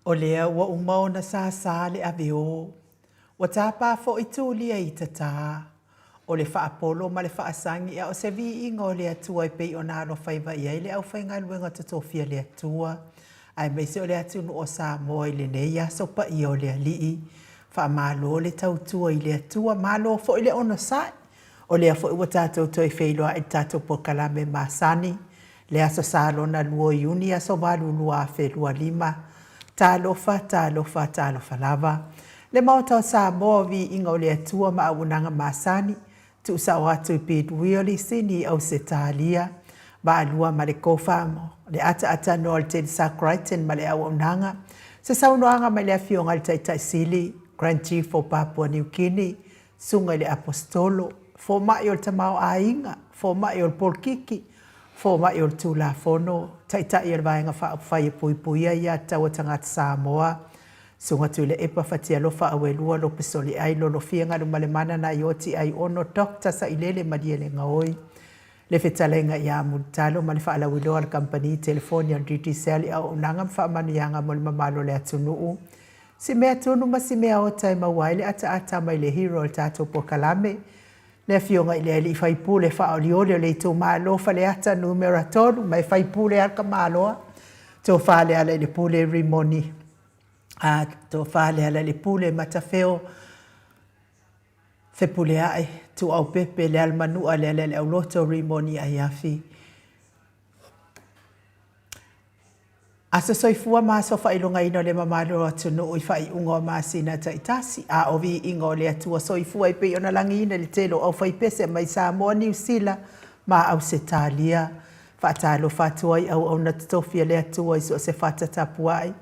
O lea ua uma ona sāsā le ave ō, ua tāpā foi tūlia i tatā. O le faapolo ma le faasagi a o se viiga o le Atua e pei ona alofaiva i ai le aufaigaluega totofi a le Atua, aemaise o le atunuu o Samoa i lenei aso paia o le Alii. Faamalo le tautua i le Atua, malo foi le onosai. O lea foi ua tatou toe feiloai i le tatou polokalame masani, le Aso Sa lona 2 o Iuni aso 8 2025. Talofa, talofa, talofa lava. Le Maota o Samoa, viiga o le Atua ma auaunaga masani, tuusao atu i Pit Wheelie, Sini, Ausetalia, Vaalua ma le Kofa, le ataatanoa o le Telesa Crichton ma le auaunaga, se saunoaga mai le Afioga i le Taitai Sili, Grand Chief o Papua New Guinea, Susuga i le Aposetolo, Fomai o le Tamaoaiga, Fomai o le Polokiki, Fomai o le Tulafono, Taitai o le Vaega Faaupufai e Puipuia Aiatatau a Tagata Samoa, Susuga Tuilaepa Fatialofa Auelua Lopesoliai Lolofia Galumalemana Naioti Aiono Doctor Sailele Malielegaoi, le fetalaiga ia Mulitalo ma le faalauiloa a le Kamupani Telefoni a le Digicel i auaunaga ma faamanuiaga mo le mamalu o le atunuu. Si mea tunu ma si mea ota e maua ai le ataata mai le hero o le tatou polokalame, le Afioga i le Alii Faipule faaolioli o le itumalo Faleata Numera 3, ma e faipule lava le tamaloa, Tofa Lealailepule Rimoni, a Tofa Lealailepule Matafeo Fepuleai, Tuuaupepe, Lealamanua, Lealealeauloto Rimoni Aiafi. Aso soifua ma aso faailogaina o le mamalu o atunuu i faaiuga o masina taitasi, a o viiga o le Atua soifua e pei ona lagiina i le tele o aufaipese mai Samoa, Niu Sila ma Ausetalia. Faatalofa atu ai auauna totofi a le Atua i so o se fata tapuai.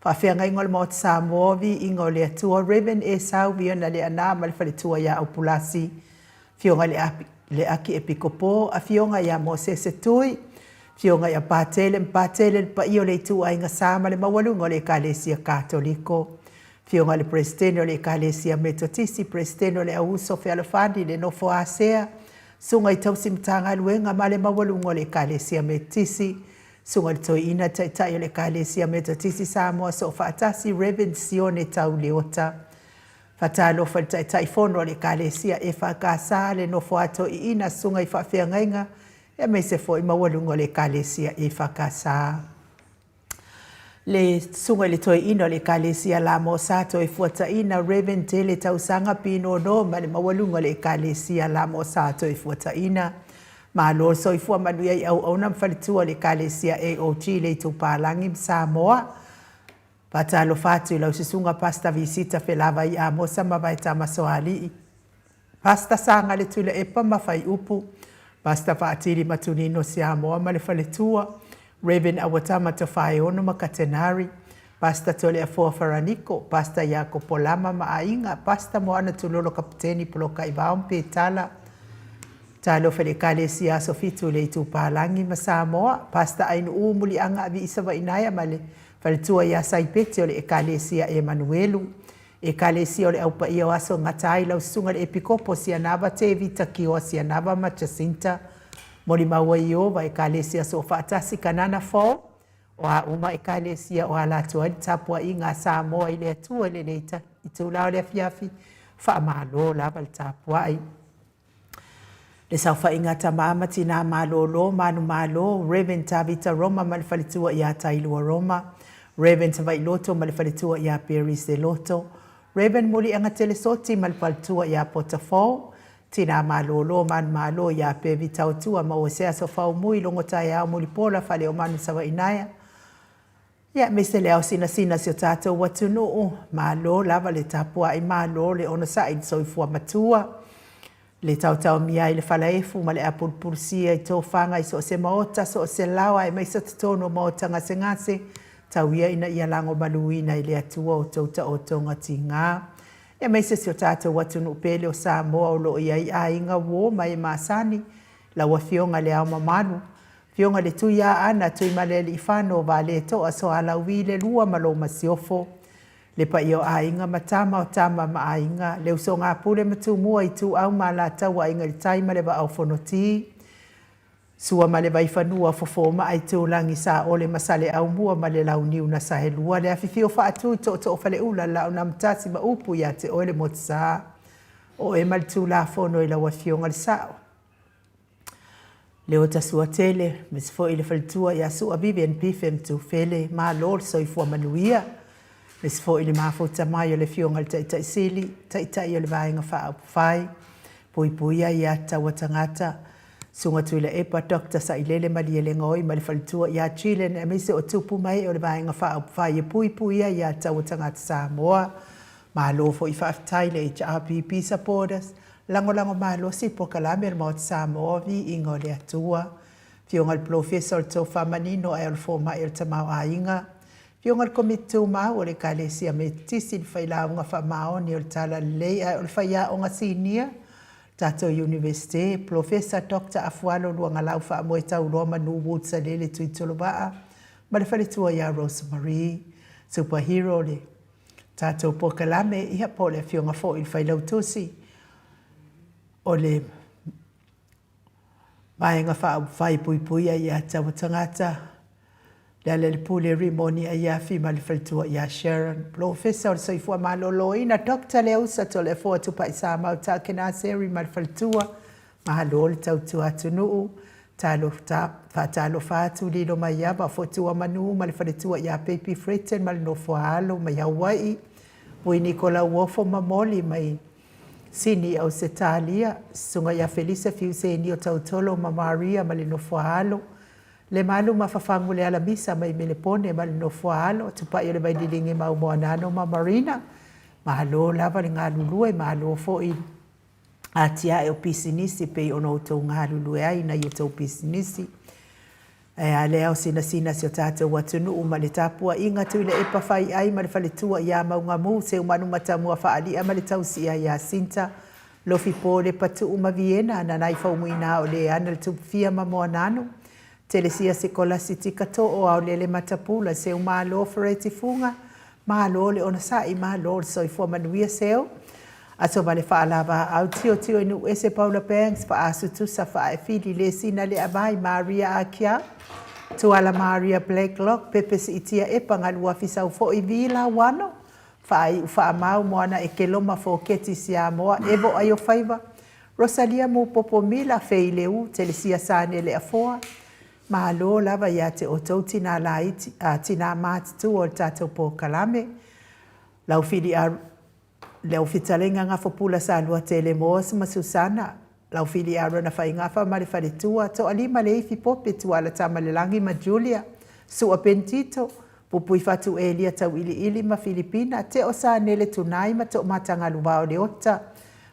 Faafeagaiga o le Maota Samoa, viiga o le Atua, Rev. Esau Viona Leaana ma le faletua ia Aupulasi. Afioga i le Akiepikopo, Afioga ia Mosese Tui, Afioga ia Patele ma Patele, le paia o le ituaiga sa ma le maualuga o le Ekalesia Katoliko, Afioga i le Peresetene o le Ekalesia Metotisi, Peresetene o le Auuso Fealofani, le Nofo a Sea, Susuga i Tausi Matagaluega ma le maualuga o le Ekalesia Metotisi, Susuga i le Toeaina Taitai o le Ekalesia Metotisi Samoa Soofaatasi, Rev. Sione Tau Leota. Faatalofa i le Taitaifono o le Ekalesia EFKS, le nofo a toeaiina, susuga i faafeagaiga, aemaise foi maualuga o le Ekalesia EFKS. Le susuga i le toeaina o le Ekalesia Lamosa Toefuataiina, Rev. Tele Tausaga Pinono ma le maualuga o le Ekalesia Lamosa Toefuataiina. Malo le soifua manuia i auauna ma faletua o le Ekalesia AOG le Itupalagi ma Samoa. Faatalofa atu i lau susuga Pastor Visita Felavai Amosa ma Vaetama Soalii, Pastor Sagale Tuilaepa ma Faiupu, Pastor Faatili Matunino Siamoa ma le faletua, Rev. Auatama Tofaeono ma Katenari, Pastor Toleafoa Faraniko, Pastor Iakopo Lama ma aiga, Pastor Moana Tulolo Kaputeni Polokaivao ma Petala, Talofa i le Ekalesia Aso Fitu i le Itupalagi ma Samoa, Pastor Ainuu Muliaga Aviisa Vainaea ma le Faletua ia Saipeti o le Ekalesia Emanuelu, Ekalesia o le Au Paia o Aso Gata ai lau Susuga i le Epikopo Sianava Tevita Kioa Sianava ma Jacinta Molimau ai Ieova Ekalesia Soofaatasi Kanana Fou o a uma Ekalesia o ala atu ai le tapuaiga a Samoa i le Atua i lenei itula o le afiafi. Faamalo lava le tapuai. Le saofaiga a tama ma tinā malōlō, manumalo, Rev. Tavita Roma ma le faletua iā Tailua Roma, Rev. Savailoto ma le faletua iā Perry Seloto, Rev. Muliaga Telesoti ma le faletua iā Pota Fall, tinā malōlō, manumalo iā Pevi Tautua ma Oseaso Faumui, Logotaeao Mulipola, Faleomanu Savainaea, Ia, aemaise le ao sinasina o si o tatou atunuu, malo lava le tapuai, malo le onosai i le soifua matua, le taotaomia ai le falaefu ma le apulupulusia i tofaga i so o se maota, so o se laoa, aemaise o totonu o maota gasegase, tau ia ina ia lagomaluina i le Atua outou taotoga tiga. Aemaise si o tatou atunuu pele o Samoa o lo o i ai aiga uo ma e masani, lau Afioga i Le Ao Mamalu, Afioga i le Tuiaana, Tuimalealiifano, Valetoa, Soalauvi le Lua ma lou Masiofo, le paia o aiga ma tama o tama ma aiga, le usoga a Pule ma Tumua, Ituau ma Alataua, Aiga i le Tai ma le Vaa o Fonoti, Sua ma le Vaifanua, Fofo ma Aitulagi, Saole ma Saleaaumua ma le Launiu na Saelua, le afifio faatu i Tootoo Faleula, Laaunaamotasi ma upu ia te oe le Motusa. O oe ma le Tulafono i lau Afioga le Sao. Leota Suatele, aemaise foi le faletua ia Sua Vivian Bife Mtufele, malo le soifua manuia. Aemaise foi le mafuta mai o le Afioga i le Taitai Sili, Taitai o le Vaega Faaupufai, Puipuia ia Taua Tagata, Susuga Tuilaepa Dr. Sailele Malielegaoi ma le faletua ia Gillian aemaise o tupu ma ee o le Vaega Faaupufai e Puipuia ia Taua Tagata Samoa. Malo foi faafetai i le HRPP supporters, lagolago malosi i polokalame a le Maota Samoa, viiga o le Atua. Afioga i le Polofesa o le Tofa Manino ae o le Fomai o le Tamaoaiga, Afioga i le Komiti Tumau o le Ekalesia Metotisi, le Failauga Faamaoni o le Talalelei ae o le Faiaoga Sinia, tatou Iunivesite, Polofesa Doctor Afualo Luagalau Faamoetauloa Manu Woods Salele Tuitolovaa ma le faletua ia Rose Marie, Super Hero le tatou polokalame, ia po o le afioga foi i le Failautusi o le Vaega Faaupufai Puipuia ia Taua Tagata, Lealailepule Rimoni Aiafi ma le faletua ia Sharon, Polofesa o le Soifua Maloloina Doctor Leausa Toleafoa Tupai Samau Takenaseri ma le faletua, malo le tautua atunuu, faatalofa atu Lilo Maiava Fotua Manu ma le faletua ia Baby Fretton ma le nofo a alo mai Hawaii, Vui Nikolau Ofo ma Moli mai Sini Ausetalia, Susuga ia Felisa Fiuseni o Tautolo ma Maria ma le nofo a alo, Lemalu ma Fafagu le Alamisa mai Melepone ma le nofo a alo, Tupai o le Vaililigi ma Umoanano ma Marina. Malo lava le galulue, malo foi atiae o pisinisi pei ona outou galulue ai i nai outou pisinisi. Ae a le ao sinasina si o tatou atunuu ma le tapuaiga Tuilaepa Faiai ma le faletua ia Maugamu, Seumanu Matamua Faali'a ma le tausia ia Sinta, Lofipo Lepatuu ma Viena, Nanai Faumuina o Leana le Tupufia ma Moananu, Telesia Sikolasi Tikatoo, Aolele Matapula, Seumalo Fereti Fuga, Malo le onosai, malo le soifua manuia Seu. Aso vale faalavaau tiotio i Nuuese Paula Banks, Faasutusa Faaefili Lesina Leavai Maria Akiau, Tuala Maria Blacklock, Pepe Siitia Epa Galuafi Saufoi Vi Lauano, Faaiu Faamau Moana Ekeloma Foketi Siamoa Evo Aiofaiva, Rosalia Mupopo Mila Fei Leu Telesia Sane Leafoa, Malo lava ia te outou tinā laiti, a, tinā matutua o le tatou polokalame. Lau fili a, lau fetalaiga Gafopula Saluatele Moos ma Susana, lau fili Arona Faigafa ma le faletua, Toalima Leifi Pope, Tuala Tamalelagi ma Julia, Sua Pentito, Pupuifatu Elia Tauiliili ma Filipina, Teo Sanele Tunai ma Toomatagaluva o Leota,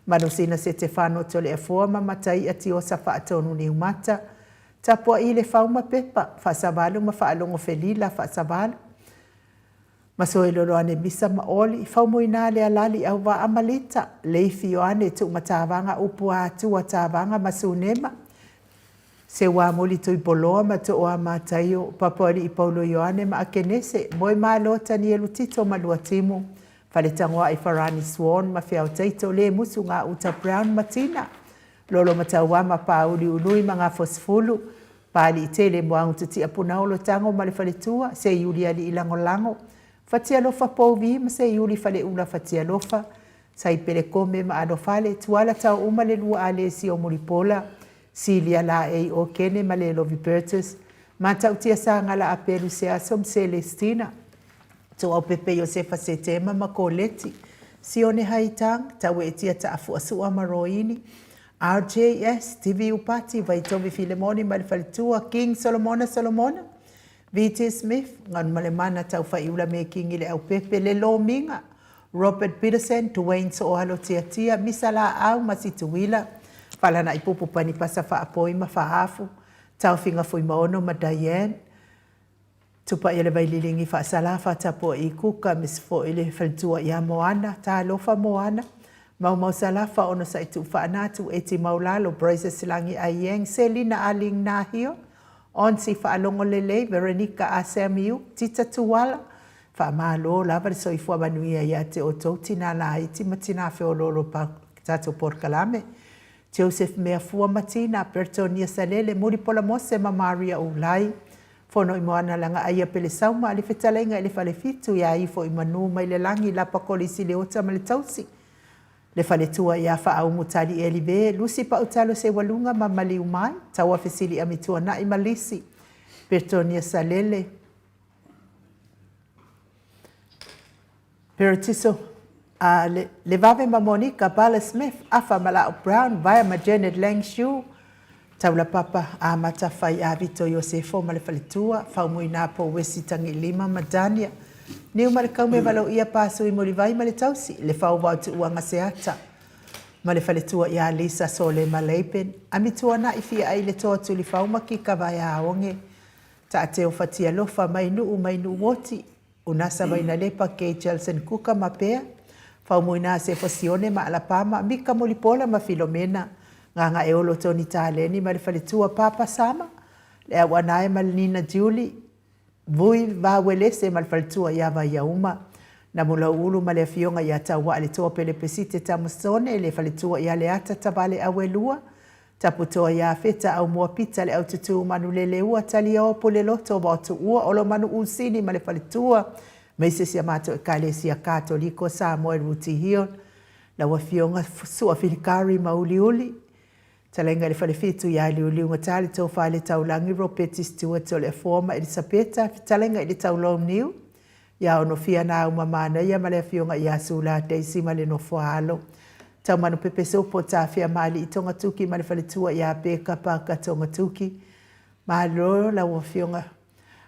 Manusina Setefano Toleafoa ma Mataia Tiosa Faatonu Niumata, Tapuai le fau ma pepa, faasavalu ma faalogo felila, faasavalu ma soeloloane misa ma oli, faumoina le alali auvaa ma lita, leifi Ioane tuumatavaga upu a atua tavaga ma sunema, seuamuli tuiboloa ma tooa Mataio, Papoalii Paulo Ioane ma Akenese, Moemalo Tanielu Tito ma Luatimu, Faletagoai Farani Swan ma Feaotaito, Lemusu Gauta Brown ma Tina, Lolomatauama ma Pāuli Ului ma Gafosifulu, Pāliitele Moagututia Punaolo Tago ma le Faletua, Seiuli Alii Lagolago, Fatialofa Pouvi ma Seiuli Faleula Fatialofa, Saipele Kome ma Alofale, Tuala Taouma le Lua Alesi o Mulipola, Silia Laei Okene ma Lelovi Bertus, Matautia Sagala Apelu Seaso ma Selestina, Tuaupepe Iosefa Setema ma Koleti, Sione Haitang, Tauetia Taafuasua ma Roini, RJS, TV Upati, Vaitovi Filemoni ma le Faletua, King Solomona Solomona, VT Smith, Ganumalemana Taufaiula Mekingi Le Aupepe, Le Lomiga, Robert Peterson, Duane Sooalo Tiatia, Misa Laau ma Situila, Falanaipupu Panipasa Faapoi ma Faafu, Taofiga Fuimaono ma Diane, Tupai le Vaililigi Faasala Faatapuai Kuka Miss foi le faletua ia Moana Talofa Moana Maumau Salafa Onosai Tuufaanatu Eti Maulalo Braces Silagi Aieng Selina Aling Nahio Onsi Faalogo Lelei Veronica Asamiu Tita Tuala Faamalo lava le soifua manuia ia te outou tinā laiti ma tinā feoloolo pa tatou polokalame. Joseph Meafua ma Tina, Bertonia Salele, Mulipola Mose ma Maria Ulai, Fonoimoana Lagaaia Pelesauma, le Fetalaiga i le Falefitu ia ifo i manu mai le lagi Lapa Kolisi Leota ma le Tausi, le Faletua ia Faaumu Tali Elive, Lusi Pautalo Seualuga ma Maliu Mai, Taua Fesili Amituanai ma Lisi, Bertonia Salele, Peretiso, a le, Levave ma Monica, Bala Smith, Afa Malao Brown, Vaea ma Janet Lang Shu, Taulapapa, Amata Fai Avito Iosefo ma le Faletua, Faumuina Po Wesi Tagilima ma Dania, Niu ma le Kaume Valoia Pasui Mulivai ma le Tausi, Le Fauvao Tuuaga Seata ma le Faletua ia Lisa Sole ma Leipen, Amituana'i Fia'i le Toa Tulifau ma Kika Vaeaoge, Taateo Fatialofa mai Nuu mai Nuuoti, Unasa Vainalepa Kay Jelson Kuka ma Pea, Faumuina Sefo Sione ma Alapama, Mika Mulipola ma Filomena, Gagaeolo Tony Taleni ma le Faletua Papa Sama, Le Auanae ma le Nina Julie, Vui Vauelese ma le Faletua ia Vaiauma, Namulauulu ma le Afioga ia Tauaa le Toa Pelepesite Tamasone, le Faletua ia Leata Tavale Auelua, Taputoa ia Feta Aumua Pita le Aututu Manuleleua Talioa Puleloto Vaotuua Olomanu Usini ma le Faletua ma isi si a matou Ekalesia Katoliko Samoa i Rooty Hill, lau Afioga Sua Filikari Mauliuli, Talaiga i le Falefitu ia Liuliugata le Tofa i le Taulagi Ropeti Stewart o le Afoa ma Elisapeta, Fetalaiga i le Taulauniu ia Onofia Nauma Manaia ma le Afioga ia Sula Daisy ma le Nofoaalo. Taumanu Pepesopo Tafea Maalii Togatuki ma le Faletua ia Peka Parker Togatuki. Malo lau Afioga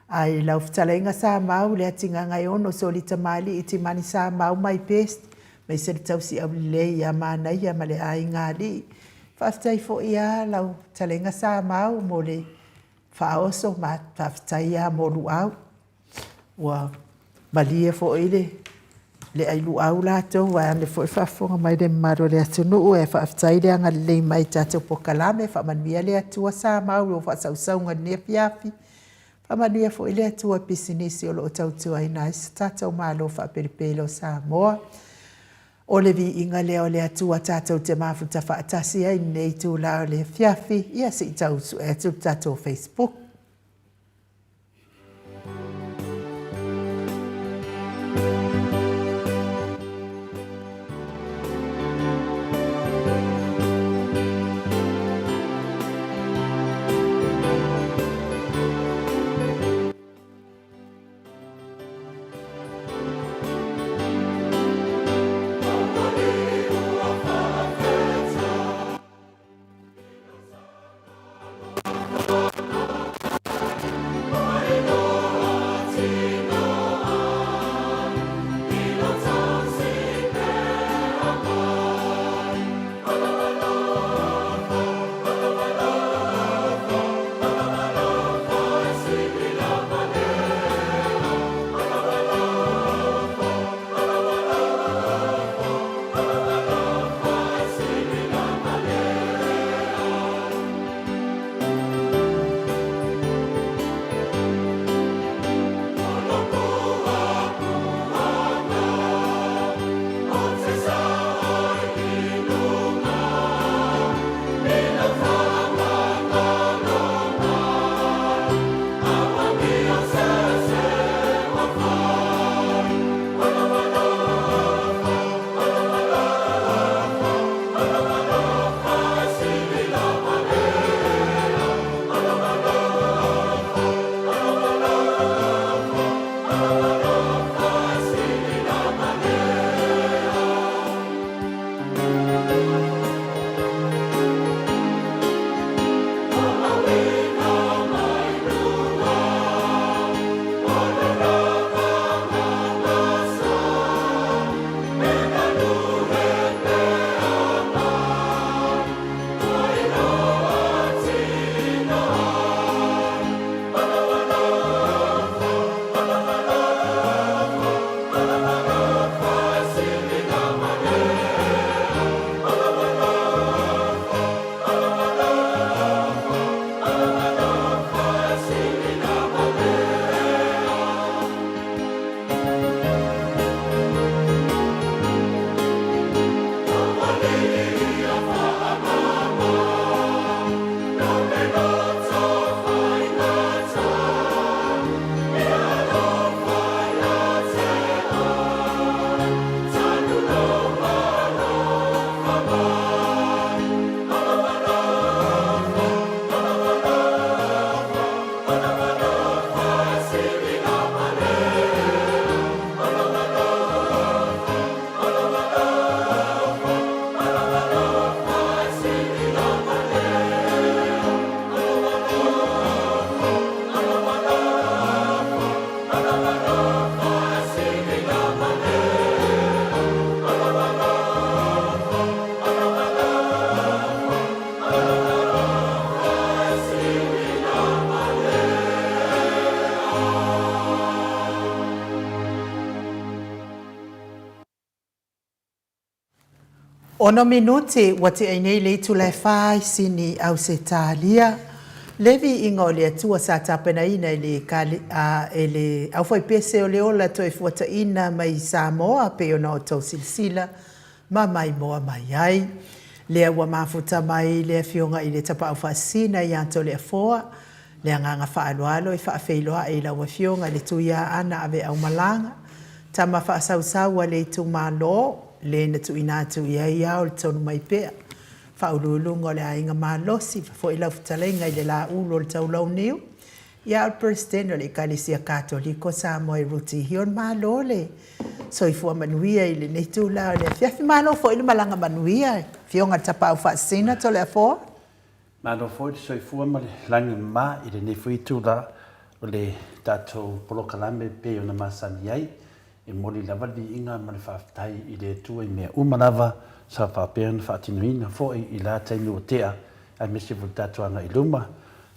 i lau fetalaiga sa mau le atigagaeono Solita Maalii Timani sa mau my best maise le tausi aulelei ia Manaia ma le aiga alii. Faafetai foi a lau fetalaiga sa mau mo le faaoso ma faafetai a mo luau. Ua malie foi le le ailuau latou vaeane foi le faafofoga mai le mamalu o le atunuu e faafetai le agalelei mai i tatou polokalame. Faamanuia le Atua sa mau i faasausauga i lenei afiafi. Faamanuia foi le Atua i pisinisi o lo o tautuaina ai se tatou Malo faapelepele o Samoa. O le viiga lea o le Atua tatou te mafuta faatasi ai i lenei itula o le afiafi. Ia se i tau sue atu le tatou Facebook. Ono minute ua teʻai nei le itula e fa i Sini, Ausetalia. Le viiga o le Atua sa tapenaina e le e le Aufaipese o le Ola Toefuataina mai Samoa pei ona outou silasila ma maimoa mai ai. Lea ua mafuta mai le Afioga i le Tapaau Faasisina ia Toleafoa, le agaga faaaloalo e faafeiloai i lau Afioga i le Tuiaana Aveaumalaga, tama faasausau a le itumalo, le na tuuina atu i ai ao le tonu mai pea, Faauluuluga o le Aiga Malosi, foi lau fetalaiga i le Laulu o le Taulauniu, ia o le Peresetene o le Ekalesia Katoliko Samoa i Ruti Hill. Malo le soifua manuia i lenei itula o le afiafi. Malo foi le malaga manuia, Afioga i le Tapaau Faasisina Toleafoa. Malo foi le soifua ma le lagi mama i lenei foi itula o le tatou polokalame e pei ona masani ai. E momoli lava le viiga ma le faafetai i le Atua i mea uma lava sa faapea ona faatinoina foi i la taimi ua tea aemaise foi le tatou agai i luma.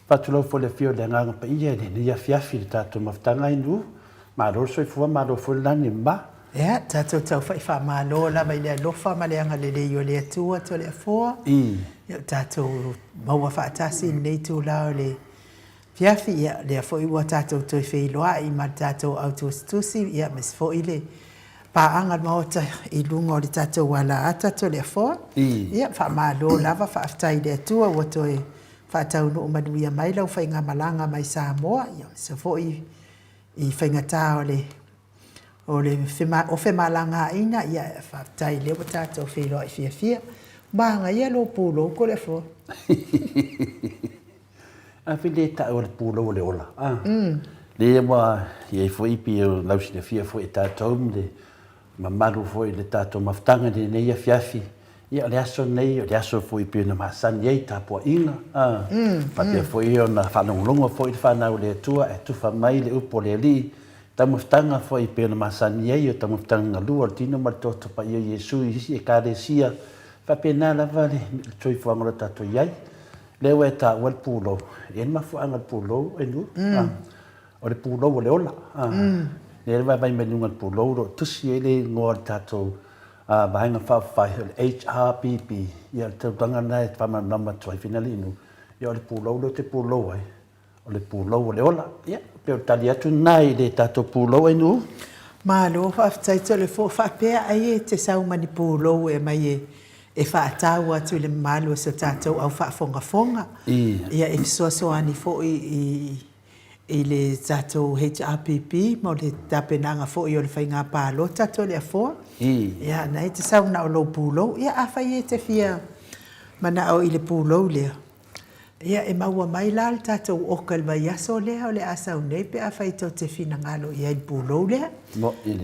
Faatulou foi le afio o le Agaga Paia i lenei afiafi i le tatou mafutaga i Nuu. Malo le soifua, malo foi le lagi e mama. Ia, tatou taufa'i faamalo lava i le alofa ma le agalelei o le Atua Toleafoa. Ia, ua tatou maua faatasi i lenei itula o le afiafi. Ia, lea foi ua tatou toe feiloai ma le tatou au tusitusi, ia, aemaise foi le paaga a le Maota i luga o le tatou alaata Toleafoa. Ia, faamalo lava, faafetai i le Atua ua toe faataunuu manuia mai lau faigamalaga mai Samoa, ia, aemaise foi i faigata o le o le o femalagaaiga, ia faafetai lea ua tatou feiloai fiafia. Manaia lou pulou Toleafoa. A fi le tau o le pulou o le ola. Ah. Le ua i ai foi pei o lau silafia foi e tatou ma le mamalu foi i le tatou mafutaga i lenei afiafi. Ia o le aso lenei, o le aso foi pei ona masani ai tapuaiga, a, faapea foi ona faalogologo foi le fanau a le Atua ae tufa mai le upu a le Alii, taumafataga foi pei ona masani ai o taumafataga galua o le tino ma le toto paia o Iesu i isi Ekalesia, faapena lava le soifuaga o lo o tatou i ai. Lea ua e taua le pulou, e i ai le mafuaaga o le pulou, Elu, a. O le pulou o le ola. Lea e vaavaai mai luga o le pulou o lo o tusi ai le igoa o le tatou Vaega Faaupufai, o le HRPP. Ia o le tulaga lena e faamalamalama atu ai Finaliinu, ia o le pulou lea ou te pulou ai, o le pulou o le ola. Ia, pei o le tali atu lena i le tatou pulou Ainuu. Malo faafetai Toleafoa, faapea ai e te sau ma ni pulou e aumai e faatau atu i le mamalu o si o tatou au faafogafoga. Ia e fesoasoani foi i i le tatou HRPP mo le tapenaga foi o le faiga palota Toleafoa. Ia na e te sau na o lou pulou. Ia afai e te fia manao i le pulou lea, ia e maua mai la le tatou oka i le vaiaso lea o le a sau nei pe afai tou te finagalo i ai i le pulou lea.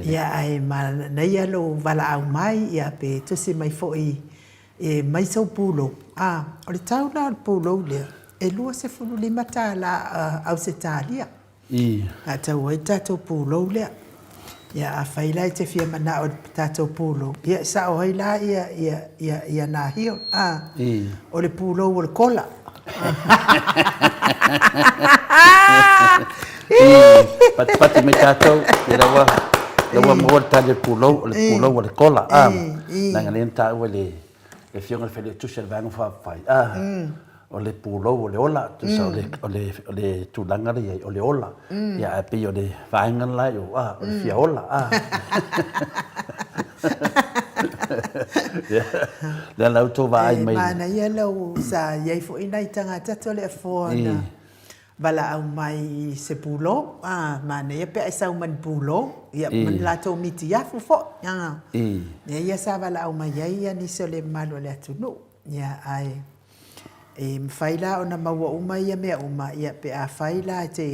Ia ae manaia lou valaau mai ia pe tusi mai foi E mai sou pulou. A, o le tau la o le pulou lea, e 25 tala Ausetalia. I. A tau ai le tatou pulou lea. Ia, afai la e te fia manao i le tatou pulou, ia e sao ai la ia, ia, ia, ia Nahio. A. I. O le pulou o le kola. I. Patipati mai tatou, i la ua, la ua maua le tali o le pulou, o le pulou o le kola. A. Leaga lea na taua e le Afioga i le Failautusi o le Vaega Faaupufai, a, o le pulou o le ola, tusa o le, o le, o le tulaga lea i ai, o le ola. Ia, ae pei o le vaega le la i o, a, o le fia ola, a. Ia, lea la ua outou vaai mai. E manaia lau, sa i ai foi nai tagata Toleafoa na valaau mai i se pulou, a, manaia pe a e sau ma ni pulou, ia, ma ni latou mitiafu foi, a. Mea ia sa valaau mai ai nisi o le mamalu o le atunuu, ia, ae e mafai la ona maua uma ia mea uma, ia, pe afai la e te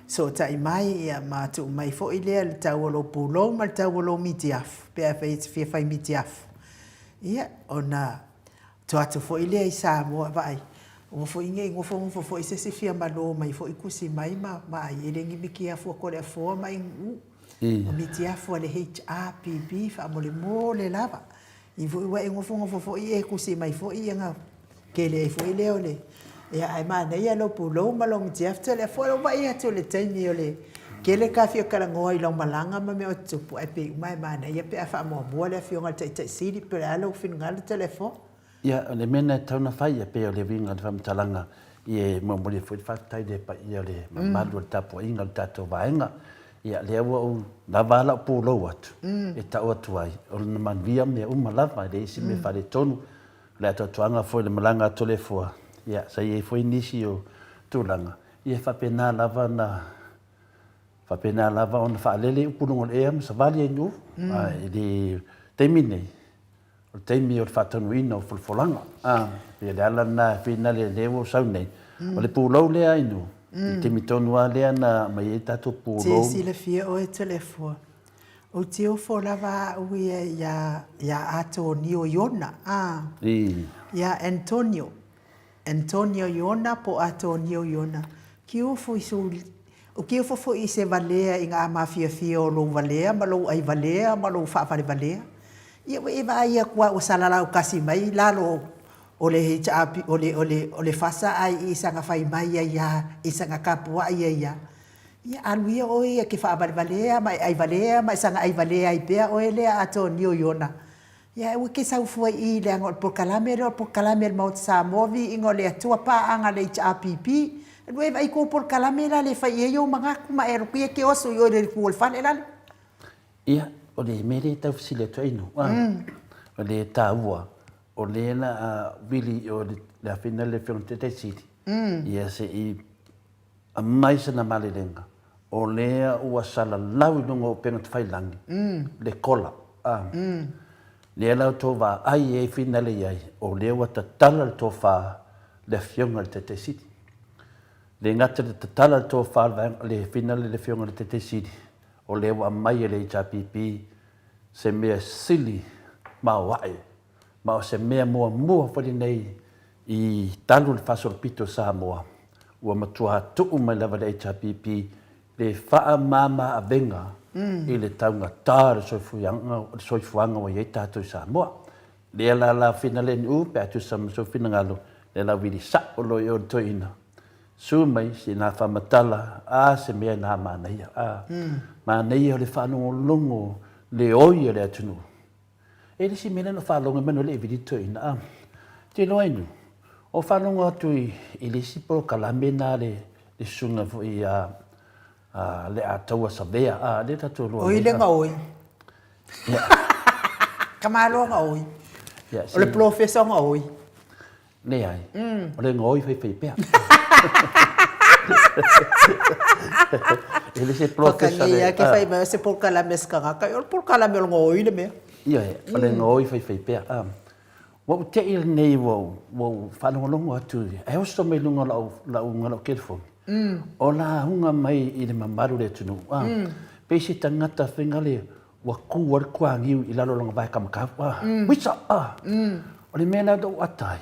sootai mai, ia, ma tuu mai foi lea le tau o lou pulou ma le tau o lou mitiafu, pe afai e te fia fai mitiafu, ia, ona To atu foi lea i Samoa, vaai, aua foi ne i nofonofo foi se isi fia malo mai foi tusi mai ma vaai, e le ni mitiafu a Toleafoa ma Inu, o mitiafu a le HRPP faamolemole lava. I foi ua e nofonofo foi e tusi mai foi ona tele ai foi lea o le, ia ae manaia lou pulou ma lou mitiafu Toleafoa, lou vaai atu i le taimi o le Tele ka fia talanoa i lau malaga ma mea o tutupu ae pei uma e manaia pe a faamuamua le Afioga i le Taitai Sili pe o le a lou finagalo Toleafoa? Ia, o le mea lena e tatau ona fai, e pei o le uiga o le faamatalaga, ia e molimoli ai foi le faafetai i le paia o le mamalu o le tapuaiga o le tatou vaega. Ia, lea ua ou lava a lau pulou atu, e tau atu ai, o lona manuia mea uma lava, e leai se mea faaletonu. O le atoatoaga foi o le malaga a Toleafoa, ia, sa i ai foi nisi o tulaga, ia e faapena lava ona faapena lava ona faalele upu i luga o le ea ma savali ai i nuu. Ae i le taimi nei, O le taimi o le faataunuuina o folafolaga. A, pei o le ala lena e finale lea ua ou sau nei. O le pulou lea Ainu, i le taimi tonu lava lea na aumai ai tatou pulou. Te silafia oe Toleafoa, ou te ofo lava au ia ia ia Atonio Iona, a. I. Ia Antonio. Antonio Iona po o Atonio Iona, ki ofo i sou O ke ofo foi i se valea i nga mafiafia o lou valea ma lou ai valea ma lou faavalevalea. Ia ua e vaai atu a ua salalau kasi mai lalo o le HRP, o le, o le, o le fasa ai i saga fai mai ai a, i saga kapuaʻi ai a. Ia alu ia oe ia ke faavalevalea ma e ai valea ma e saga ai valea ai pea oe lea Atonio Iona. Ia aua ke sau fua i i leaga o le polokalame lea o le polokalame a le Maota Samoa viiga o le Atua paaga a le HRPP. Alu e vaai kou polokalame la le fai i ai ou manatu ma e alu atu ia e te oso i o i le itu o le fale lale. Ia, o le mea lea e tau fesili atu ai Nuʻu, o le taua, o lea la a vili i o i le afina le Afioga i le Taitai Sili, ia se i Aumai sana malelega, o lea ua salalau i luga o upega tafailangi, le kola, a. Lea la outou vaai ai finale i ai, o lea ua tatala le tofa le Afioga i le Taitai Sili. Le gata i le tatala le tofa le finale le Afioga i le Taitai Sili, o lea ua aumai e le HRPP se mea sili maoae Ma o se mea muamua foi lenei i talu le faasolopito o Samoa, ua matua tuu mai lava le HRPP le faamama avega i le taugata o le soifuaga ua i ai tatou i Samoa. Lea la la finaleni u pe a tusa ma sou finagalo, lea la vili sa'o loa i o le toeaina, su mai sina faamatala, a se mea na manaia, a manaia o le faalogologo le oi o le atunuu. E le isi mea lea na faalogo mai no le vili toeaina a. Te iloa inu, o faalogo atu i, i le isi polokalame na le, le susuga foi a, a le Ataua Savea, a le tatou loa. Oi le gaoi. Ka malo gaoi. O le professor gaoi. Leai, o le gaoi faifaipea. E le se professor le... Whakanei ke whai mai o se polokalame se tagata, o le polokalame o le gaoi le mea. Ioe, o le gaoi faifaipea. Ua ou te'i lenei ua ou faalogologo atu, e oso mai luga o lau, lau, lau telefoni, o lauga mai i le mamalu o le atunuu, pei se tagata faiga le, ua kū ai le kuāniu i lalo o lona vae kamakau. Ah, uisa! Ah. O le mea lea na ou ata ai,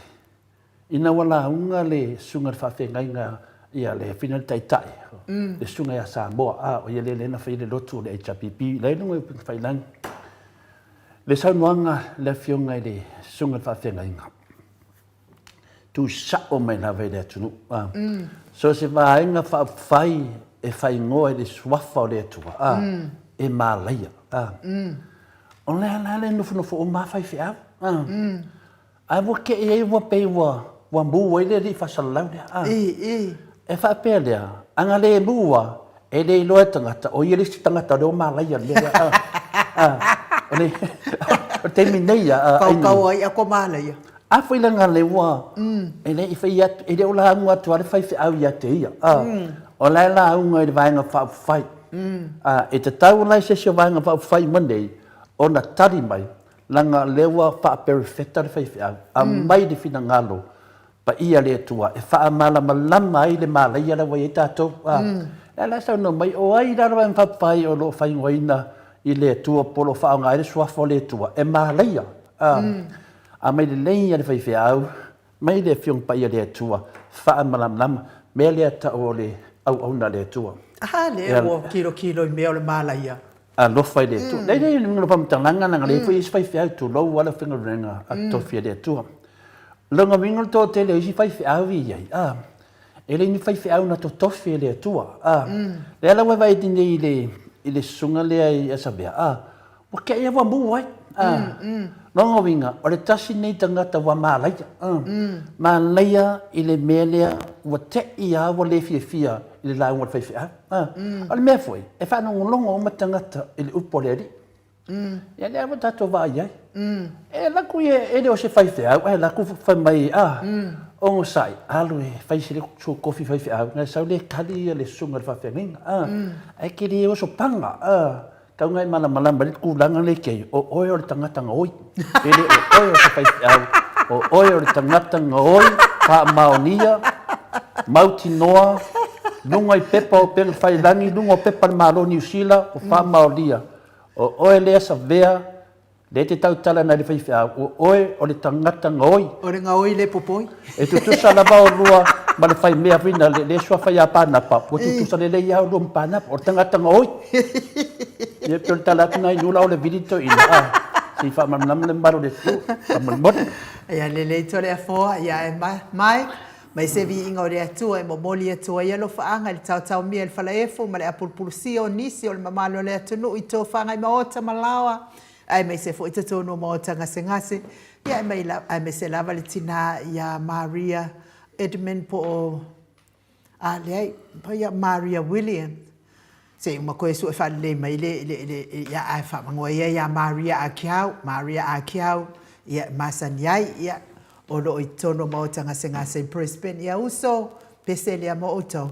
ina ua lauga le susuga i le faafeagaiga ia le afioga i le Taitai, le susuga ia Samoa, ah, o ia lea lea na faia le lotu o le HRPP, la e i luga i Upegatafailagi. Le saunoaga le afioga i le susuga i le faafeagaiga, tu sao mai lava i le atunuu. A. Mm. So se vaega faaupufai e faaigoa i le suafa o le Atua, a, mm. e malaia. A. Mm. O le ala le nofonofo uma a faifeau. A. Mm. Ae ua kei ai ua pei ua, ua mu ai le alii faasalalau lea. A. I, i. E faapea lea, ana le mua, e le iloa e tagata, o ia le isi tagata o lea ua malaia le mea lea. A. A. O le, o le taimi nei a, a, Kaukau ai a ko malaia. A foi leaga le ua, e le i fai atu, e le o lauga atu a le faifeau ia te ia. A, o la e lauga i le Vaega Faaupufai. A, e tatau la i se isi o Vaega Faaupufai uma nei ona tali mai, leaga o lea ua faaperefeta le faifeau, aumai le finagalo paia le Atua e faamalamalama ai le malaia la ua i ai tatou. A, lea la e saunoa mai, o ai la le Vaega Faaupufai o lo o faaigoaina i le Atua po o lo o faaaoga ai le suafa o le Atua e malaia. A, Aumai lelei a le faifeau, mai le Afioga Paia le Atua, faamalamalama, mea lea tau o le auauna a le Atua. Aha lea ua kilokilo i mea o le malaia. Alofa i le Atua. Lea lea i le faamatalaga leaga lea foi isi faifeau tulou a le faigaluega a tofi a le Atua. Lona uiga o le toatele o isi faifeau i ai, a, E le ni faifeau na totofi e le Atua. A, lea la ua e vaai atu nei i le, i le susuga lea i Asavea, a, ua te i ua mu ai. A, lona uiga, o le tasi lenei tagata ua malaia, a, malaia i le mea lea ua te i lava ua le fiafia i le lauga a le faifeau. A, o le mea foi, e faalogologo uma tagata i le upu a le Alii. Ia lea ua tatou vaai ai. E alu atu ia, e le o se faifeau, ae alu atu fai mai, a, onosai, alu e fai se tofi faifeau, na sau lea e tali ia le susuga i le faafeagaiga, a, ae te le oso paga, a, tau na e malamalama i le tulaga lea e te ai, o oe o le tagata gaoi, e le o oe o se faifeau, o oe o le tagata gaoi, faamaonia, mautinoa, luga i pepa o upegatafailagi, luga o pepa a le Malo o Niu Sila, ua faamaonia. O oe lea Savea, lea e te tautala nai le faifeau, o oe o le tagata gaoi. O le gaoi le popoi. E tutusa lava olua ma le faimea foi na le suafa ia Panapa, ua tutusa lelei lava olua ma Panapa, o le tagata gaoi. Ia pei o le tala atu na i nuu la o le vili toeaina, a, se i faamalamalama le mamalu o le atunuu, faamolemole. Ia lelei tole afoa, ia e Mike, Mai se viiga o le Atua e momoli atu ai alofaaga i le taotaomia i le falaefu ma le apulupulusia o nisi o le mamalu o le atunuu i tofaga i maota ma laoa, aemaise foi totonu o maota gasegase, ia aemaise lava le tina ia Maria Edmund po o, a leai, ia Maria William. Se i uma koe sue faalelei mai le, le, le, ia ae faamagoa ia ia Maria Akiau, Maria Akiau, ia e masani ai, ia, o lo o i totonu o Maota Gasegase i Brisbane. Ia uso, pese lea mo outou.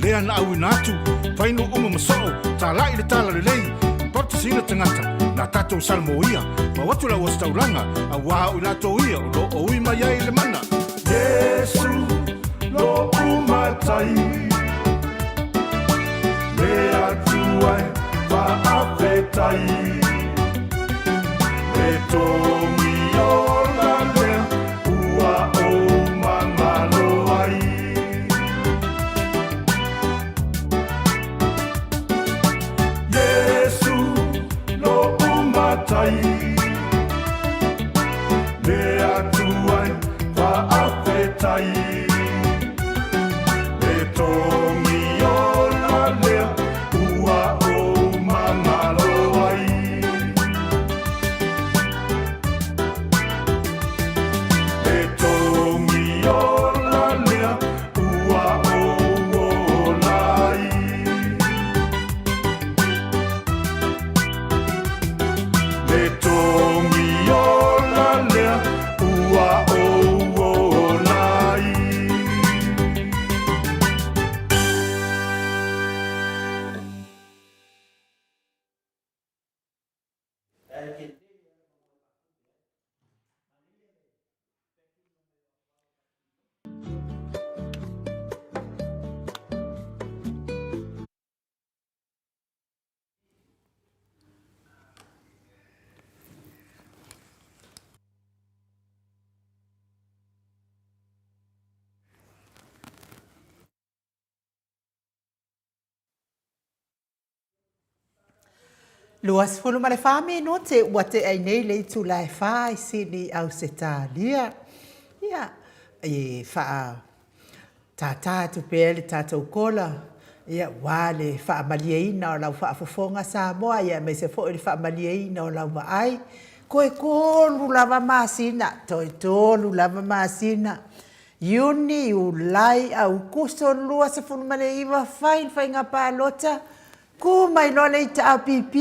Lea na auina atu, fainu uma ma soo, talai le tala lelei, papatisina tagata, na tatou Salamoia, mau atu le auositaulaga, auā o i latou ia o lo o ui mai ai le mana. Iesu lo'u Matai, Le Atua e faafetai, Le togi ola lea ua ou magalo ai. Iesu lo'u Matai, Le Atua e faafetai, Le togi ola lea ua ou magalo ai. Le togi ola lea ua ou ola ai. Le togi ola lea ua ou ola ai. 24 minute ua tea ai nei le itula e fa i Sydney, Ausetalia. Ia, e wha tātā atu pea le tātou kola, ia, wā le whaamalieina o lau whaafofoga Samoa, ia, aemaise foi le faamalieina o lau vaai. Koe tolu lava masina, toe tolu lava masina. Iuni, Iulai, Aukuso 29, fai le faiga palota, Kū mai loa le HRPP,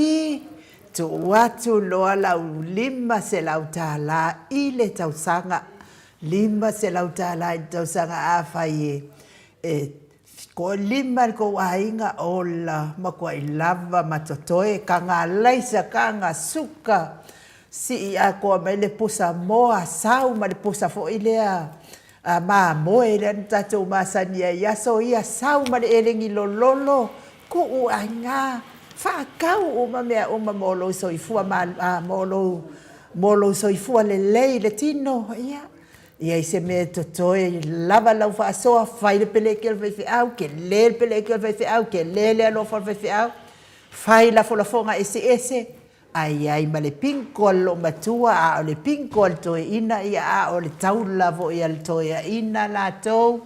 tuu atu loa lau $500 i le tausaga, $500 i le tausaga afai e, e toalima le tou aiga, ola, matuai lava ma totoe, taga alaisa, taga suka, sii atoa mai le pusa moa, sau ma le pusa foi lea A mamoe lea na tatou masani ai i aso ia, sau ma le elegi lololo, tuu aiga, faatau uma mea uma mo lou soifua ma, a, mo lou, mo lou soifua lelei i le tino, ia, i ai se mea e totoe lava lau faasoa, fai le peleke a le faifeau, tele le peleke a le faifeau, tele le alofa o le faifeau, fai lafolafoga eseese, Ae i ai ma le bingo a le loomatua, a o le bingo a le toeaina, ia a o le taula foi a le toeaina latou,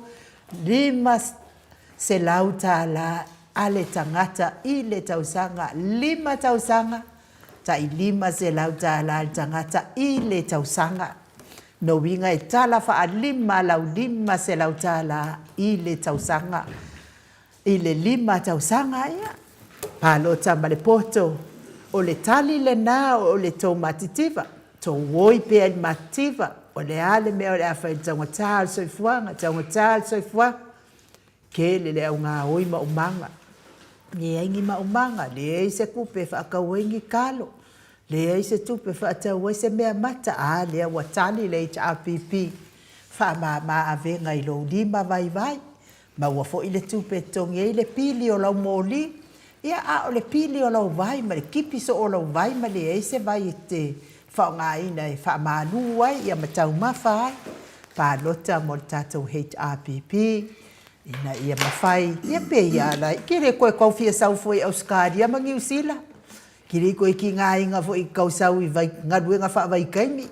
$500 a le tagata i le tausaga, lima tausaga, tai $500 a le tagata i le tausaga. Lona uiga e tala faalima lau $500 i le tausaga. I le lima tausaga, ia, palota ma le poto, o le tali lena o le tou matitiva, tou oi pea i le matitiva, o le a le mea o le a fai i le taugata o le soifuaga, taugata le soifuaga, tele le augaoi maumaga, leai ni maumaga, leai se tupe e faatau ai ni talo, leai se tupe e faatau ai se meamata, a lea ua tali le HRPP, faamama avega i lou lima vaivai. Maua foi le tupe e totogi ai le pili o lau moli, ia a o le pili o lau vai ma le tipi soo o lau vai ma leai se vai e te faaaogaina e faamalu ai ia ma taumafa ai. Palota mo le tatou HRPP ina ia mafai, ia pe ia ala ai, ke le koe kau fia sau foi i Ausetalia ma Niu Sila, ke le koe ki ngā aiga foi kau sau i vai, galuega faavaitaimi,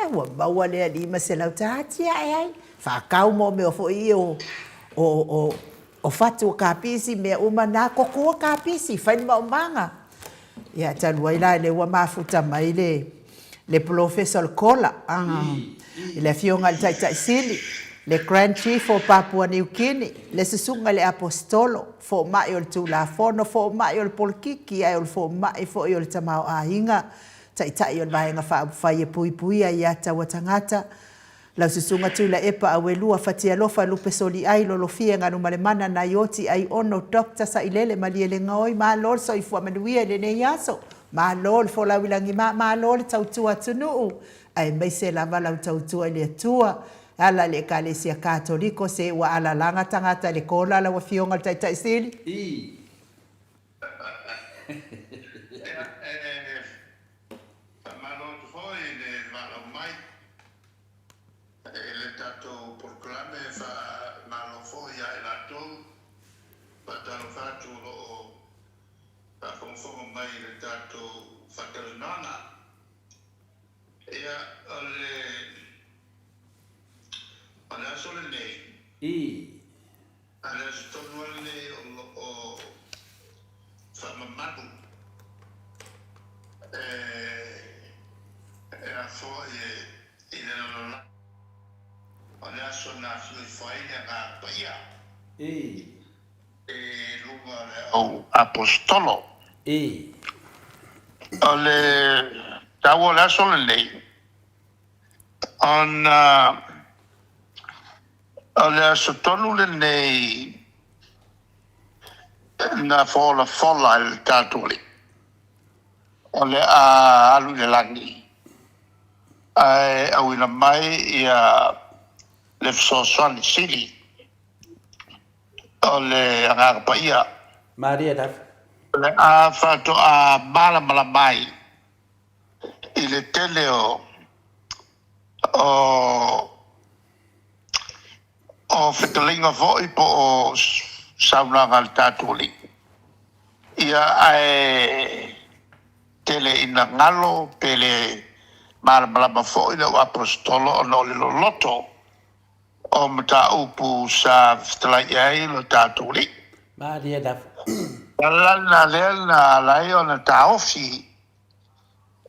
Ia ua maua lea 500 ta atiae ai, whakau mo mea foi ia o, o, o, o fatu o kapisi, mea uma na, koko o kapisi, whai maumanga. Ia talu ai la le ua mafuta mai le, le polofesa o le kola, i le afioga i le Taitai Sili, le Grand Chief o Papua New Guinea, le susuga i le Aposetolo, fomai o le Tulafono, fomai o le polokiki, ae o le fomai foi o le tamaoaiga, Taitai o le Vaega Faaupufai e Puipuia i Ata Ua Tagata. Lau Susuga Tuilaepa Auelua Fatialofa Lupe Soliai Lolofia Galumalemana Naioti Aiono Doctor Sailele Malielegaoi Malo le soifua manuia i lenei aso, malo le folau i lagima, malo le tautua atunuu, aemaise lava lau tautua i le Atua. E ala i le Ekalesia Katoliko se ua alalaga tagata i le kola lau Afioga i le Taitai Sili. I. Ia, e faamalo atu foi i le valaau mai i le tatou polokalame, faamalo foi ia i latou, faatalofa atu o lo o faafogafoga mai i le tatou faatalanoaga. Ia, o le, o le aso lenei, I. A o le aso tonu lava lenei o lo o faamamalu e, e a foi e, i le lalolagi, o le aso na afio ifo ai le Agaga Paia. I. I luga o le au Aposetolo. I. O le taua o le aso lenei, ona o le aso tonu lenei na folafola e le tatou Alii, o le a alu i le lagi, ae auina mai ia le fesoasoani sili o le Agaga Paia. Maria lava. O le a faatoa malamalama ai i le tele o o o fetalaiga foi po o saunoaga a le tatou Alii. Ia, ae tele ina galo pe le malamalama foi le auaposetolo ona o le loloto o mataupu sa fetalai i ai lo tatou Alii. Malie lava. O le ala lena lea na ala ai ona taofi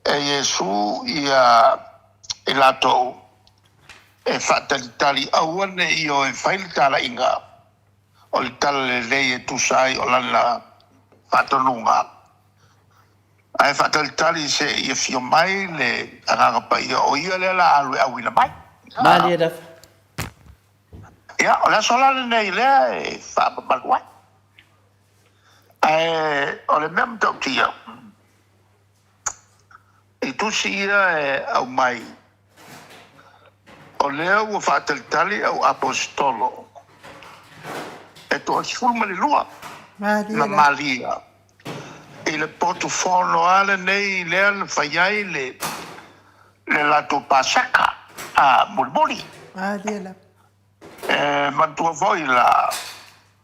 e Iesu ia i latou e faatalitali aua ne i o e fai le talaiga o le talalelei e tusa ai o lana faatonuga, ae faatalitali se i afio mai le Agaga Paia, o ia lea la alu e auina mai. Malie lava. Ia, o le aso la lenei lea e faamamalu ai. Ae o le mea matautia, i tusi ia e aumai, o lea ua faatalitali au aposetolo e 12 ma Maria i le potu fono lava lenei lea na fai ai le latou Paseka a mulimuli. E manatua foi la,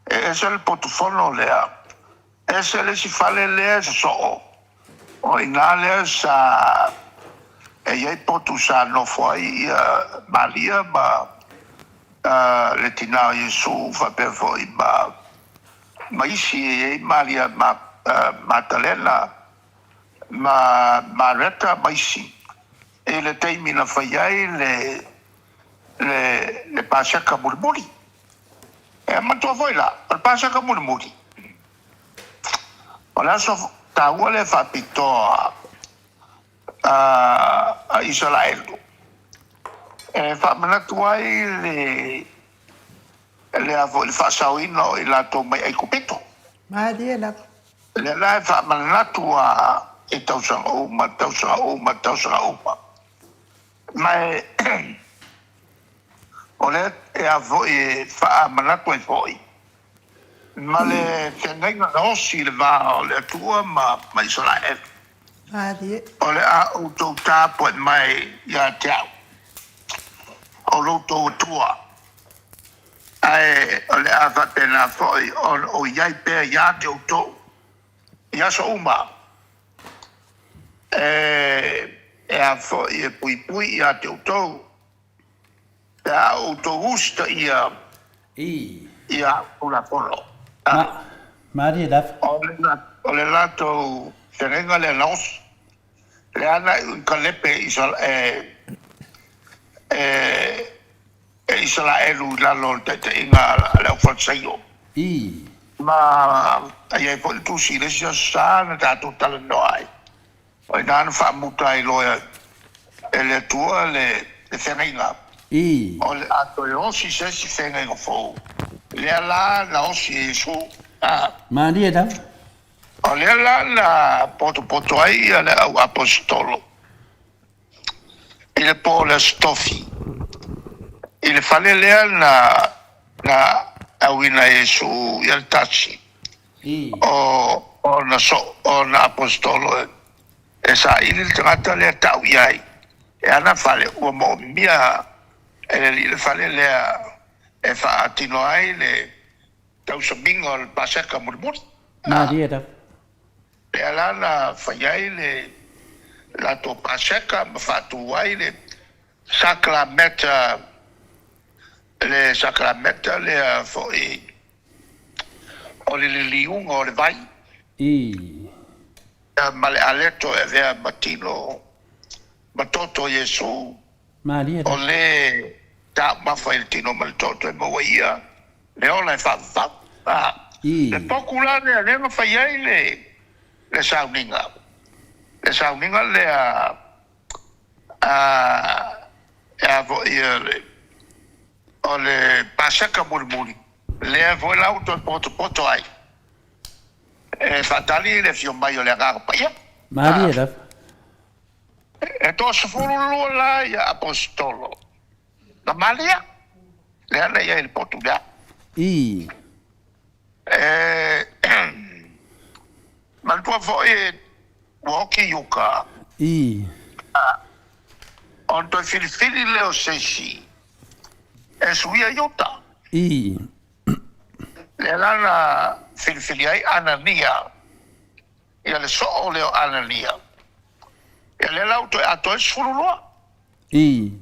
e ese le potu fono lea, ese le isi fale lea e sosoo, o i ina lea sa e i ai potu sa nofo ai ia Maria ma le tina o Iesu faapea foi ma ma isi e i ai Maria Matalena ma Mareta ma isi i le taimi na fai ai le le, le Paseka mulimuli. E manatua foi la, o le Paseka mulimuli, o le aso taua lea faapitoa a, a Isaraelu e faamanatu ai le, le a foi le faasaoina o i latou mai Aikupito. Malie lava. Lea la e faamanatu a i tausaga uma, tausaga uma, tausaga uma. Ma e o lea e a foi e faamanatu ai foi ma le feagaiga na osi i le va o le Atua ma ma Isaraelu. Malie. O le a outou tapuai mai ia te au, o lo outou Atua, ae o le a faapena foi ona ou i ai pea ia te outou i aso uma. E a foi e puipui ia te outou, pe a outou usitaia I. ia Tulafono. Ma, malie lava. O le latou feagaiga lea na oso, lea na i kalepe e e Isaraelu i lalo o le taitaiga a le Aufalesaio. I. Ma e i ai foi le tusi i le isi aso sa na tatou talanoa ai, o i ina na faamuta ai loa e le Atua le feagaiga. Ii. O le a toe osi se isi feagaiga fou, lea la na osi e Iesu, a. Malie lava. O lea la na potopoto ai le au aposetolo i le po o le Aso Tofi, i le fale lea na na auina e Iesu ia le tasi Ii. o ona so ona aposetolo e saili le tagata lea tau i ai e ana fale, ua moomia e le Alii le fale lea e faatino ai le tausamiga o le Paseka mulimuli. Malie lava. Lea la na fai ai le latou Paseka ma faatu ai le sakalameta, le sakalameta lea foi o le liliuga o le vai. Ii. Ma le aleto e avea ma tino ma toto o Iesu, Malie o le taumafa i le tino ma le toto e maua ai ia le ola e faavavau. A, le poku la lea, lea na fai ai le, le sauniga, le sauniga lea a, e a foi le, o le Paseka mulimuli, lea foi la ua toe potopoto ai. E faatali le afio mai o le Agaga Paia. Malie lava. E toasefulu lua la ia Aposetolo na Malia, lea na i ai i le potu lea. Ii. E manatua foi ua oki i uka. Ii. Ona toe filifili lea o se isi e suia i uta. Ii. Lea la na filifili ai Anania, ia le soo lea o Anania. Ia lea la ua toe atoa ai le 12. Ii.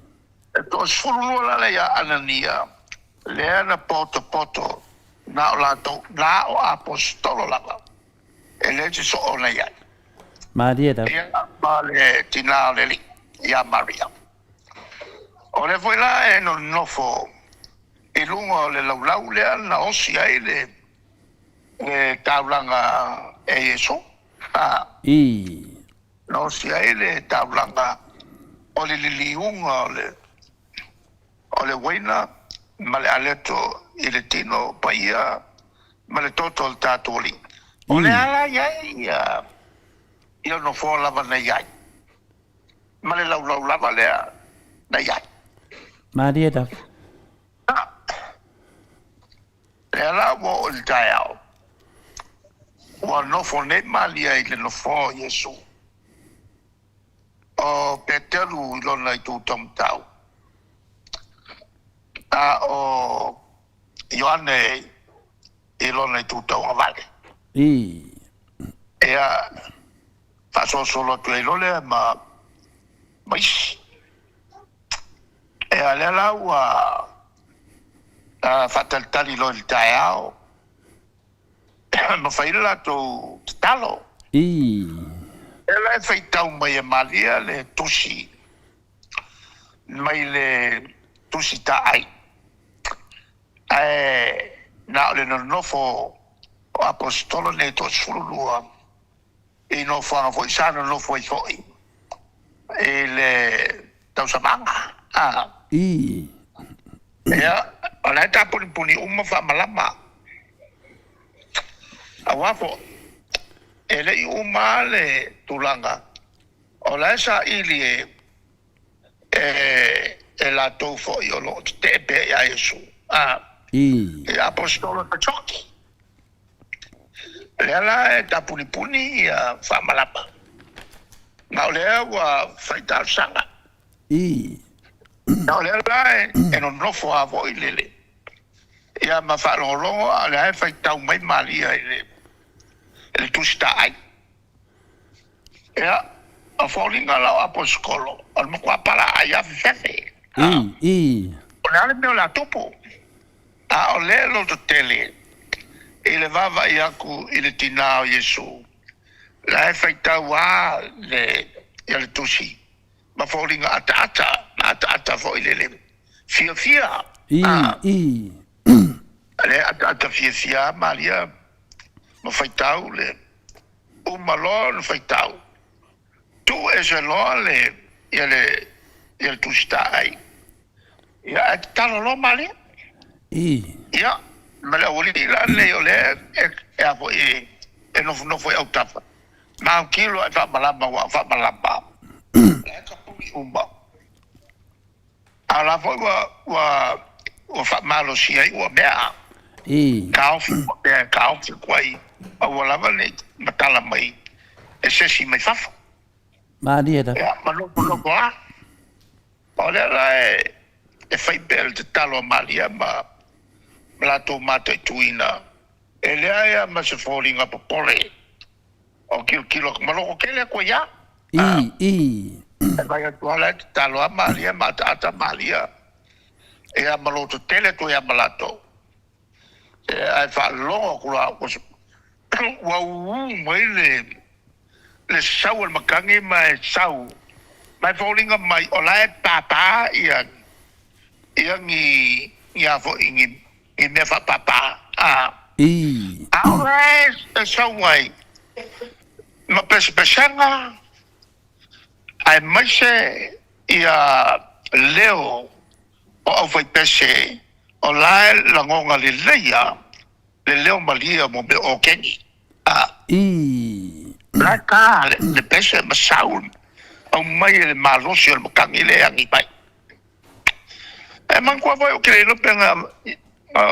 E toasefulu lua la lea ia Anania, lea na potopoto na o latou, na o aposetolo lava, e leai se soo na i ai. Malie lava. Ia ma le tinā o le Alii, ia Maria. O lea foi la e nonofo i luga o le laulau lea na osi ai le le taulaga e Iesu, a. Ii. Na osi ai le taulaga o le liliuga o le o le uaina ma le aleto i le tino paia ma le toto o le tatou Alii. O le a la i ai ia ia nofoa lava na i ai ma le laulau lava lea na i ai. Malie lava. Lea la ua oo i le taeao, ua nofo nei Malia i le nofoa o Iesu, o Peteru i lona itu taumatau, a o Ioane i lona itu tauagavale. Ii. Ia, faasolosolo atu ai loa lea ma ma isi. Ea, lea la ua faatalitali loa i le taeao ma fai le latou tatalo. Ii. Lea la e faitau mai e Malia le tusi mai le tusi taai, ae na o le nonofo o Aposetolo nei e toasefulu lua i nofoaga foi sa nonofo ai foi i le tausamaga. A. Ii. Ia, o la e tapunipuni uma faamalama. Aua foi, e le i uma le tulaga, o la e saili e, e, e latou foi o lo o tetee pea ia Iesu. A. Ii. I aposetolo e patioki. Lea la e tapunipuni ia faamalama. Ma o lea ua fai talosaga. Ii. Ma o lea la e nonofo lava foi le le ia ma faalogologo a o lea e faitau mai Maria i le i le tusi taai. Ia, o foliga la o aposetolo, o le matua palaai lava fefefe. Ii. Ii. O le a le mea o le a tupu? A o le loto tele i le vaavaai aku i le tinā o Iesu, la e faitau lava le, ia le tusi ma foliga ataata, ma ataata foi le, le fiafia. Ii, ii. Le ataata fiafia lava Maria ma faitau le, uma loa ona faitau, tuu ese loa le, ia le, ia le tusi taai. Ia, ae tatalo loa Malia. I. Ia, ma le aualii la lenei o lea e, e a foi e, e nofonofo i autafa. Ma autilo ae faamalama ua faamalama. La e tapuni uma. A o la foi ua, ua, ua faamalosia ai ua mea. I. Taofi ua mea e taofi atu ai, aua lava ne i matala mai e se isi mai fafo. Malie lava. Ia, ma nofonofo lava. O lea la e fai pea le tatalo a Malia ma latou mataituina, e leai lava ma se foliga popole o tilotilo atu ma loko tele atu ai lava. I, i. E fai atu lava la e tatalo lava Malia ma ataata Malia, ia ma loto tele atu ai lava ma latou. Ae faalogo atu la ua ū mai le sau a le matagi ma e sau ma e foliga mai o la e pāpā ia ia ni ni a foi ni ni mea faapāpā a I. A o la e sau ai ma pesepesega aemaise ia leo o aufaipese o la e lagona lelei a le leo malie mo mea o keni. A. I. La e ta le pese ma sau aumai e le malosi o le matagi lea e agi mai. E manatua foi ou te le iloa pe na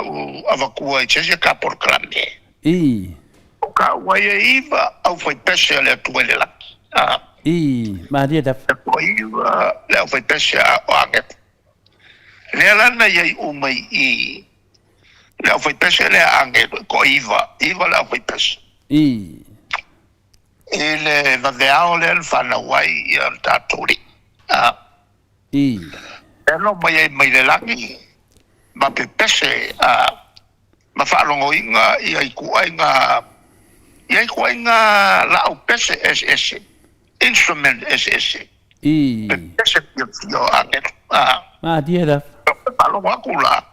ou avatua i se isi ta polokalame. I. O ka ua ai e iva aufaipese a le Atua i le lagi. A. I. Malie lava. E toaiva le aufaipese a o agelu. Lea la na i ai uma i i le aufaipese lea a agelu, e toaiva, iva le aufaipese. I. I le vaveao lea na fanau ai ia le tatou Alii. A. I. E alo mai ai mai le lagi ma pepese a ma faalogoina ia ituaiga ia ituaiga laau pese eseese, instrument eseese. I. Pepese fiafia o agelu. A. Malie lava. Faalogo atu la,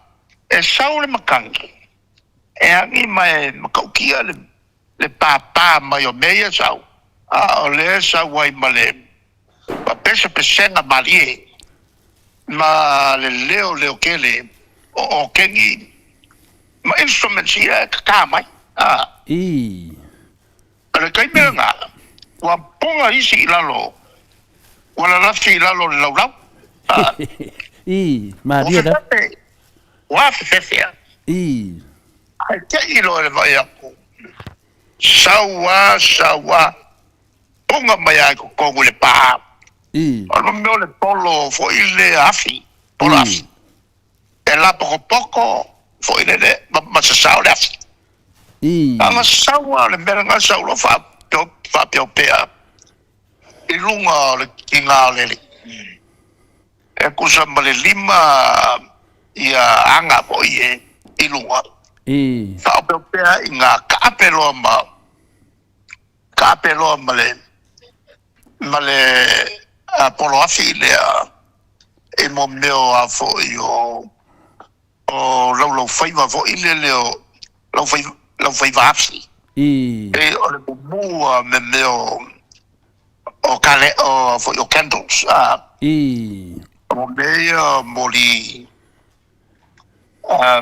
e sau le matagi e agi ma e matautia le le pāpā mai o mea ia sau, a o lea e sau ai ma le pesepesega malie ma le leo leotele o okeni ma instruments ia e tatā mai. A. I. O le taimi lena, ua pola isi i lalo, ua lalafi i lalo o le laulau. A. I, malie lava. Ua fefefea. I. Ae te i loa le vaai atu, sau a, sau a, poga mai lava i totonu i le pa. I. O le mea o le polo foi le afi, polo afi. E lapokopoko foi lele ma sasao le afi. I. A na sau lava le mea lena sau loa faapeopea i luga o le tiga o le alii. E tusa ma le lima ia aga foi e i luga. I. Faaopeopea i ga kaape loa ma kaape loa ma le ma le polo afi lea i mo mea o a foi o o laulaufaiva foi lele o laufaiva afi. I. E o le mumu a me mea o o kale o foi o candles a. I. O mea ia moli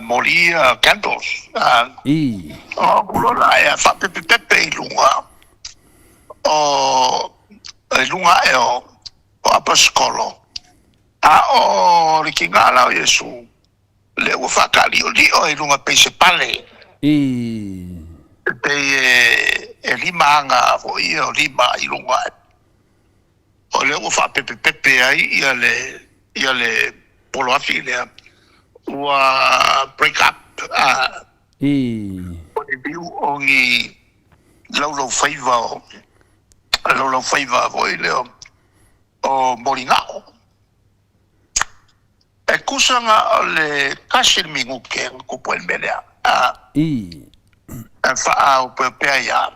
moli candles a. I. O kulo la e faapepepepe i luga o i luga ae o o aposikolo a o le tiga la o Iesu lea ua faataaliolio i luga pei se pale. I. E pei e lima aga foi ia o lima i luga ae. O lea ua faapepepepe ai ia le ia le polo afi lea ua break up a. I. O le liu o ni laulaufaiva o laulaufaiva foi lea o moligao. E tusa na o le tasi le minute na tupu ai le mea lea. A. I. E faaopeopea ia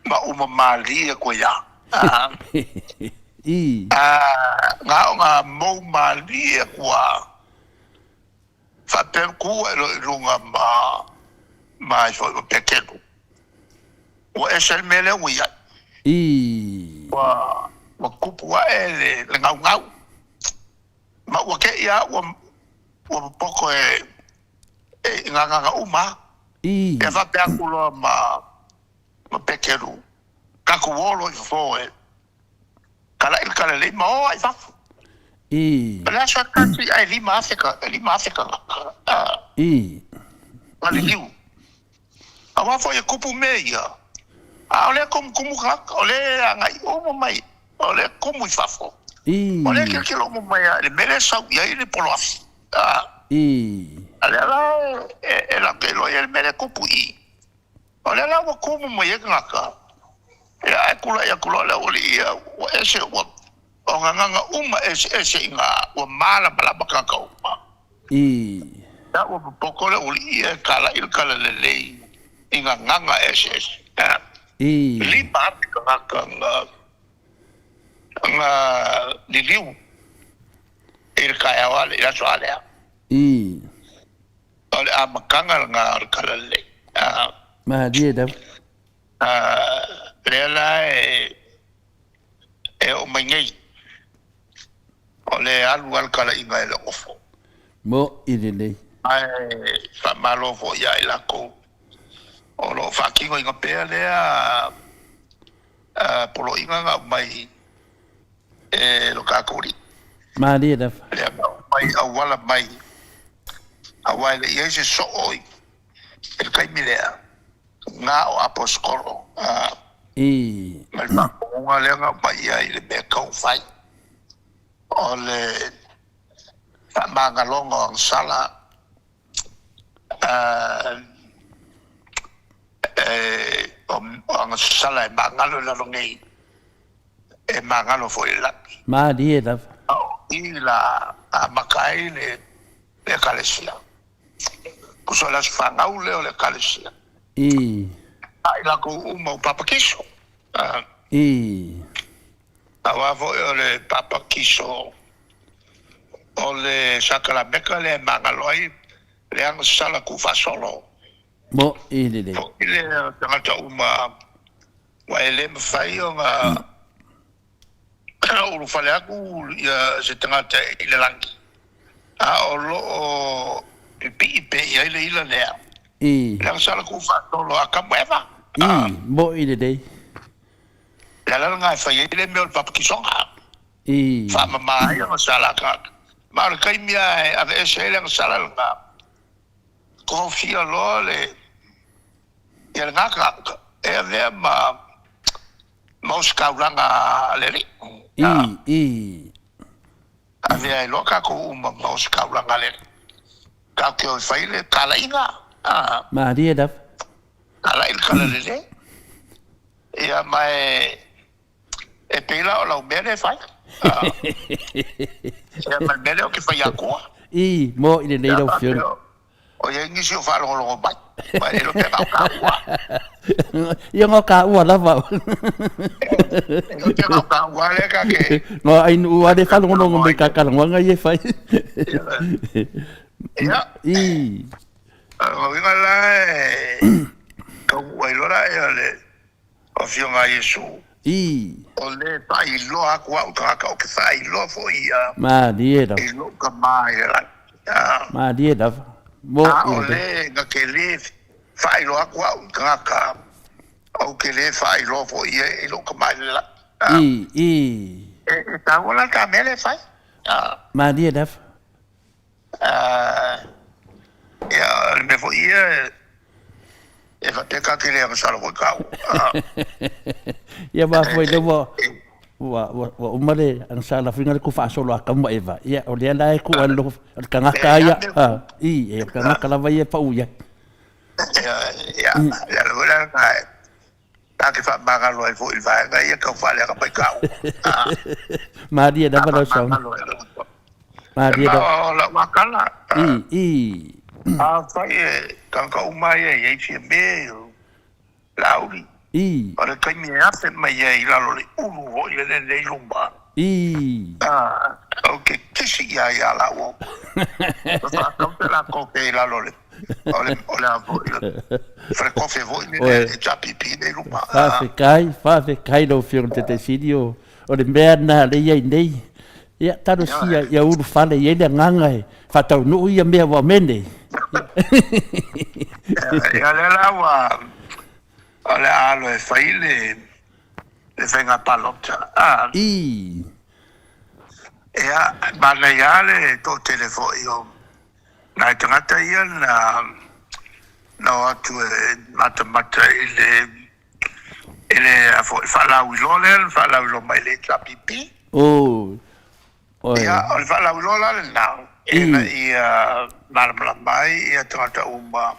ma uma malie atu ai lava. A. I. A, na o na mou malie atu lava. Faapea ku ae loa i luga ma ma ai foi ma Petelu. Ua ese le mea lea ua i ai. I. Ua, ua tupu ae le, le gaugau. Ma ua te i a ua ua popoto e e i ngā agaga uma. Ia faapea atu loa ma ma Peteru, Tatou o loa i fafo e kalaʻi le talalelei ma o ae i fafo. O le aso tasi ae 5,000 ka 5,000 tagata na liliu. Aua foi e kupu mea ia, a o lea e tumutumu tagata, o lea e agai uma mai, o lea e tumu i fafo. O lea e tilotilo uma mai lava i le mea lea e sau i ai le poloafi. A lea la e latou te iloa i ai le mea lea e tupu i i. O lea la ua tumu mai ai tagata, ia ae tulai atu loa le aualii ia, ua ese, ua, o gagana uma eseese i ina, ua malamalama tagata uma. Ia ua popoto le aualii ia e talai le talalelei i gagana eseese. 5,000 tagata na, na liliu i le taeao a le, i le aso a lea. O le amataga lena o le talalelei. Malie lava. Lea la e e oo mai nei, o le alu lava le talaiga e le ofo. Moʻi lelei. Ae faamalo foi ia i latou o lo o faatinoina pea lea poloaiga na aumai e lo tatou Alii. Malie lava. Lea na aumai auala mai, aua e le i i ai se soo i le taimi lea, na o aposetolo ma le faatonuga lea na aumai ai i le mea e tatau ona fai, o le faamagaloga o agasala o agasala e magalo i lalo nei, e magalo foi i le lagi. Malie lava. A o i la amata ai le Ekalesia. Tusa o le aso fanau lea o le Ekalesia. A i latou uma o papatiso. Aua foi o le papatiso o le sakalameka lea e magalo ai le agasala tuufaasolo. Moʻi lelei. Foi lea o tagata uma ua e le mafai ona ulufale atu ia se tagata i le lagi, a o lo o pipii pea i ai le ila lea. Le agasala tuufaasolo a Atamu Eva. Moʻi lelei. Le ala lena e fai ai le mea o le papatisoga. Faamama ai agasala a tagata. Ma o le taimi lava e aveese ai le agasala lena, tofia loa le ia lena tagata e avea ma ma ositaulaga a le Alii. Avea ai loa tatou uma ma ositaulaga a le Alii. Tatou te o e fai le talaiga. Malie lava. Talai le talalelei. Ia ma e e pei la o lau mea lea e fai. Ia ma le mea lea ou te fai atua. I, mo i lenei lau Afioga. O i ai nisi o faalogologo mai, ma e le iloa pe na o taua. Ia na o taua lava. E iloa pe na o taua lea ta te. No ai nuu lava lea e faalogologo mai i ta talanoaga ia e fai. Ia. I. O lona uiga la e taunuu ai loa la le Afioga a Iesu. I. O le faailoa atu au tagata ou te faailoa foi ia. Malie lava. I lou tama i le lagi. Malie lava. Mo A o le na te le faailoa atu au i tagata, ou te le faailoa foi ia i lou tama i le lagi. I. I. E taua la le ta mea lea e fai. Malie lava. Ia, o le mea foi ia, e faapea ta te le agasala foi tāua. Ia ma foi lea ua ua ua uma le agasala foi le ku faasolo a Atamu ma Eva. Ia o lea la e ku ai le tagata ia. I, e o le tagata lava ia e pau i ai. Ia, ia le foi la ta te faamagalo ai foi i le vaega ia tau faaleaga mai tāua. Malie lava lau saunoaga. Malie lava. O lau akala. I, i. Afai e tagata uma ia e i ai Fiame, o Laauli. I. O le taimi e afe mai ai i lalo o le ulu foi le lele i luma. I. Ou te kisi i ai ia lāua. Ua faatau se la kofe i lalo o le O le, o le a foi, falekofe foi le e chapipi nei luma. Faafetai, faafetai lau Afioga i le Taitaifono, o le mea lena lea e i ai nei. Ia, talosia ia ulufale i ai le agaga e faataunuu ia mea ua mea nei. Ia, lea la ua, o le a alo e fai le, le faiga palota. A. I. Ia, manaia lava le toatele foi o nai tagata ia na, na o atu e matamata i le, i le a foi, faalauiloa lea na faalauiloa mai e le HRPP. Oh. Oi. Ia, o le faalauiloa la lena, ina ia malamalama ai ia tagata uma.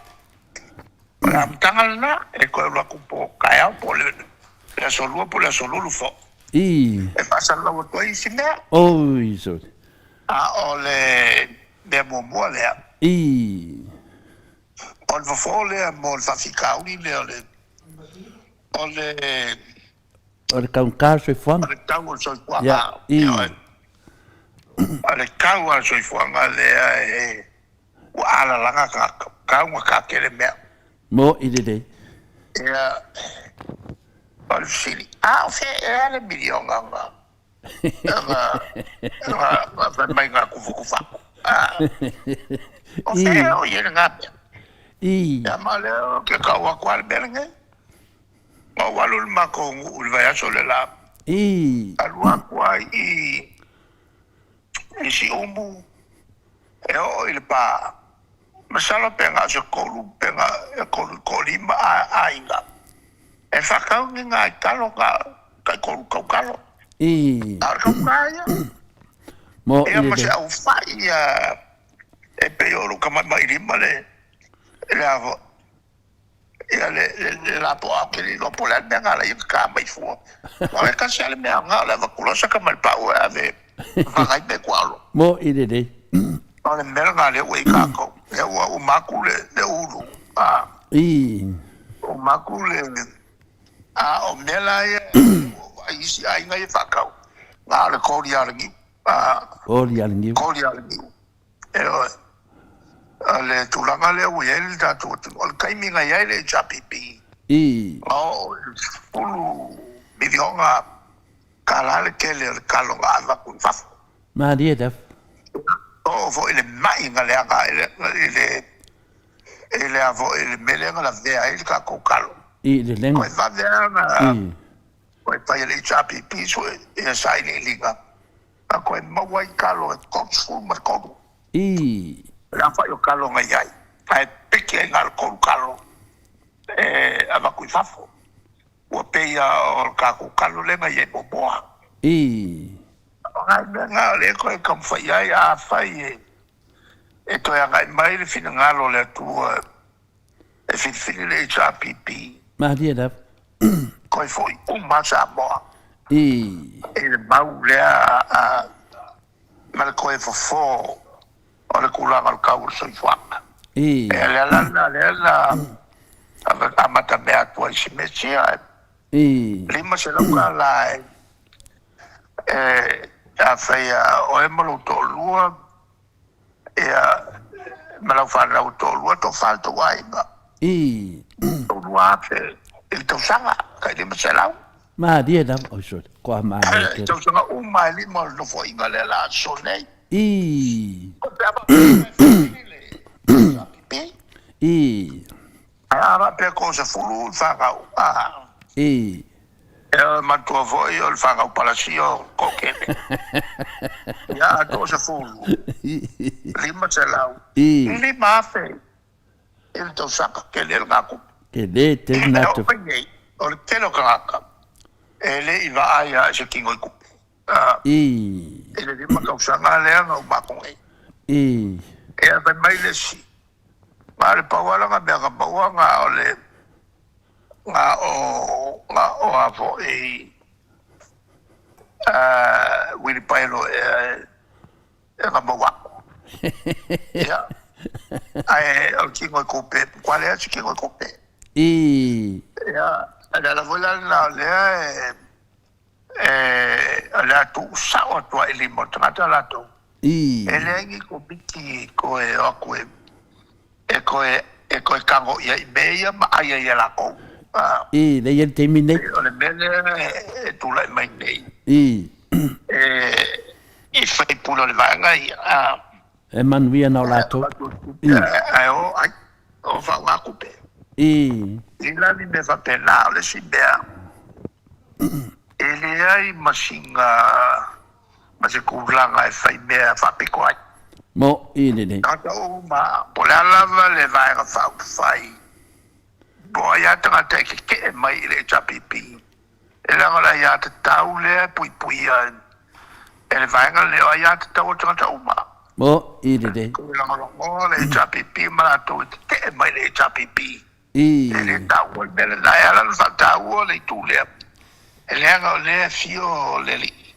O le amataga lena, e toe alu atu po o taeao po o le aso Lua po o le aso Lulu foi. E faasalalau atu ai isi mea. Oi, sorry. A o le mea muamua lea. O le fofo lea mo le faafitauli lea o le, o le. O le taugata o le soifuaga. O le tau o le soifuaga. Ioe. O le tau o le soifuaga lea e ua alalaga tagata, taugata tele mea. Mo'i lelei. Ia, o le fesili, a o fea ea le miliona na na fai mai na kufukufa? O fea o i ai lena mea? Ia ma lea ou te tau atu lava le mea lenei. Na ou alu i le matou nuu i le vaiaso le la. Alu atu ai i Siumu e oo i Lepa. Masalo pe na o se tolu pe na tolu toalima aiga e faatau ni nai talo na tai tolu tautalo. A o le tauta ia. Ia ma se aufai ia e pei o lou tamatamailima le a foi. Ia le le lapoa ou te le iloa po o le a le mea na ala ai ona ta mai fua. Aua e tasi lava le mea aoga o le avatu loa saka mai le pau e ave e faga ai mea i tuaolo. Mo'i lelei. O le mea lena lea ua i ai tatou. Lea ua uma atu le le ulu. A. Uma atu le a o mea la ia ua ou vaai i isi aiga ia e faatau, na o le koli lava o le niu. A. Koli lava o le niu. Koli lava o le niu. Ioe. O le tulaga lea ua i ai le tatou atunuu, o le taimi na i ai le HRPP, na oo i le 10 miliona tala le tele o le talo na avatu i fafo. Malie lava. Oo foi i le mai na leaga ai i le i le a foi i le mea lea na lavea ai le tatou talo. I le lega. Toe vave lava na toe fai e le HRPP sue ia sailiiliga. A koe maua ai talo e 33. I. Le aofai o talo na i ai, ae piki ai na o le tolu talo e avatu i fafo. Ua pei a o le tatou talo lea na i ai muamua. I. O nai mea na o lea e toe taumafai ai, afai e toe agai mai le finagalo o le Atua e filifili le HRPP. Malie lava. Toe foi uma Samoa. I. I le mau lea a, ma le toe fofo o le tulaga o le tau o le soifuaga. I. E le ala lena lea na amata mea atu ai si Mesia. I. $500 e, e afai a oe ma lou toalua Ia, ma lau fanau toalua, toafa le tou aiga. I. 2000 i le tausaga, tai 500. Malie lava, oi sole, koa manaia tele. Tausaga uma e lima o le nofoaiga lea la aso nei. I. Pe a faapea e filifili le SRPP. I. Ae a faapea ko 10 le fanau, a. I. E manatua foi o le fanau palasia o toatele. Ia a toasefulu, 500, 5000 i le tausaga, tele lena tupe. Tele tele lena tupe. E oo mai nei, o le tele o tagata e le i vaai lava i se tino i tupe. I le 5 tausaga lea na uma atu nei. Ia fai mai le isi, na o le pau lava lana mea na maua na o le Na o, na o a foi uilipaelo ea e na maua aku. Ia, ae o le tino i kupe, kua leai se tino i kupe. Ia, o le ala foi la lena o lea e, e, o le a tuusao atu ai i lima o le tagata latou. E leai ni komiti e toe o atu e e toe e toe tago i ai i mea ia ma ai ai e latou. I, lea e i ai le taimi nei. O le mea lea e tulai mai nei. E i faipule o le vaega ia. A. E manuia na o latou. I. Ae o ai, o faaaoga tupe. I. I la ni mea faapena, o le isi mea, e leai ma sina, ma se tulaga e fai mea faapito ai. Mo i lelei. Tagata uma, po o le a lava le Vaega Faaupufai, po o ai lava tagata e tetee mai i le HRPP, E leaga o le aiatatau lea e puipuia e le vaega lenei, o aiatatau a tagata uma. Mo i lelei. E lagolagoa le HRPP ma latou e tetee mai le HRPP. I. E le taua le mea lena. E ala ona faataua le itu lea, e leaga o lea e afio le Alii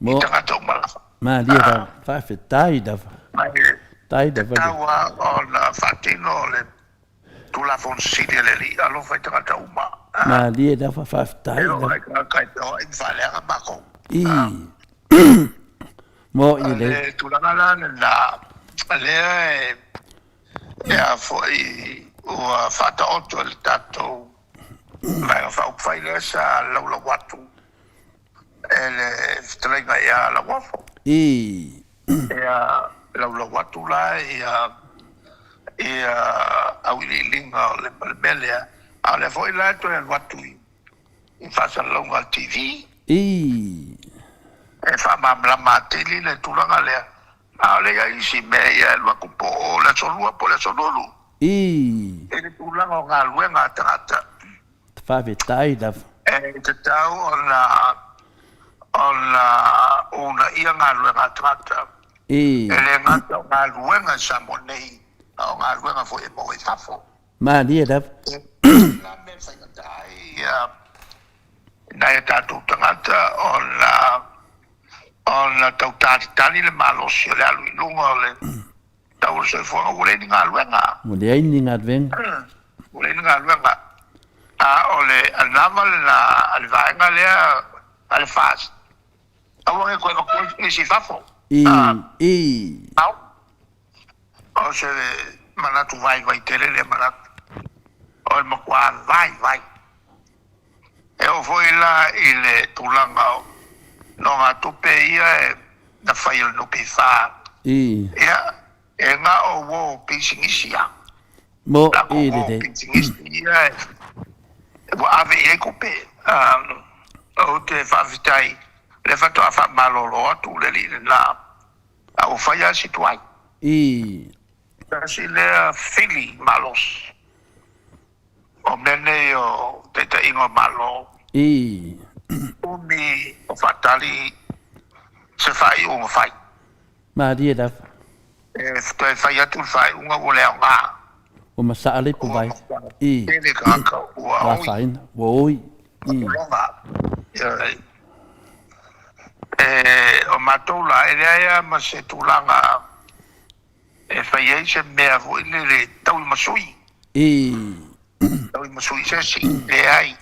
i tagata uma lava. Malie lava. Faafetai lava. Ma e tatau lava ona faatino le Tulafono sili a le Alii, alofa i tagata uma. Malie lava, faafetai lava. E oo ai tagata e feoai ma faaleaga matou. I. Mo i le. Le tulaga la lena, lea e a foi ua faataoto e le tatou Vaega Faaupufai lea sa laulau atu e le fetalaiga ia Lauofo. I. Ia laulau atu la ia ia auiliiliga o le mea lea, a o lea foi la e toe alu atu i faasalalauga a le TV. I. E faamalamalama atili le tulaga lea, a o lea i ai isi mea ia e alu atu po o le aso Lua po o le aso Lulu. I. I le tulaga o galuega a tagata. Faafetai lava. E tatau ona ona uunaia galuega a tagata. I. E le gata o galuega i Samoa nei, a o galuega foi e maua i fafo. Malie lava. E tasi la mea e faigata ai nai a tatou tagata ona ona tau talitali le malosi o le alu i luga o le tau o le soifuaga, ua leai ni galuega. Ua leai ni galuega. Ua leai ni galuega. A o le anava lena a le vaega lea a le FAST, aua ne i toe avatua nisi i fafo. I, i. Ao. O se manatu vaivai tele lea manatu. O le matua vaivai. E oo foi la i le tulaga o nogatupe ia e na fai e le NPF, ia, e na o uo pisinisi ia. Mo Lako i uo lelei. pisinisi ia e ua ave i ai tupe. Ou te faafetai, o lea faatoa faamalolo atu le alii lena, a ua fai lava si tuai. Tasi lea fili malosi. O mea nei o taitaiga o Malo. Ii. Umi o faatali se faaiuga fai. Malie lava. E toe fai atu le faaiuga ua le aoga. Ua masaa le ipuvai. Ii. Ua tele tagata ua Ua oi. afaina. Ua oi. Ii. Ua loga. E, o matou la, e leai lava ma se tulaga e fai ai se mea foi lele tau i masui. I. Tau i masui se isi, leai.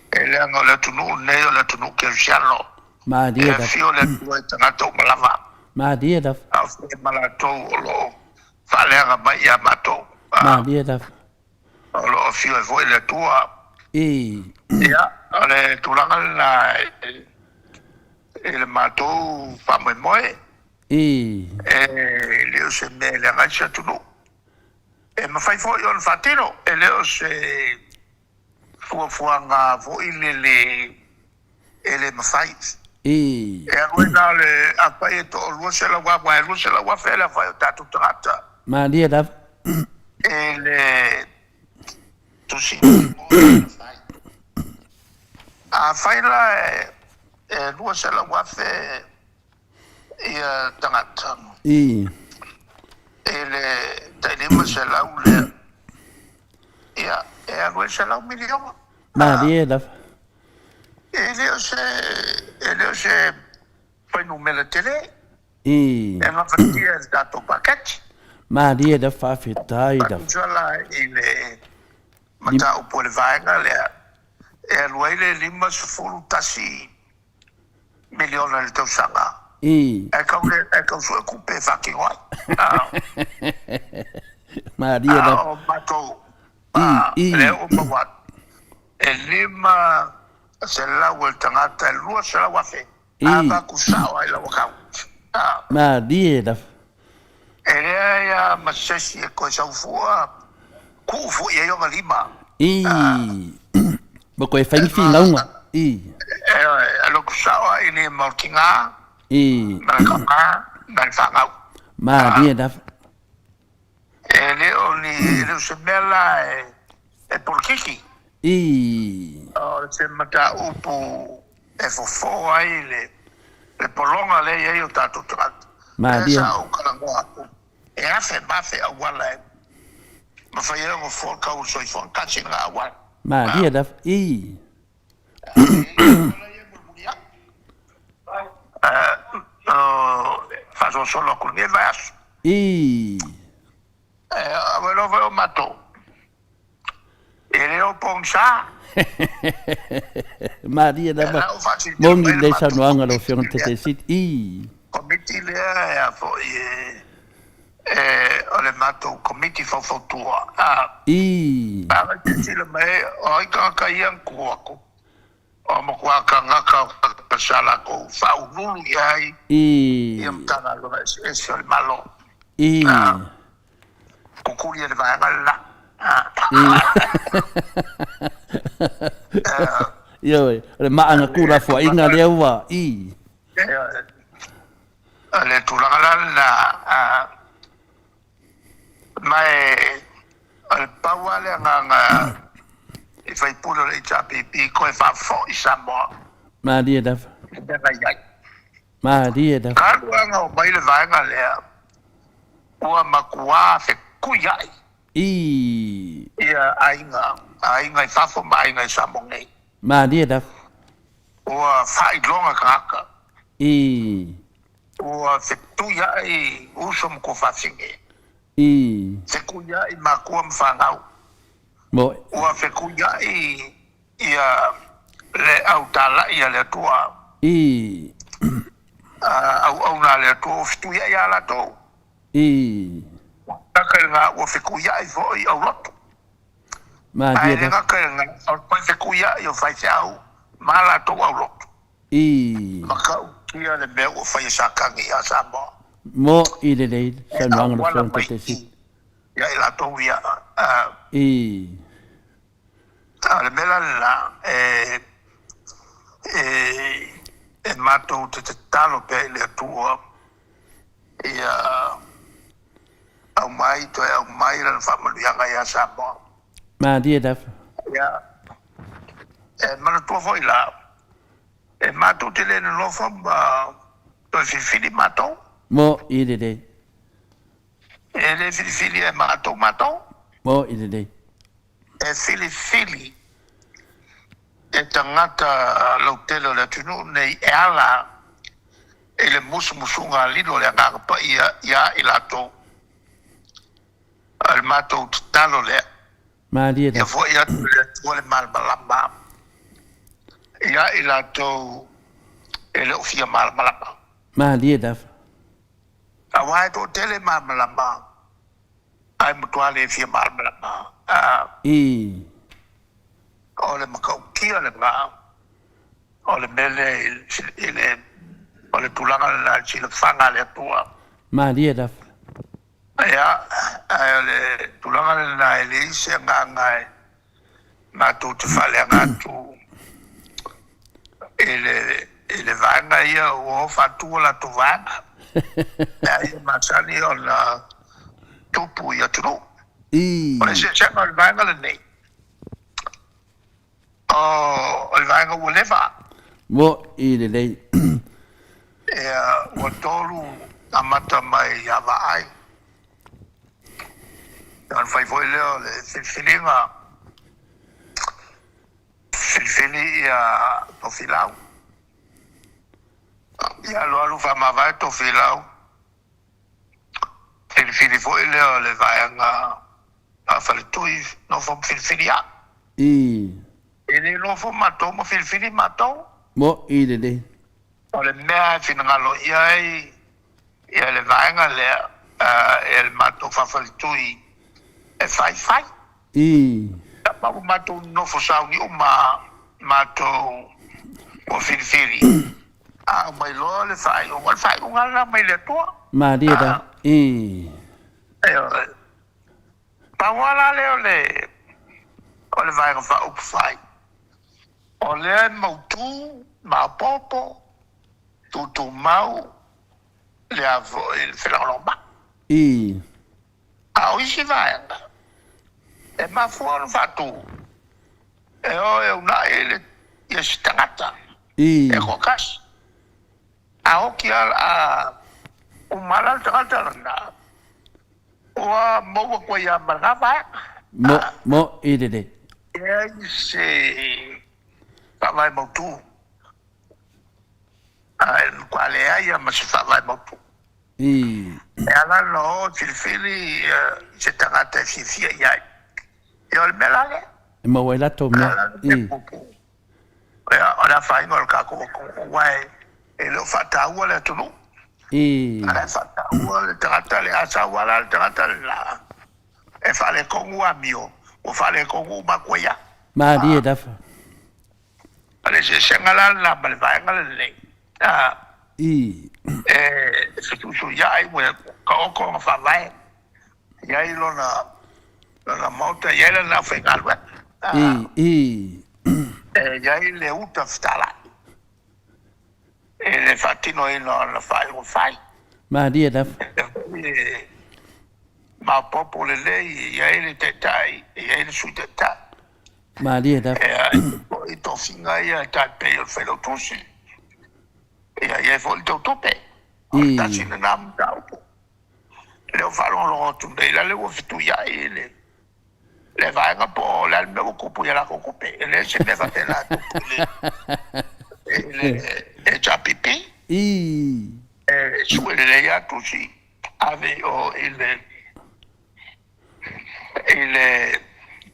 E leaga o le atunuu lenei o le atunuu kerisiano. Malie E lava. afio le Atua i tagata uma lava. Malie lava. A o fea ma latou o lo o faaleaga mai ia matou. Malie lava. O lo o afio ai foi le Atua. I. Ia, o le tulaga lena i le matou faamoemoe. I. E le o se mea e leaga ai se atunuu. E mafai foi ona faatino, e le o se fuafuaga foi lele e le mafai. I. E alu ai na o le afai e toa-200 aua e 200,000 le afai o tatou tagata. Malie lava. E le tusi mai fai. Afai la e 200,000 ia tagata. I. I le tai 500 lea, ia, e alu ai le 100 miliona. Malie lava. E le o se, e le o se fuainumera tele. I. E gafatia e le tatou paketi. Malie lava, faafetai lava. Faatusa la i le mataupu a le vaega lea, e alu ai le 51 miliona i le tausaga. I. Ae kau le, ae kau sue kupe e faatino ai. Malie lava. A o matou, I, i. lea ua maua atu, e 500 o le tagata, e 200,000. A avatu sao ai lau account. A. Malie lava. E leai a ma se isi e toe sau fua, kuu foi i ai ona lima. I. Ua toe fai ni finauga. I. E alu atu sao ai i lima o le tina. I. Ma le tama ma le fanau. Malie lava. E le o ni, e le o se mea la e polokiki. I. O se mataupu e fofo ai le pologa lea e i ai o tatou tagata. Malie. Lea sa ou talanoa atu, e afe ma afe auala e mafai ai ona fofo le tau o le soifuaga, tasi lena auala. Malie lava. I. Faasolosolo atu lenei vaiaso. I. Ua iloa foi o matou e le o pogisa. Malie lava. Moni lelei saunoaga lau Afioga i le Taitaifono Sili. I. Komiti lea e a foi e o le matou komiti faufautua. I. A silasila mai o ai tagata ia na tuu atu, o matua tagata o tagata sa latou faauluulu i ai ia Matagaluega eseese o le Malo. I. Kukuli e le vaega le la. Ioe, o le maaga tuulafoaiga lea ua i. O le tulaga la lena, ma o le pau lava le agaga i faipule o le HRPP toe faafoi Samoa. Malie lava. I mea na i ai. Malie lava. Talu lava ona omai le vaega lea, ua matua fetuiai. I. Ia aiga, aiga i fafo ma aiga i Samoa nei. Malie lava. Ua faailoga tagata. I. Ua fetuiai uso ma tuafafine. I. Fetuiai makua ma fanau. Moe. Ua fetuiai ia le au talai a le Atua. I. Auauna a le Atua ua fetuiai ia latou. I. Gata i lena ua fetuiai foi aulotu. Malie Ae le lava. gata i lena, o le toe fetuiai o faifeau ma latou aulotu. I. Matautia le mea ua fai e Satani ia Samoa. Mo'i lelei E saunoaga lau auala Afioga i le mai Taitaifono. i ia i latou ia. I. O le mea la lena, e, e, e matou te tatalo pea i le Atua ia aumai, toe aumai Lana faamanuiaga ia Samoa. Malie lava. Ia, e manatua foi la, e matou te le nonofo ma toe filifili matou. Mo'i lelei. E le filifili e matou matou. Mo'i lelei. E filifili e tagata lautele o le atunuu nei e ala i le musumusuga a lilo o le Agaga Paia iā i latou. O le matou tatalo lea. Malie Ia lava. foi atu i le Atua le malamalama iā i latou e le o fia malamalama. Malie lava. Aua e toatele malamalama ae matua le fia malamalama. A. I. O le matautia lena, o le mea lea i le, o le tulaga lena i le silafaga a le Atua. Malie lava. Ia, ae o le tulaga lena e leai se agaga e matou te faaleaga atu i le, i le vaega ia ua o faatu a latou vaega. Mea ia masani ona tupu i atunuu. I. O le eseesega o le vaega lenei, o le vaega ua leva. Mo'i lelei. Ia, ua tolu amata mai ia Vaai. Ona fai foi lea o le filifiliga, filifili ia Tofilau. Ia alualu faamavae Tofilau, filifili foi lea o le vaega faa-faletui, nofo ma filifili au. I. E le nofo matou ma filifili matou. Mo'i lelei. O le mea e finagalo i ai ia le vaega lea e le matou faafaletui e faifai. I. Ma ua matou nofo sauni uma matou ua filifili. A aumai loa le faaiuga, o le faaiuga lena mai le Atua. Malie lava. Ii. Ioe. Pau lava la lea o le, o le Vaega Faaupufai, o lea e mautu, maopoopo, tutumau le a foi le felagolagomai. Ii. A o isi vaega, e mafua ona faatu e o e uunai le ia se tagata e toatasi. A oti a a uma la le tagata lena, ua maua atu ai lava ma lena vaega. Mo, mo, i lelei. E leai se faavae mautu. A e matua leai lava ma se faavae mautu. I. E ala ona o e filifili se tagata e fiafia i ai. Ia o le mea la lea. E maua ai latou mea. I. Ia, o le afaina o le tatou atunuu, aua e le o faataua le atunuu. I. A e faataua le tagata lea, a sau lava la le tagata lena, e faaletonu amio, ua faaletonu uma atu ai lava. Malie lava. O le eseesega la lena ma le vaega lenei, I. e fetuutuiai ua taoto ona faavae, e i ai lona, lona maota, e i ai lana aufaigaluega. I. I. E i ai le uta fetalai i le faatinoina o ana faaiuga fai. Malie lava. E maopoopo lelei, e i ai le Taitai, e i ai le Sui Taitai. Malie lava. E i tofiga ia e tai pei o le Failautusi, ia i ai foi le tautupe. O le tasi lena mataupu. Lea ua faalogologo atu nei la lea ua fetuiai le le vaega po o le a le mea ua tupu i a latou tupe. E leai se mea faapena e tupu i le HRPP. E sue lelei lava tusi ave i o i le i le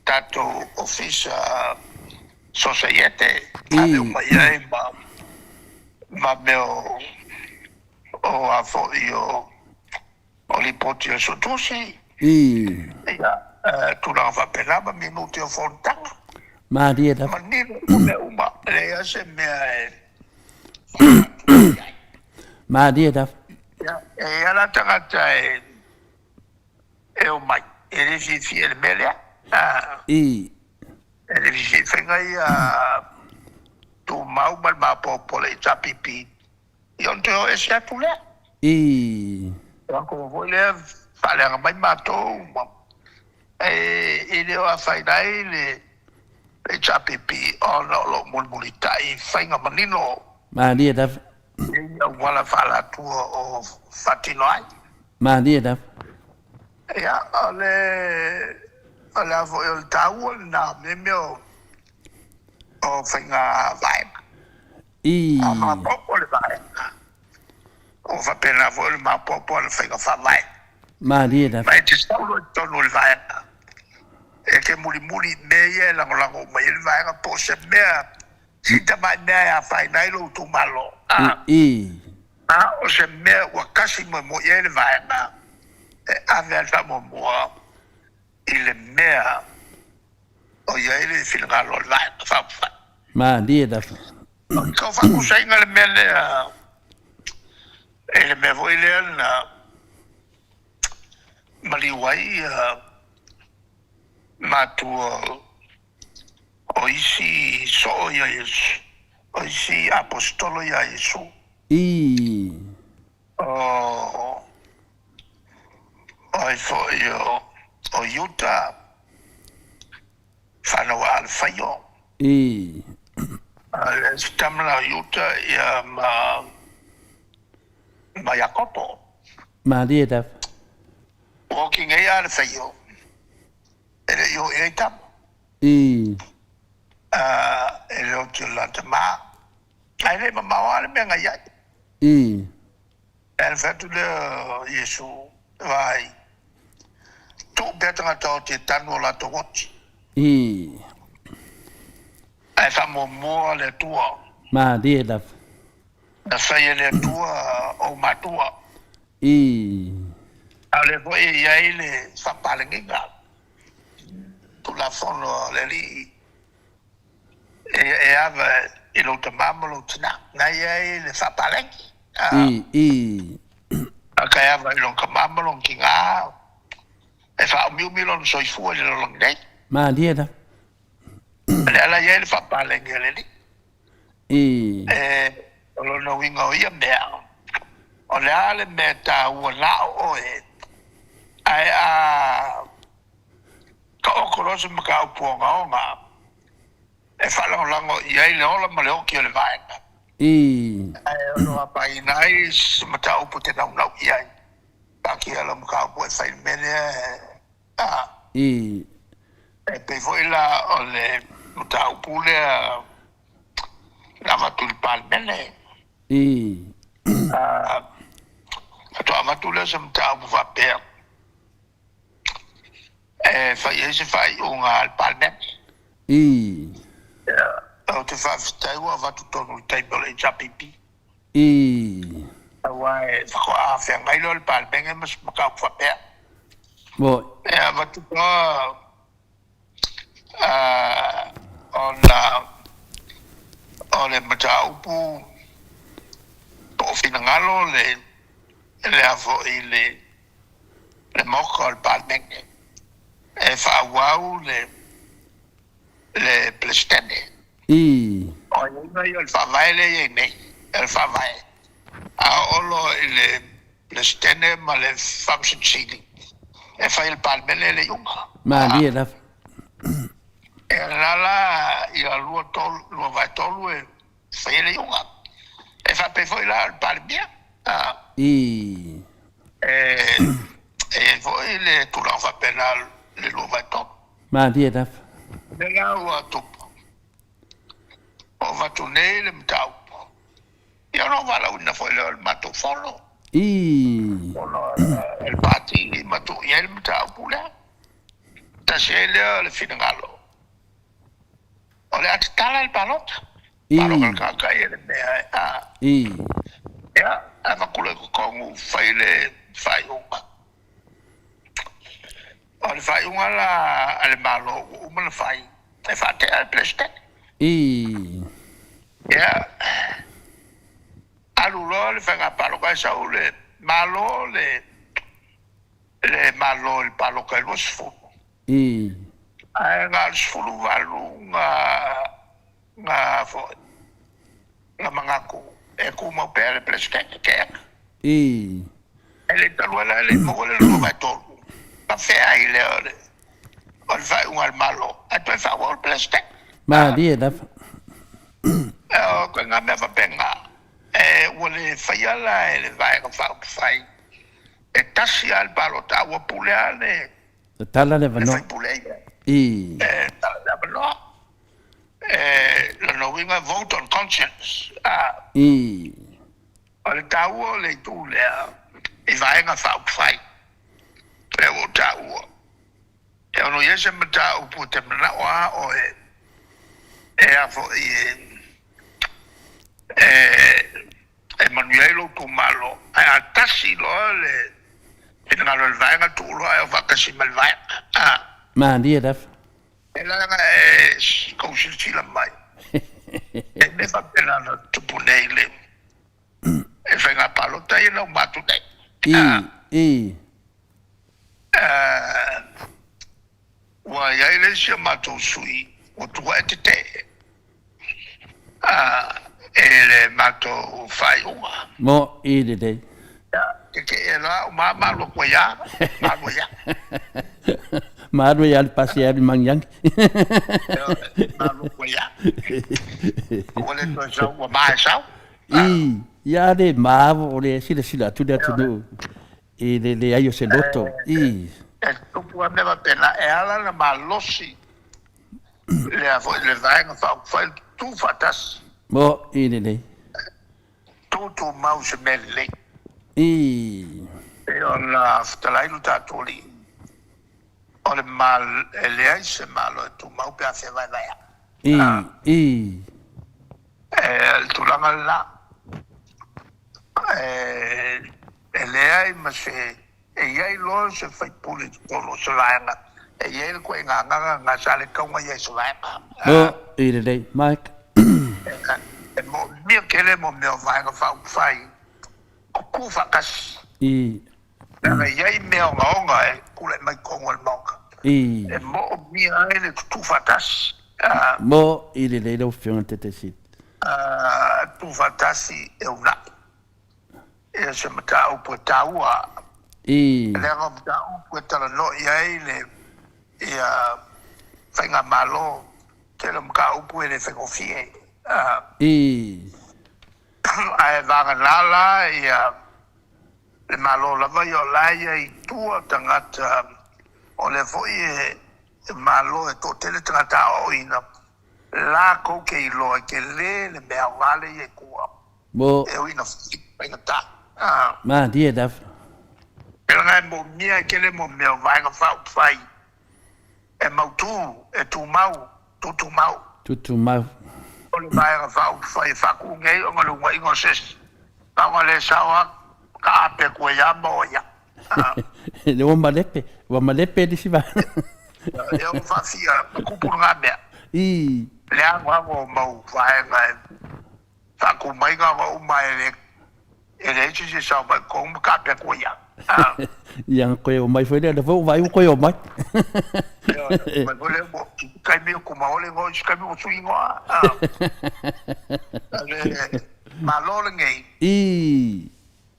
tatou Ofisa Sosaiete, ave uma i ai ma, ma mea o, o a foi o, o lipoti a Suetusi, ia, tulaga faapena ma minute o fonotaga. Malie lava. Manino uma mea uma, e leai lava se mea e faaatu i ai. Malie lava. Ia, e i ai la tagata e e omai, e le fiafia i le mea lea. I. E le fiafia i faiga ia tumau ma le maopoopo o le HRPP, ia ona toe o ese atu lea. I. Ia ona foi lea faaleaga mai matou, e le o afaina ai le HRPP ona o lo o mulimulitai i faiga manino. Malie lava. I auala faaalatua o faatino ai. Malie lava. Ia, o le, o le a foi o le taua lena o mea mea o, o faiga vaega. I. A maopoopo le vaega, ua faapena foi o le maopoopo o le faiga faavae. Malie lava. Ma e te sau loa i totonu o le vaega, e te mulimuli i mea ia e lagolago uma i ai le vaega, po o se mea Si tamai mea e afaina ai lou itumalo, a, a o se mea ua kasi moemoe i ai le vaega, e ave ai le faamuamua i le mea o i ai le finagalo o le Vaega Faaupufai. Malie lava. O le tau faakusaina le mea lea i le mea foi lea na maliu ai matua O isi soo ia Iesu, o isi aposetolo ia Iesu. I. O, o ai foi o, o Iuta, fanau a Alefaio. I. A le isi tama la o Iuta ia ma, ma Iakopo. Malie lava. Ua oki nei a Alefaio, e le i oo i ai tama. I. A, e le oti o lana tamā. Ae le i mamao lava le mea na i ai. I. E fai atu lea o Iesu, Vaai, tuu pea tagata oti e tanu o latou oti. I. Ae faamuamua le Atua. Malie lava. Na fai e le Atua ou matua. I. A o lea foi e i ai le faapalegiga, Tulafono a le Alii, e ava i lou tama ma lou tina, na i ai le faapalagi. I, i. A ka e ava i lona tama ma lona tina, e faaumiumi lona soifua i le lalolagi nei. Malie lava. O le ala i ai le faapalagi a le Alii. I. E, o lona uiga o ia mea, o le a le mea e taua na o oe, ae a taoto loa se mataupu ogaoga e faalagolago i ai le ola ma le oti o le vaega. I. Ae ono apaina ai se mataupu e te naunau i ai, taatia lau mataupu e fai le mea lea e, I. E pei foi la o le mataupu lea na avatu i le Palemene. I. Faatoa avatu lea o se mataupu faapea e fai ai se faaiuga a le Palemene. I. Ou te faafetai ua avatu tonu i le taimi o le HRPP. I. Aua e faatoa feagai loa le Palemene ma se mataupu faapea. Moi. E avatu loa ona o le mataupu po o finagalo le lea foi le le Maota o le Palemene e faaauau le le Peresetene. I. O aiaiga ia o le Faavae lea e i ai nei, o le Faavae, a oo loa i le Peresetene ma le Faamasino Sili, e fai e le Palemene le iuga. Malie lava. E lena la ia 2/3 e fai ai le iuga. E faapea foi la o le Palemia. I. E i ai foi le tulaga faapena le 2/3. Malie lava. O lea la ua tupu, ua avatu nei le mataupu, ia ona valaauina foi lea o le matou fono. I. Fono a le Pati ma tuu i ai le mataupu lea. Tasi ai lea o le finagalo, o le a tatala le palota. I. Palota le tagata ia le mea a. I. Ia, avatu loa i totonu fai le faaiuga. O le faaiuga la a le Malo ua uma ona fai e faatea le Peresetene. I. Ia, alu loa le faiga palota e sau le Malo le le Malo i le palota e 20. I. Ae na o le 18 na na foi na manatu e tumau pea le Peresetene tea. I. E le talu ai la e le i maua le 2/3, na fea ai lea o le o le faaiuga a le Malo ae toe faaauau le Peresetene. Malie lava. O ituaiga mea faapena, e ua le faia la e le Vaega Faaupufai e tasi lava le palota, a ua pule lava le Tatala le avanoa. Le faipule ia. I. E tatala le avanoa. E lona uiga vote on conscience. I. O le taua o le itu lea i Vaega Faaupufai lea ua ou taua, e ono i ai se mataupu e te manao lava oe e a foi e e manuia ai lou itumalo, ae a tasi loa le finagalo e le Vaega, tuu loa ae o faatasi ma le Vaega. Malie lava. E leaga e tou silasila mai, e mea faapena na tupu nei le e faiga palota ia na uma atu nei. I, i. Ua i ai le isi o matou sui ua tuuai tetee e le matou faaiuga. Mo i lelei. Ia, tetee la uma ma alu atu ai lava, ma alu ai lava. Ma alu ai lava le pasi e alu i Magiagi. Ioe, ma alu atu ai lava. Ua le toe sau, ua ma e sau. I, ia le ma o le silasila atu le atunuu i le leai o se loto. I. E tupu lava mea faapena, e ala ona malosi lea foi le Vaega Faaupufai le tutu faatasi. Mo i lelei. Tutumau se mea lelei. I. Pei ona fetalai lo tatou Alii, o le mal, e leai se Malo e tumau pe a fevaevaea. I, i. E, le tulaga lena, e, e leai ma se, e i ai loa se faipule i totonu o se vaega, e i ai le ituaiga agaga lena sa le tauga i ai se vaega. Mo i lelei. Mike. moomia tele mo mea o Vaega Faaupufai tutu faatasi. Leaga e i ai mea ogaoga e tulai mai totonu o le Maota e moomia ai le tutu faatasi. Mo i lelei lau Afioga i le Taitaifono. Tutu faatasi e uunai ia se mataupu e taua. Leaga o mataupu e talanoa i ai le ia Faigamalo, tele o mataupu e le faigofie. Ae vagana la ia le Malo lava ia o la e ia i tua tagata, o lea foi e Malo e toatele tagata aoaoina, latou te iloa e tele le mea aoga lea e i ai i tua. Mo. E ui ina faigata. Malie lava. Leaga e moomia e tele mo mea o Vaega Faaupufai e mautu, e tumau, tutumau. Tutumau. O le Vaega Faaupufai e faatu nei ona le unaiga o se isi, na ona le sao lava taape atu ai lava ma o ai lava. Ua malepe, ua malepe le isi vaega. E ono faafia ma tupu lena mea. Le anoano o mau vaega e Faaku mai ga uma e e leai se isi e sao mai totonu ma taape atu ai lava. Ia na toe omai foi lea, lea foi ua vaai ua toe omai. Ioe, omai foi lea ua taimi o tumau le igoa, isi taimi ua sui igoa. Le Malo lenei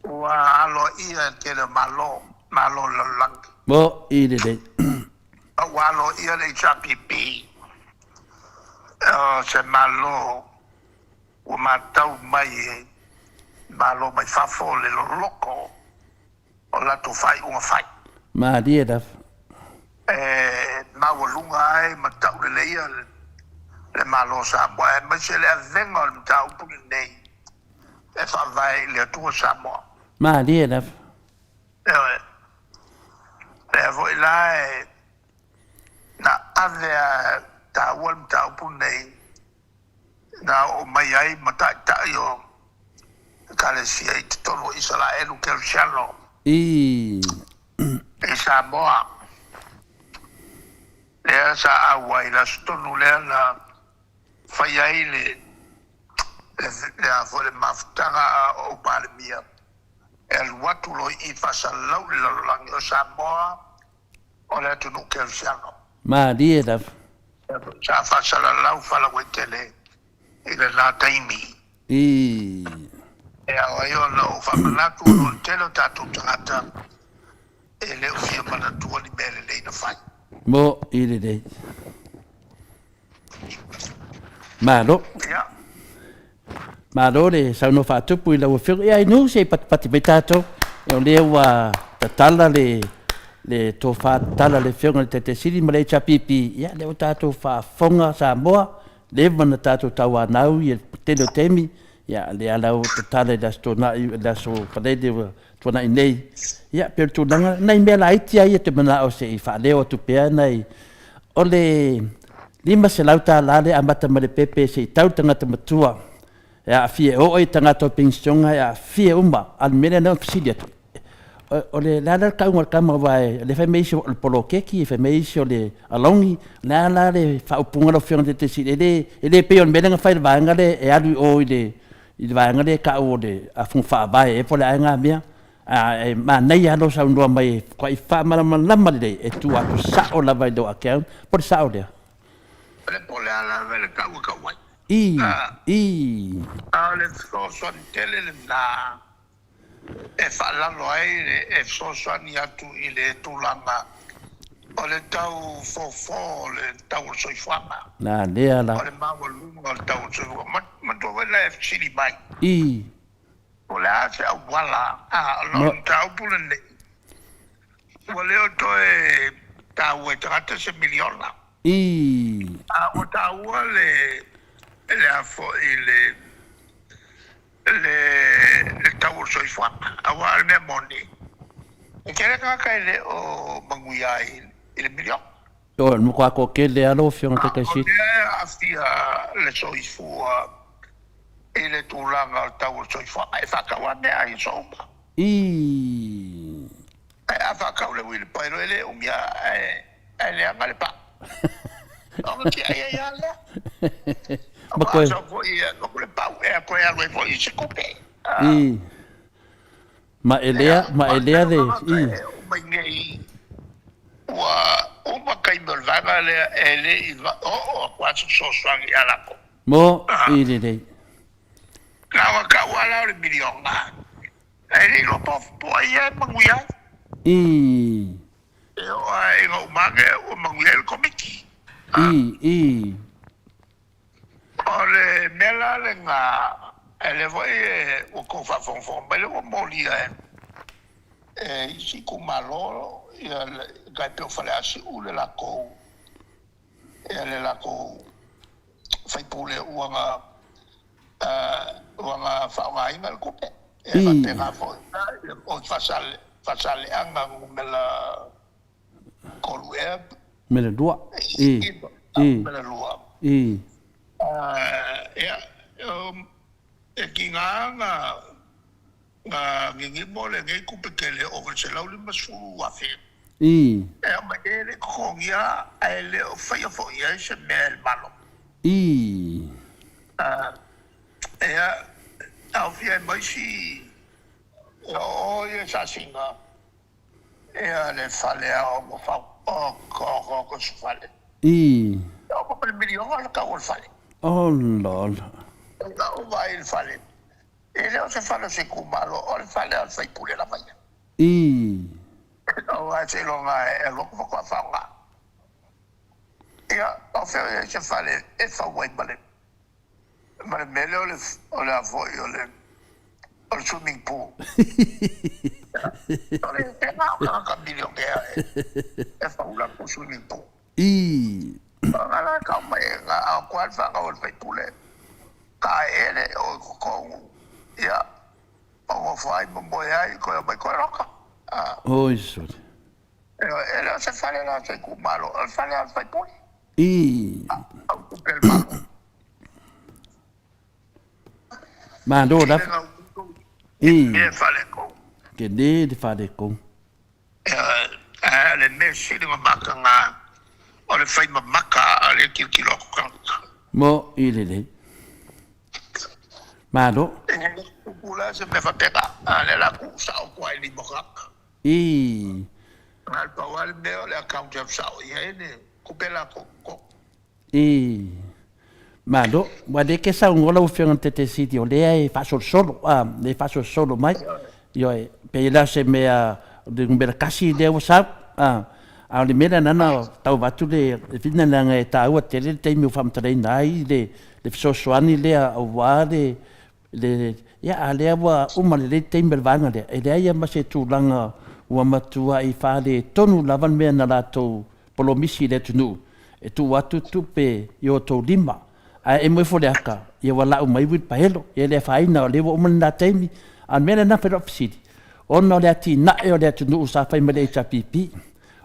ua aloaia e le tele o Malo, Malo o le lalolagi. Mo i lelei. Ma ua aloaia le HRPP o se Malo Ua matau mai e Malo mai fafo le loloko o latou faaiuga fai. Malie lava. E maualuga ai ma tauleleia le Malo o Samoa aemaise le avega o le mataupu lenei e faavae i le Atua Samoa. Malie lava. Ioe. Lea foi la e na ave a taua le mataupu lenei na oo mai ai ma taitai o Ekalesia i totonu o Isaraelu Kerisiano i Samoa, lea sa auai i le aso tonu lea na fai ai le le a foi le mafutaga a ou Palemia e alu atu loa i faasalalau i le lalolagi o Samoa o le atunuu Kerisiano. Malie lava. Sa faasalalau faalauaitele i lena taimi. E ao ai ona ou faamanatu ona o le tele o tatou tagata e le o fia manatua ni mea lelei na fai. Mo i lelei. Malo. Ia. Malo le saunoa faatupu i lau Afioga. Ia Ainuu se i patipati mai tatou. O lea ua tatala le le tofa tatala le Afioga i le Taitai Sili ma le HRPP. Ia lea ua tatou faafofoga Samoa, leva na tatou tauanau i le tele o taimi. Ia lea la ua tatala i le Aso Toonai, le Aso Faraile ua tuanai nei. Ia pei o le tulaga, nai mea laiti lava ia ou te manao se i faaleo atu pea nai o le $500 lea e amata mai le pepe se i tau le tagata matua e aafia e oo ai tagata o penisione e aafia uma. A o le mea lea na fesili atu, o le a la le tauga o le tama aua o lea e fai mai isi o le poloketi, fai mai isi o le alauni. O le a la le faaupuga lau Afioga i le Taitaifono Sili? E le e le pei o le mea lea na fai i le vaega lea e alu i o i le i le vaega lea e tau o le Fono Faavae ea po o le a ea na mea. Ae manaia lava lou saunoa mai e matuai faamalamalama lelei e tuu atu sao lava i lou account po o le sao lea. O le po o le a lava le tau e tau ai. I, i. A o le fesoasoani tele lena e faalalo ai, e fesoasoani atu i le tulaga o le tau fofo o le tau o le soifuaga. Na lea la. O le maualuga o le tau o le soifuaga. Manatua foi la e fesili mai. I. Po o le a se auala, a o le mataupu lenei, ua le o toe taua i tagata se miliona. I. A ua taua le, le a foi le, le, le tau o le soifuaga. Aua o le mea moni, e tele tagata e le o manuia ai i le miliona. O le matua toatele lava lau Afioga i le Taitai Sili. O lea e aafia le soifua i le tulaga o le tau o le soifuaga. E faatau lava mea i aso uma. I. Ae a faatau le uilipaelo e le umi lava ae leaga le paa. Ona tiai ai lava lea. Ma Aua koe. a sau foi e alu atu le pau, e toe alu ai foi i se tupe. I. Ma e lea, ma e lea le, i. E oo mai nei, ua uma taimi o le vaega lea e le i oo atu lava se fesoasoani ia latou. Mo, i lelei. Na ona tau lava la o le miliona, ae le iloa po o ai ia e manuia ai. I. E oo lava ina uma ane ua manuia ai le Komiti. I, i. O le mea la lena, e lea foi ua tou faafogafoga mai lea ua molia e isi itumalo ia le tai pei o Faleasiu le latou ia le latou faipule ua na ua na faaaogaina le tupe. E faapena foi o Faasaleleaga numera 3 ea. Numera 2. I. I. Numera 2. I. Ia, e tiga na na gigimo lenei tupe tele ova i le $150,000. I. E aumai e le i totogia ae le o faia foi i ai se mea e le Malo. I. Ia, aofia ai ma isi, e oo ia sasiga Ia le fale ao ma fau. Oh, ko ko se fale. I. E ova ma le miliona le tau o le fale. Ola ola. Na ova ai le fale. E le o se fale o se itumalo, o le fale a le faipule lava ia. I. Aua seiloga e alu atu faatoa faaaoga. Ia, o fea o i ai se fale e fau ai ma le Ma le mea lea o le, o le a foi, o le, o le swimming pool. O le tega o tagata milionea e, e fau latou swimming pool. I. O la e tau mai e na ao koa le whanau o le faipule. Ka ele o i totonu, ia, o nofo ai ma moe ai, koe omai koe roka. Ah. Oi sole. E le o se fale la o se itumalo, o le fale a le faipule. I. Au tupe a le Malo. Malo lava. I. Ke fale kou. Ke le le fale kou. A le mea sili ma maka o le fai mamaka a le tilotilo atu tagata. Mo i lelei. Malo. E tupu la se mea faapena, a lea la tuu sao atu ai i lima o tagata. I. Na o le pau lava le mea o le account e alu sao i ai le tupe latou totogi. I. Malo, ua le ke saunoa lau Afioga i le Taitaifono o lea e faasolosolo, a, lea e faasolosolo mai. Ioe, pei la o se mea, o le numera tasi lea ua sau, a, a o le mea lea na ona tau avatu le fina leaga e taua tele le taimi ua faamatalaina ai le fesoasoani lea aua le Le, ia, a lea ua uma lelei le taimi o le vaega lea, e leai lava ma se tulaga ua matuai faaletonu lava le mea na latou polomisi i le atunuu e tuu atu tupe i o outou lima. Ae emo ifo le aka, ia ua lau mai uilipaelo, ia e le afaina o lea ua uma lena taimi. A o le mea lena fai lau fesili, ona o le atinae o le atunuu sa fai mai le HRPP,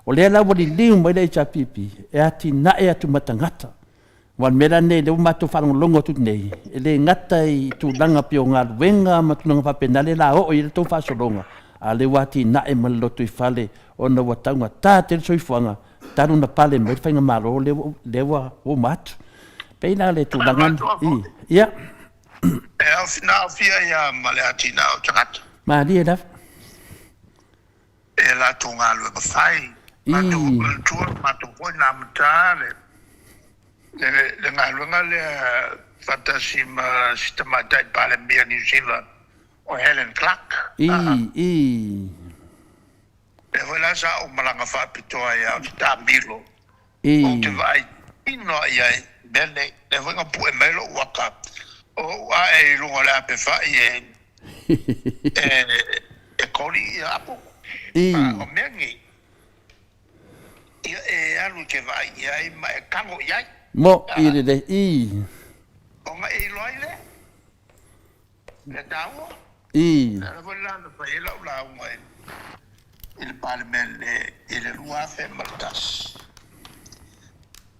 o lea la ua liliu mai le HRPP e atinae atu ma tagata. Aua o le mea la lenei lea ua matou faalogologo atu nei, e le gata i tulaga pei o galuega ma tulaga faapena lea o le a oo i ai le tou faasologa, a o lea ua atinae ma le lotoifale ona ua taugata tele le soifuaga talu ona pale mai le faigamalo lea ua uma atu. E pei la o le tulaga lena. Ia. E aofia ai lava ma le atinae o tagata. Malie lava. E latou galuega fai. Matou manatua matou foi na amata le le galuega lea faatasi ma si tamaitai Palemia New Zealand o Helen Clark. I, i. Lea foi la sa ou malaga faapitoa ai lava ou te taamilo. I. Ou te vaai tino i ai i mea nei. Lea foi na pue mai lou aka o ou ae i luga o le ape fai e e koli ia apu. I. O mea nei, ia e alu e te vaai i ai ma e tago i ai. Mo i lelei. I. Ona e iloa ai lea. Le taua. I. Le ala foi lena na fai ai lau lauga i le Palemene i le 2001.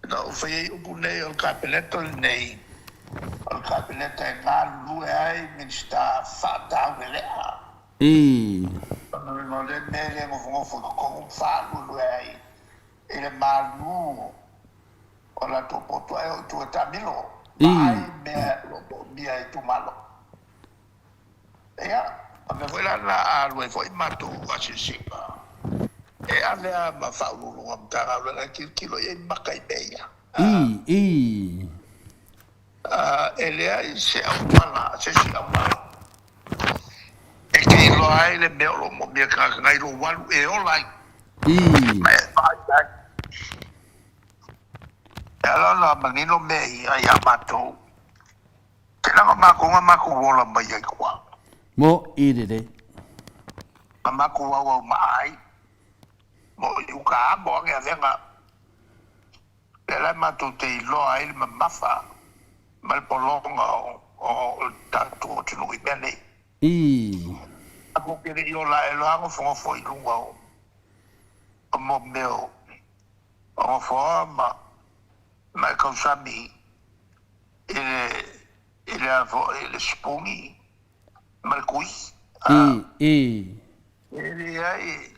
Na ou fai ai upu nei o le Kapeneta lenei, o le Kapeneta e galulue ai Minisita faataulelea. I. O le mea e le nofonofo i totonu ma faaluelue ai i le malu o latou poto ae o i tua e taamilo. Vaai mea o lo o moomia e itumalo. Ia, o mea foi la na a alu ai foi matou asiasiga, e ave lava ma Faauluuluga o Matagaluega e tilotilo i ai maka i mea ia. E leai se auala, se isi auala e te iloa ai le mea o lo o moomia e tagata nai lou alu e ola ai ma e vaai ai. E ala ona manino mea ia ia matou, te leaga o matou na matou ola mai ai tua. Mo i lelei. Na matou auau maa ai, mo i uka amo ane avega. Lea la matou te iloa ai le mamafa ma le pologa o le tatou atunuu i mea nei. Ii. Matou te le i ola ae loa nofonofo i luga o mo mea o nofoa ma ma e tausami i le i le a foi le sipuni ma le tui. Ii. Ii. E leai,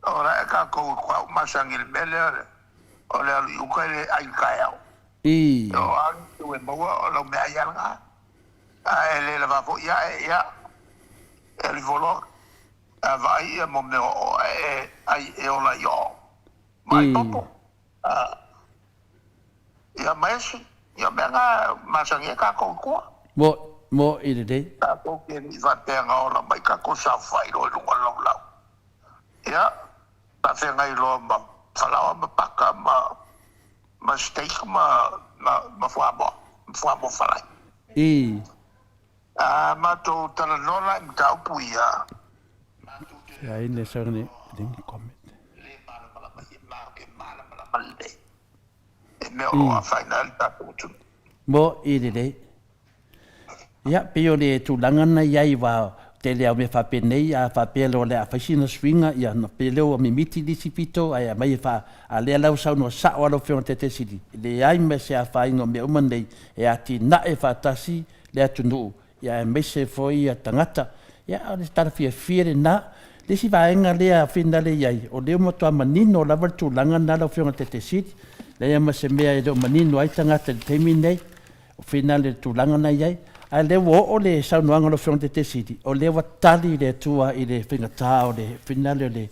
o la e tatou e kuau masani i le mea lea o le alu i uka i le ai taeao. Ii. O a ni e maua o lau meaai lava lena. A e le lava foi ae, ia, e alu ifo loa, a vaai ia mo mea o oo ae ai e ola i oo. Ma ai popo. Ia ma esi, ia mea na masani ai tatou i tua. Mo, mo i lelei. Tatou te le i faapea na ola mai tatou saofai loa i luga o le laulau. Ia, faafeagai loa ma falaoa ma paka ma, ma steak ma, ma, ma fuamoa, ma fuamoa falai. I. A matou talanoa la i mataupu ia, matou te le Ai ne sa ne ling comment. Le malamalama ia matou te malamalama lelei i mea o lo o afaina ai le tatou atunuu. Mo i lelei. Ia, pei o le tulaga na i ai aua o le tele lava o mea faapenei, a faapea loa o le a fai sina suiga, ia ona pei lea ua mimiti le isi pito ae aumai e faa... A o lea la ua saunoa sao lava lau Afioga i le Taitaifono, e leai ma se afaina o mea uma nei e atinae faatasi le atunuu, ia aemaise foi tagata. Ia, o le tala fiafia lena. Le isi vaega lea finale i ai, o lea ua matua manino lava le tulaga lena lau Afioga i le Taitaifono, leai ma se mea e le o manino ai tagata i le taimi lenei, o finale i le tulaga lena e i ai. A o lea ua oo le saunoaga a lau Afioga i le Taitaifono, o lea ua tali le Atua i le faigata o le finale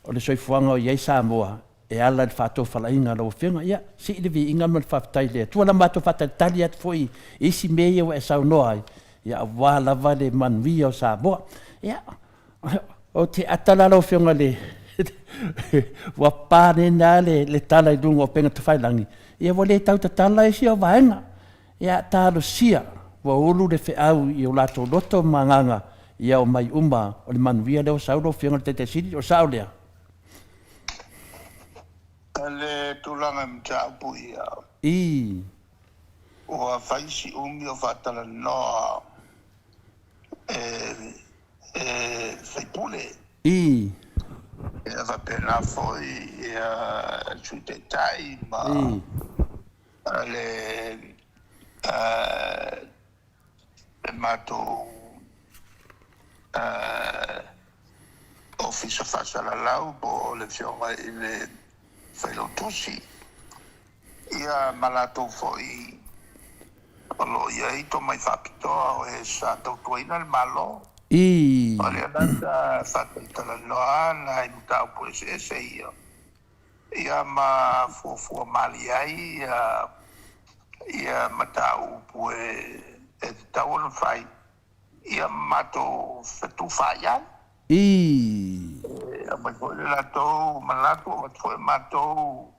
o le soifuaga o i ai Samoa, e ala i le faatofalaiga a lau Afioga. Ia, sii le viiga ma le faafetai i le Atua. O le matou faatalitali atu foi i isi mea ia ua e saunoa ai, ia aua lava le manuia o Samoa. Ia, ou te ata la lau Afioga i le ua panena lava le tala i luga o upega tafailagi, ia ua le tau tatala isi au vaega. Ia, talosia ua ulu le feau i o latou loto ma agaga, ia omai uma o le manuia lea ua sau lau Afioga i le Taitai Sili, o le sao lea? O le tulaga i mataupu ia. Ii. Ua fai si umi o faatalanoa e e faipule. Ii. Ia faapena foi ia Sui Taitai ma Ii. le le matou Ofisa Faasalalau po o le Afioga i le Failautusi, ia ma latou foi o lo o i ai tomai faapitoa o e sa tautuaina le Malo. Ii. O lea la sa faatalatalanoa nai mataupu eseese ia. Ia ma fuafua malie ai ia ia mataupu e e tatau ona fai, ia ma matou fetufaai ai. Ii. E aumai foi le latou manatu, avatu foi matou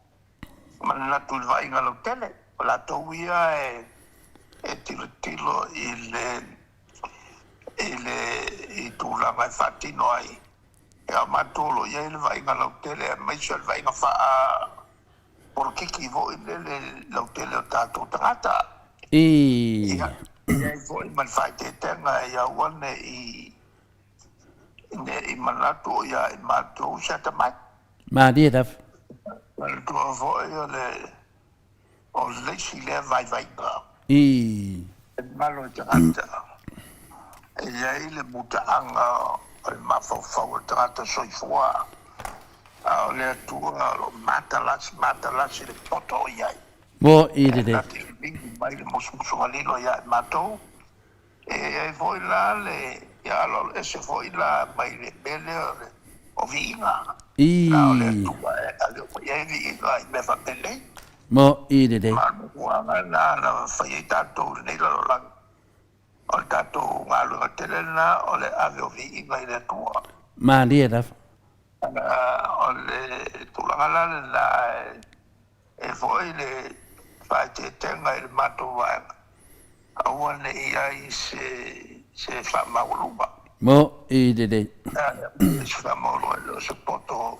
manatu i le vaaiga lautele. O latou ia e e tilotilo i le i le i tulaga e faatino ai. Ia o matou o lo o i ai le vaaiga lautele aemaise o le vaaiga faa polokiki foi lele lautele o tatou tagata. Ii. Ia, i ai foi ma le faaeteetega ia aua ne i ne i manatu o ia i matou se atamai. Malie lava. Manatua foi o le o le isi lea vaivaiga. Ii. E malo i tagata. E i ai le mutaaga o le mafaufau o le tagata soifua, a o le Atua o lo o matalasi matalasi le poto o i ai. Mo i lelei. liliu mai le musumusuga lilo ia i matou. E i ai foi la le ia aloaloese foi la mai le mea lea o le o viiga. Na o le Atua e ave uma i ai viiga i mea faapenei. Mo'i lelei. Ma o le mafuaaga lena na fai ai tatou i lenei lalolagi. O le tatou galuega tele lena o le ave o viiga i le Atua. Malie lava. O le tulaga la lena e foi le faaeteetega i le matou vaega, aua ne i i ai se faamaualuga. Mo'i lelei. Se faamaualuga e le o se poto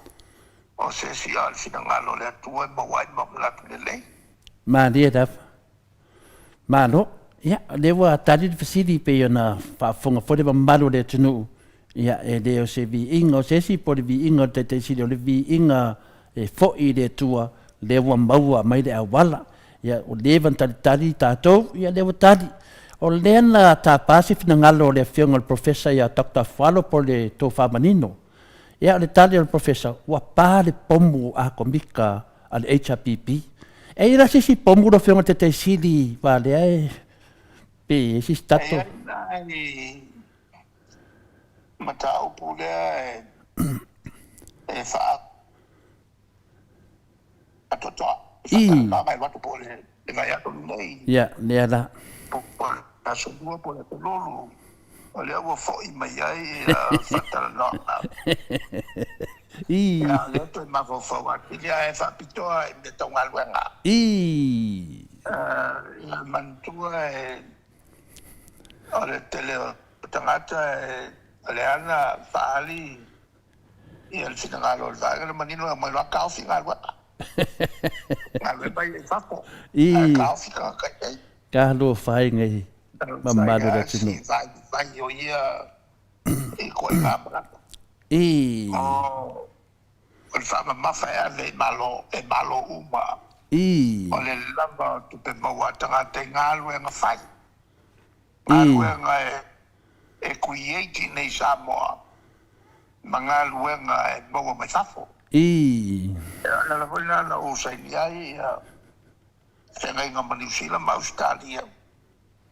o se isi, a o le finagalo o le Atua e maua ai ma manatu lelei. Malie lava. Malo. Ia, o lea ua tali le fesili pei ona faafofoga foi le mamalu o le atunuu, ia, e le o se viiga o se isi po o le viiga o le Taitai Sili, o le viiga e foi i le Atua, lea ua maua mai le auala. Ia, ua leva ona talitali tatou, ia lea ua tali. O lea na tapa se finagalo o le Afioga i le Professor ia Doctor Afualo po o le Tofa Manino. Ia, o le tali a le Professor, ua pa le pomu atomika a le HRPP. E i ai la se isi pomu lau Afioga i le Taitai Sili aua lea e pe i ai se isi tatou. E i ai nai mataupu lea e faaatoatoa, e faatalanoaga e alu atu po o le vaiaso lenei. Ia, lea la. Po o le aso lua po o le aso tolu. O lea ua foi mai ai faatalanoaga. Ia, o lea toe mafaufau atili ae faapitoa i mea tau galuega. Ia manatua e o le tele o tagata o lea na faaali ia le finagalo o le vaega lea manino e omai loa taofi galuega. Galuega ia i fafo ae taofi tagata i inei. Talofa e nei mamalu o le atunuu. Vaivai o ia ituaiga manatu. O le faamamafa e ave i Malo, e Malo uma. O le lava o tupe maua a tagata i galuega fai, galuega e create i nei Samoa ma galuega e maua mai fafo. O le ala foi lena na ou saini ai ia feagaiga ma Niu Sila ma Ausetalia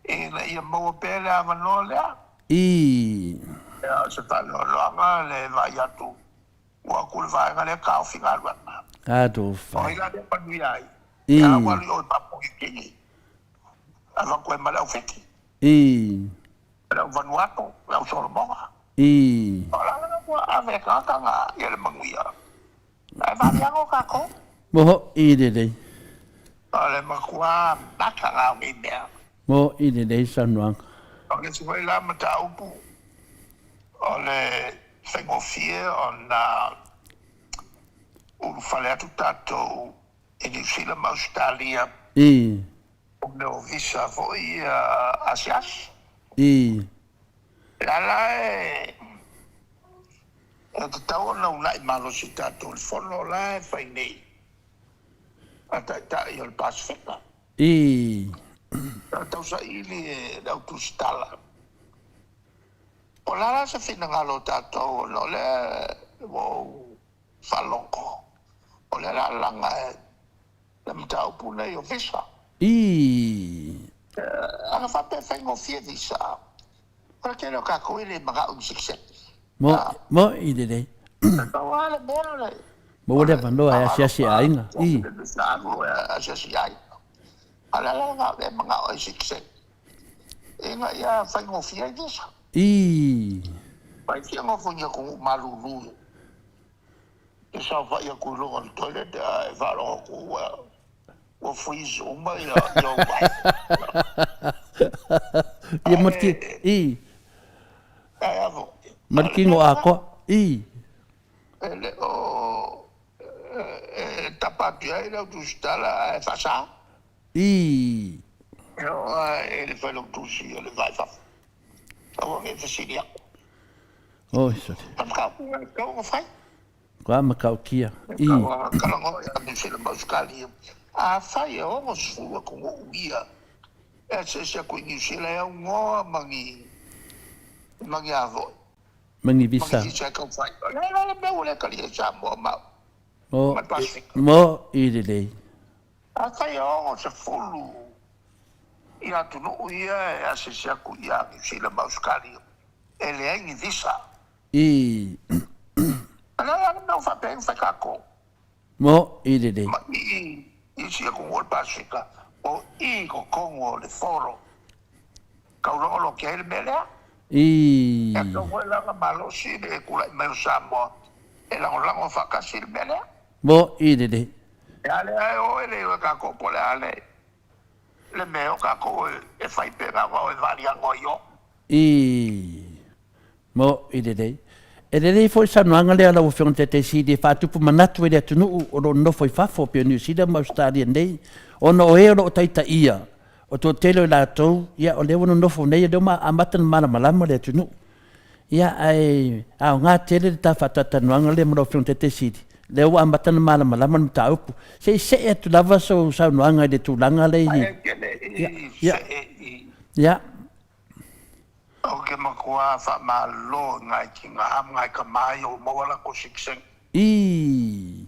ina ia maua pea le avanoa lea. Ia, o se faanoanoaga le vaai atu ua atu le vaega lea taofi galuega. Talofa. O ai la lea manuia ai? Ia ua alu i o i Papua Niu Kini, avatu ai ma le au Fiti. Le au Vanuatu, le au Solomoga. O la la ua ave e tagata na ia le manuia. Ae valiago tatou. Mo'i lelei. O le matua mata la o nei mea. Mo'i lelei saunoaga. O le isi foi la mataupu, o le faigofie ona ulufale atu tatou i Niu Sila ma Ausetalia o mea o visa foi ia asiasi. O la e E tatau ona uunai malosi tatou i le fono la e fai nei a Taitai o le Pasefika. Sa tausaili e le au tusitala. O le a la se finagalo o tatou ona o lea ua ou faalogo o lea o le a laga e le mataupu lenei o visa. Ana faapea e faigofie visa, O le tele o tatou e le manao i ni sekiseki. Mo, mo'i lelei. Pau lava le mea o le. Maua le avanoa e asiasi aiga. I. Alu e asiasi aiga. A o le ala lena o lea e manao ai i sekiseki, ina ia faigofie ai visa. I. Mai fia nofo i ni atunuu malulu e saofai atu i luga o le toilet ae faalogo atu ua Ua freeze uma ia ou vai. Ia ma le i. Ae a foi. Ma le tino atoa. I. E le o e tapa atu i ai le au tusitala ae faasa. I. E oo lava i le failautusi o le va i fafo. Aua ne i fesili atu. Oi sole. O le mataupu lena e tatau ona fai. Kua matautia. I. Talanoa ia Niu Sila ma Ausetalia. Afai e 60 atunuu ia e asiasi atu i Niu Sila e aunoa ma ni ma ni a foi. Ma ni visa. Ma ni visa e tau fai. O le a le mea ua le talia i Samoa ma ma le Pasefika. Mo i lelei. Afai e 60. I atunuu ia e asiasi atu ia Niu Sila ma Ausetalia, e leai ni visa. I. O le a la le mea ua faapea ai ona fai tatou? Mo i lelei. Ma i isi atunuu o le Pasefika, o i i totonu o le Foro Taulaga o lo o tea ai le mea lea. I. E tatau foi la ona malosi le tulai mai o Samoa e lagolago faatasi i le mea lea. Mo i lelei. E a lea e o e le o e tatou po o le a le le mea o tatou e fai pe na ona o e valiago ai o. I. Mo i lelei. E lelei foi le saunoaga lea a lau Afioga i le Taitai Sili e faatupu manatu ai le atunuu o lo o nonofo i fafo pei o Niu Sila ma Ausetalia nei, ona o e o lo o taitaia, o toatele o i latou, ia o lea ua nonofo nei, o lea ua amata ona malamalama le atunuu. Ia, ae aoga tele le ta faatalatalanoaga lea ma lau Afioga i le Taitai Sili, lea ua amata ona malamalama le mataupu. Se i see atu lava sou saunoaga i le tulaga lea i... Ae ou te le i see i. Ia. Ou te matua faamalo i ngai tina ma ngai tama ia ua maua latou sitiseni. Ii.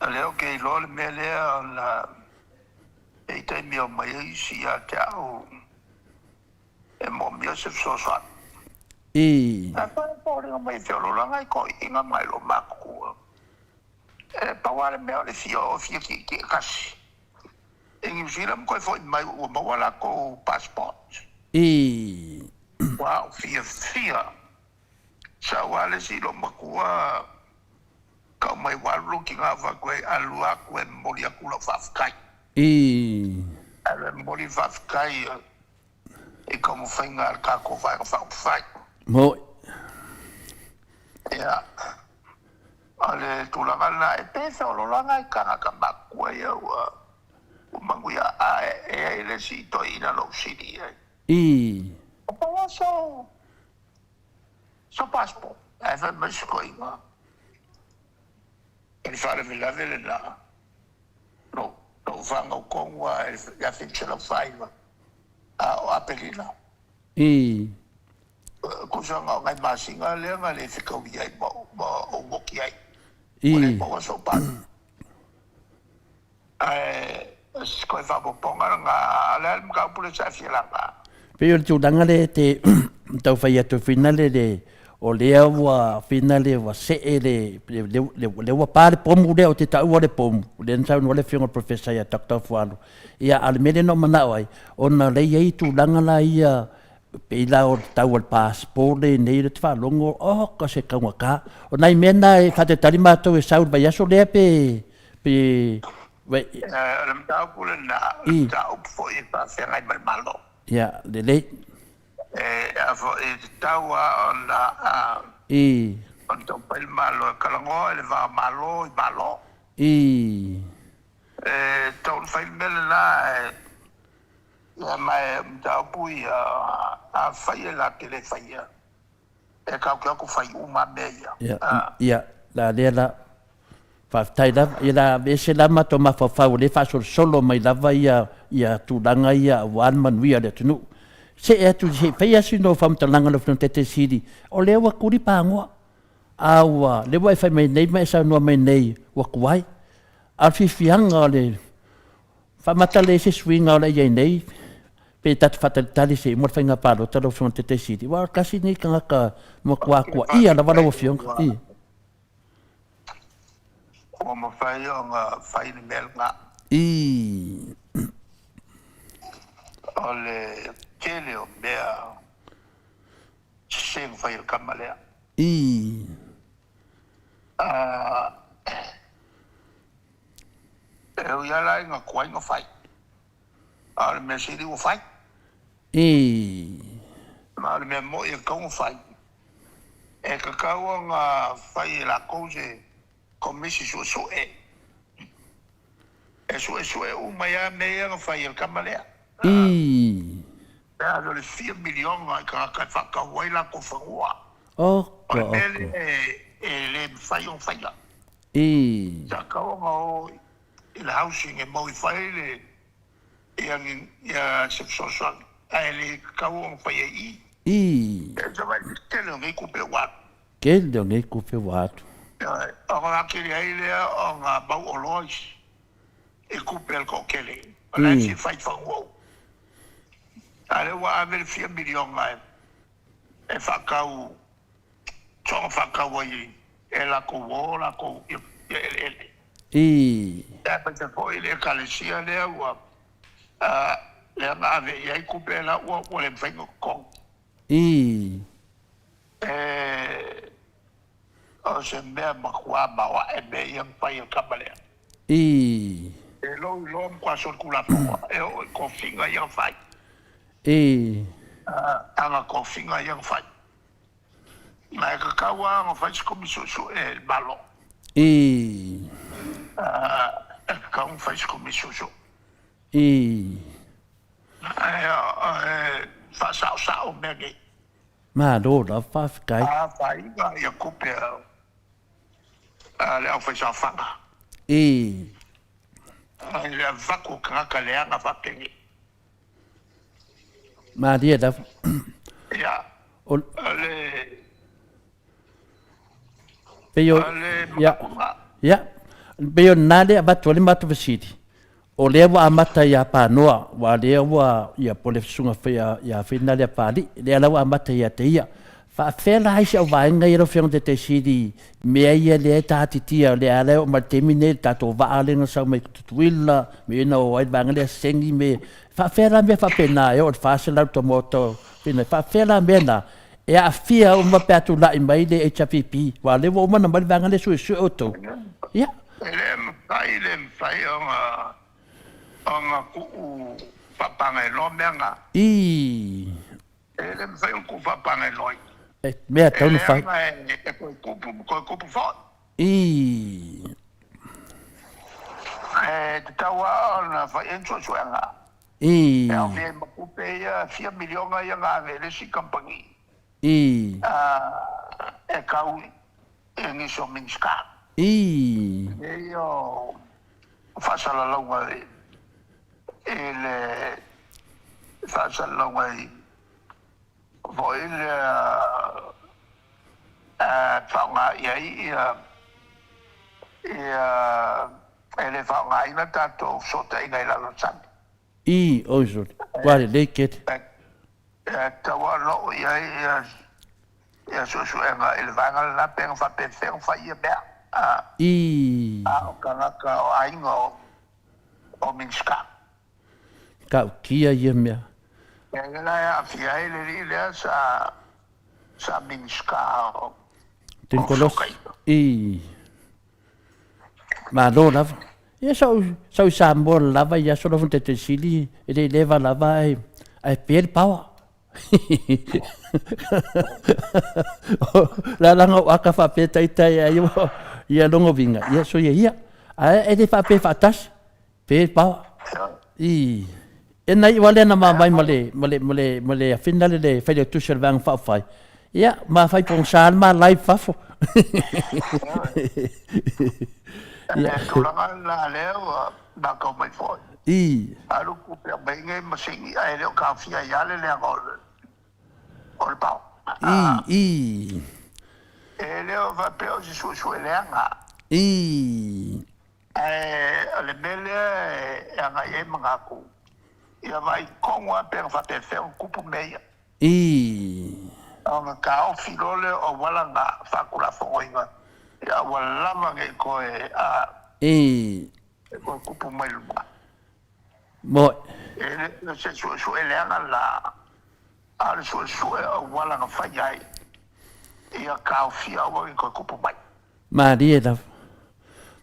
O lea ou te iloa le mea lea ona e i ai taimi e omai ai isi ia te au e moomia se fesoasoani. Ii. Ae pei e foliga mai e feoloolo lava nai toeaiina ma nai loomatutua. E pau lava le mea o le fia o fia tietie tasi i Niu Sila ma toe foi mai ua maua latou passport. Ii. Ua ou fiafia. Sau lava le isi loomatua tau mai ua alu lou tina ou fai atu ai, alu atu e momoli atu lau faafetai. Ii. Alu e momoli le faafetai i taumafaiga a le tatou Vaega Faaupufai. Moi. Ia, o le tulaga lena, e pei e feoloolo lava nai tagata matutua ia ua manuia, ae e i ai le isi toeaina na ou sili i ai. Ii. O pau lava sou, sou passport, ae fai mai si toeaina, o le faalavelave lena. Na ou fanau tonu lava i le 1949, a o Aperila. I. Tusa na o nai masina lea na le fetaui ai ma ou oti ai. I. Ua le maua sou pasi. Ae o se toe faaopoopoga lena, a o le a le mataupu lea sa e fia laga? Pei o le tulaga lea e te tau fai atu finale le o lea ua finale ua see le lea ua pa le pomu lea ou te taua le pomu lea na saunoa le afioga i le Professor ia Doctor Fualo ia a o le mea lea na ou manao ai ona lea e i ai tulaga la ia pei la o le tau o le passport lenei lea ou te faalogo oka se taugata o nai mea na e faatalitali matou e sau i le vaiaso lea pe pe O le mataupu lena, o le mataupu foi e faafeagai ma le Malo. Ia, lelei. E a foi, e tatau lava ona I. ona taumafai le Malo e talanoa i le va o Malo i Malo. I. E tatau ona fai le mea lena, ae, ia, ma e o mataupu ia, afai e latou te le faia, E tatou te o atu fai uma mea ia. Ia, ia, la lea la. Faafetai lava. Ia la aveese la matou mafaufau o lea e faasolosolo mai lava ia ia tulaga ia aua le manuia o le atunuu. See atu se i fai sina faamatalaga lau Afioga i le Taitaifono Sili, o lea ua tuli pagoa. A ua, lea ua e fai mai nei ma e saunoa mai nei ua tuai. A o le fiafiaga o le Faamata lelei se suiga o le a i ai nei, pe tatou faatalitali se i uma le faiga palota lau Afioga i le Taitai Sili, aua o tasi lenei tagata matua tuaia lava lau Afioga. I. Ua mafai ona fai le mea lena. I. O le tele o mea sese na fai e le tama lea. I. E ui lava la ina tuai ona fai, a o le mea sili ua fai. I. Ma o le mea moni e tatau ona fai, e tatau ona fai e latou se Komisi Suesue, e suesue uma ai lava mea ia na fai e le tama lea. I. Pe a o le fia miliona i tagata e faatau ai latou fanua. Oka, O le mea oka. lea e le mafai ona faia. I. Sa tatau ona o i le housing e mau i fai le ia ni ia se fesoasoani ae le tatau ona faia i i. I. E sa vai tele o nei tupe ua alu. Tele o nei tupe ua alu. Ioe, ona atili ai lea ona mau oloa isi i tupe a le toatele. O la e fia fai fanua uma. A lea ua ave le fia miliona e faatau soona faatau ai e latou o latou ia eleele. Aemaise foi le Ekalesia lea ua lea na ave i ai tupe la ua le mafai ona totogi. O se mea matua maoae mea ia na fai e le tama lea. E lou iloa matua solitulafono e oo i tofiga ia na fai. Ana tofiga ia na fai. Ma e tatau lava ona fai se komisi suesue e le Malo. E tatau ona fai se komisi suesue. Ae faasaosao mea nei. Malo lava faafetai. A afaina ia tupe a le aufaisaofaga. I le avatu o tagata leaga faapenei. Malie lava. Ia, o le Pei o, ia, ia, pei o lena lea e avatu ai le matou fesili, o lea ua amata ia Panoa, aua o lea ua, ia, po o le Susuga foi ia Fina lea Papalii, lea la ua amata ia te ia. Faapefea la isi au vaega ia lau Afioga i le Taitaiesili i mea ia lea e taatitia, lea lava e oo mai i le taimi lenei i le tatou vaa lea na sau mai Tutuila, mea na o ai le vaega lea Sengi, me, faapefea la mea faapena e oo i le 400 tuamaota o Fina, e faapefea la mea na e aafia uma pe a tulai mai le HRPP, aua o lea ua uma ona aumai le vaega lea e suesue outou. Ia. E le mafai, le mafai ona, ona tuu faapagailoa mea na. Ii. E le mafai ona tuu faapagailoa. E mea tau na fai. E leaga e toe tupu ma toe tupu foi. Ii. E tatau lava ona fai i ai ni suesuega. Ii. E aofia ai ma tupe ia fia miliona ia na ave i le isi kamupani. Ii. E tau i nisi o Minisita. Ii. Mea ia o faasalalauga i le faasalalauga i foi lea e faaaoga i ai ia e le faaaogaina tatou fesootaiga i lalo o le sami. Ii, Oi sole, ua lelei kete. E tatau lava ona oo i ai ia suesuega i le vaega lena pe na faapefea ona fai ia mea. Ii. A o tagata o aiga o Minisita. Matautia ia mea. Lea la e aafia ai le alii lea sa sa Minisita o Fesootaiga. Ii. Malo lava. Ia sa ou sa ou i Samoa lava i aso lau Taitaisili e le i leva lava ae ae pe le power. O le ala na ou aka faapea ita ai ia lona uiga, ia soia ia. Ae e le faapea faatasi. Pe paoa. I. E na iu lava lea na mamai ma le, ma le, ma le, ma le afina le le Failautusi o le Vaega Faaupufai, ia, ma fai pogisa le ma live fafo. Ia. Le tulaga lena lea ua matau mai foi. I. Alu tupe aumai nei masini ae le o taofia ai lava le leaga o le, o le paoa. I, i. E le o faapea o se suesue leaga. I. Ae o le mea lea e agai ai manatu, ia vaai tonu lava pe na faapefea ona tupu mea ia. Ii. Ona taofi loa lea o auala na faatulafonoina ia aua lava ne i toe, a. Ii. Toe tupu mai luma. Moe. E le o se suesue leaga la, a o le suesue o auala na fai ai ia taofia aua ne i toe tupu mai. Malie lava.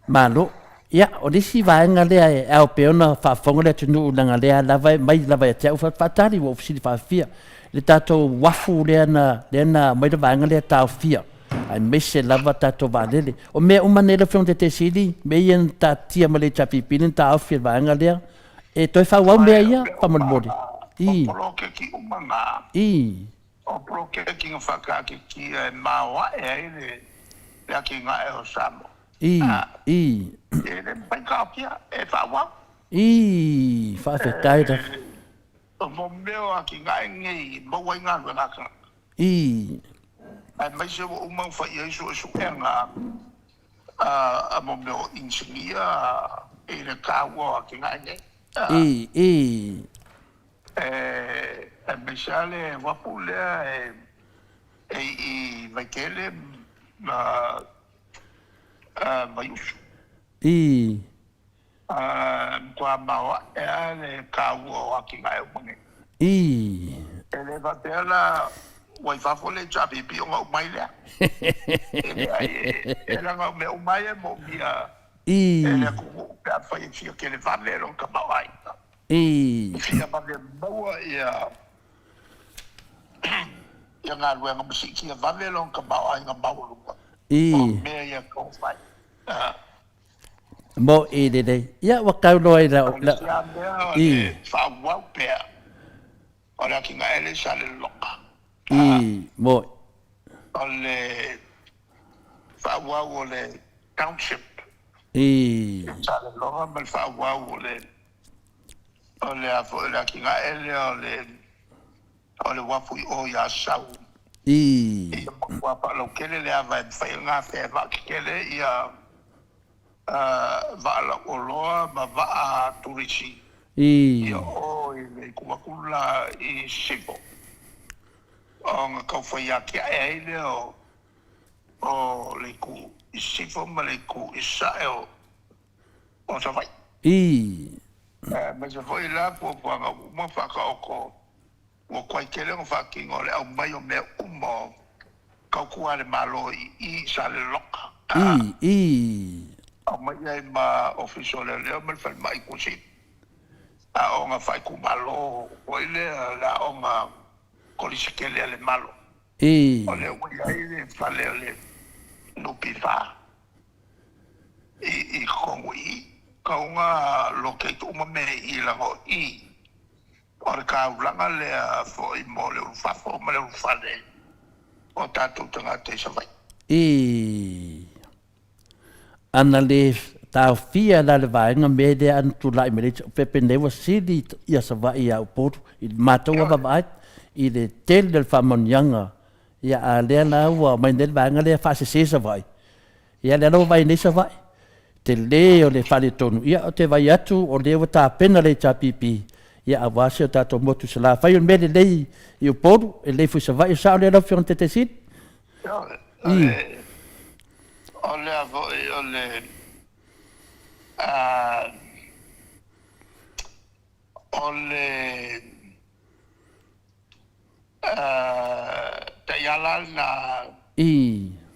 Malo. Ia, o le isi vaega lea e ao pea ona faafofoga le atunuu leaga lea lava e mai lava ia te au faatali ua ou fesili faafia i le tatou uafu lea na lea na aumai le vaega lea taofia aemaise lava tatou vaalele. O mea uma nei lau Afioga i le Taitaisili, mea ia na taatia mai le HRPP lea na taofi e le vaega lea, e toe faaauau mea ia faamolemole. O poloketi uma na. I. O poloketi na whakaatitia e maoae ai le le atinae o Samoa. I, i. E le mafai taofia e faaauau. I, faafetai lava. O mo mea o atinae nei e maua ai galuega a tagata. I. Aemaise ua uma ona fai i ai suesuega a mo mea o inisinia i le taua o atinae nei. I, i. E aemaise lava le uafu lea e i Vaitele ma Vaiusu. I. Matua maoae lava le taua o atinae uma nei. I. E le faapea la ua i fafo le HRPP ona uma ai lea. E leai, e leaga o mea uma ia e moomia e le atunuu pe afai e fia televave lona tamaoaiga. I. Fia vave maua ia ia galuega ma siitia vave lona tamaoaiga maualuga. O mea ia e tatau ona fai. Moʻi lelei. Ia, ua tau loa i lau. O le isi lava mea o le faaauau pea o le atinae lea i Salelologa. I, moʻi. O le faaauau o le township i Salelologa ma le faaauau o le o le a foi o le atinae lea o le o le uafu i o i Asau. I. Ia matua faalautele le ava e mafai ona gafea e vaa tetele ia vaa lauoloa ma vaa turisi. I. Ia o i le itu atu la i Sisifo. Ona tau fai atiae ai lea o o le itu i Sisifo ma le itu i Sasae o o Savaii. I. Aemaise foi la fuafuaga uma faataoto ua tuai tele ona faatino le aumai o mea uma o tautua a le Malo i i Salelologa. I, i. Aumai ai ma Ofisa o Leoleo ma le Falemai i Tuasivi. Aoga faaitumalo foi lea, le aoga kolisi tele a le Malo. I. O lea ua i ai le fale o le NPF i i totonu i i. Tau na locate uma mea i i leaga o i o le taulaga lea foi mo le ulufafo ma le ulufale o tatou tagata i Savaii. I ana le taofia la le vaega mea lea ana tulai mai le pepe nei ua sili ia Savaii ia Upolu i le matou vaavaai i le tele o le faamanuiaga. Ia, a lea la ua aumai nei le vaega lea faasese Savaii. Ia, lea la ua vaai nei Savaii tele o le faaletonu. Ia, ou te vaai atu o lea ua tapena le HRPP, ia, aua si o tatou motu Salafai. O le mea lelei i Upolu e lelei foi i Savaii. O sao lea lau Afioga i le Taitaifono? O lea foi o le o le taiala lena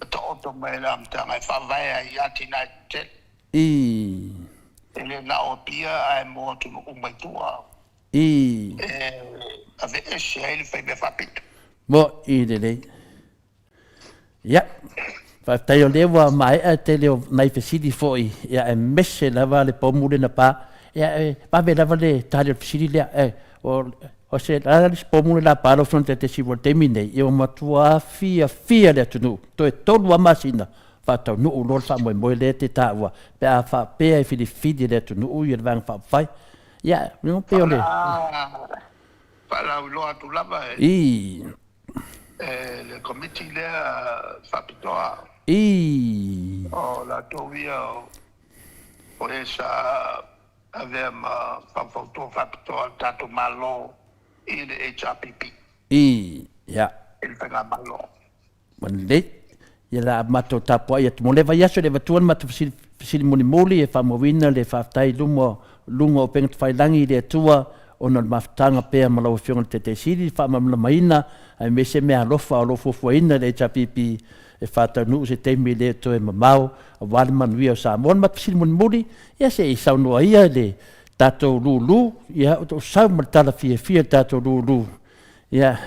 taoto mai le amataga e faavae ai i atinae tetele. E le na o Apia ae mo atunuu uma i tua. E aveese ai le faimea faapito. Moʻi lelei. Ia, faafetai o lea ua maea tele o nai fesili foi, ia, aemaise lava le pomu lea na pa. Ia, e vave lava le tali o le fesili lea. E, o, o se la le pomu le la pa lau Afioga i le Taitaifono i le taimi nei, ia ua matua fiafia le atunuu. Toe 3 lava masina faataunuu loa le faamoemoe lea e te taua pe a faapea e filifili e le atunuu ia le Vaega Faaupufai. Ia, pei o le Faalauiloa atu lava e le Komiti lea Faapitoa. O latou ia o e sa avea ma faufautua faapitoa a le tatou Malo i le HRPP. Ia. I le Faigamalo. Ua lelei. Ia la matou tapuai atu mo le vaiaso i le avatua le matou fesili, fesili mulimuli e faamauina le faafetai i luma, luga o upega tafailagi i le Atua ona o le mafutaga pea ma lau Afioga i le Taitaisili, le faamalamalamaina aemaise meaalofa o lo o fuafuaina e le HRPP e faataunuu se taimi le toe mamao aua le manuia o Samoa. O le matou fesili mulimuli, ia se i saunoa ia i le tatou lulu, ia o sau ma le tala fiafia i le tatou lulu. Ia,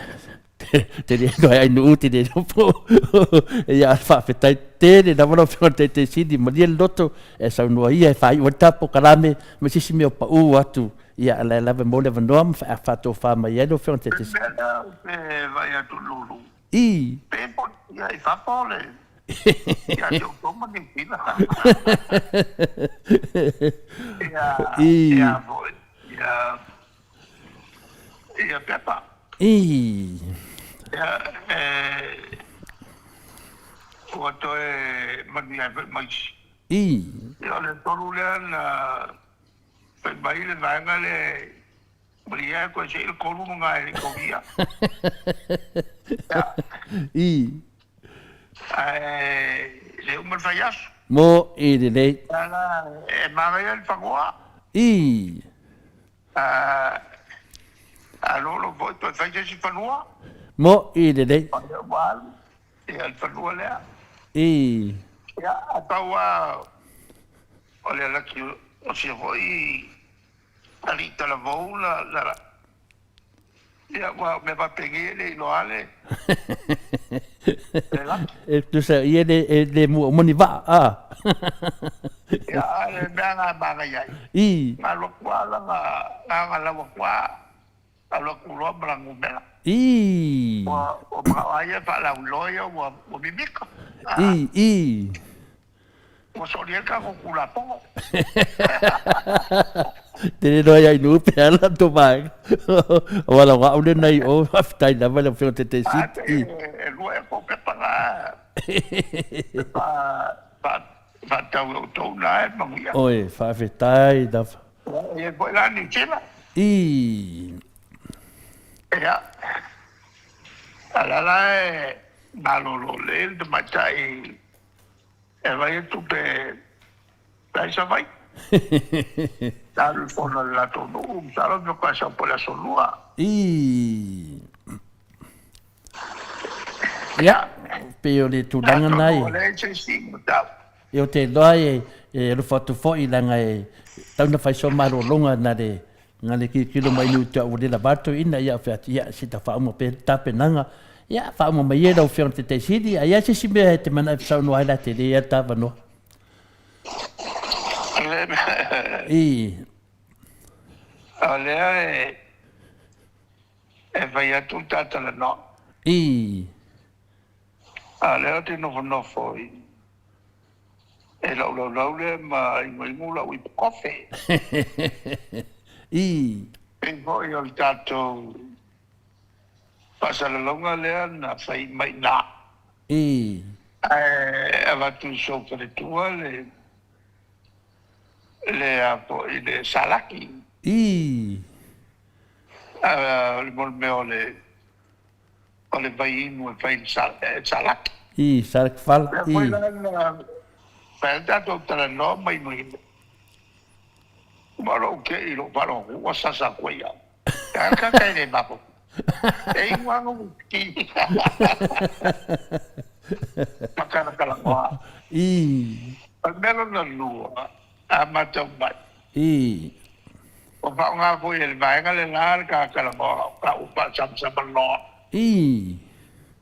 te le noa ai nuu te le nopo. Ia, faafetai tele lava lau Afioga i le Taitaisili, malie le loto e saunoa ia e faaiu ai le tatou polokalame ma se isi mea o pau atu. Ia, o la e lava e maua le avanoa ma faatofa mai ai lau Afioga i le Taitaisili. Le mea lea ou te vaai atu Lulu, pe poli i fafo le ia te outou ma Niu Sila. Ia, ia foi, ia, ia Pepa. Ia, e, ua toe manuia ai foi ma isi. Ia, o le tolu lea na Fai mai le vaega lea malie e koe se i le kolu ma nga e le i kogia. Ia. I. Ae le uma le fai aso. Mo i lelei. Ala e manaia le fanua. I. A lolo foi toe fai se isi fanua. Mo i lelei. Ua alu ia le fanua lea. I. Ia, a pau lava o le alaki o sia foi alii talavou na, na, ia, ua mea faapeni e le iloa le, le laki. E tusa ia le, e le mua uma ni vaa, a. Ia, a le mea na manaia ai. I. Na alu atu lava lana, na lau atu lava, alu atu loa ma lana numera. I. Ua, ua manao lava ia e faalauiloa ia ua, ua mimita. I, i. Ua soli ai le tatou Tulafono. Tele noa ia inu pe ala to vaega. O ala wa ule nei o faafetai lava le afioga Tete Sit. I. E lua ea kou pepa na. Pepa faatau e outou na e manuia. Oi, faafetai lava. E i foi la Niu Sila. I. Ia. A la la e malolo lelei le tamaitai E vai atu pe la i Savaii. Na alu i le fono a le latou nuu, masalo pe koe sau po o le aso lua. Ii. Ia, pei o le tulaga na e. Atonu o lea se isi mataupu. Ia, ou te iloa e alofa atu foi leaga e tatau ona fai sou malologa na le Na le tilotilo mai niu te au lela vato ina ia fai atu, ia se ta faauma pea le tapenaga. Ia, faauma mai ia lau Afioga i le Taitaisili, a i ai se isi mea e te manaʻo e fesaunoa ai la e tele ia le ta avanoa. I. O lea e fai atu le ta talanoa. I. A o lea ou te nofonofo i E lou laulau lea ma inuinu lau ipu kofe. I. Pei foi o le tatou faasalalauga lea na fai mai i ina. I. Ae avatu i sou faletua le, le a foi le salaki. I. O le mea o le O le vai inu e fai i le salaki. I, salaki fala, i. Lea foi la na fai ai le tatou talanoa ma inuinu. Uma lou kei i lou faalogo ua sasa atu ai au. E a kaka e le mapo. E inu lava na uiki. Ma kalakalanoa. I. O le mea lona lua, a matau mai. I. Ua faaaoga foi e le vaega le la le kalakalanoa o ka ua faasamsamanoa. I.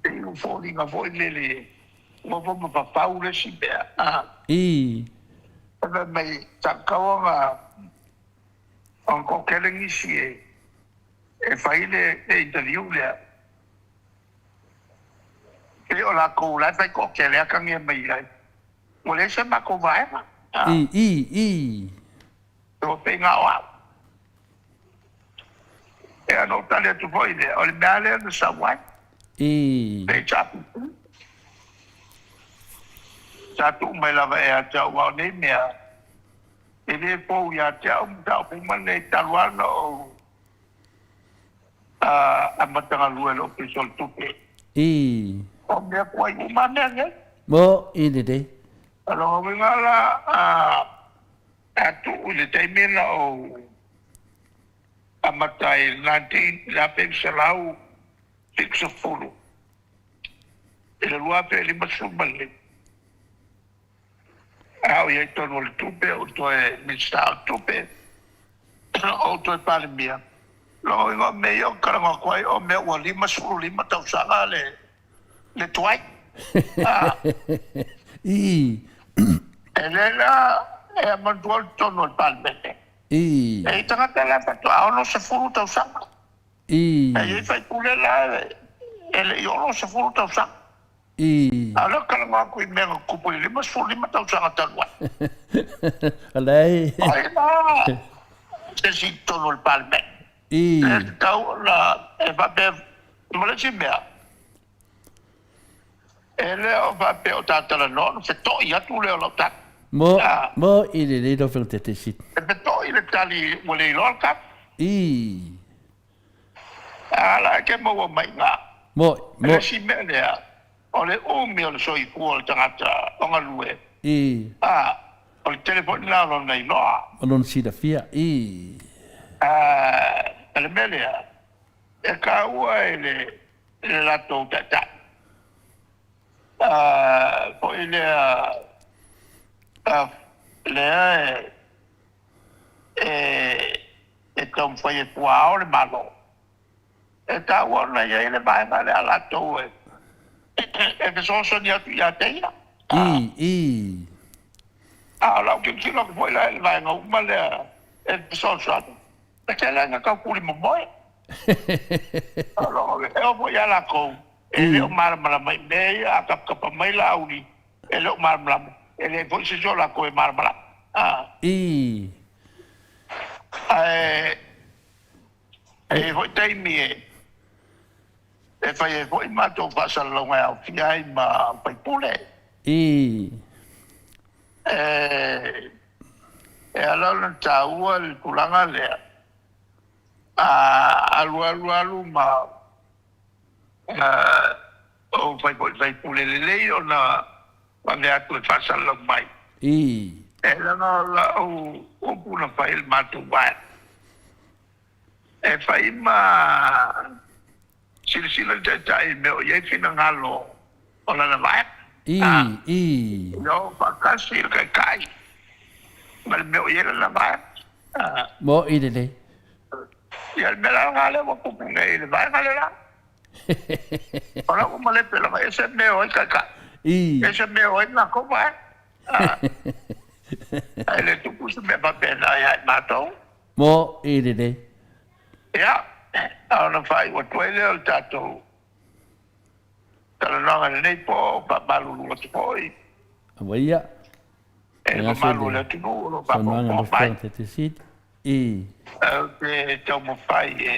E i foliga foi lele ua fai ma papau le isi mea. A. I. E fai mai tatau ona ona toatele nisi e e fai le interview lea. Pei o latou la e fai toatele atagia mai ai. Ua leai se matou vaega. A. I, i, i. Ua pei na o au. Ea na ou tali atu foi lea, o le mea lea na sau ai. I. Pei sa tuu. Sa tuu mai lava ia te au, aua o nei mea, e le fou ia te au mataupu uma nei talu lava ona ou amata galue i le Ofisa o le Tupe. I. O mea tuai uma mea nei. Mo i lelei. O lona uiga la, a tuu i le taimi na ou amata ai i le 1970 i le 2055, a o i ai tonu o le tupe, ou toe Minisita o Tupe, ou toe Palemia, lona uiga o mea ia ou te talanoa atu ai, o mea ua 55 tausaga le tuai. I. E le la e manatua le totonu o le Palemene. I. E i tagata la faatoa 60 tausaga. I. E i ai faipule la e le i 60 tausaga. I. A o lea ou te talanoa atu i mea na tutupu i le 55 tausaga talu ai. O la e. O ai la se isi i totonu o le Palemene. I. E tatau ona e faapea ma le isi mea, e le o faapea o ta talanoa ona feto'i atu lea o lau tala. Mo, mo i lelei lau Afioga Tete Sili. E feto'i. i le tali ua le iloa le tali. Ii. A la e te maua mai i ina. Mo'i, E le mo'i. isi mea lea, o le umi o le soifua o le tagata o galue, Ii. a, o le tele foi lena o lona iloa. O lona silafia. Ii. A, o le mea lea, e taua i le, i le latou taitai, a, foi lea, a, lea e, e, e taumafai e puaao le Malo. E taua ona i ai le vaega lea a latou e e fesoasoani atu ia te ia. Ii, ii. A o lau tilotilo atu foi la i le vaega uma lea e fesoasoani, e tele lava ina tau tuli momoe. E oo foi ia latou, e le o malamalama i mea ia, a tapatapa mai Laauli, e le o malamalama, e leai foi se isi o latou e malamalama. Ii. Ae e i ai foi taimi e fai ai foi matou faasalalauga e aofia ai ma faipule. Ii. E ala ona taua le tulaga lea, a alu alu alu ma ou fai foi faipule lelei ona vave atu e faasalalau mai. Ii. E leaga o lau upu na fai i le matou vaega, e fai ma silasila le taitai i mea o i ai finagalo o lana vaega. Ii, ii. Ia o faatasi le taitai ma le mea o i ai lana vaega. Mo'i lelei. Ia le mea la lena lea ua tupu nei i le vaega le la. O la ua malepe lava ese mea o ai taitai. Ii. Ese mea o ai latou vaega. Ae le tupu se mea faapena ia i matou. Mo'i lelei. Ia, a ona faaiu atu ai lea o le tatou talanoaga i lenei po, faamalulu atu foi. Aua ia. E le mamalu o le atunuu o lo o faafogafoga mai. Ou te taumafai e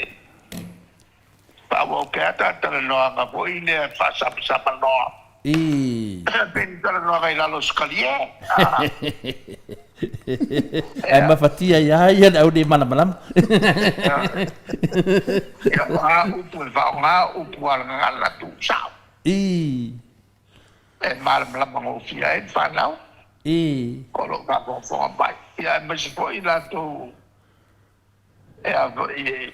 faaauau pea ta talanoaga foi lea faasamasama noa. Pei ni talanoaga i lalo o sikalie. Ae mafatia ia ia le au le malamalama. Ia, o a upu e faaaoga, upu a le gagana tuusao. E malamalama gofie ai le fanau o lo o faafogafoga mai, ia aemaise foi i latou e a foi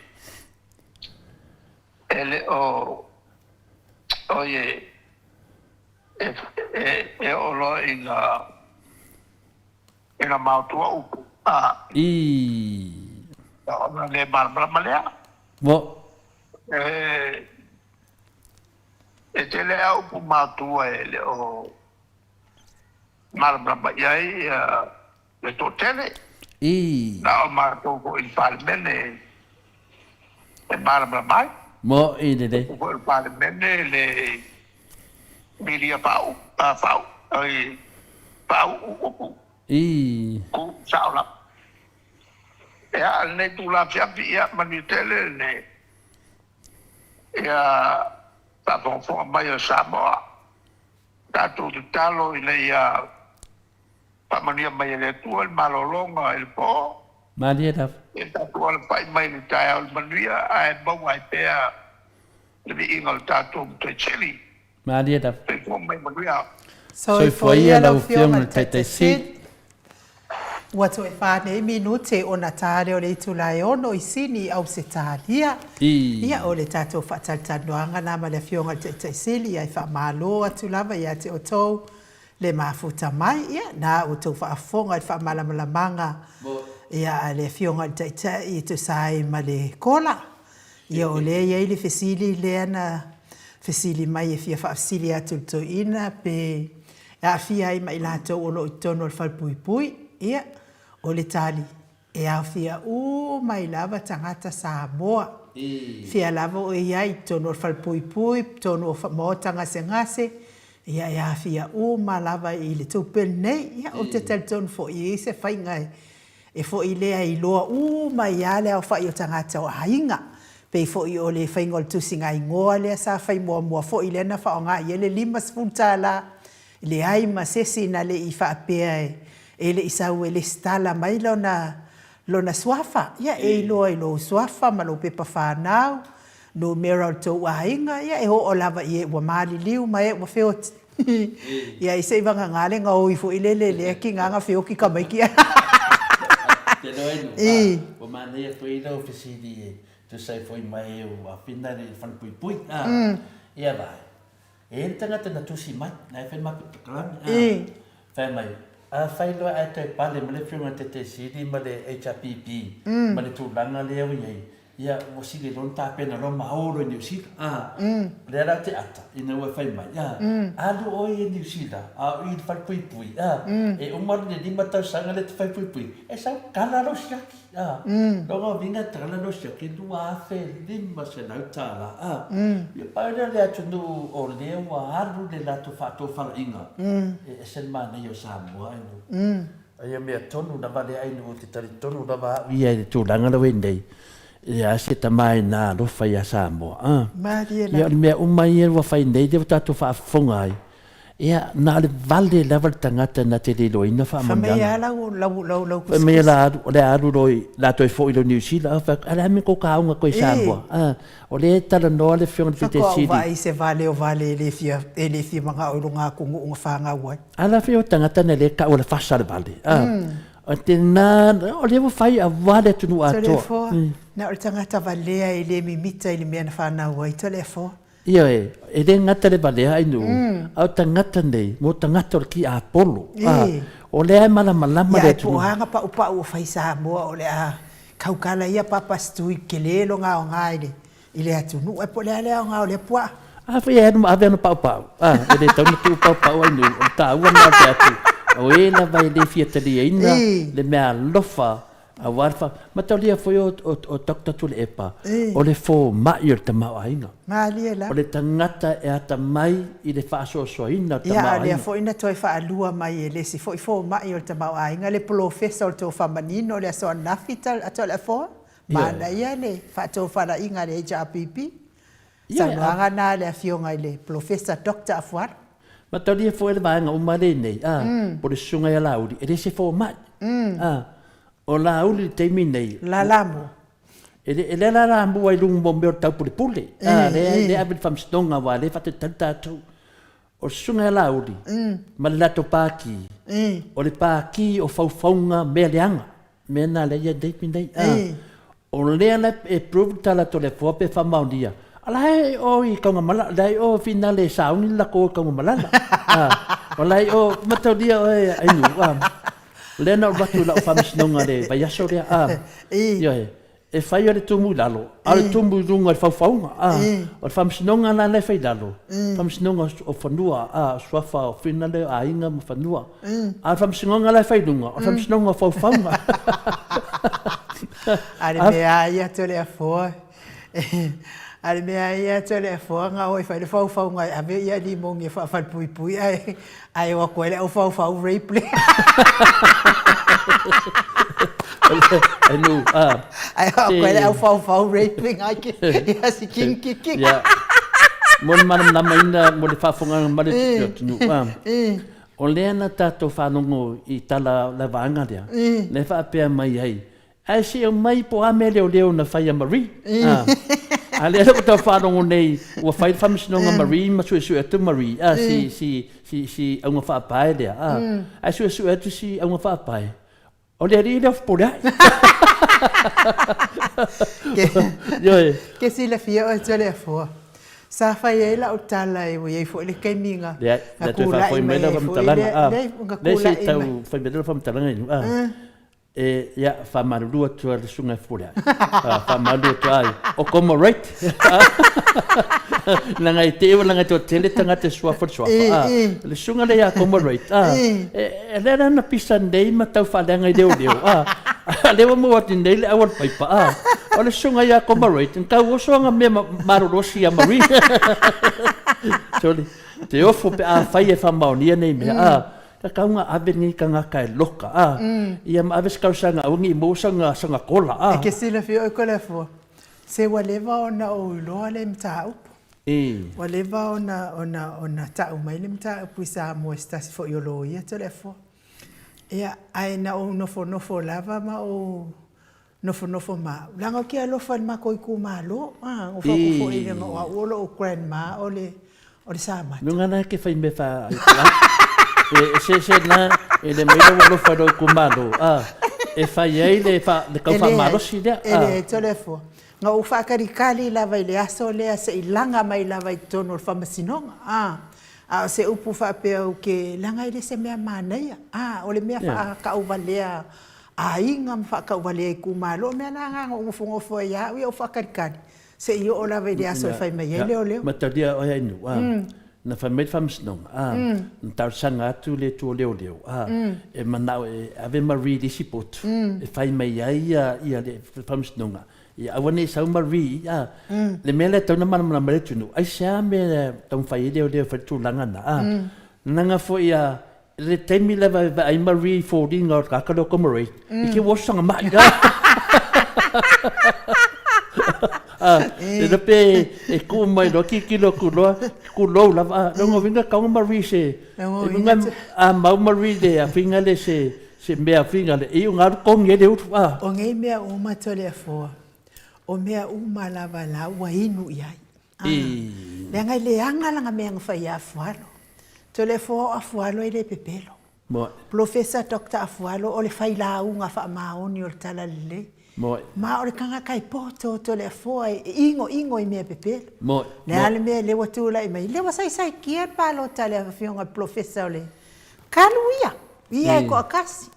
e le o oi e oo loa ina ina maotua upu a ona le malamalama lea. E tele lava upu matua e le o malamalama i ai le toatele. Na o matou foi i le Palemene e malamalama ai. Mo'i lelei. Upu foi o le Palemene le milia faauu, faauu, faauu upu. Ku sao lava. Ia, lenei itula afiafi, ia manuia tele lenei. Ia faafogafoga mai o Samoa, tatou tatalo ina ia faamanuia mai e le Atua le malologa i le po. Malie lava. Ia tatou alafai mai i le taeao i le manuia ae maua ai pea le viiga o le tatou Matai Sili. Malie lava. Soifua mai manuia. Soifua ia lau Afioga i le Taitai Sili. Ua toe fa nei minute ona ta lea o le itula e ono i Sini i Ausetalia. Ia, o le tatou faatalitanoaga na ma le Afioga i le Taitai Sili, ia e faamalo atu lava ia te outou le mafuta mai. Ia, na outou faafofoga i le faamalamalamaga ia a le Afioga i le Taitai e tusa ai ma le kola. Ia, o lea e i ai le fesili lea na fesili mai e fia faafesili atu i le toeaina pe e aafia ai ma i latou o lo o i totonu o le falepuipui. Ia, o le tali, e aofia uma ai lava tagata Samoa. Fia lava o i ai i totonu o le falepuipui, totonu o maota gasegase, ia e aafia uma lava i le tupe lenei. Ia, ou te talitonu foi e i ai se faiga e E foi lea e iloa uma ai lava le aofai o tagata o aiga. Pei foi o le faiga o le tusiga igoa lea sa fai muamua foi lea na faaaoga i ai le $50 tala, leai ma sesi na le i faapea e le i sau e lesitala mai lona lona suafa. Ia, e iloa i lou suafa ma lou pepa fanau, numera o le tou aiga, ia e oo lava i e ua maliliu ma e ua feoti. Ia, se i vagana le gaoi foi lele lea kiga na feoti tamaiti. Te loa i luga, ua manaia foi lau fesili e tusa ai foi ma e ua afina le falepuipui. Ia vaai, E i ai le tagata na tusi mai, na e fai matou polokalame, a, fai mai, afai loa ae toe pale ma le afioga i le Taitaisili ma le HRPP ma le tulaga lea ua i ai, ia ua sili loa ona tapena loa ma o loa i Niu Sila, a, o lea la ou te ata ina ua fai mai, a, alu oe i Niu Sila a o i le falepuipui, a, e uma le 5 tausaga lea e te falepuipui, e sau kala lou siaki. A, lona uiga tala lou siaki $2,500 tala. A, ia pau lea o le atunuu o lea ua alu le latou faatofalaiga, e ese le manaia o Samoa ai nuu. A ia mea tonu lava lea ai nuu ou te talitonu lava au ia i le tulaga lea ua i nei, e leai se tama e na alofa ia Samoa. A, ia o le mea uma ia ua fai nei lea ua tatou faafofoga ai, Ia, na o le vale lava le tagata na te le iloaina faamanuiaga. Fai mai a lau, lau, lau, lau Fai mai la alu, o le a alu loa i, la toe foi loa i Niu Sila. Ou fai atu, a o le a mea kou kaoga koe i Samoa? A, o lea e talanoa le Afioga i le Faatoa ou vaai i se vale o vale e le fia, e le fia manao i luga atunuu na fanau ai. A la fai o tagata na le kau o le fasa le vale. A, o te na, o lea ua fai aua le atunuu atoa. Toleafoa, na o le tagata valea e le mimita i le mea na fanau ai, Toleafoa. Ioe, e le gata le valea ai nuu, a o tagata nei, mo tagata o le tiapolo, a, o lea e malamalama le atunuu. Ia, po o a na paupau o fai Samoa o le a kaukala ia papa stui kele lona aoga i le i le atunuu, ae po o le a le aoga o lea puaa. A fai e alu ma ave ana paupau, a, e le tatau ona tuu paupau ai nuu, o le taua lena o le atu, o e lava e le fia taliaina le meaalofa Aua le fa, mataulia foi o, o, o Doctor Tuilaepa, o le fomai o le tamaoaiga. Malie la. O le tagata e atamai i le faasoasoaina o le tamaoaiga. Ia, a o lea foi na toe faalua mai e le isi foi fomai o le tamaoaiga, le polofesa o le tofamanino o le aso ananafi a Toleafoa. Manaia le faatofalaiga a le HRPP. Saunoaga na a le Afioga i le Polofesa Doctor Afualo. Mataulia foi le vaega uma lenei, a, po o le susuga ia Laauli, e le se fomai. A, o Laauli i le taimi nei, Lalamu. E le, e le lalamua i luga mo mea o le taupulepule, a, lea, lea e ave i le faamasinoga aua o lea e faatalitali tatou. O le susuga ia Laauli ma le latou pati, o le pati o faufauga mea leaga, mea na lea e i ai taimi nei. O lea la e prove le tala a Toleafoa pe faamaonia, a la e o i Taugamalala, la e o finale e sauni le latou o i Taugamalala. O la e o, mataulia oe Ainu, o lea na ou alu atu i lau faamasinoga i le vaiaso lea, ioe. E fai o le tumu i lalo, a o le tumu i luga i le faufauga. A, o le faamasinoga la la e fai i lalo, faamasinoga o fanua, a, o suafa o finale o aiga ma fanua. A o le faamasinoga la e fai i luga, o le faamasinoga o faufauga. A le mea a ia Toleafoa, a le mea a ia Toleafoa na o e fai le faufauga e ave ia limoni e faafalepuipui ae Ae o atu ai le au faufau rape lea. Anu, a. Ae o atu ai le au faufau rape ngai ke ia si king kiki. Ia. Mo le malamalamaina mo le faafofogaaga mai le atunuu. A. O lea na tatou faalogo i tala o le vaega lea, lea e faapea mai ai, Ae se i aumai po o a mea leoleo na fai a Marie. A, a lea ua tau faalogo nei ua fai le faamasinoga Marie ma suesue atu Marie, a, si, si, si, si auga faapae lea, a, ae suesue atu si auga faapae, o le alii lea o Fepuleai. Ioe. Ke silafia oe Toleafoa, sa fai ai lau tala ua i ai foi le taimi na Leai, le a toe faafoi mai lau faamatalaga, a, lea se i tau fai mai lau faamatalaga inu, a. E, ia, faamalulu atu a le susuga e Fepuleai. Faamalulu atu ai, o comrade. Leaga e te i ua leaga e toatele tagata e suafa le suafa. A, le susuga lea ia comrade. A, e, lea la na pisa nei ma tau faaleaga i leoleo. A, a lea ua maua atu nei le au o le paipa. A, o le susuga ia comrade, na tau oso aga mea malolosi ia Marie. Sorry. Te ofo pe afai e faamaonia nei mea. A, Tatau na ave lenei tagata e loka, a, ia ma ave se talosaga aua ne i maua sana, sana kola, a. E ke silafia oe Toleafoa, se ua leva ona ou iloa le mataupu. Ua leva ona, ona, ona tau mai le mataupu i Samoa i se tasi foi o loia Toleafoa. Ia, ae na ou nofonofo lava ma ou. Nofonofo ma au. Leaga ou te alofa i le matou itumalo, a, nofo atu foi leaga o au o lou grandma o le o le Samata. Luga la ke fai mea fa e eseese la e le mai lou alofa i lou itumalo, a, e fai ai le fa le tau faamalosi lea, a. E leai, Toleafoa, na ou faatalikali lava i le aso lea se i laga mai lava i totonu o le Faamasinoga, a, a o se upu faapea ou te, leaga e le se mea manaia, a, o le mea faatauvalea aiga ma faatauvalea itumalo. O mea la na na ou nofonofo ai lava au ia ou faatalikali se i oo lava i le aso e fai mai ai leoleo. Matalia oe Ainuu, a, na fai mai le Faamasinoga, a, na talosaga atu le itu o leoleo, a, e manao e ave Marie i le isi potu e fai mai ai ia le Faamasinoga, ia aua ne i sau Marie, a, le mea lea e tatau ona malamalama ai le atunuu, aisea mea e taumafai ai leoleo e fai le tulaga lena, a, leaga foi a I le taimi lava e vaai Marie i foliga o le tagata lea o Comrade, i te ua oso sana mai. E le pe e tuu mai loa tilotilo atu loa, tulou lava. Ah, lona uiga e tatau ona Marie se, uiga a mau Marie le afiga le se se mea afiga le iu na alu togi ai le ulu. Ah. O nei mea uma Toleafoa, o mea uma lava la ua inu i ai. Leaga e leaga lana mea na fai ia Afualo. Toleafoa o Afualo e le pepelo. Polofesa Doctor Afualo o le failauga faamaoni o le Talalelei. Ma o le tagata e poto Toleafoa e igoigo i mea pepelo. Le a le mea lea ua tulai mai, lea ua saisaitia le palota a le afioga i le Polofesa o le Kalu ia, ia e toatasi.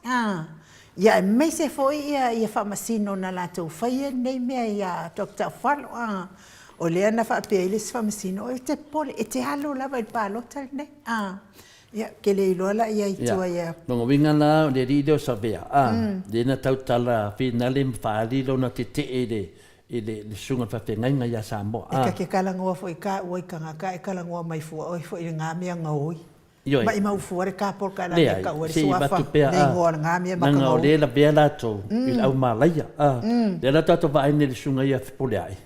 Ia aemaise foi ia faamasino na latou faia lenei mea ia Doctor Afualo. O lea na faapea ai le isi faamasino, e te popole, e te alu lava i le palota lenei. Ia, ou te le iloa la i ai tua ia. Lona uiga la, o le alii lea o Savea, lea na tautala finale ma faaali lona tetee i le i le susuga i le faafeagaiga ia Samoa. E ta te talanoa foi taua i tagata e talanoa mai fua oe foi i lena mea gaoi. Ioe. Maimau fua le tapoloka e lana e tau ai le suafa, le igoa o lena mea ma Leaga o lea e lavea latou i le au malaia. Lea la tatou vaai nei i le susuga ia Fepuleai,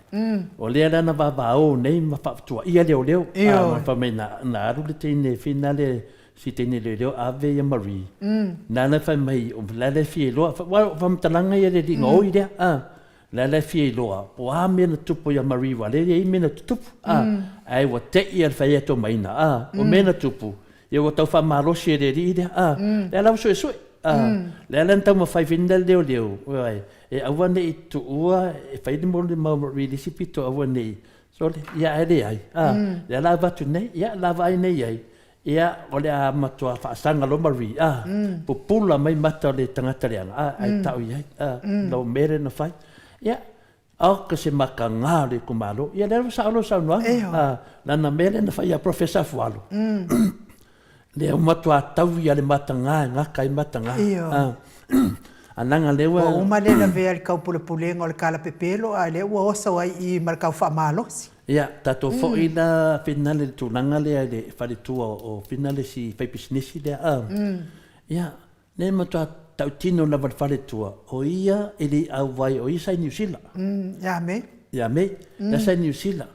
o lea la na vavao nei ma faatuaia leoleo. Ioe. Fai mai na alu le teine finale si teine leoleo ave ia Marie. Nana fai mai o la e fia iloa, aua o faamatalaga ia le alii gaoi lea. La la e fia iloa po o a mea na tupu ia Marie aua lea e leai mea na tutupu a ae ua tei a le fai atu maina a o mea na tupu ia ua tau faamalosi e le alii lea a lea la ua suesue a lea la na taumafai foi le leoleo e aua ne i tuua e fai le mau Marie le isi pito aua ne i sole ia ae leai a lea la avatu nei ia la vaai nei ai Ia, o le a matua faasaga loa Marie, a, pupula mai mata o le tagata leaga, a, ae tau i ai, a, lau mea lea na fai. Ia, aoka se makaga o le itumalo. Ia, lea ua sao lou saunoaga, a, lana mea lea na fai ia Professor Afualo, lea ua matua tau ia le mataga e gata ai mataga. A, a leaga lea ua... Ua uma le lavea i le taupulepulega o le kalapepelo, a o lea ua oso ai i i ma le tau faamalosi. Ia, tatou foi la Finale i le tulaga lea i le faletua o Finale si faipisinisi lea a. Ia, lea e matua tautino lava le faletua, o ia e le i auai, o ia sa i Niu Sila. Ia Mei. Ia Mei, lea sa i Niu Sila.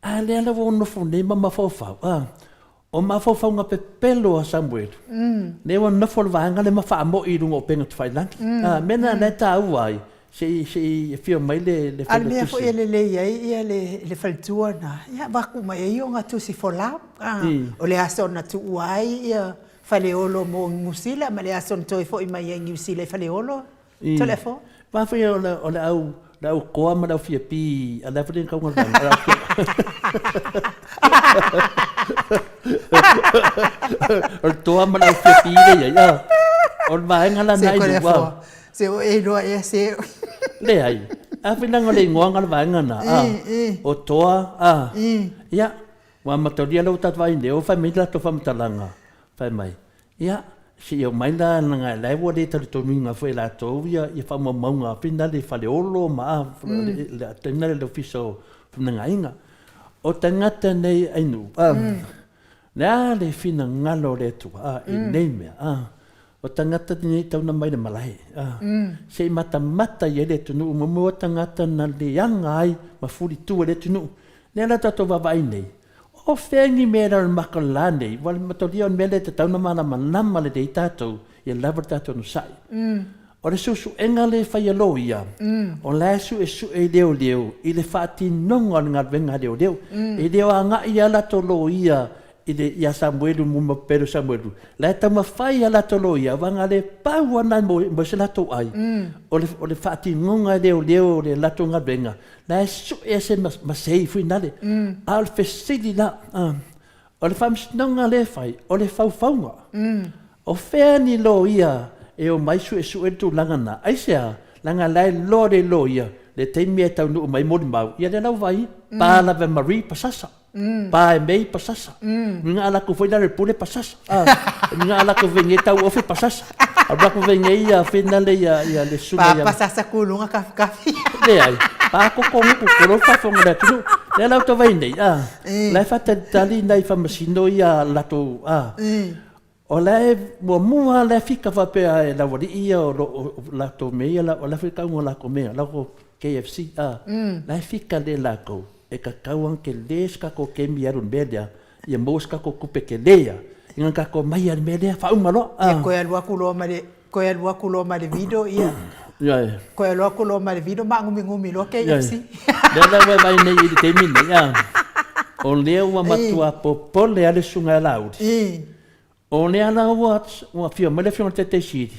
A lea la ua nofo nei ma mafaufau, a, o mafaufauga pepelo a Samuelu, lea ua nofo le vaega lea ma faamoi i luga o upega tafailagi. A, mea lena lea e taua ai, Se i, se i afio mai le, le A o le mea foi e lelei ai ia le, le faletua na, ia avatu mai ai ona tusi folau. A, o le aso na tuua ai ia Faleolo mo Niu Sila ma le aso na toe foi mai ai Niu Sila i Faleolo, Toleafoa. Aua foi o le, o le au, le au koa ma le au fiapi, a le a foi le tauga o le vaega, o le toa ma le au fiapi lea e i ai, a, o le vaega la na i lua. Se o e iloa ea se. Leai. A foi leaga o le igoaga o le vaega na, a. O toa, a. Ia, ua amatalia lea ua tatou vaai nei, ua fai mai le latou faamatalaga, fai mai, ia, se i aumai la leaga o la ua le talitonuina foi e latou ia faamaumauga foi na le Faleolo ma a, le taimi na le Ofisa o Femalagaaiga. O tagata nei Ainuu, a, le a le finagalo o le Atua, a, i nei mea, a. O tagata nei tau na mai le malae, a, se i matamata i ai le atunuu, muamua tagata na leaga ai ma fulitu e le atunuu. Lea la tatou vaavaai nei, o fea ni mea la o le maka la nei, ua le matolia o le mea lea e tatau na malamalama lelei tatou, ia lava le tatou onosai. O le suesuega lea e fai e loia, o la e suesue i leoleo i le faatinoga o le galuega a leoleo. E le o agai lava latou loia i le, ia Samuelu ma Pele Samuelu, la e taumafai a latou loia, aua na o le pau lava lena mo se latou ai, o le, o le faatinoga e leoleo o le latou galuega, la e sue ese ma sei foi nale. A o le fesili la, o le faamasinoga lea e fai, o le faufauga. O fea ni loia e omai suesue le tulaga lena? Aisea? Leaga la e iloa le loia le taimi e taunuu mai molimau, ia lea la ua vaai, pa lava e Marie pasasa. Pa e mei pasasa. Uiga a latou foi la le pule pasasa. Uiga a latou foi nei tauofe pasasa. A latou foi nei ia finale ia ia le susuga ia. Pa pasasa kuluga kafikafi. Leai, pa koko nguku kolo faafofoga le atunuu. Lea la tou vaai nei, a, la e faatalitali nai faamasino ia latou, a, o la e muamua lava la e fika faapea e le aualii ia o lo o latou mea ia, o la foi e tau o latou mea, latou KFC, a, la e fika lelei latou, e tatau lava ona tele se tatou kemi e alu i le mea lea, ia maua se tatou tupe tele ia, ina tatou omai lava i le mea lea, faauma loa. Ia toe alu atu loa ma le, toe alu atu loa ma le video, ia. Toe alu atu loa ma le video maagumigumi loa KFC. Lea la ua e vaai nei i le taimi lenei, a, o lea ua matua popole lava le susuga ia Laauli. O lea la ua afio mai le Afioga i le Taitai Sili,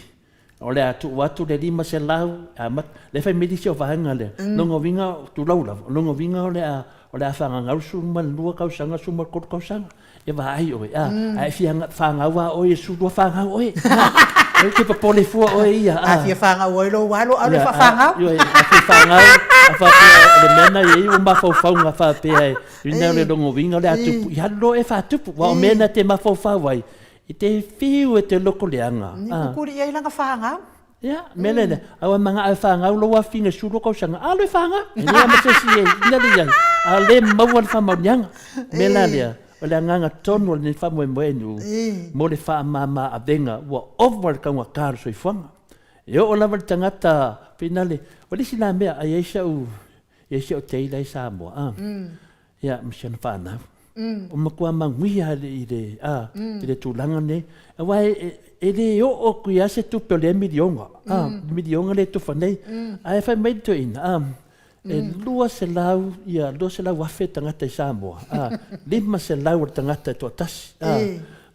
o le a tuu atu le 500 e amata, lea e fai mai le isi o vaega lea, lona uiga, tulou lava, o lona uiga o le a o le a faagagau le 12 tausaga, 13 tausaga, e vaai oe, a, a e fia fanau lava oe i le 12 fanau oe, e te popole fua oe ia. A fia fanau ai lou alo, alu e faafanau. Ioe, a fia fanau, a faapea o le mea lena e i ai ua mafaufauga faapea e, Ina o le lona uiga o le a tupu, ia alu loa e faatupu, aua o mea na te mafaufau ai, i te fiu e te loko leaga. Ni kukuli i ai lana fanau. Ia, mea lea lea, aua e manao e fanau lou afafine 12 tausaga, alu e fanau, e leai ma se isi e ina le i ai, a o lea e maua le faamaoniaga. O le mea la lea, o le agaga tonu o lenei faamoemoe nuu, mo le faamama avega ua ova le taugata o le soifuaga. E oo lava i le tagata, finale, o le isi la mea, a i ai sau Ia si au tei la i Samoa, a. Ia, ma si ana whanau. O matua manuia i le, a, i le tulaga nei. Aua e, e le oo atu ia se tupe o lea milionga, a, milionga lea e tufa nei. Ae fai mai le toeaina, a, e 200, ia, 200,000 tagata i Samoa, a, 500 o le tagata e toatasi, a.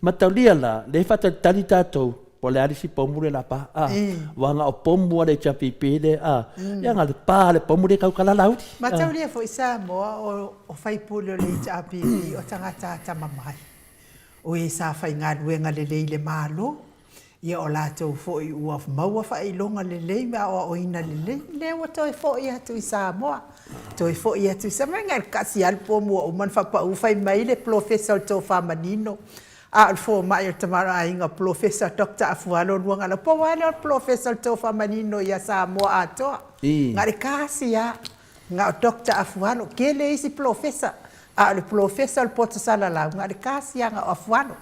Mataulia la, lea e faatalitali tatou, Po o le a le isi pomu lea la pa, a. Ua na o pomu a le HRPP lea, a. Ia na o le pa a le pomu lea tau kalalauli. Mataulia foi Samoa o faipule o le HRPP o tagata atamamai, o e sa faigaluega lelei i le Malo, ia o latou foi ua maua faailoga lelei ma aoaoina lelei, lea ua toe foi atu i Samoa. Toe foi atu i Samoa, na o le tasi lava le pomu ua uma ona faapau, fai mai le polofesa o le tofa manino, A o le fomai o le tamaoaiga o Polofesa Doctor Afualo Luagalau, pau lava lea o le Polofesa o le tofa manino ia Samoa atoa. Na o le tasi lava, na o Doctor Afualo. Tele isi Polofesa, a o le Polofesa o le poto salalau, na o le tasi lava, na o Afualo.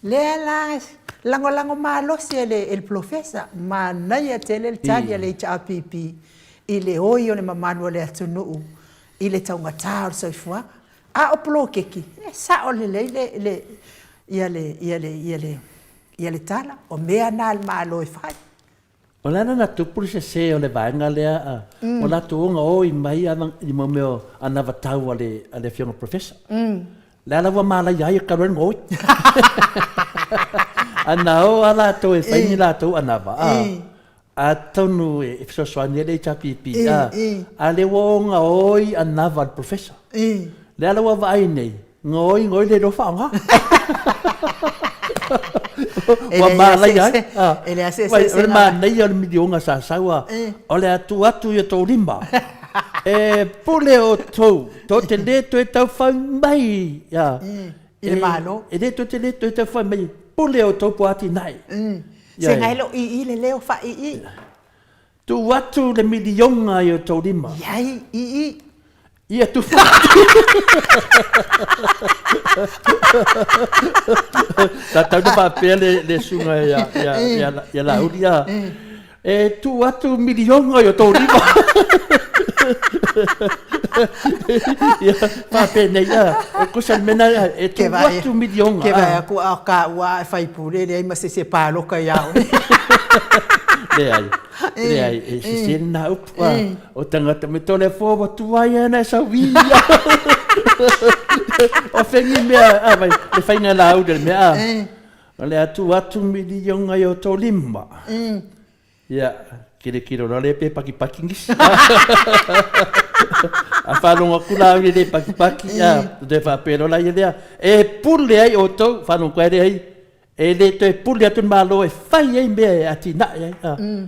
Lea la lagolago malosi e le Polofesa, manaia tele le tali a le HRPP i le oi o le mamalu o le atunuu i le taugata o le soifuaga. A o poloketi, e sao lelei le, le, ia le, ia le, ia le, ia le tala, o mea na a le Malo e fai. O le ala na tupu le sese o le vaega lea, a, ua latou ogaoi mai i mo mea o anavatau a le, a le Afioga Professor. Le ala ua malaia ai e talu ai le gaoi. A na o a latou e fai ni latou anava, a, Atonu e fesoasoani ai le HRPP, a, a lea ua o gaoi anava a le Professor. Lea la ua vaai nei, gaoi gaoi le iloa faaaoga. Ua malaia ai. E leai se eseesega. O le manaia o le miliona sa sau a, o le a tuu atu i o outou lima e pule outou, tou te le toe taufai mai i le Malo. E le tou te le toe taufai mai, pule outou po o atinae. Se ngai lo ii le leo faaii. Tuu atu le miliona i outou lima. Iai ii. Ia tufa atu. Sa tau na faapea le susuga ia Laauli, a. E tuu atu miliona i o tou lima. Ia, faapenei, a, o kusa le mea lena, e tuu atu miliona. Ke vaai atu a o taua a e faipule, e leai ma se isi e paloka ia oe. Leai, leai, e sese lena upu, a, o tagata me tole fua ua tuai ana e sau ia. O fengi mea, a, vai, le faiga lauli o le mea, a, o le a tuu atu milionga i o tou lima. Ia, kilokilo loa lea pe pakipaki nisi. A faalogo atu la au i le pakipaki, ia, toe faapea loa la ia lea, e pule ai outou, faalogo atu ai lea ai, e le toe pule atu le Malo e fai ai mea e atinae ai.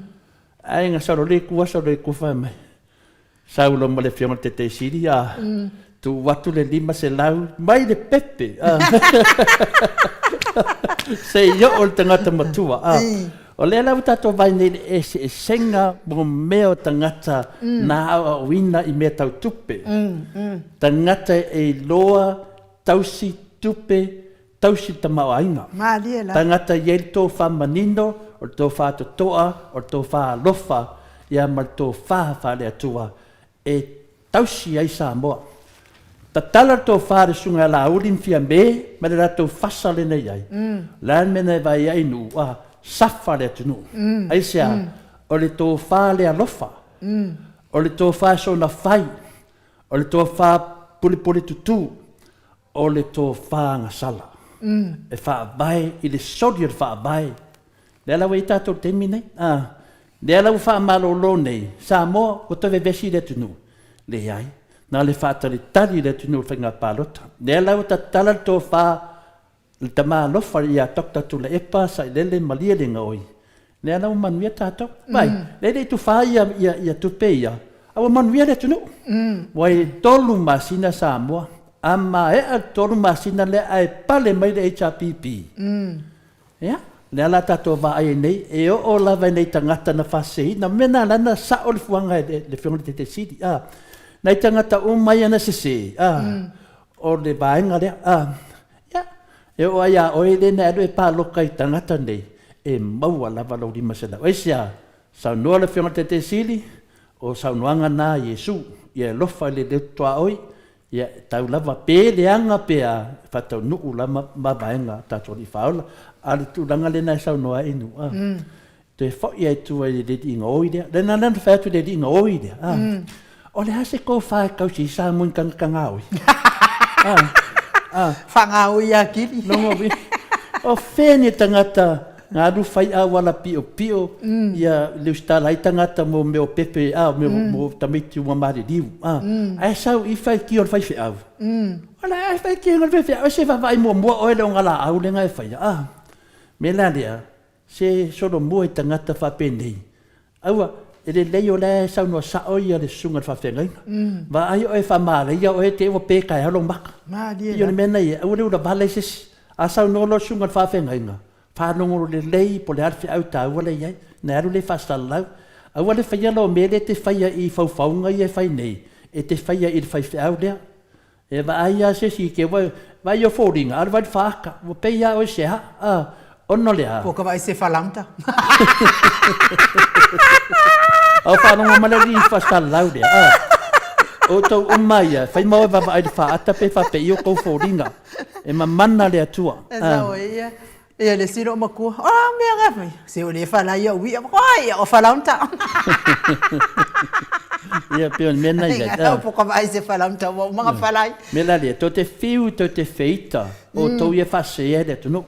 Ae na sau loa le Atua, sau loa le Atua fai mai, Sau loa ma le Afioga i le Taitaisili, a, tuu atu le 500 mai le pepe, a, se i oo i le tagata matua, a. O lea la ua tatou vaai nei i le eseesega o mea o tagata na aoaoina i mea tau tupe, tagata e iloa tausi tupe, tausi le tamaoaiga. Malie la. Tagata e i ai le tofa manino, o le tofa totoa, o le tofa alofa, ia ma le tofa faale-Atua e tausi ai Samoa. Tatala le tofa a le Susuga ia Laauli ma Fiame ma le latou fasa lea na i ai. O le a le mea na e vaai ai Nuu? A, safa le atunuu. Aisea? O le tofa le alofa. O le tofa soona fai. O le tofa pulepule tutu. O le tofa agasala e faavae i le soli o le Faavae. Lea la ua i ai tatou i le taimi nei. A, lea la ua faamalolo nei Samoa ua toe vevesi i le atunuu. Leai, na o le faatalitali i le atunuu i le faiga palota. Lea la ua tatala le tofa le tama alofa ia Doctor Tuilaepa Sailele Malielegaoi, lea la ua manuia tatou. Vaai, lea e le i tufa ia tupe ia, a ua manuia le atunuu. Ua i 3 masina Samoa, a maea le 3 masina lea ae pale mai le HRPP, ia, lea la tatou vaai ai nei, e oo lava i nai tagata na faaseseina, o le mea lena la na sao le fuaga e le Afioga i le Taitaisili, a, nai tagata uma ia na sese, a, o le vaega lea, a. Ia, e oo ai ia oe lea na e alu e paloka i tagata nei, e maua lava lou 500. Aisea? Saunoa le Afioga i le Taitaisili, o saunoaga na a Iesu, ia e alofa i le leo tuaoi, ia e tau lava pe leaga pe a, e faataunuu lava mavaega a tatou Alii Faaola. A o le tulaga lena e saunoa ai Nu'a, Toe foi ai tua i le liiga oi lea. Lena lea na fai atu le liiga oi lea. Ah. O le a se tofa e tausi ai Samoa i tagata gaoi? Ah. Ah. Faagaoi atili. Lona uiga, o fea ni tagata na alu fai auala piopio ia le usitala ai tagata mo mea o pepe a mea mo tamaiti ua maliliu a ae sau i faitio le faifeau. O le a faitio le faifeau e se vaavaai muamua oe le ogalaau lea na e faia a. Mea la lea, Se solomua i tagata faapenei, aua, e lelei o la e saunoa sao ia le susuga i le faafeagaiga. Vaai oe faamalaia oe te i ua pe taeao lou maka. Malie O le mea na ia, aua le ulavala i se isi. A saunoa loa le susuga i le faafeagaiga, faalogologo lelei po o le a le feau taua la e i ai, ona e alu lea e faasalalau. Aua le faia lau mea lea e te faia i faufauga ia e fai nei, e te faia i le faifeau lea. E vaai lava se isi i te wai, vaai o foliga, a o le vaai whaaka, ua pei a oe se a, a, ona o le a. Po ka vaai se whalanta. A o whaalongo mai le alii whaasalalau lea, a. O tou uma ia, whai mau e vavaai le whaata pe whapei o tou foliga. E mamana le Atua. E sao e ia. Ia le silo matua. O a mea nga fai. Se o le whala ia ui a ai o whalaunta. Ia pe o le mea na ia. Nga po ka vai se whalaunta wa umanga whalai. Me la lea, to te whiu, to te wheita, o tau ia whaasea le atunuu.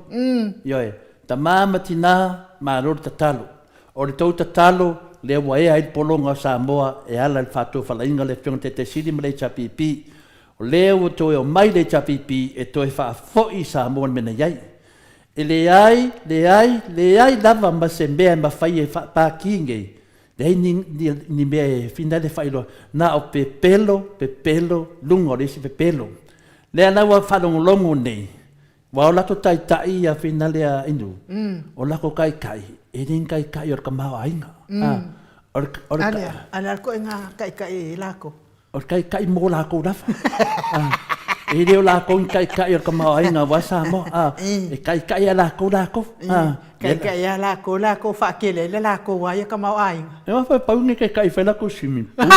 Ioe, tamā ma tinā, malo le tatalo. O le tou tatalo, lea ua ea ai le pologa o Samoa e ala i le faatofalaiga a le Afioga i le Taitaisili ma le HRPP. O lea ua toe omai le HRPP e toe faafoi i Samoa le mea na i ai. E leai, leai, leai lava ma se mea e mafai e faapaki nei, leai ni, ni, ni mea e fina le faailoa, na o pepelo, pepelo, luga o le isi pepelo. Lea la ua faalogologo nei, Ua o latou taitai ia fina lea inu, o lakou kaikai, e le ni kaikai o le kamaoaiga. O le, o le, Alea, alea koe ngā kaikai e lako. O le kaikai mo lakou lava. E le o lakou ni kaikai o le kamaoaiga aua Samoa. E kaikai a lakou lakou. Kaikai a lakou lakou whaakele le lakou a ia kamaoaiga. E wafa pau ni kaikai whai lakou swimming pool.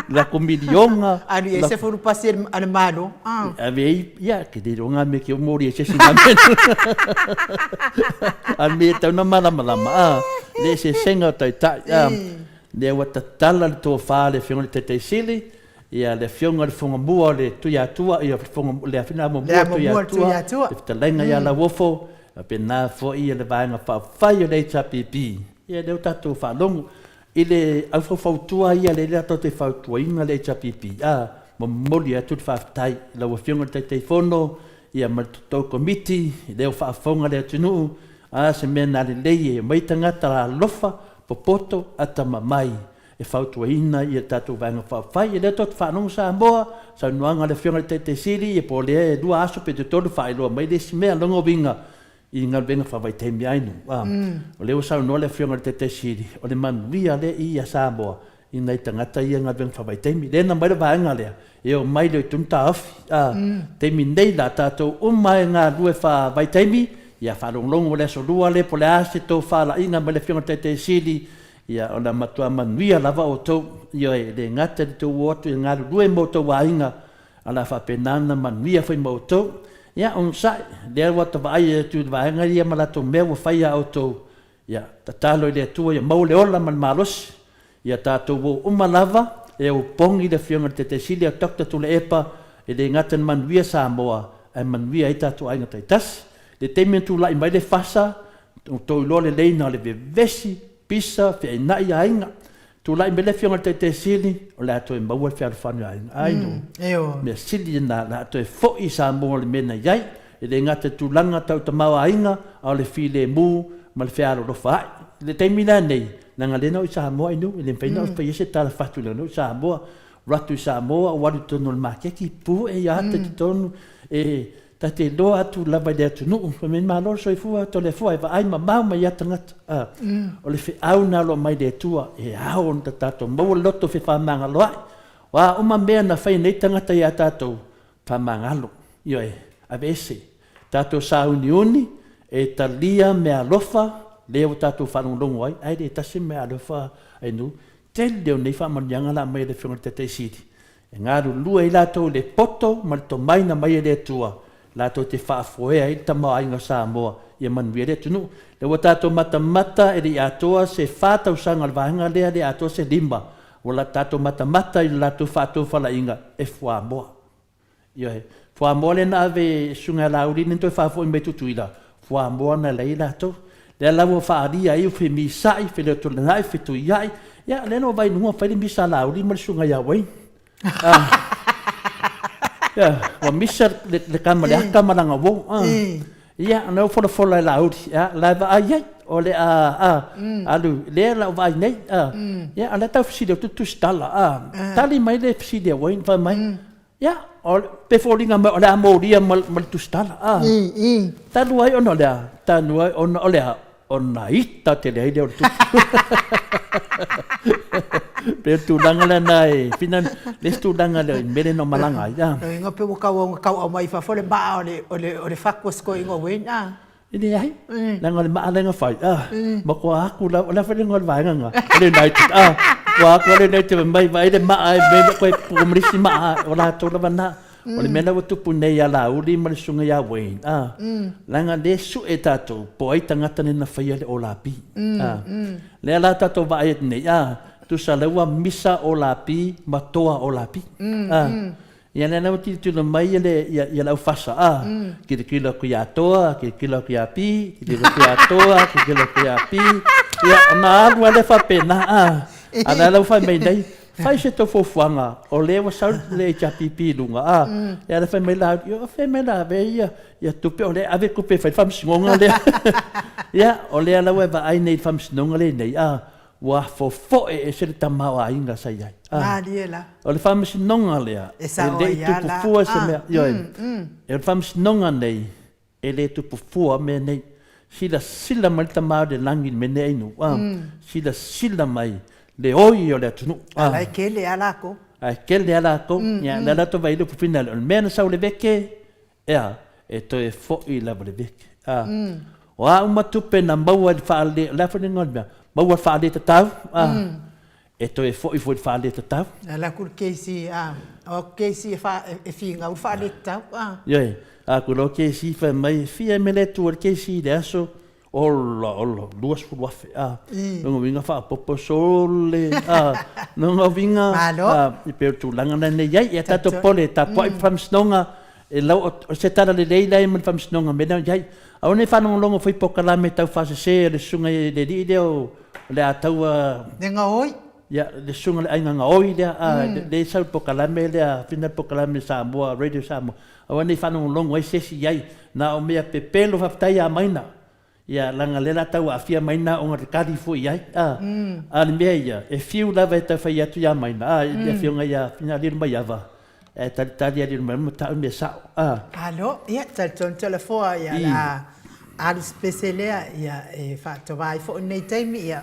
Lako miliona. Alu i ai 10 pasene a le Malo. Ave ai, ia, ke le iloa ngā mea ke mori ai se isi ngā mea. A mea e tau na malamalama, a, le eseesega o taitai, a, lea ua tatala le tofa a le Afioga i le Taitai Sili, ia, le Afioga i le Fogamua o le Tuiatua, ia, le Afioga Amomua o le Tuiatua, le fetalaiga ia Lauofo, faapena foi le Vaega Faaupufai o le HRPP, ia, lea ua tatou faalogo i le aufaufautua ia lea tatou te fautuaina le HRPP, a, momoli atu le faafetai i lau Afioga i le Taitaifono, ia ma le tou Komiti, lea ua faafofoga le atunuu, a, se mea na lelei e omai tagata alofa, popoto, atamamai e fautuaina ia tatou Vaega Faaupufai. Ia lea tou te faalogo Samoa, saunoaga a le Afioga i le Taitai Sili, ia po o lea e lua aso pe tolu faailoa mai le isi mea, lona uiga i galuega faavaitaimi ai nuu. A, o lea ua saunoa le Afioga i le Taitai Sili, o le manuia lea i ia Samoa i nai tagata ia galuega faavaitaimi. Lea na aumai le vaega lea, e omai lea i tonu taofi. A, taimi nei la, tatou uma e galulue faavaitaimi, ia faalogologo i le aso lua lea po o le a se tofalaiga mai le Afioga i le Taitai Sili, ia o le a matua manuia lava outou. Ioe, e le gata i le tou o atu e galulue ma outou aiga, a o le a faapena ona manuia foi ma outou. Ia, onosai, lea ua ta vaai atu i le vaega ia ma latou mea ua fai ia outou, ia, tatalo i le Atua ia maua le ola ma le malosi, ia tatou o uma lava e opogi le Afioga i le Taitai Sili a Doctor Tuilaepa, e le gata ina manuia Samoa, ae manuia ai tatou aiga taitasi. I le taimi na tulai mai le fasa, outou iloa lelei na o le vevesi, pisa, feainai aiga. Tulai mai le Afioga i le Taitai Sili, o le a toe maua le fealofani o aiga. Ai no. Mea sili lena, o le a toe foi i Samoa le mea na i ai. E le gata i tulaga tau tamaoaiga, a o le filemu ma le fealolofa ai. I le taimi la nei, leaga lea na o i Samoa ai nuu, e le mafai ona faia se tala fatu leaga lea o i Samoa. Alu atu i Samoa, ua alu i totonu o le maketi, pue ia ata i totonu, e Ta te iloa atu lava i le atunuu, fai mai, Malo le soifua, Toleafoa, e vaai mamao mai ia tagata. A, o le feau na aloa mai le Atua, e ao ona tatou maua le loto fefaamagaloa'i. O a uma mea na fai e nei tagata iā tatou, faamagalo, ioe, aveese. Tatou sāuniuni, e talia meaalofa lea ua tatou faalogologo ai, ae le tasi meaalofa a nuu. Tele o nei faamanuiaga la aumai e le Afioga i le Taitai Sili, E galulue ai latou i le poto ma le tomai na mai e le Atua, latou te faafoea ai le tamaoaiga o Samoa ia manuia le atunuu. Lea ua tatou matamata e le i atoa se fa tausaga o le vaega lea, le atoa se lima, ua tatou matamata i le latou faatofalaiga e fuamoa. Ioe. Fuamoa lea na ave e Susuga ia Laauli lea na toe faafoi mai Tutuila, fuamoa na leai latou. Lea la ua faaalia ai femisa'i, feleotolena'i, fetuia'i, ia lea na ua vaai i luga fai le misa a Laauli ma le Susuga ia Wayne. Ah. Ia, ua misa le, le tama le aka ma lana uo. Ah. Ia, na ua folafola e Laauli, ia, la e vaai ai, o le a, a, alu, lea la u vaai nei, a, ia, a lea tau fesili atu Tusitala, a, tali mai le fesili a Wayne, fai mai, Ia, o, pe foliga mai o le a molia ma, ma le tusitala. Ah. Talu ai ona o le a? Talu ai ona o le a? Ona ita tele ai lea o le tupu. Pe o le tulaga lea na e fina, le isi tulaga lea i mele na malaga ai. Ah. Inga pe ua kau kau au mai fafo le maa o le o le o le fatu o sikoiga o Wayne. Ah. E leai, leaga o le maa lea na fai, ah, matua aku la, o le a foi le igoa o le vaega lena, o le United, ah, matua aku lava le United fai mai, vaai le maa e mea koe po ma le isi maa, o latou lava na. O le mea la ua tupu nei ia Laauli ma le susuga ia Wayne, ah, leaga lea e sue tatou po o ai tagata nei na faia le olapi, ah, lea la tatou vaai atu nei, ah, tusa la ua misa olapi ma toa olapi, ah, Ia lea la ua tilotilo mai ia le ia le aufasa a, tilotilo atu ia Toa, tilotilo atu ia Pi, tilotilo atu ia Toa, tilotilo atu ia Pi. Ia ona alu lava lea faapena a. A o lea la ua fai mai nei, fai se tou fuafuaga o lea ua sau le HRPP i luga a. Ia lea fai mai la, ia o fea mai la ave ai ia tupe o lea e ave tupe e fai le faamasinoga lea. Ia o lea la ua e vaai nei i le faamasinoga lea nei a, Ua fofoe ese le tamaoaiga sa i ai. Malie la. O le faamasinoga lea, e le i tupu fua se mea. Ioe. O le faamasinoga nei, e le tupu fua mea nei. Silasila mai le Tama o le lagi i le mea nei ainu. Silasila mai le oi o le atunuu. A la e kele a lakou. A e kele a lakou. Ia, lea la tou vaai i le upu finale, o le mea na sau i le veke, Ea, e toe fo'i lava le veke. A, o a uma tupe na maua i le faale, o le a foi le igoa o le mea, maua i le faaletatau, a, E toe foi foi i le faaletatau. E ala atu le Casey, a, o atu Casey e, fa, e finau le faaletatau, a. Ioe, a atu loa Casey fai mai, e fia mea le tu a le Casey i le aso, ola, ola, 20,000, a. Lona uiga faaopoopo sole, a. Lona uiga, a, e pei o le tulaga lena e i ai. Ia tatou popole, tapuai le Faamasinoga, e lau, o se tala lelei la e ma le Faamasinoga mea lea o i ai. Aua ne i faalogologo foi i polokalame taufaasese a le susuga i le alii lea o O le a taua... Le gaoi. Ia, le susuga i le aiga gaoi lea, a, lea e sau i le polokalame lea, fina le polokalame Samoa, Radio Samoa, aua ne i faalogologo ai se isi i ai, na o mea pepelo faafetai ia Maina. Ia, leaga o lea o le a tau aafia Maina ona o le tali foi i ai, a. A o le mea ia, e fiu lava e tau fai atu ia Maina, a, le afioga ia Finaliiloomaiava, ae talitali Aliimalemanu ma tau mea sao, a. Malo, ia, talitonu Toleafoa, ia, o le a alu se pese lea, ia, e faatova ai foi lenei taimi, ia,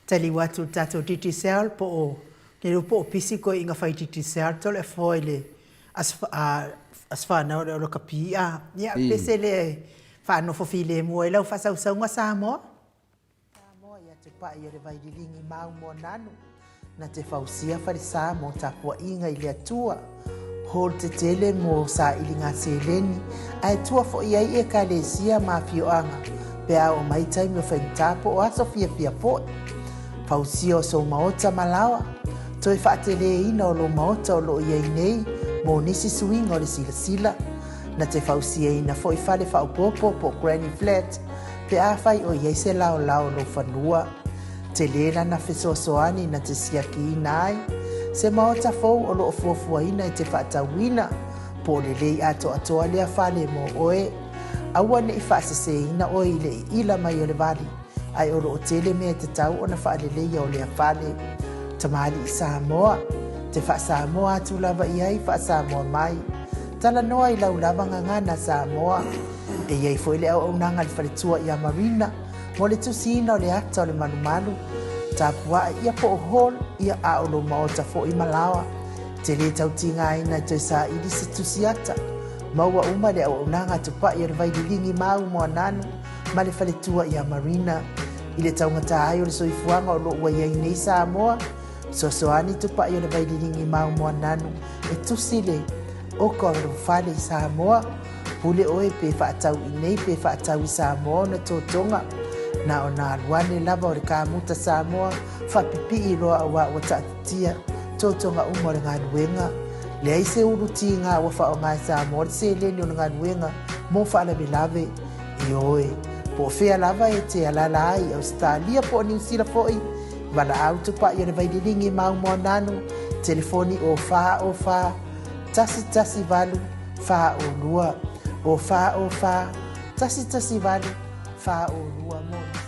taliu atu i le tatou Digicel, po o, le iloa po o pisi koe ina fai Digicel Toleafoa i le aso, aso fanau o le Olokapi, a, ia, pese lea e faanofo filemu ai lau faasausauga Samoa. Samoa ia te paʻi o le Vaililigi mau Moananu, na te fausia falesa mo tapuaʻiga i le Atua, hall tetele mo sailiga seleni, ae tua foʻi ai Ekalesia ma afioaga pe a oo mai taimi o faigata po o aso fiafia foʻi. Fausia o sou maota ma laoa, toe faateleina o lou maota o loo iai nei mo nisi suiga o le silasila, na te fausiaina foʻi fale faaopoopo po o granny flat, Pe afai o i ai se laolao o lou fanua, tele lana fesoasoani na te siakiina ai se maota fou o lo o fuafuaina e te faatauina, po o lelei atoatoa lea fale mo oe. Aua ne i faaseseina oe i le iila mai o le vali, ae o lo o tele mea e tatau ona faaleleia o lea fale. Tamalii Samoa, te faa-Samoa atu lava i ai, faa-Samoa mai. Talanoa i lau lava gagana Samoa. E i ai foi le auaunaga a le faletua ia Marina mo le tusiina o le ata o le malumalu, tapuaʻe ia po o hall ia a o lou maota foi ma laoa. E te lē tau tigaina e toe saili se tusi ata. Maua uma le auaunaga a Tupaʻi o le Vaililigi Mau Moananu ma le faletua ia Marina. I le taugata ai o le soifuaga o lo o ua i ai nei Samoa, fesoasoani Tupaʻi o le Vaililigi Mau Moananu e tusi le oka o lou fale i Samoa. Pule ʻoe pe faatau i nei pe faatau i Samoa ona totoga. Na ona alu ane lava o le kāmuta Samoa faapipii loa auā ua taatitia totoga uma o le galuega. Leai se ulu tīgā ua faaaoga e Samoa le seleni o le galuega mo faalavelave. Ioe, po o fea lava e te alaala ai i Ausetalia po o Niu Sila foi, valaau tupaʻi o le Vaililigi Mau Moananu, telefoni o 4 o 4 1 1 8 4 o 2, o 4 o 4, 1 1 8, 4 o 2 mo nisi.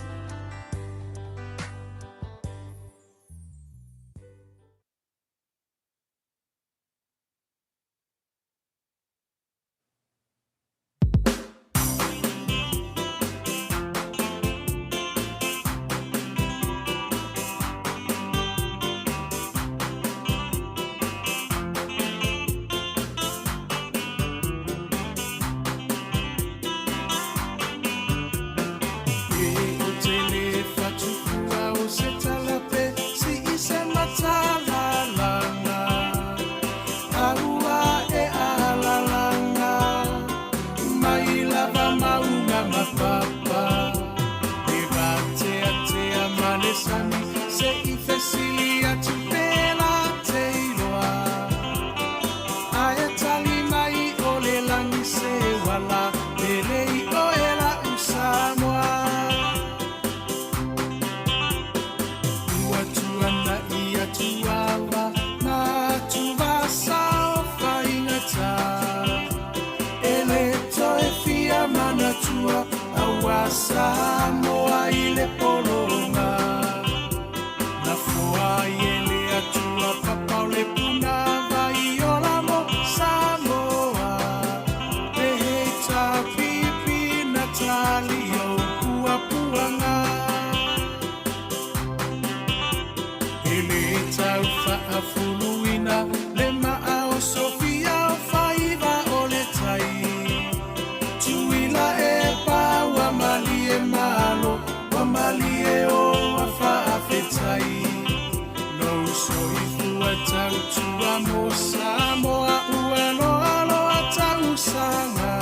tautua mo Samoa ua loaloa tausaga.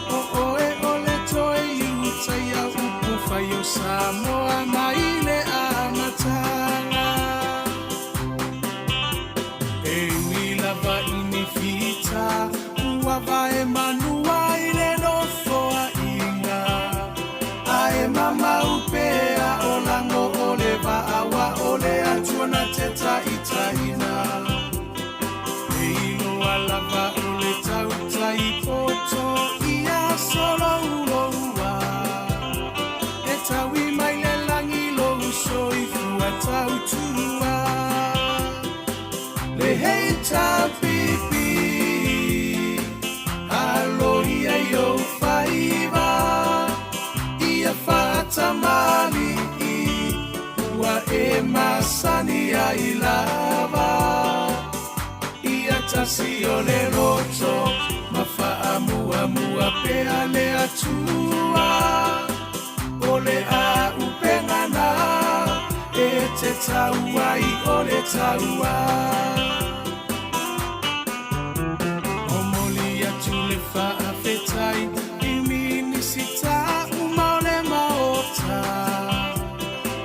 O oe o le toe iutaia upu fai o Samoa mai le amataga. E ui lava i ni fita ua vae manua i le nofoaiga, ae mamau pea o lago o le vaa o le Atua na te taitaiina. E iloa lava o le tautai poto ia solouloua, e taui mai le lagi lou soifua tautua. Le HRPP, alo ia i ou faiva, ia faatamali'i ua e masani ai lava. Ia tasi o le loto ma faamuamua pea le Atua, o le auupega na e te tau ai o le taua. Momoli atu le faafetai i Minisita uma o le Maota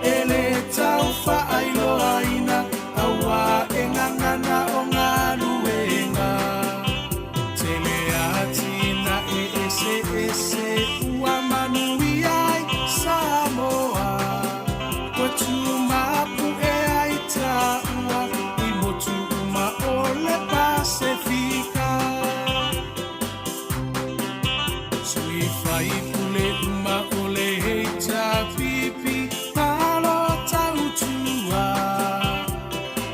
e le tau faailoaina auā e gagana o galuega. Tele atinae eseese ua manuia ai Samoa, ua tumapu'e ai taua i motu uma o le Pasefika. Sui faipule uma o le HRPP, malo tautua,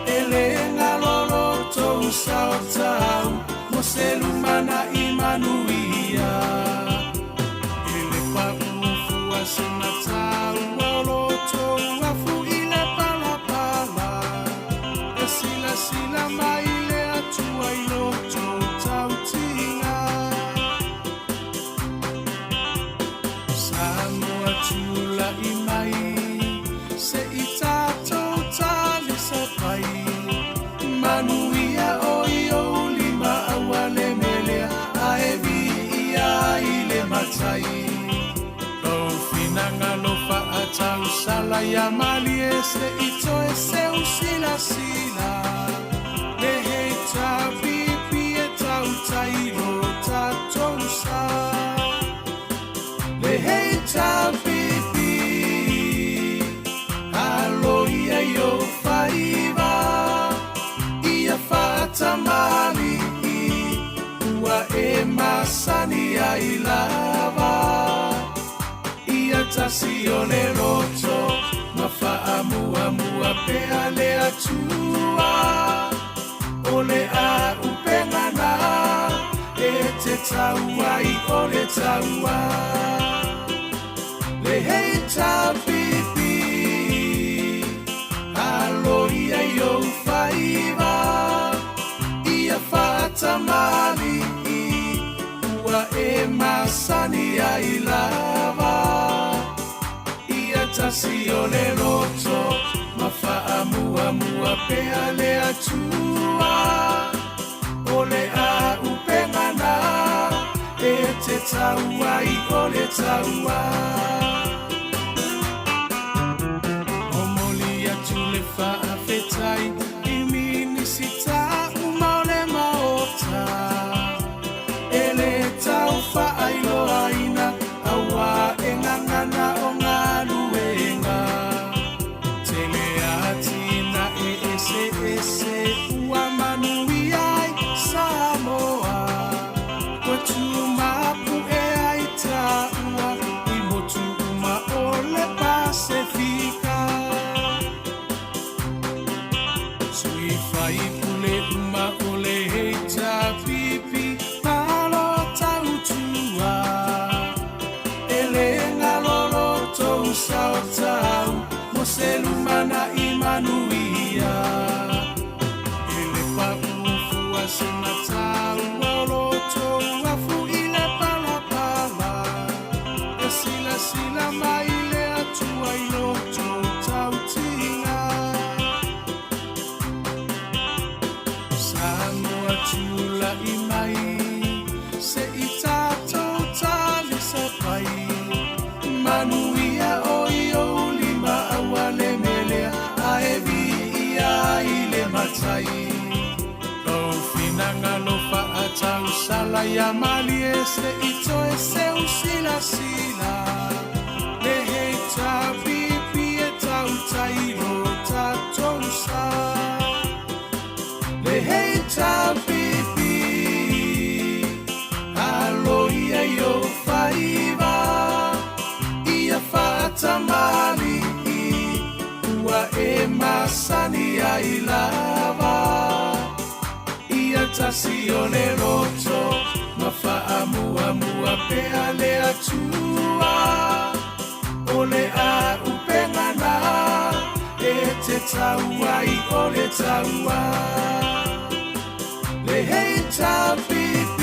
e le galo lo tou sao tau mo se lumana'i manuia. E le paʻu fua se mataua o lo tou afu i le palapala, e silasila mai le Atua i lo tou tautiga. Samoa tula'i mai se i tatou talisapai, manuia o i ou lima aua le melea ae viia ai le Matai. Lou finagalo faatausala ia malie se i toe seu silasila, le HRPP e tautai lo tatou sa. Le HRPP, alo ia i ou faiva, ia faatamali'i ua e masani ai lava. Ia tasi o le loto ma faamuamua pea le Atua, o le auupega na e te tau ai o le taua. Le HRPP, alo ia i ou faiva, ia faatamali'i ua e masani ai lava. Ia tasi o le loto ma faamuamua pea le Atua, o le auupega na e te tau ai o le taua. Momoli atu le faafetai i Minisita uma o le Maota e le tau faailoaina auā e gagana o galuega. Tele atinae eseese ua manuia ai Samoa, ua tumapu'e ai taua i motu uma o le Pasefika. Sui faipule uma o le HRPP, malo tautua, e le galo lo tou sao tau mo se lumana'i manuia. E le paʻu fua se mataua o lo tou afu i le palapala, e silasila mai le Atua i lo tou tautiga. sala ia malie se i toe seu silasila Le HPP e tautai lo tatou sa Le HPP alo ia i ou faiva Ia faatamalii ua e masani ai lava Ia tasi o le loto ma faamuamua pea le Atua O le auupega na e te tau ai o le taua Le HRPP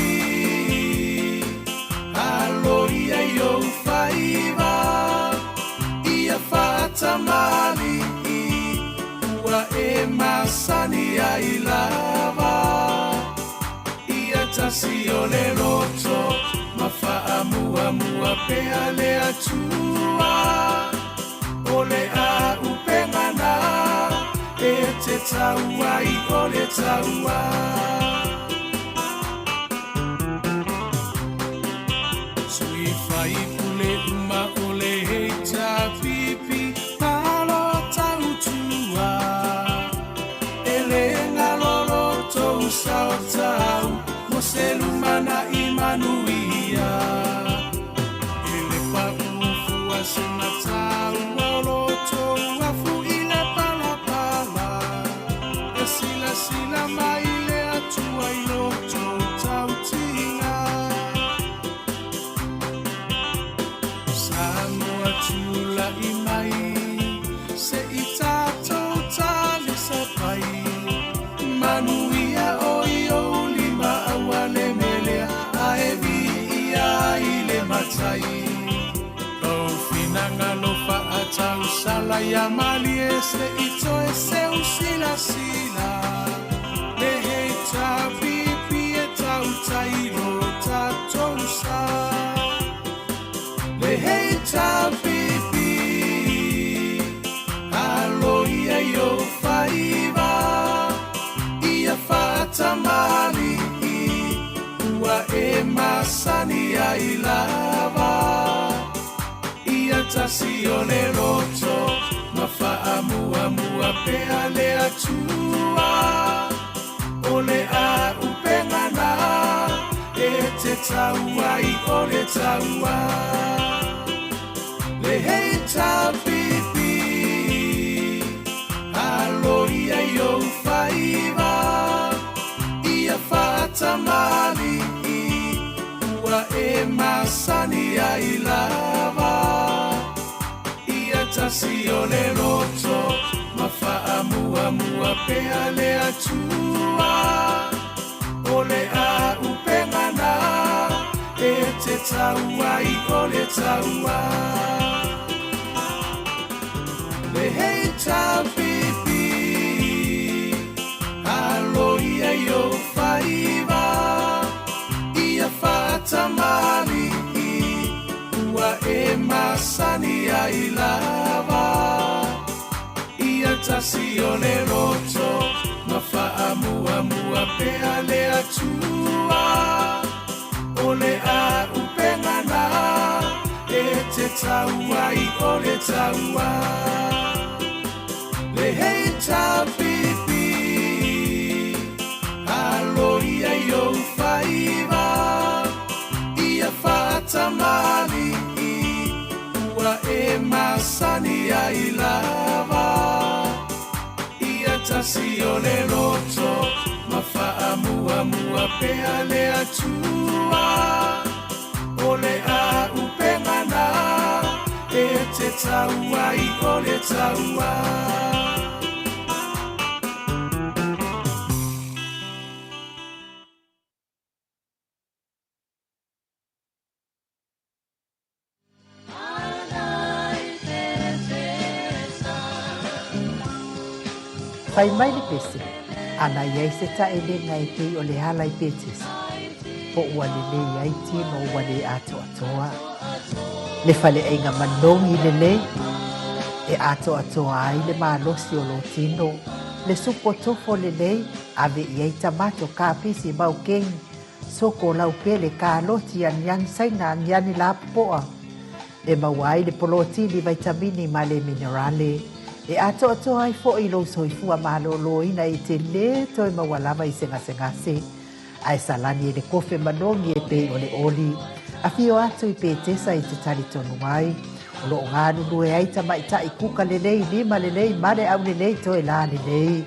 alo ia i ou faiva Ia faatamalii ua e masani ai lava Ia tasi o le loto ma faamuamua pea le Atua O le auupega na e te tau ai o le taua Sui faipule uma o le HRPP malo tautua E le galo lo tou sao tau mo se lumanai manuia E le pau fua se mataua o lo tou afu i le palapala E silasila mai le Atua i lo tou tautiga Samoa tulai mai se i tatou talisapai Manuia o i ou lima aua le melea ae viia ai le matai Lou finagalo faatausala ia malie se i toe seu silasila Le HRPP e tautai lo tatou sa Le HRPP alo ia i ou faiva Ia faatamalii ua e masani ai lava Ia tasi o le loto ma faamuamua pea le Atua O le auupega na e te tau ai o le taua Le HRPP alo ia i ou faiva Ia faatamalii ua e masani ai lava Ia tasi o le loto ma faamuamua pea le Atua O le auupega na e te tau ai o le taua Le HRPP alo ia i ou faiva Ia faatamalii ua e masani ai lava Ia tasi o le loto ma faamuamua pea le Atua O le auupega na e te tau ai o le taua Le HRPP alo ia i ou faiva Ia faatamalii ua e masani ai lava Ia tasi o le loto ma faamuamua pea le Atua O le auupega na e te tau ai o le taua Fai mai le pese, ana i ai se taʻelega e pei o le ala i Petesa, po ua lelei ai tino ua le atoatoa. Le faleaiga manogi lelei, e atoatoa ai le malosi o lō tino, le supo tofo lelei, ave i ai tamato, kapisi, maukeni. Soko laupele, kaloti, aniani saina, aniani lapopoa. E maua ai le polotini, vaitamini ma le minerale. E atoatoa ai foi lou soifua malōlōina e te lē toe maua lava i se gasegase. Ae salani e le kofe manogi e pei o le oli. Afio atu i Petesa i te talitonu ai. O lo o galulue ai tamaitai kuka lelei, lima lelei, male aulelei, toe lā lelei.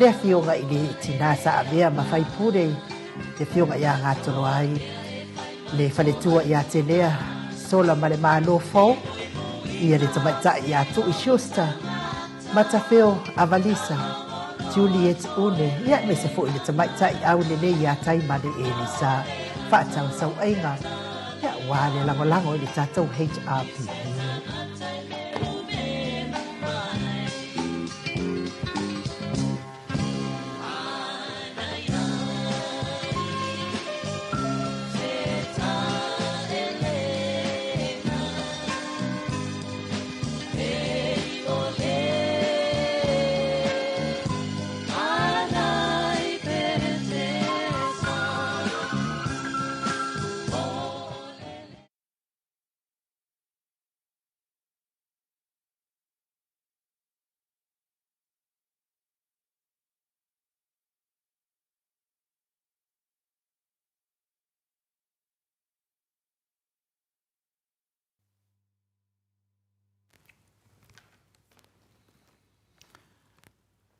Le afioga i le tinā sa avea ma faipule le afioga ia Gatoloai, le faletua ia Telea, Sola ma le Malo fou, ia le tamaitai ia Tui Schuster, Matafeo Avalisa, Juliet Une, ia aemaise foi le tamaitai aulelei ia Taimane Elisa. Faatausauaiga, ia aua le lagolago i le tatou HRPP.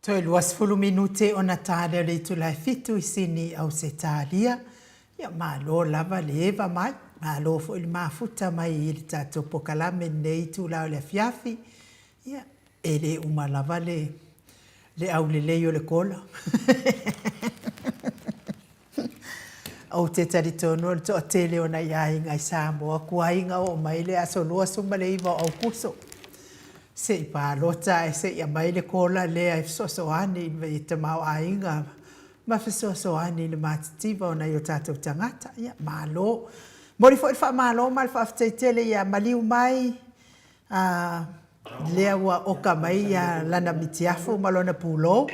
Toe 20 minute ona ta lea o le itula e fitu i Sini, Ausetalia. Ia, malo lava le eva mai, malo foi le mafuta mai i le tatou pokalame i lenei itula o le afiafi. Ia, e le uma lava le le aulelei o le kola. Ou te talitonu o le toatele o nai aiga i Samoa kuaiga oo mai le aso 29 o Aukuso se i palota ae se i aumai le kola lea e fesoasoani i le tamaoaiga ma fesoasoani i le matitiva o nai o tatou tagata. Ia, malo. Momoli foi le faamalo ma le faafetai tele ia maliu mai A lea ua oka mai ia lana mitiafu ma lona pulou.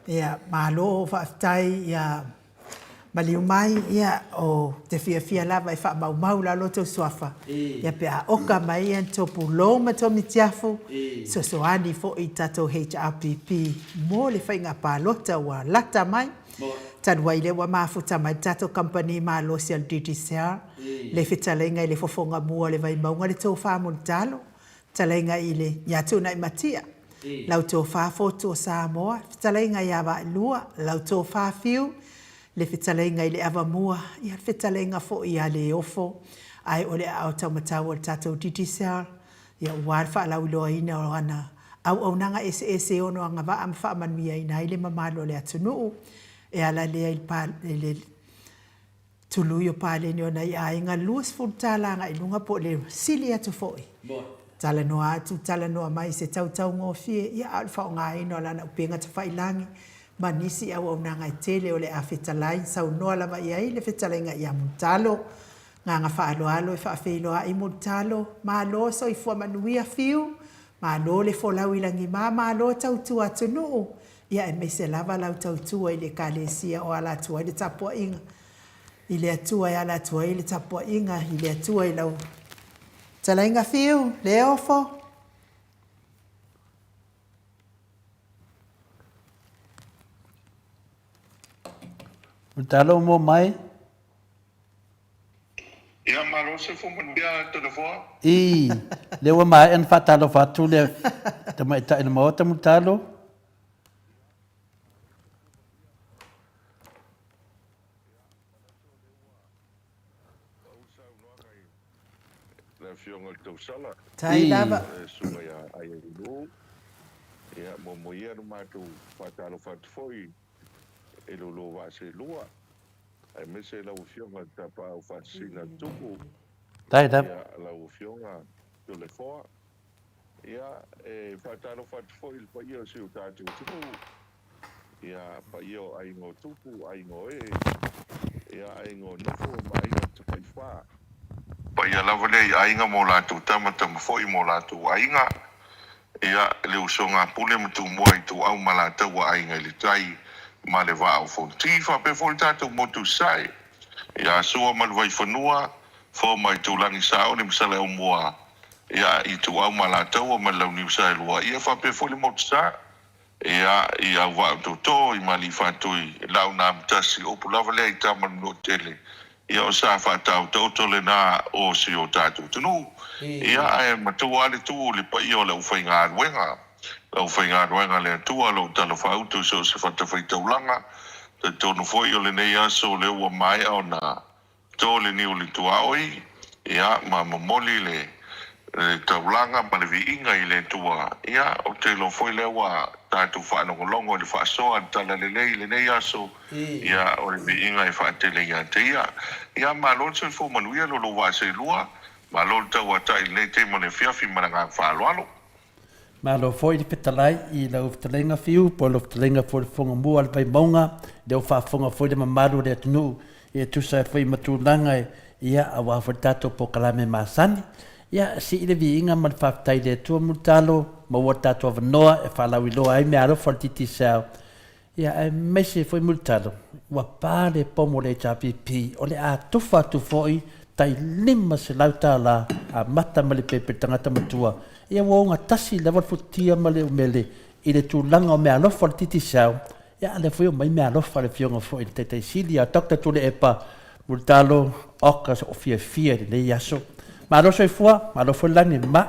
Ia, malo faafetai ia maliu mai, ia o te fiafia lava e faamaumau lalo tou suafa, ia pe a oka mai ia tou pulou ma tou mitiafu, fesoasoani foi i tatou HRPP mo le faiga palota ua lata mai. Talu ai lea ua mafuta mai le tatou kamupani malosi a le Digicel, le fetalaiga i le fofoga mua o le Vaimauga le tofa Mulitalo, fetalaiga i le ia Tuunai Matia, lau tofa Fotu o Samoa, fetalaiga ia Vaailua, lau tofa Fiu, le fetalaiga i le Avamua, ia le fetalaiga foi ia Leofo, ae o le aao taumatau o le tatou Digicel, ia aua le faalauiloaina o ana auaunaga eseese e ono agavaa ma faamanuiaina ai le mamalu o le atunuu e ala lea i le tului o paleni o nai aiga $20 agai i luga po o le sili atu foi. Talanoa atu, talanoa mai i se tautaugofie, ia a o le faaaogaina o lana upega tafailagi ma nisi auaunaga e tele o le a fetalai, saunoa lava i ai le fetalaiga ia Mulitalo. Agaga faaaloalo e faafeiloai Mulitalo, malo soifua manuia Fiu, malo le folau i lagima, malo tautua atunuu, ia aemaise lava lau tautua i le Ekalesia o ala atu ai le tapuaiga i le Atua e ala atu ai le tapuaiga i le Atua i lau fetalaiga Fiu, Leofo. Mulitalo mo mai. Ia malo se fumanuia Tolefoa. Ii, lea ua maea ona faatalofa atu le tamaitai o le Maota Mulitalo. Le Afioga i le Tausala. Tai lava. Le Susuga ia Aiailuu. Ia, muamua ia ona matou faatalofa atu foi i lo lua vaa seelua, aemaise lau Afioga i le Tapaau Faasisina Tupu, ia, lau Afioga Toleafoa. Ia, e faatalofa atu foi i le paia o si o tatou atunuu, ia, paia o aiga o Tupu, aiga o Ee, ia, aiga o Nofo ma aiga o Tafaifa. Paia lava lea i aiga ma o latou tama, tama foi ma o latou aiga. Ia, le usoga a Pule ma Tumua Ituau ma Alataua Aiga i le Tai, ma le Vaa o Fonoti. Faapea foi le tatou motu i Sasae ia Sua ma le Vaifanua, Foa ma Aitulagi, Saole ma Saleaaumua, ia Ituau ma Alataua ma le Launiu Saelua, ia faapea foi le motu Sa. Ia, i Auvaa o Toto, i Maliifaatui, Laaunaamotasi, upu lava lea i tama le Manuatele, ia o sa faataotaoto lena o si o tatou atunuu. Ia, ae matua lava le tuu i le paia o le aufaigaluega, le aufaigaluega a le Atua, o lo o talafaauto i so o se fatafaitaulaga. Talitonu foi o lenei aso o lea ua maea ona To le niu i le tuaoi, ia, ma momoli le taulaga ma le viiga i le Atua. Ia, ou te iloa foi lea ua tatou faalogologo i le faasoa a le Talalelei i lenei aso, ia, o le viiga e faatele ia te ia. Ia, malo le soifua manuia lo lou vaa seelua, malo le tauatai i lenei taimi o le afiafi ma le agaga faaaloalo. Malo foi le fetalai i lau fetalaiga Fiu po o lau fetalaiga foi le Fofoga Mua o le Vaimauga, lea ua faafofoga foi le mamalu o le atunuu e tusa ai foi ma tulaga ia aua foi le tatou polokalame masani. Ia sii le viiga ma le faafetai i le Atua Mulitalo, maua le tatou avanoa e faalauiloa ai meaalofa a le Digicel Ia, aemaise foi Mulitalo, ua pa le pomo o le HRPP, o le a tufa atu foi tai $500 amata mai le pepe tagata matua, ia ua ogatasi lava le futia ma le umele i le tulaga o meaalofa o le Digicel, ia a lea foi e omai meaalofa a le Afioga foi i le Taitai Sili ia Doctor Tuilaepa Mulitalo, oka sou fiafia i lenei aso. Malo soifua, malo foi le lagi, ma.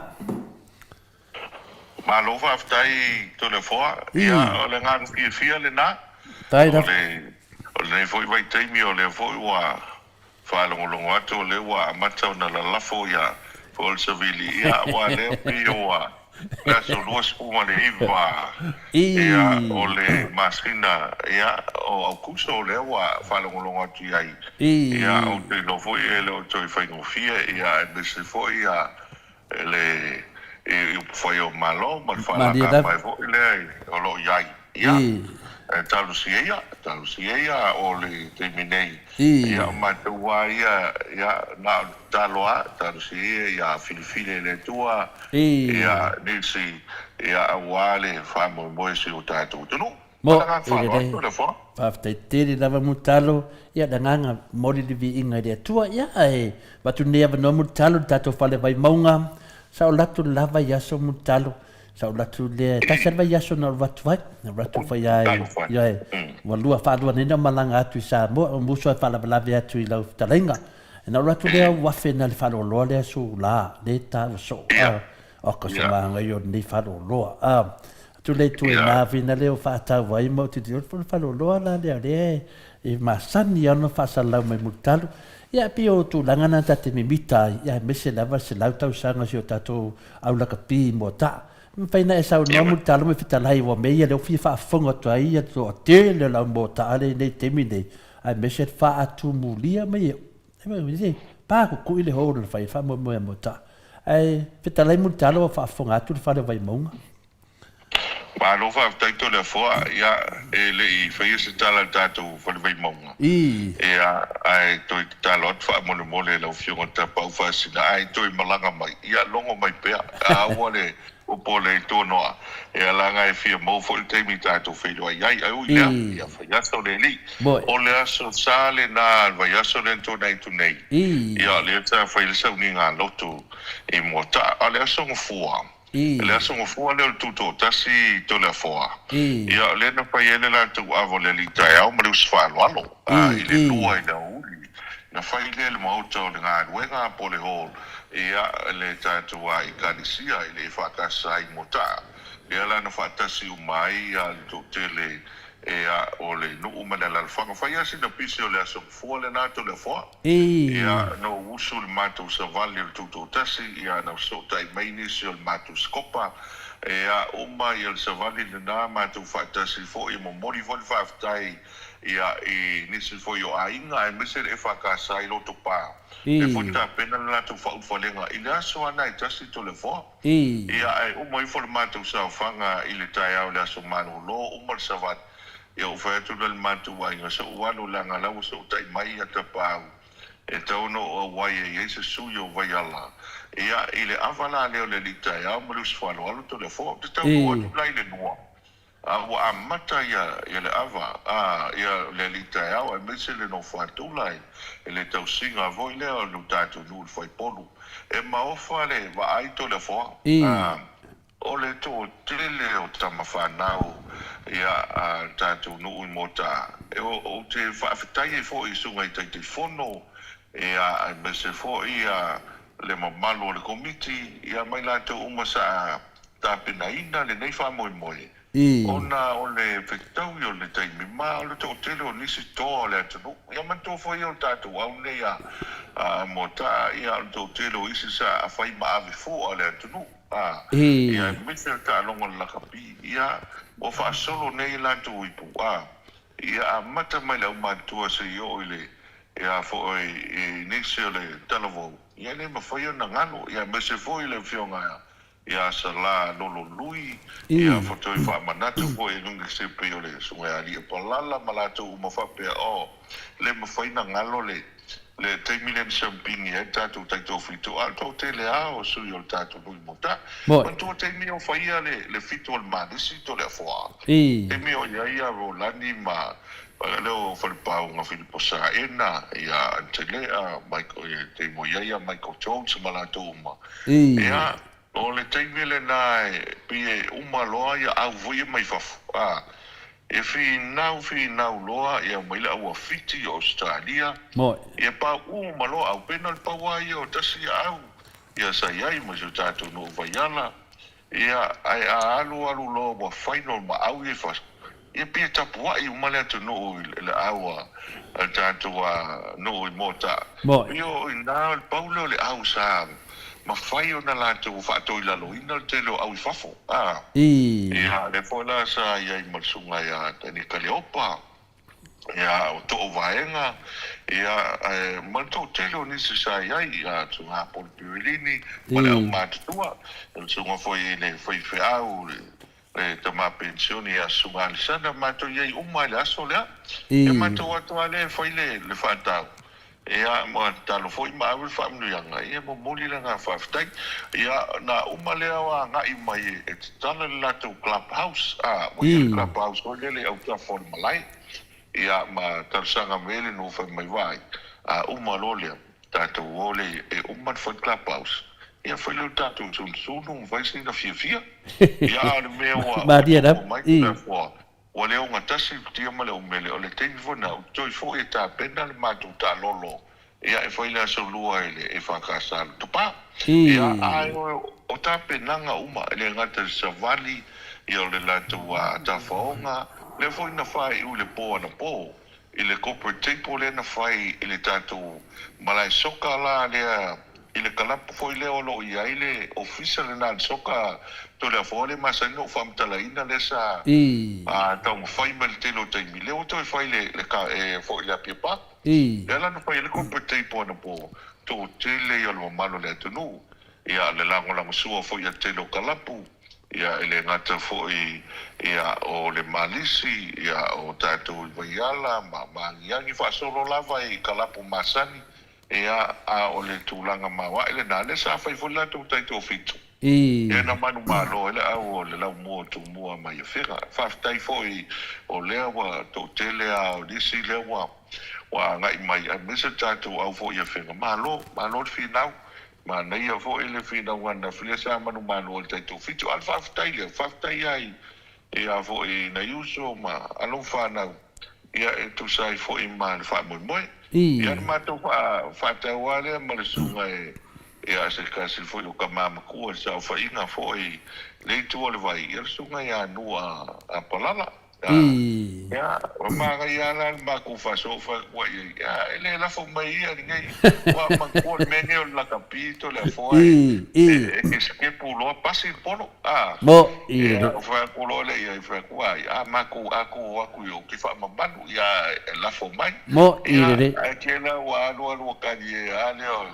Malo faafetai Toleafoa. Ia o le agaga fiafia lena. O le o lenei foi vaitaimi o lea foi ua faalogologo atu o lea ua amata ona lalafo ia foi o le savili ia aua lea pei ua le aso 29 ia o le masina ia o Aukuso lea ua faalogologo atu i ai. Ia ou te iloa foi e le o toe faigofie ia aemaise foi ia le i upufai o Malo ma le faalagama mai foi lea o lo o i ai. Ia, e talosia ia, talosia ia o le taimi nei, ia o matou lava ia, ia, na o le tatalo lava, talosia ia ia filifili e le Atua, ia nisi, ia aua le faamoemoe o si o tatou atunuu. Mo, e lelei. Faafetai tele lava Mulitalo, ia le agaga momoli le viiga i le Atua, ia ae avatu lenei avanoa Mulitalo i le tatou fale Vaimauga, sa ou alu atu le la vaiaso Mulitalo, sa ou alu atu lea, e tasi lava le vaiaso na ou alu atu ai, na ou alu atu foi lava i, ioe, ua lua, faalua nei ona ou malaga atu i Samoa, ou musu lava e faalavelave atu i lau fetalaiga. Na ou alu atu lea uafe na le faleoloa lea Sula, lea e taua soo, Oka se manaia o lenei faleoloa. A, atu le itu e mavina lea o faatau ai ma ou tilotilo o le faleoloa la lea o lea e masani lava ona faasalalau mai Mulitalo. Ia e pei o tulaga na ta te mimita ai, ia aemaise lava le 100 tausaga o si o tatou au lakapi i Moataa. E mafai ona e saunoa Mulitalo ma fetalai aua mea ia lea ua fia faafofoga atu ai le toatele o le au Moataa lea i lenei taimi nei, aemaise le faatumulia mai e Pa kukui le hou na fai e faamoemoe a Moataa. Ae fetalai Mulitalo ua faafofoga atu le fale o Vaimauga. Malo faafetai Toleafoa, ia e le i faia se tala i le tatou fale Vaimauga, ia ae toe tatalo atu faamolemole i lau afioga Tapaau Faasina ae toe malaga mai, ia logo mai pea, aua le Popole i tua noa, ia leaga e fia maua foi le taimi tatou feiloai ai. Ae ui i lea, ia fai aso le alii. O le aso sa lena, le vaiaso lea na tuanai atu nei, ia o lea sa fai le sauniga lotu i Moataa. A o le aso Gafua, le aso Gafua lea o le Tutoatasi i Toleafoa, ia o lea na fai ai le latou ava o le alii taeao ma le uso faaaloalo i le lua i le aoauli. Na fai lea i le maota o le galuega po o le hall, ia, le tatou Ekalesia i le EFKS i Moataa, lea la na faatasi uma ai le toatele ea o le nuu ma le alalafaga. Fai lava sina pisi o le Aso Gafua lena Toleafoa. Ia, na ou usu i le matou savali o le Tutoatasi, ia, na fesootai mai nisi o le matou sikopa, ea, uma ia le savali lena, matou faatasi foi, e momoli foi le faafetai ia, i nisi foi o aiga aemaise le EFKS i Lotopa, lea foi na tapena le latou faaulufalega i le aso lava na e tasi Toleafoa. Ia, ae uma ifo le matou saofaga i le taeao i le aso malolo, uma le savali, ia ou fai atu lea i le matou aiga, se ou alu leaga la ua sootai mai ia Tapaau, e tatau ona ou auai e i ai se sui o Vaiala. Ia, i le ava la lea o le alii taeao ma le uso faaaloalo Toleafoa, ou te taunuu atu la i le lua. A ua amata ia ia le ava, a ia le alii taeao aemaise le nofo atula i le tausiga foi lea o lo tatou nuu i le faipolu. E maofa le vaai Toleafoa, a o le toatele o tama fanau ia a le tatou nuu i Moataa. E ou te faafetai ai foi i susuga i Taitaifono ia aemaise foi ia le mamalu o le Komiti ia ma i latou uma sa tapenaina lenei faamoemoe ona o le fetaui o le taimi ma o le toatele o nisi toa o le atunuu. Ia manatua foi ia o tatou au nei a Moataa, ia o le toatele o isi sa fai ma ave fua le atunuu, a, ia aemaise o le taaloga o le lakapi, ia ua faasolo nei latou ipu, a, ia amata mai le aumatutua seia oo i le, ia foi i nisi o le talavou, ia e le mafai ona galo, ia aemaise foi le afioga ia Sala Lolo Lui, ia toe faamanatu foi e luga se pei o le Susuga ia Alii Palala ma latou uma faapea, oh, le mafai na galo le le taimi lea na siampini ai le tatou taitoafitu, a o le toatele a o sui o le tatou nuu i Mota. Manatua taimi o faia le le fitu o le Malisi Toleafoa, taimi o i ai ia Rolani ma lea o Falepauga Filipo Saena, ia Antelea, Michael, taimi o i ai ia Michael Jones ma latou uma. Ia, o le taimi lena e pei e uma loa ia au foi ia mai fafo, a, e finau finau loa ia mai le au a Fiti, o Ausetalia, ia pau uma loa au, pei na o le pau lava ia o tasi ia au, ia sa i ai ma si o tatou nuu Vaiala, Ia, ae a alu alu loa ua final ma au ia i fafo, ia pei e tapuai uma le atunuu i le au a le tatou nuu i Moataa. Pei o i ina o le pau lea o le au sa mafai ona latou faatoilaloina le tele o au i fafo. A, ia, lea foi la sa i ai ma le susuga ia Tani Kaleopa. Ia, o too vaega, ia, ae ma le toatele o nisi sa i ai, ia, Susuga Paul Pirilini, ma le aumatutua, le susuga foi i le faifeau, le tama penisione ia Susuga Alisana, matou i ai uma i le aso lea. Ia, matou atu lava lea e fai le faatau, Ia, ma tatalo foi ma ave le faamanuiaga, ia momoli le agaga faafetai. Ia, na uma lea o agai mai e tatala le latou club house, a, ua i ai le club house foi lele i autafa o le malae. Ia, ma talosaga mai ai le nuu fai mai, Vaai, a uma loa lea, tatou o lea e uma ona fai le club house, ia fai lea o le tatou sunusunu ma fai sina fiafia. Ia, a o le mea ua tupu mai, Ua le ogatasi le kutia ma le umele, o le taimi foi lena, ou te toe foi e tapena le matou taalolo, ia, e fai le Aso Lua i le EFKS a Lotopa. Ia, ae o tapenaga uma, e le gata i le savali, ia, o le latou tafaoga, lea foi na faaiu i le po anapo, i le corporate table lea na fai i le tatou malae soka la lea i le kalapu foi lea o lo o i ai le ofisa lena le soka Toleafoa lea e masani ona ou faamatalaina lea sa taumafai mai le tele o taimi lea ua toe fai le le foi le Apia Park lea la na fai ai le corporate table anapo toatele ia o le mamalu o le atunuu ia le lagolagosua foi a le tele o kalapu Ia, e le gata foi ia o le Malisi, ia o tatou i Vaiala ma Maagiagi faasolo lava i kalapu masani, ia, a o le tulaga maoae lena, lea sa fai foi le latou taitoafitu, ia na manumalo ai le au o le laumua o Tumua mai Afega. Faafetai foi o lea ua toatele a o nisi lea ua ua agai mai aemaise le tatou au foi i Afega. Malo, malo le finau. Manaia foi le finauga ananafi lea sa manumanu ai le taitoafitu. A o le faafetai lea, faafetai lava i ia foi i nai uso ma alo ma fanau, ia e tusa ai foi ma le faamoemoe. Ia na matou faatau lava lea ma le susuga e ia se tasi foi o tama matua i le saofaiga foi i le itu o le vai, ia le susuga ia Nua Apalala. Ia, ua manaia lava la le matou faasoa fai atu ai i ai, ia, e le lafo mai ia lenei, ua manatua le mea lenei o le lakapi Toleafoa e, e te sitepu loa pasi le polo, a. Ia, ou fai atu loa lea i ai, fai atu, ai, a matou, a tou o atu i o, ou te faamamalu, ia, e lafo mai. Ia, ae tele ua alu alu ua talie lava lea o,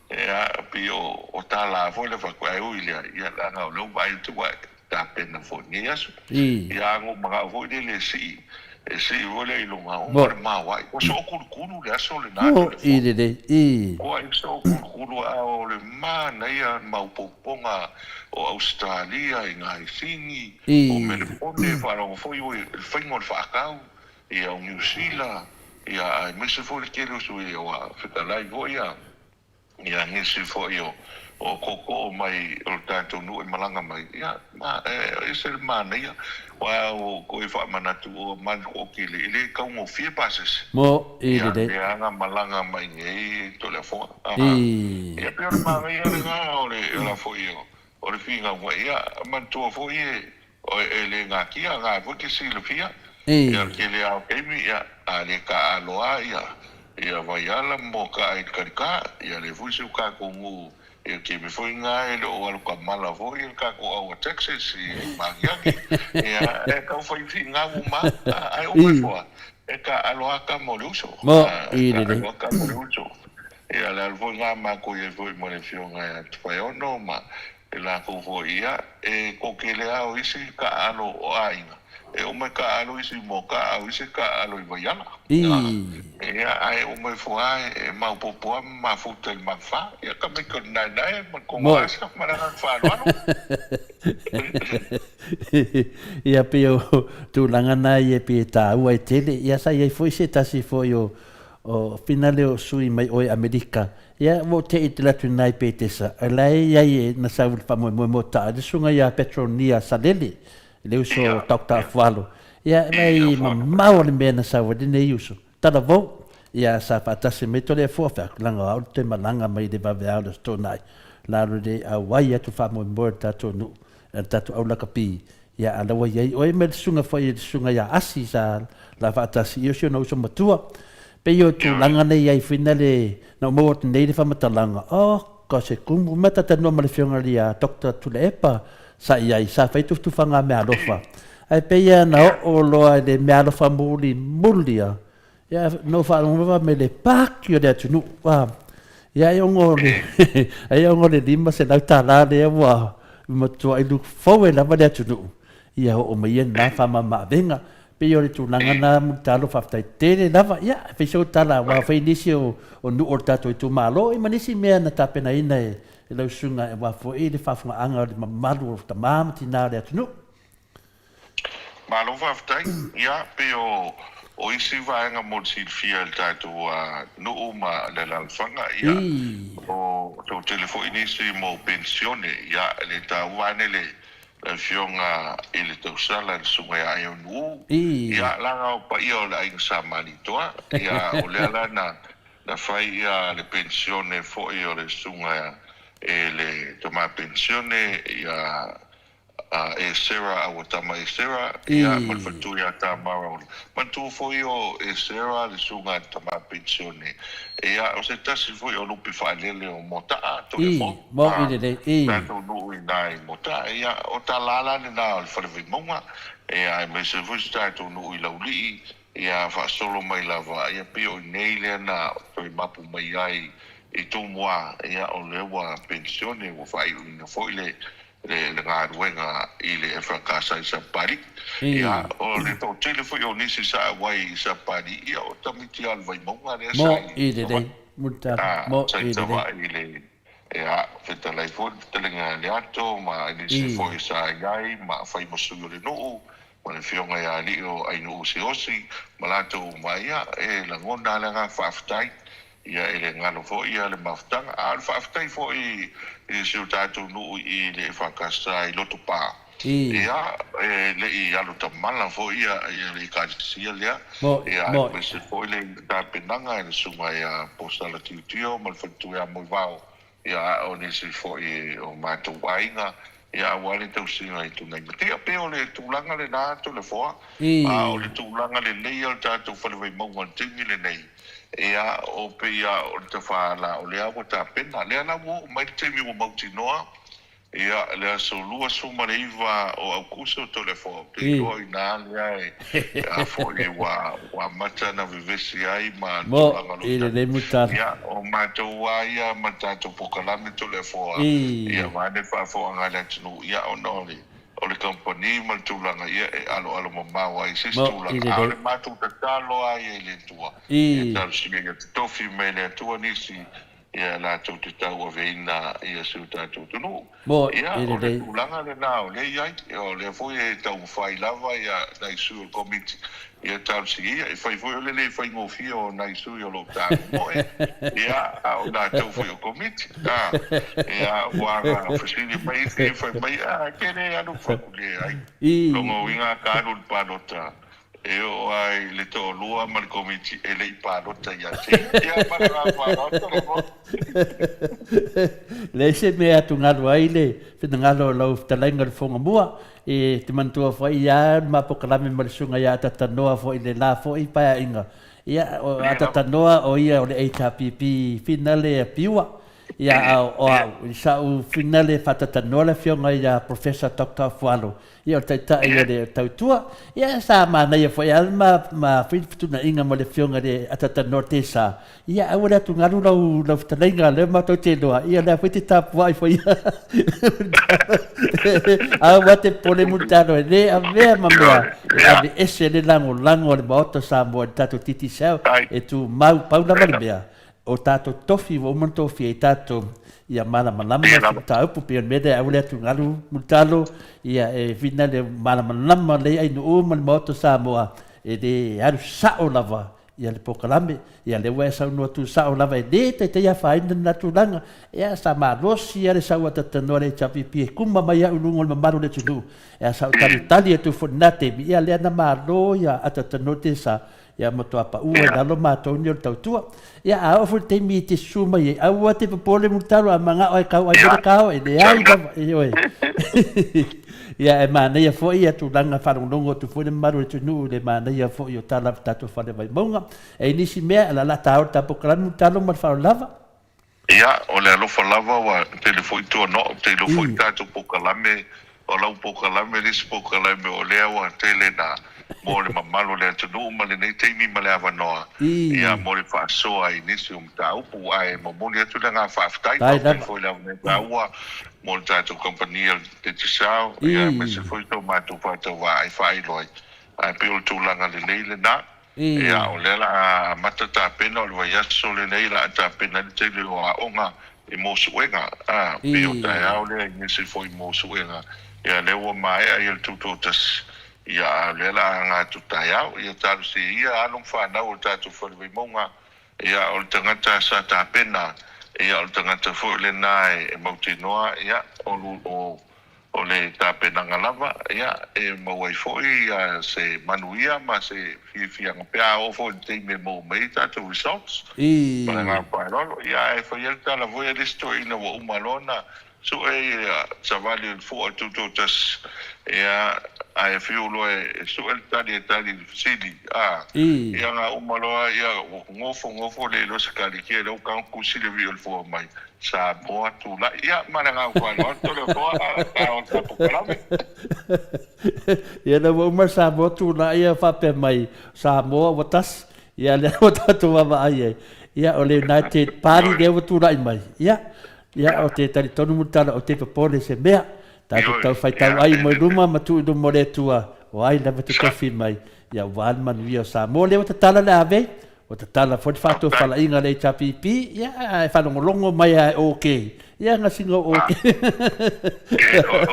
ia, pei o tala foi lea fai atu, ae ui i lea, ia, leaga o lea ua vaai atu ua e tapena foi i lenei aso. Ia, na ou manao foi lele e sii. E sii foi lea i luga, uma le maoae, ua sookulukulu le aso lena Mo i lelei, i. Ua sookulukulu a o le manaia maopoopoga o Ausetalia i Gaisini, o Melepone, faalogo foi i le faiga o le faatau, ia o Niu Sila, ia aemaise foi le tele o sui ua fetalai foi ia. Ia nisi foi o tootoo mai o le tatou nuu e malaga mai, ia, e ese le manaia, aua ua toe faamanatu ua manutoatele, e le taugofie pasese. Mo i Ia, lelei. lea na malaga mai nei Toleafoa. I. Ia, pei o le manaia lena o le la foi o le finauga. Ia, manatua foi e le natia, na foi te silafia, ia, o le tele lava o taimi, ia, a le taaalo lava ia, ia Vaiala ma Moakaa i le talita, ia lea foi si o tatou nuu i le taimi foi lena e le o alu tamala foi le tatou aua Texas i Magiagi, ia, e tau fai finau uma lava, ae uma ifo lava, e taaalo lava tama o le uso, Mo e i taaalo lelei. lava tama o le uso. Ia, o le ala foi lena matou i ai foi ma le Afioga ia Tupaeono ma E latou foi ia, e toatele lava o isi taaalo o aiga, e uma e taaalo isi i Moataa, a o isi e taaalo i Vaiala. Ia, ae uma ifo lava e maopoopo lava ma mafuta i le magafa. Ia, tamaiti o le naenae ma le togoasa ma le agaga faaaloalo. Ia, pei o tulaga na ia pei e taua ai tele. Ia, sa i ai foi se tasi foi o finale o sui mai oe Amerika Ia, ua ou te'i tele atu i nai Petesa, o la e i ai e na sau i le faamoemoe mo ta'a le susuga ia Petronia Salele, le uso o Doctor Afualo. Ia, e vaai mamao le mea na sau ai lenei uso. Talavou, ia, sa faatasi mai Toleafoa, fai atu, leaga o au le toe malaga mai i le vaveao i le Aso Toonai, lalo le auai atu faamoemoe o le tatou nuu, le tatou au lakapi, ia, a la ua i ai oe ma le susuga foi, le susuga ia Asi sa la faatasi, ia o si ona uso matua. Pei o tulaga nei ai foi na le, na ou maua atu nei le faamatalaga, oh, ka se kumu mea talatalanoa ma le afioga ia Doctor Tuilaepa sa i ai, sa fai tufatufaga meaalofa. Ae pei lava na oo loa i le meaalofa mulimuli lava, Ia, na ou faalogo mai faapea le paki o le atunuu, a, ia ai ona o le, ai ona o le $500 lea ua matuai look forward lava le atunuu, ia oo mai ia lena faamamaavega. Pei o le tulaga lena Mulitalo, faafetai tele lava. Ia, fai sau tala aua fai nisi o nuu o le tatou itumalo, ia ma nisi mea na tapenaina e lau susuga aua foi le faafofogaaga o le mamalu o tama ma tina o le atunuu. Malo faafetai. Ia, pei o o isi vaega mo le silafia e le tatou nuu ma le alaalafaga, ia, o toatele foi nisi mo penisione, ia, e le taua ane le Afioga i le Tausala, le Susuga ia Aeonuu, ia, leaga o paia o le Aiga Sa Malietoa, ia, o lea la na na fai ia le penisione foi o le Susuga i le Tama Penisione, ia, a Esera a ua tama Esera, ia, ma le faletua ia Tamara o le manatua foi o Esera le susuga a le tama penisione, ia, o se tasi foi o lupe faalele o Moataa, Toleafoa, Mo i lelei, i. tatou nuu i ina i Moataa, ia, o tala la lena o le fale Vaimauga, ia, aemaise foi si tatou nuu i Laulii, ia, faasolo mai lava, ia, pei o inei lea na toe mapu mai ai i Tumua, ia, o lea ua penisione, ua faaiuina foi le le galuega i le FKS i Sapali. Ia, o le toatele foi o nisi sa auai i Sapali, ia o tamaiti lava o le Vaimauga lea sa Mo i lelei, Mulitalo, mo sa i i lelei. Savaii i le, ia, fetalai foi le fetalaiga ia Leato ma nisi foi sa i ai ma fai ma sui o le nuu ma le afioga ia Alii o Ainuu Siaosi ma latou uma, ia, e lagona lava le agaga faafetai. Ia, e le galo foi ia le mafutaga, a o le faafetai foi i si o tatou nuu i le EFKS i Lotopa, ia, e le i alo tamala foi ia le Ekalesia lea, ia, aemaise foi le tapenaga e le Susuga ia Posala Tiotio ma le Faletua ia Moevao, ia, a o nisi foi o matou aiga, ia, aua le tausiga i Tunaimatia. Pei o le tulaga lena Toleafoa, a o le tulaga lelei o le tatou Fale Vaimauga i le taimi lenei, Ia, o pei a o le tafaala o lea ua tapena. Lea la ua oo mai le taimi ua mautinoa, ia, le aso 29 o Aukuso Toleafoa, ou te iloa o ina lea e, a foi ua, ua amata ona vevesi ai ma le Mo, tulaga o lo o i lenei mutala. Ia, o matou lava ia ma le tatou polokalame Toleafoa, ia vaeane faafofoga a le atunuu, ia, ona o le. o le kamupani ma le tulaga ia e aloalo mamao ai i se isi Mo, i tulaga. A o lelei. le matou tatalo lava ia i le Atua, ia I. talosia ia totofi mai le Atua nisi ia latou te tauaveina ia si o tatou atunuu. Mo, Ia, i o le lelei. tulaga lena o lea e i ai, o lea foi e taumafai lava ia nai sui o le Komiti ia talosia ia. E fai foi o le le faigofie o nai sui o lo o tamomoe, ia, a o latou foi o Komiti. A, ia, ua na fesili mai isi fai mai, a, e te le alu fai atu, leai. I. Lona uiga a ka alu i le palota, E oo lava i le toalua ma le Komiti e le i palota ia te ia. Ia ma le agaga faaaloalo Tolomoa. Leai se mea e atugalu ai le finagalo o lau fetalaiga o le Fofoga Mua. E te manatua foi ia le ma polokalame ma le Susuga ia Atatanoa foi i le la foi paeaiga. Ia, o Atatanoa o ia o le HRPP finale a Piua. Ia, a o au, i sa'u finale faatatanoa le Afioga ia Professor Doctor Fualo Ia, o le taitai o le tautua. Ia, sa manaia foi lava ma, ma fai le fetuunaiga ma le Afioga i le Atatanoa Tesa. Ia, aua le atugalu lau, lau fetalaiga, lea matou te iloa. Ia, o lea foi te tapuai foi. Aua te popole Mulitalo, e le avea ma mea e aveese le lagolago a le Maota o Samoa i le tatou Digicel e tumau. Pau lava le mea, O tatou tofi ua uma ona tofia i tatou ia malamalama se mataupu pei o le mea lea aua le atugalu Mulitalo ia e fina le malamalama lelei ainuu ma le Maota o Samoa e le alu sao lava ia le polokalame ia lea ua e saunoa tu sao lava e le taitai afaina lena tulaga ia sa malosi a le sau atatanoa le HRPP e kuma mai au i luga o le mamalu o le atunuu ia sa ou talitali atu foi i lena taimi ia lea na malo ia atatanoa Tesa Ia matua paʻu ai lalo matou nei o le tautua. Ia a oo foi le taimi e te susu mai ai, aua te popole Mulitalo a manao e kau ai foi le kao, e leai lava, ioe. Ia e manaia foi ia tulaga faalogologo atu foi le mamalu o le atunuu i le manaia foi o tala a le tatou fale Vaimauga. E i ai nisi mea, o le a ta o le ta polokalame Mulitalo ma le faaaloalo lava. Ia, o le alofa lava ua tele foi tuanoa, ou te iloa foi tatou polokalame, o lau polokalame le isi polokalame o lea ua tele na mo le mamalu o le atunuu ma lenei taimi ma le avanoa, ia, mo le faasoa i nisi o mataupu. Ae momoli atu le agaga faafetai, faafetai foi i le avanoa taua mo le tatou kamupani o le Digicel, ia, aemaise foi so matou faatauvaa e faailoa ai, ae pei o le tulaga lelei lena. Ia, o lea o le a amata tapena, o le vaiaso lenei o le a tapena ai le tele o aoga i mo suega, a, pei o taeao lea i nisi foi mo suega, ia, lea ua maea ia le tutoatasi, ia, a o lea o le a aga atu taeao, ia talosia ia alo ma fanau o le tatou Fale Vaimauga, ia, o le tagata sa tapena, ia, o le tagata foi lena e mautinoa, ia, o, o, O le tapenaga lava, ia, e maua ai foi se manuia ma se fiafiaga pe a oo foi i le taimi e maua mai ai tatou results. Ma le agaga faaaloalo. Ia, ae fai ai le tala foi a le isi toeaina ua uma loa ona sue ia savali o le fua o le tutoatasi, ia, ae fiu loa e sue le tali e tali i le fesili, a, ia na uma loa, ia, ua gofo gofo le iloa se kalikia, lea ua tago tusi le vii o le fua mai. Samoa tulai ia ma le agaga faaaloalo Toleafoa a ta o le tatou kalame. Ia lea ua uma Samoa tulai ia faapea mai Samoa ua tasi ia lea ua tatou vaavaai ai ia o le United Party lea ua tulai mai ia ia ou te talitonu Mulitalo ou te popole i se mea tatou tau faitau ai mo i luma ma tuu i luma o le Atua o ai lava totofi mai ia aua le manuia o Samoa lea ua tatala le ave Ua tatala foi le faatofalaiga a le HRPP, ia, ae faalogologo mai lava e ok. Ia, gasina o ok.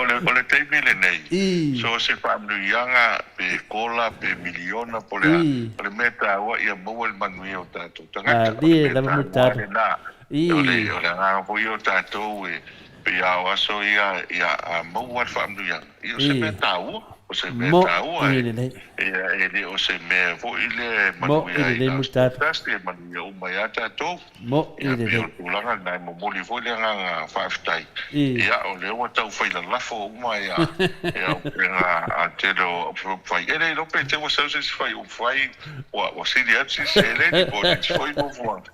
O le taimi lenei, so o se faamanuiaga pe kola pe miliona po o le a, o le mea taua ia maua le manuia o tatou tagata. O le mea taua lena. O le agaga foi ia o tatou e pei lava o aso ia, ia maua le faamanuiaga. Ia o se mea taua, o se mea taua e. Ia, e le o se mea foi lea e manuia ai na o se tasi, e manuia uma ia tatou. Ia, pei o le tulaga lena, e momoli foi le agaga faafetai. Ia, o lea ua tau fai lalafo uma ia upega a le tele o upufai. E le iloa pe te ua sau se isi fai upufai ua sili atu se seleni po o nisi foi fuafuaga.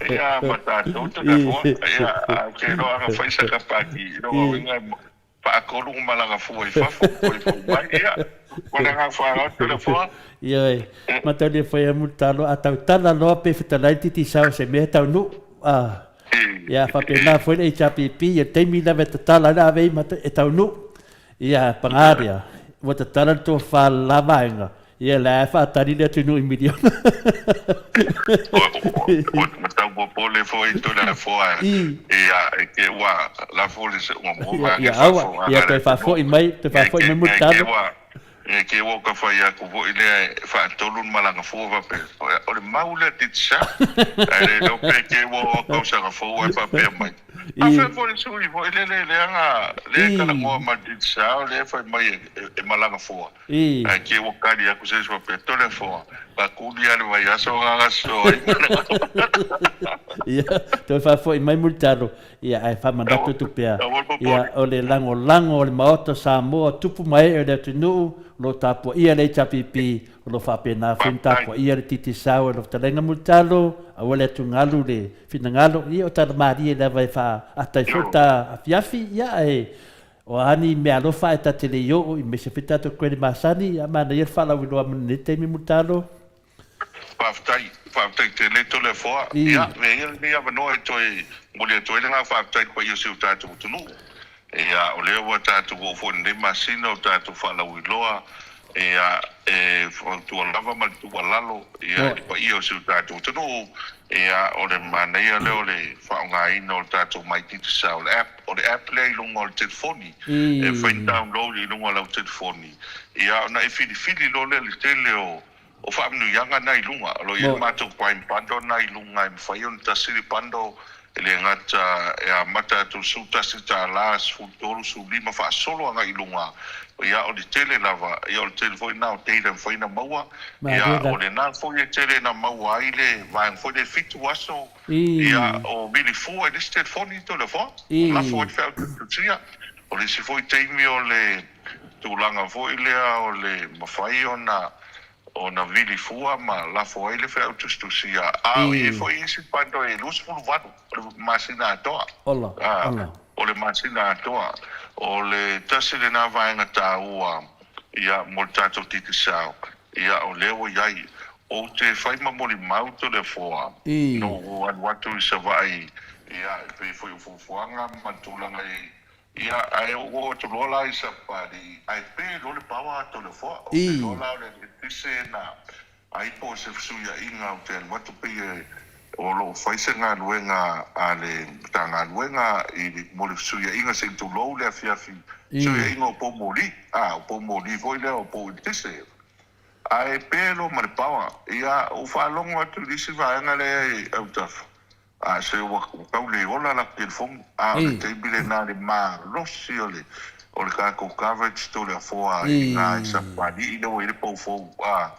Ia, ma tatou Toleafoa. Ia, ae ou te iloa ana fai saka pati, i lona uiga e Faatolu na malaga fua i fafo, toe foi mai, ia, ma le agaga faaaloalo Toleafoa. Ioe, mataulia foi a Mulitalo, a tautala loa pe fetalai le Titisao i se mea e taunuu, a, ia faapena foi le HRPP, ia le taimi lava e tatala ai le ave i mata e taunuu. Ia, paga lea, ua tatala le tofa le la vaega, ia la e faatali le atunuu i miliona. Ua tau popole foi Toleafoa ia e te ua lafo le seuga mo vaega Ia, aua, ia toe faafoi mai, toe faafoi mai Mulitalo. E te ua ka fai atu foi lea e faatolu le malaga fua faapea, o le mau lea Digicel. Ae le iloa pe te ua oo tausaga fou ae faapea mai. Afea foi le sui foi lele lea na lea e talanoa ma le Digicel lea e fai mai e malaga fua. Ae te ua tali atu se isi faapea, Toleafoa, ka tuli lava le vaiaso na aso ai. Ia, toe faafoi mai Mulitalo, ia ae faamanatu atu pea, ia o le lagolago o le Maota o Samoa, tupu ma ee o le atunuu, o lo o tapuaia le HRPP, o lo o faapena foi ona tapuaia le Digicel e lau fetalaiga Mulitalo, aua le atugalu le finagalo, ia o tala malie lava e faaata ai foi le ta afiafi, ia ae o a ni meaalofa ae ta te le i oo i aemaise foi tatou credit masani, ia manaia le faalauiloa ma lenei taimi Mulitalo. Faafetai, faafetai tele Toleafoa. Ia, avea ia lenei avanoa e toe momoli atu ai le agaga faafetai i le paia o si o tatou atunuu. Ia, o lea ua tatou oo foi i lenei masina o tatou faalauiloa, ia, e fautua lava ma le tuualalo, ia, i le paia o si o tatou atunuu, ia, o le manaia lea o le faaaogaina o le tatou My Digicel App. O le app lea i luga o le telefoni, e mafai ona download i luga o lau telefoni, ia, ona e filifili loa lea i le tele o O faamanuiaga na i luga, o lo o i ai le matou Prime Bundle na i luga e mafai ona tasi le bundle, e le gata e amata atu i le $11, 13, 15 faasolo agai i luga, ia o le tele lava, ia o le tele foi lena o data e mafai ona maua, ia o lena foi e tele na maua ai le vaega foi lea e 7 aso, ia o vili fua i le isi telefoni Toleafoa, lafo ai le feau tusitusia. O le isi foi taimi o le tulaga foi lea o le mafai ona ona vili fua ma lafo ai le feau tusitusia, a o i ai foi isi bundle e 28 o le masina atoa. Ola, ola. O le masina atoa. O le tasi lena vaega taua ia mo le tatou Digicel, ia o lea ua i ai. Ou te fai ma molimau Toleafoa, na ou alu atu i Savaii, ia e pei foi o fuafuaga ma le tulaga i Ia, ae ou oo atu loa la i Sapali, ae pe loa le paoa a Toleafoa. Ou te iloa la o le eletise na ai po o se fesuiaiga ou te alu atu pei e o lo o fai se galuega a le Matagaluega i mo le fesuiaiga se i tulou le afiafi, fesuiaiga o pou moli, a, o pou moli foi lea o pou eletise. Ae pe loa ma le paoa. Ia, ou faalogo atu i le isi vaega lea i autafa, A se ua tau le ola latou telefoni, a o le taimi lena le malosi o le o le tatou coverage Toleafoa i ina i Sapapalii lea ua i ai le pou fou a.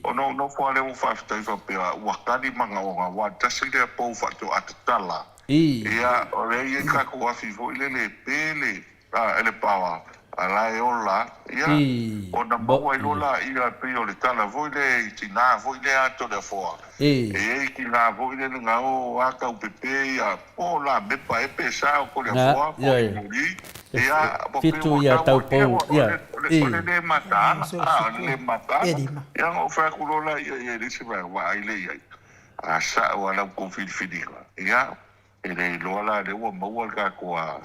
Ona ou nofo lava lea ua faafetai faapea ua tali manaoga aua tasi lea pou faatoa tatala ia o lea e i ai tatou afi foi lele e pe le A e le paoa, a la e ola, ia, ona maua ai loa laia e pei o le tala foi lea i tina foi lea a Toleafoa. E i ai tina foi lele na o a taupepe ia, po o Lamepa ea pe sa o Toleafoa po o Imuli, ia, ua pei ua tau ia, o le le mataala, a, o le le mataala. Ia ona ou fai atu loa laia i ai i le isi vaega, vaai lea i ai, a sao lava la outou filifiliga, ia, E le iloa la lea ua maua le tatou a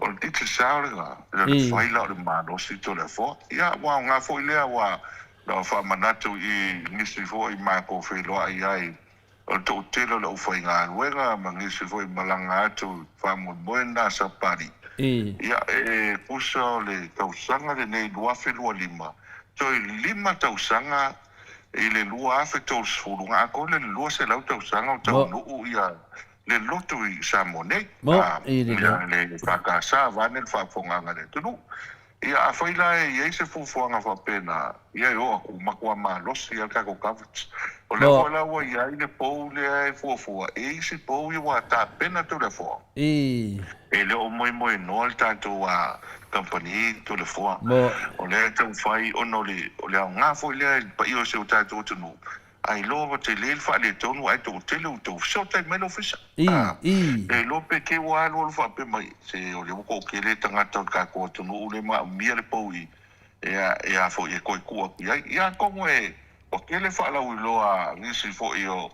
o le Digicel lena, o le fai la o le malosi Toleafoa. Ia ua aoga foi lea ua na faamanatu i nisi foi matou feiloai ai o le toatele o le aufaigaluega ma nisi foi malaga atu faamoemoe lena Sapali. Ia e tusa o le tausaga lenei 2025, toe 5 tausaga i le 2030 na atoa le 200 tausaga o taunuu ia le lotu i Samoa nei, ia le EFKS vaeane le faafofogaaga a le atunuu. Ia afai la e i ai se fuafuaga faapena, ia e oo atu, matua malosi lava le tatou coverage. O lea foi la ua i ai le pou lea e fuafua, e i ai isi pou ia ua tapena Toleafoa. E le o moemoenoa le tatou kamupani Toleafoa. O lea e taumafai ona o le aoga foi lea i le paia o si o tatou atunuu, A iloa ua tele le faaletonu ae toatele outou, fesootai mai le ofisa. A e iloa pe te ua alualu faapea mai, se o lea ua toatele tagata o le tatou atunuu lea manaomia le pou i, e a foi e toe tuu atu i ai. Ia atonu e ua tele faalauiloa a nisi foi o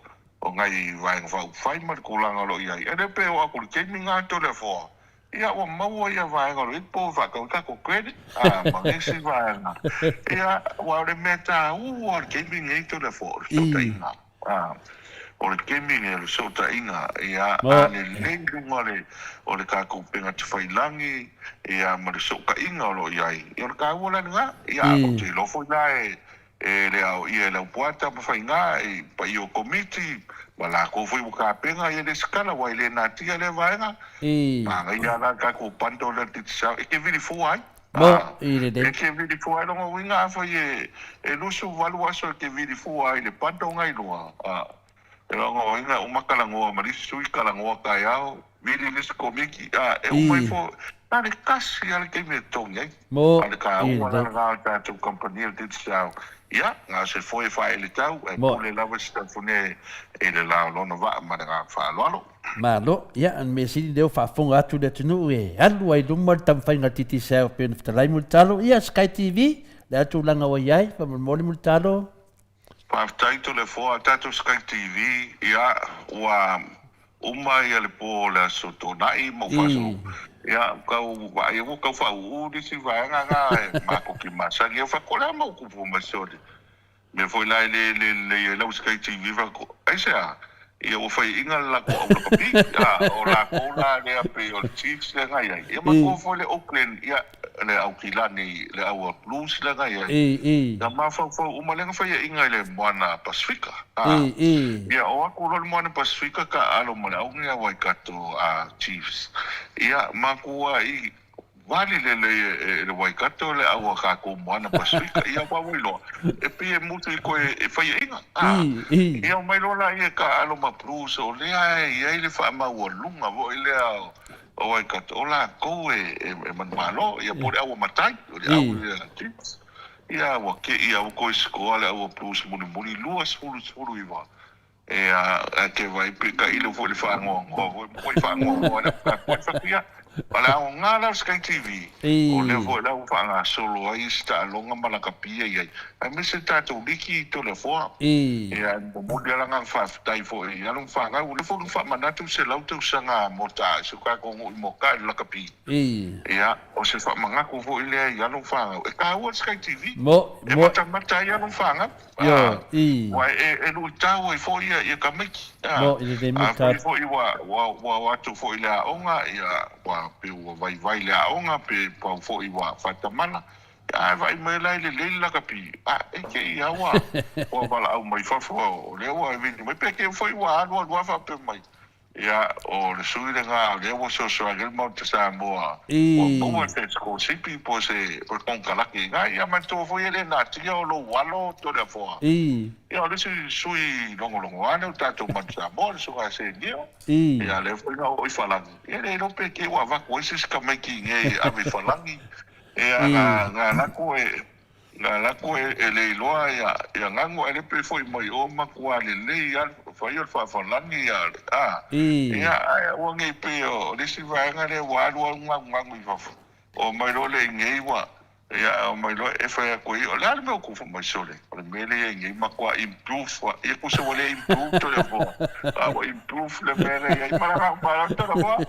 nai Vaega Faaupufai ma le tulaga o lo o i ai. E le pe oo atu i le taimi lena Toleafoa. Ia, ua maua ia vaega o le po e faatau ai tatou credit, a, ma nisi vaega. Ia, aua o le mea taua o le taimi lenei Toleafoa, o le fesootaiga. A, o le taimi lenei o le fesootaiga, ia, a lelei i luga o le, o le tatou upega tafailagi, ia, ma le fesootaiga o lo o i ai, ia, o le taua la lena. Ia, ou te iloa foi la e, E le aoia e Laupua Tamafaiga i paia o Komiti ma lakou foi ua tapena ia lesitala aua e le natia lea vaega. Manaia la le tatou bundle lea le Digicel e te vili fua ai. E te vili fua ai lona uiga afai e 28 aso e te vili fua ai i le bundle na iloa. E lona uiga e uma talanoa ma le isi sui talanoa taeao vili le isi Komiti e uma ifo na o le tasi lava le taimi e totogi ai. Mo A o le i taua la le. lena o le tatou kamupani o le Digicel, ia, na o se foe e faaele tau, ae Mo. pule lava si Tafune i le la o lona vaa ma le agaga faaaloalo. Malo, ia, o le mea sili lea ua faafofoga atu le atunuu e alu ai i luma le taumafaiga a le Digicel e pei ona fetalai Mulitalo. Ia, Sky TV, o le a le tulaga ua i ai? Faamolemole Mulitalo. Faafetai Toleafoa, tatou Sky TV, ia ua uma ia le po o le aso Toonai ma ua faasolo, ia tau vaai ua tau faauu nisi vaega na e matou te masani ai, fai atu o le a mau kupu mai sole mea foi la e le lelei ai lau Sky TV, fai atu aisea? Ia ua faiaina le latou au lakapi, a o latou la lea pei o le Chiefs lea na i ai, ia matou foi le Oakland, ia le au Kilani, le au Blues lea na i ai, na mafaufau uma lea na faiaina i le Moana Pasifika, a ia o atu loa le Moana Pasifika taaalo ma le au nei a Waikato a Chiefs, ia matou i Vali lelei e le Waikato le au a tatou Moana Pasifika, ia ua ua iloa, e pei e mutu i koe e faiaina, a, ia omai loa laia e taaalo ma Blues, o lea e i ai le faamaualuga foi lea o Waikato, o latou e manumalo, ia po o le au a matai, o le au lea a Chiefs, ia ua te i a ua toe score le au a Blues mulimuli, 20 19. Ea, ae te vai pe tailo foi le faanoanoa foi, mo i faanoanoa le tapuai fatia. O le aoga la o Sky TV, o lea foi la ua faagasolo ai isi taaloga ma lakapi e i ai, aemaise le tatou liki i Toleafoa. Ea, e momoli lava le agaga faafetai foi i alo ma fanau, o lea foi na faamanatu le 100 tausaga Motaai, si o tatou nuu i Motaai i le lakapi. Ia, o se faamanatu foi lea i alo ma fanau, e taua le Sky TV, e matamata ai alo ma fanau. Io, i. Ua e luitau ai foi ia tamaiti. Mo, i le A fai foi ua ua o atu foi i le aoga, ia, ua pei ua vaivai le aoga, pe pau foi ua faatamala, ae vaai mai la e lelei le lakapi, a e te i a ua ua valaau mai fafo, o lea ua vili mai, pe te foi ua alu alu lava faapea mai. Ia, o le sui lena o lea ua fesoasoani ai le Maota Samoa, ua maua se sikolasipi po o se konekarate i ina. Ia manatua foi e le natia o lou alo Toleafoa. Ia, o le isi sui logologoa lea o tatou Maota Samoa, le Susuga ia Senio. Ia, lea foi na oo i Falani. Ia, le iloa pe te i ua avatu ai se isi tamaiti i inei e ave i Falani. Ia, na alu atu e Na alu atu e le iloa ia Gago ae le pe foi mai o matua lelei a fai o le faafalagi ia a ia ae aua nei pei o le isi vaega lea ua alu alu gagugagu i fafo o mai loa lea i nei ua ia o mai loa e fai atu ai o le a le mea o tupu mai sole o le mea lea i ai nei matua improve a ia tusa ua le improve Toleafoa a ua improve le mea lea i ai ma le agaga faaaloalo Toleafoa.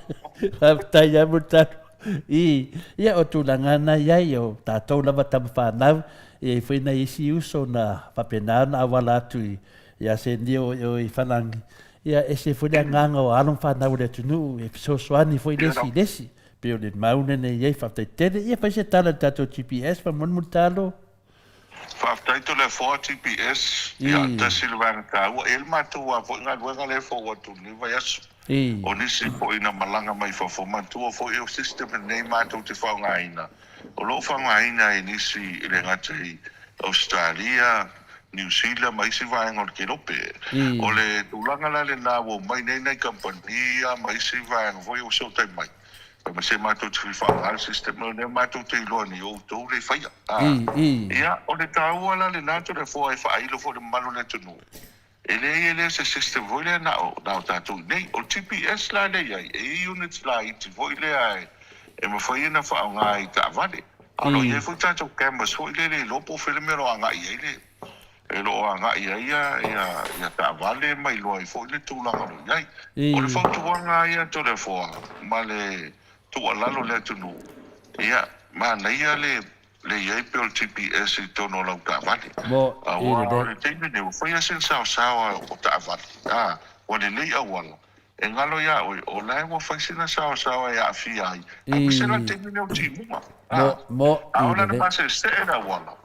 Faafetai lava Mulitalo. I, ia, o tulaga na i ai, o tatou lava tama fanau, e i ai foi nai isi uso na faapena ona auala atu i, ia Senio i o i Falagi. Ia, ese foi le agaga o alo ma fanau o le atunuu e fesoasoani foi le isi i le isi. Pei o le mau lenei i ai, faafetai tele. Ia, fai se tala i le tatou GPS, faamolemole Mulitalo. Faafetai Toleafoa, GPS, ia, tasi le vaega taua. E i ai le matou a foi galuega lea e fou atu i lenei vaiaso. O nisi foi na malaga mai fafo, manatua foi o system lenei matou te faaaogaina, o lo o faaaogaina e nisi e le gata i Ausetalia, Niu Sila ma isi vaega o le Kerope. O le tulaga la lena ua omai nei nai kamupani ia ma isi vaega foi ua fesootai mai, Fai mai, se matou te fia faaaoga le system lea matou te iloa nei o outou lea e faia. Ia, o le taua la lena Toleafoa e faailo foi i le mamalu o le atunuu, e leai e le o se system foi lea na o, na o tatou i inei. O le GPS la lea e i ai, e i ai units laiti foi lea e mafai ona faaaoga i taavale. A o lo o i ai foi tatou cameras foi lele e iloa po o fea le mea o lo o agai i ai le, e lo o agai ai ia taavale ma iloa ai foi le tulaga o lo o i ai. O le fautuaga lava ia Toleafoa ma le. Tuualalo le atunuu, ia, manaia le le i ai pea o le GPS i totonu o lau taavale. Mo i Aua o lelei. le taimi lenei ua fai lava sina saosaoa o taavale, a, ua lelei auala, e galo ia oe, o la e ua fai sina saosaoa e aafia ai, aemaise la le I taimi lenei o timuga, a, mo mo a i ola na lelei. maseesee le auala,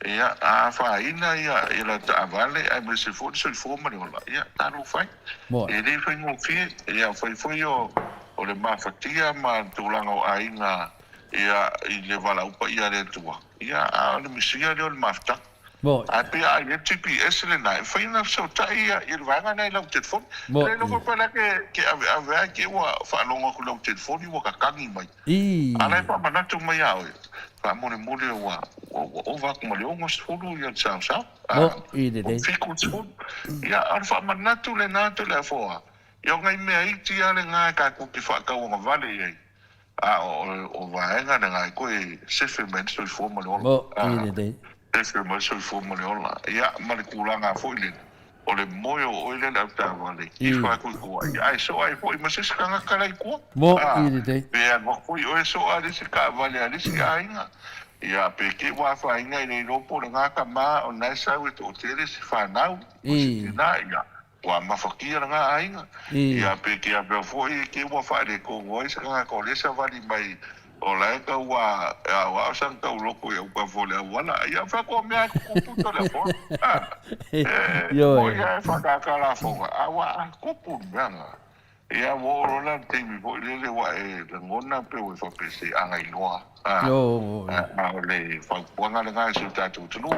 Ia, a afaina ia i lau taavale aemaise foi le soifua ma le ola, ia, talofa e. Moe. E le faigofie, ia, fai foi o, o le mafatia ma le tulaga o aiga, ia, i le valaau paia a le Atua, ia, a o le misia lea o le mafutaga. Moe. Ae pei a i ai le GPS lena, e mafai ona fesootai ia, ia le vaega lena i lau telefoni. E Moe. le iloa foi pe o le a ke, ke aveave ai te i ua faalogo atu i lau telefoni ua tatagi mai. I. A la e faamanatu mai ia oe, faamolemole ua ua ova atu ma le 60 ia le saosao, a, Mo i o le lelei. 70. Ia, o le faamanatu lena Toleafoa, ia o nai mea iti lava lena e tatou te faatauagavale i ai, a o, o vaega lena e toe sefe mai ai le soifua ma le ola. Mo i A. lelei. Sefe mai le soifua ma le ola. Ia, ma le tulaga foi lele, o le moe o oe lea i le avetaavale, I. tifa atu i tua, ia, ae soa ai foi ma se isi tagata la i tua. Mo A, i lelei. pe alu atu foi oe soa i le isi taavale a le isi aiga, ia, pe te i ua afaina i le iloa po o lena tama o lena e sau e toatele si fanau, o si I. tina, ia, ua mafatia lena aiga. I. Ia, pe te avea foi te i ua faaletonu ai se tagata o lea e savali mai o la e tau a aoao sana tauloko i autafa o le auala. Ia, fai atu o mea e tutupu Toleafoa. A, e Ioe. moni lava e faatātā lafoga, a ua tupu le mea lena. Ia, ua oo loa la i le taimi foi lele ua e lagona pe ua e faapea se agailoa. A, Ioe. a o le fautuaga lena i si o tatou atunuu,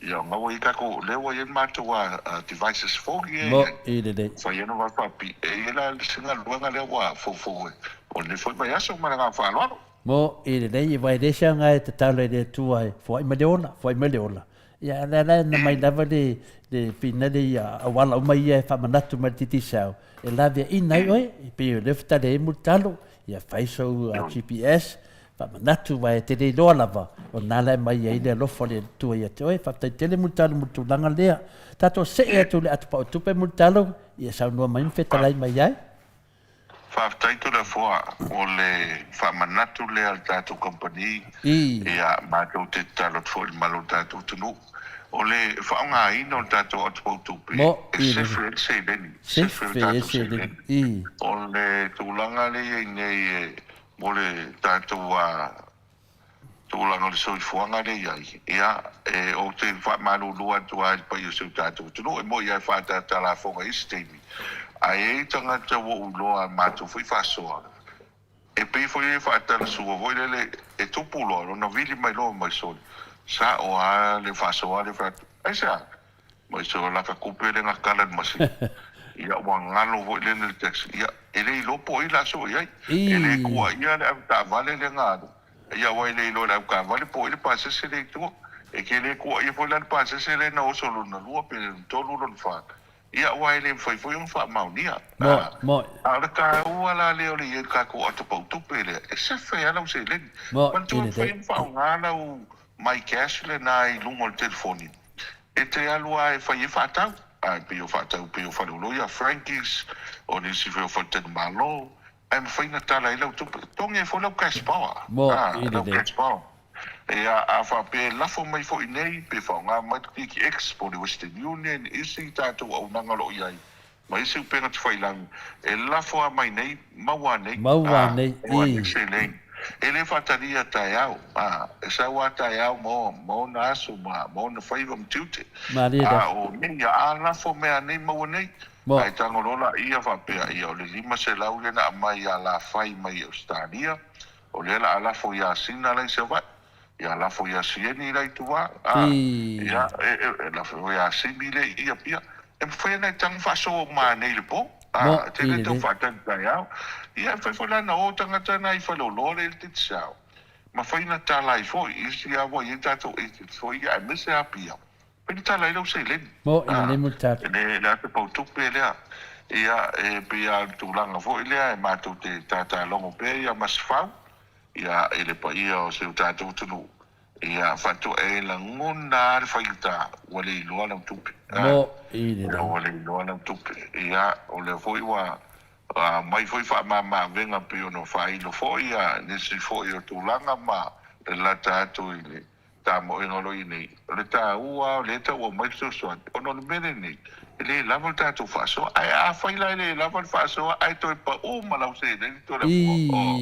Ia, o ua i ai tatou, lea ua i ai le matou a devices fou ia e Mo i ai. i lelei. Fai ai ona faapi, e i ai la le isi galuega lea ua foufou e, o lenei foi vaiaso ma le agaga faaaloalo. Mo i lelei, aua e le se aoga e tatalo i le Atua e foai mai le ola, foai mai le ola. Ia, a o lea la na mai lava le, le finale ia auala uma ia e faamanatu mai le Digicel, e laveaiina ai oe, e pei o lea fetale ai Mulitalo, ia fai sou GPS, Faamanatu aua e te le iloa lava o lena la e mai ai le alofa o le Atua ia te oe. Faafetai tele Mulitalo mo le tulaga lea. Tatou see atu i le atu pau tupe Mulitalo, ia saunoa mai ma fetalai mai ai. Faafetai Toleafoa, o le faamanatu lea a le tatou kamupani, I. ia matou te tatalo atu foi i le malo o le tatou atunuu, o le faaaogaina o le tatou atu pau tupe Mo e i le. sefe ai le seleni, sefe le Sefe ai tatou seleni. seleni. I. O le tulaga lea e i ai nei e Mo le tatou tulaga o le soifuaga lea e i ai, ia, e, ou te faamalulu atu lava i le paia o si o tatou atunuu, e moni lava e faaataata lafoga i isi taimi, ae i ai tagata ua ou iloa a matou foi faasoa, e pei foi e faatalasua foi lele, e tupu loa lona vili mai loa mai soli, sao lava le faasoa lea fai atu, aisea? Mai se o laka tupe lea na tala i le masini. Ia ua galo foi lele le taxi. Ia e le iloa po o ai le a soo i ai. E le tuuaia le avetaavale lea na alu. Ia aua e le iloa e le avetaavale po o ai le pasese lea i tua. E te le tuuaia foi la le pasese lea na oso lona lua pe lona tolu lona fa. Ia aua e le mafai foi ona faamaonia. Moe, moe. A o le taua la lea o le i ai i le tatou ato pau tupe lea, e sefe lava lau seleni. Moe, Manatua i e mafai lelei. ona faaaoga lau myCash lena i luga o le telefoni. E te alu lava e fai ai faatau, ae pei o faatau pei o faleoloa ia, Frankie's, o nisi foi o faletalimalo, ae mafai ona tala ai lau tupe. Togi ai foi lau cash power, Mo a, i lau lelei. cash power. Ia, a faapea e lafo mai foi nei, pe faaaoga mai le TTX po o le Western Union, isi tatou auaunaga o lo o i ai, ma isi upega tafailagi, e lafo lava mai nei, maua nei, Maua a, nei, maua nei i. seleni. E le faatalia taeao, a, e sau lava taeao ma, ma ona aso ma, ma ona faiva ma tiute. Malie A lava. o nei, ia, a lafo mea nei, maua nei, Mo. ae tago loa laia faapea, ia, o le 500 lea na aumai ia Lafai mai Ausetalia, o lea o le a lafo ia Sina la i Savaii. Ia lafo ia Sieni la i tua, a, I. ia, e, e, e lafo ia Simi le i Apia. E mafai ona e taga faasoa uma nei i le po, a, Mo e te i le tau lelei. faatali taeao. Ia, e mafai foi la ona o tagata na i faleoloa lea i le Digicel, mafai ona tala ai foi i isi lava ua i ai tatou agents foi ia, aemaise Apia, mafai ona tala ai lau seleni, Mo i a, lelei Mulitalo. e le, le ata pautupe lea. Ia, e pei lava o le tulaga foi lea e matou te tatalogo pea ia Masefau, Ia, i le paia o si o tatou atunuu, ia faatoa e lagona lava le faigata ua le iloa lau tupe. Mo i Ia, lelei. ua le iloa lau tupe. Ia, o lea foi ua, Aumai foi faamama-avega pei ona faailo foi nisi foi o tulaga ma le lata atu i le tamoega o lo o i nei. O le taua lava o lea e tau aumai le fesoasoani, ona o le mea lenei, e le lava le tatou faasoa. Ae afai la e le lava le faasoa ae toe pau ma lau seleni Toleafoa, oh.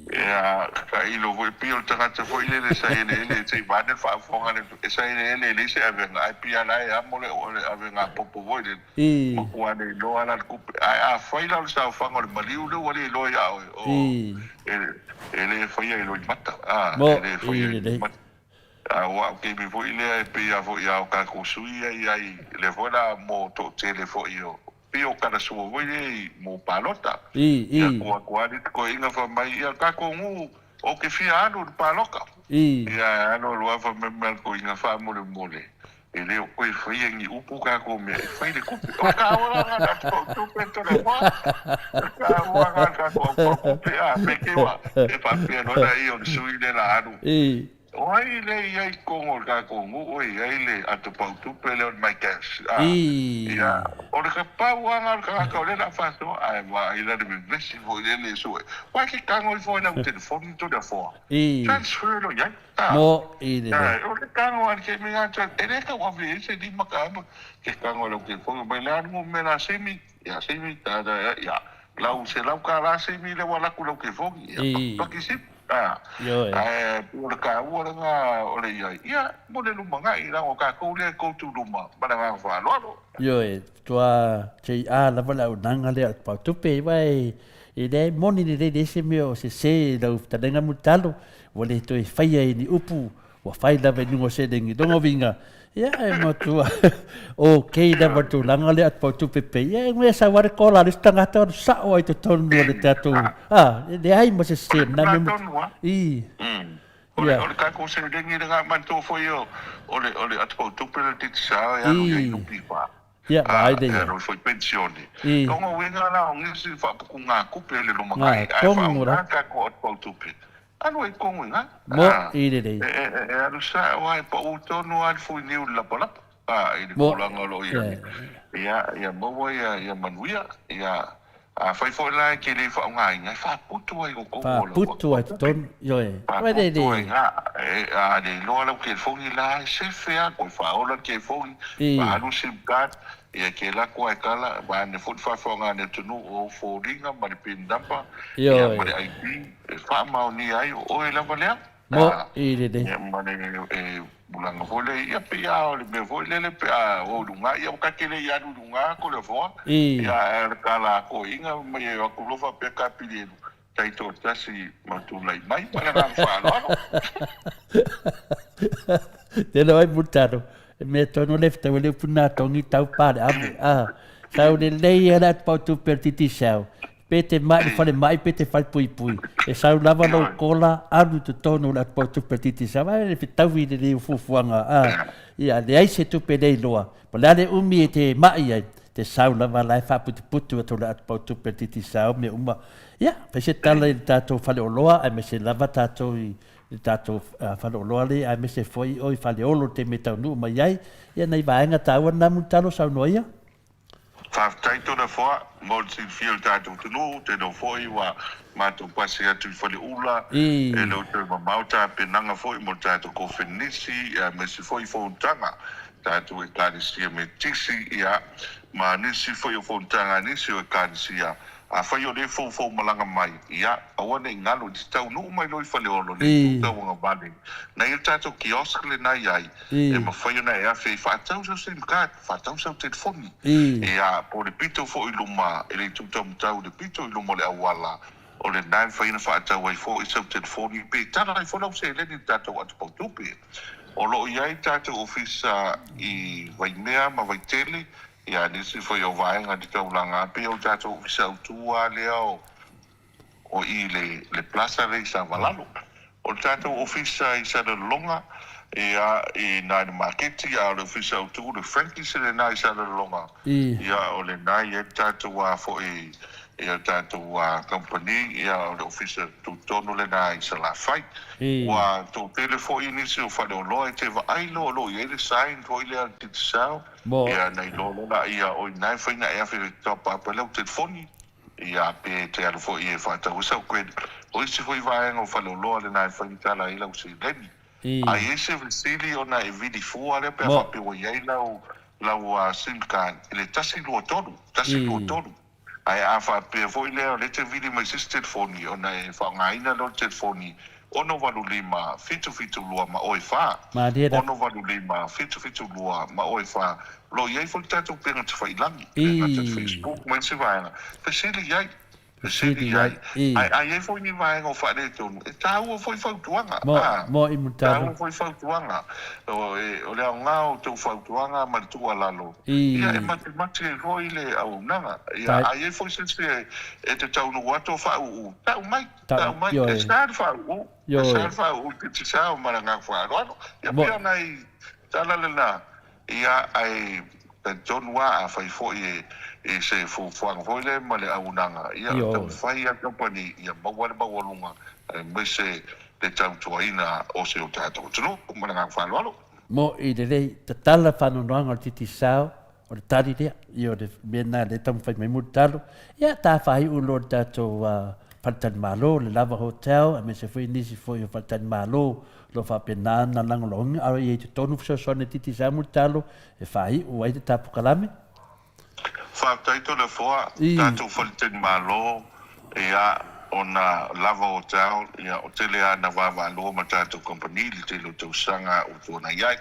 Ia, tailo foi, pei o le tagata foi lele sa eleele, se i vaeane le faafofoga a le atunuu, sa eleele e leai se avega, ae pei lava la e amo le avega popo foi lele, matua le iloa la le tupe. Ae afai la o le saofaga o le maliu lea ua le iloa ia oe, oh, e le faia i loimata, a, e le faia i loimata. A o au taimi foi lea e pei lava foi a o tatou sui ia i ai, lea foi la mo toatele foi o, pei o tala sua foi lea i mo palota. Ia tuu atu lava le toeaina fai mai, ia tatou nuu ou te fia alu i le palota. Ia e alu alu lava fai mai ma le toeaina faamolemole, e le o toe faia ni upu tatou mea e fai le tupe. O le taua la lena o le pau tupe Toleafoa. O le taua lena o le tatou au pau tupe a, pe te ua e faapea loa lea o le sui lea o le a alu. O ai lea e i ai i totonu o le tatou nuu e i ai le ato pau tupe lea o le MyCash? A, ia, o le pau lava lena o le tagata o lea o le a faasoa, ae vaai la le vevesi foi lele e sue. Uai ke tago ifo ai lau telefoni Toleafoa? Transfer loa i ai. A, o le tago a le taimi lena, e le tau ave i ai se lima ka ave, ke tago i lau telefoni, mai le a le numera semi, ia semi, ta, ta, ia, lau $100 semi lea ua alu atu i lau telefoni, ia, paki sip. A, ae pei o le taua lena o le i ai, ia, mo le lumanai, leaga o tatou lea e koutou luma ma le agaga faaaloalo. Ioe, faatoa JR lava le auaunaga lea o le Pau-tupe, aua e leai moni lelei leai se mea o sese i lau fetalaiga Mulitalo, ua le toe faia i ni upu ua fai lava i luga o seleni. Lona uiga, ia e matua okay lava le tulaga lea o tupe pei. Ia e ngea sau le kola a le isi tagata alu sao ai totonu o le tatou, a, e leai ma se sese na mea. I. O le, o le tatou seleni lena manatua foi o, o le, o le atopautupe le Digicel e alu i ai NPF. Ia, vaai lea i ai. E alu foi penisione. Lona uiga la o nisi faaputugatupe i le lumanai ae faaaoga tatou atopautupe, alu ai tonu i ina. Mo i lelei. E alu sao lava, e pau tonu lava le fuiniu i le lapalapa, i le tulaga o lo o i ai. Ia, ia maua ia manuia. Ia, afai foi la e te le faaaogaina, e faaputu ai i totonu o lau Faaputu ai totonu, ioe. Faaputu ai ina, a le iloa lau telefoni la, e sefe lava, toe faaola le telefoni, faaalu sim card, ia e te alu atu lava e tala, vaeane foi le faafofoga a le atunuu o ou foliga ma le pin number, ia ma le ID, e faamaonia ai o oe lava lea. Mo i lelei. Ia ma le tulaga foi lea, ia pei lava o le mea foi lele pe a o i luga, ia ta te le i alu i luga Toleafoa, ia ae o le tala a toeaiina mai e o atu loa faapea Kapilielu, taitoatasi ma tulai mai ma le agaga faaaloalo. Tele ai Mulitalo, e mea tonu le fetau e le upu na tongi tau pa le ave. Ah, sau lelei e le atu pau tupe le Digicel. Pe te mai i fale mai, pe te fale puipui. E sau lava lou kola, alu i totonu o le atu pau tupe le Digicel. Ai le fetau i lelei o fuafuaga. Ah, ia leai se tupe le iloa. Po o le a le umi e te mai ai, te sau lava la e faaputuputu atu le atu pau tupe le Digicel mea uma. Ia, fai se tala i le tatou faleoloa aemaise lava tatou i le tatou faleoloa lea aemaise foi o i Faleolo i le taimi e taunuu mai ai. Ia, nai vaega taua na Mulitalo saunoa ia. Faafetai Toleafoa mo le silafia o le tatou atunuu, te iloa foi ua matou pasi atu i Faleula, e le o toe mamao tapenaga foi mo le tatou Kofenisi aemaise foi fonotaga tatou Ekalesia Metisi, ia, ma nisi foi o fonotaga a nisi o Ekalesia. Afai o lea e foufou malaga mai, ia, aua ne i galo, i te taunuu mai loa i Faleolo, le itu tauagavale, na i ai le tatou kiosk lena i ai, e mafai ona e afe ai, faatau sau sim card, faatau sau telefoni, ia, po o le pito foi i luma, i le itu taumatau i le pito i luma o le auala, o lena e mafai ona faatau ai foi sau telefoni, pe tala ai foi lau seleni i le tatou atopautupe. O lo o i ai tatou ofisa i Vaimea ma Vaitele, ia nisi foi o vaega i le taulaga, pei o le tatou ofisa autu lava lea o i le plaza lea i Savalalo. O le tatou ofisa i Salelologa, ia, i ina i le maketi, a o le ofisa autu, le Frankie's lena i Salelologa, ia, o lena e i ai le tatou a foi Ia le tatou kamupani, ia o le ofisa tutotonu lena i Salafai. Ua toatele foi nisi o faleoloa e te vaai loa o lo o i ai le sign foi lea a le Digicel, ia na iloa loa laia o i ina e fai na e afe top up ai lau telefoni. Ia, pe te alu foi e faatau ai sau credit. O isi foi vaega o faleoloa lena e faigata ai lau seleni. A i ai se fesili ona e vili fua lea pe a faapea ua i ai lau lau sim card i le 123, 123. Ae a faapea foi lea o lea e te vili mai se isi telefoni ona e faaaogaina lea o le telefoni 685 772 ma oe fa, 685 772 ma oe fa. O lo o i ai foi le tatou upega tafailagi, e le gata i le Facebook ma isi vaega, fesili i ai. Fesili i ai. Ae a i ai foi ni vaega o faaletonu, e taua foi fautuaga. A, taua foi fautuaga. O le aoga o outou fautuaga ma le tuualalo, ia e matimati ai foi le auaunaga. Ia, a i ai foi se isi e te taunuu atu o faauu, tau mai, tau mai. E sa le faauu, e sa le faauu i te tisao ma le agaga faaaloalo. Ia pei o nai tala lena. Ia, ae talitonu lava, afai foi e se fuafuaga foi lea ma le auaunaga, ia, o le taumafai a le kamupani ia maua le maualuga aemaise le tautuaina o si o tatou atunuu. Ma le agaga faaaloalo. Mo'i lelei, tatala faanoanoaga o le Digicel, o le tali lea, ia o le mea lena lea e taumafai mai Mulitalo, ia tafaiu loa le tatou faletalimalo, le Lava Hotel, aemaise foi nisi foi o faletalimalo o lo o faapena ona lagolagoina, a o i ai i totonu fesoasoani a Digicel Mulitalo e faaiu ai le tapukalame. Faafetai Toleafoa, tatou faletalimalo ia ona lava hotel ia o tele a na vaavaalua ma tatou company i le tele o tausaga ua tuanai ai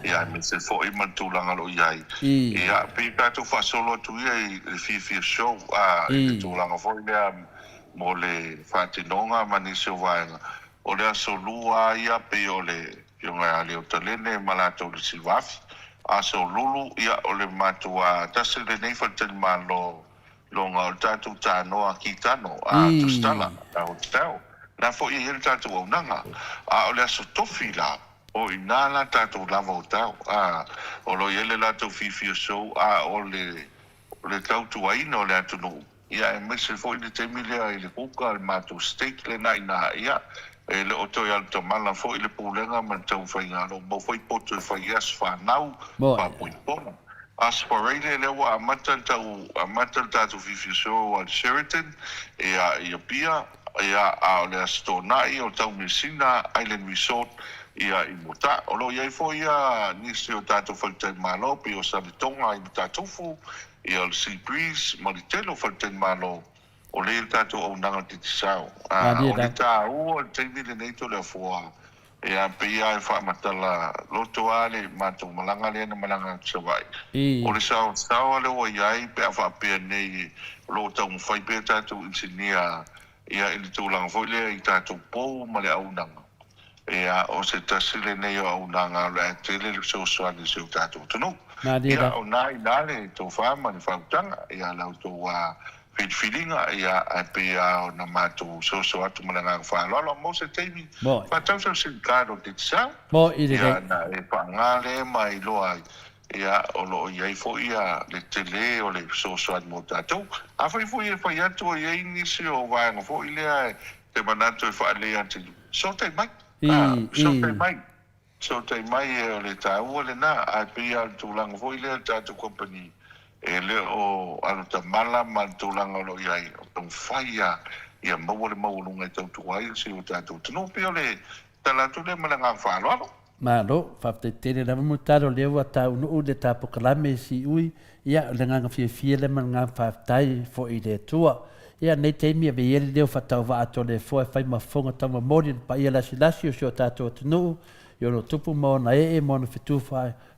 ia aemaise foi ma le tulaga o lo o i ai ia pei tatou faasolo atu ia i le fiafia show a i le tulaga foi lea mo le faatinoga ma nisi o vaega o le aso lua a ia pei o le afioga ia Leotalene ma latou le Silvafi aso lulu ia o le matou a tasi lenei faletalimalo Loga o le tatou tanoa kitano a Tusitala, a Hotel, la foi e i ai le tatou aunaga. A o le aso tofi la, o i ina la tatou lava hotel, a, o lo o i ai le latou fiafia show, a o le, o le tautuaina o le atunuu, ia aemaise foi le taimi lea i le kuka, le matou steak lena i ina, ia, e le o toe alu tamala foi le pulega ma le taumafaiga, o lo o maua foi poto e fai ai aso fanau, faapoi-pono. Aso Faraile lea ua amata le tau amata le tatou fiafia show a le Sheraton ia i Apia ia a o le Aso Toonai o le Taumeasina Island Resort ia i Mota. O lo o i ai foi ia nisi o tatou faletalimalo pei o Saletoga i Matatufu ia o le Sea Breeze ma le tele o faletalimalo o lea i le tatou auaunaga Digicel. O le taua o le taimi lenei Toleafoa Ia, pei lava e faamatala loto lava le matou malaga lea na malaga atu i Savaii. O le saosaoa lea ua i ai pe a faapea nei o lo o taumafai pea tatou inisinia ia i le tulaga foi lea i tatou pou ma le auaunaga. Ia, o se tasi lenei o auaunaga o le a tele le fesoasoani i si o tatou atunuu. Ia, o na i ina le tofa ma le faautaga ia la outou filifiliga, ia, ae pei lava ona matou soso atu ma le agaga faaaloalo, mo se taimi, faatau sau sim card o Digicel, ia, na e faaaoga lea ma iloa ai, ia, o lo o i ai foi ia le tele o le fesoasoani mo tatou. Afai foi e fai atu o i ai nisi o vaega foi lea e te manatu e faalelei atili, fesootai mai, a, fesootai mai. Fesootai mai e o le taua lena, ae pei lava o le tulaga foi lea i le tatou company e le o alu tamala ma le tulaga o lo o i ai, o taumafai lava ia maua le maualuga e tautua ai si o tatou atunuu. Pei o le tala atu lea ma le agaga faaaloalo. Malo, faafetai tele lava Mulitalo o lea ua taunuu le ta polokalame i Siui, ia o le agaga fiafia lea ma le agaga faafetai foi i le Atua. Ia lenei taimi ave ia le leo faatauvaa atu o le Afoa e fai ma fofoga taumamoli i le paia lasilasi o si o tatou atunuu i ona tupu ma ona ee ma ona fetu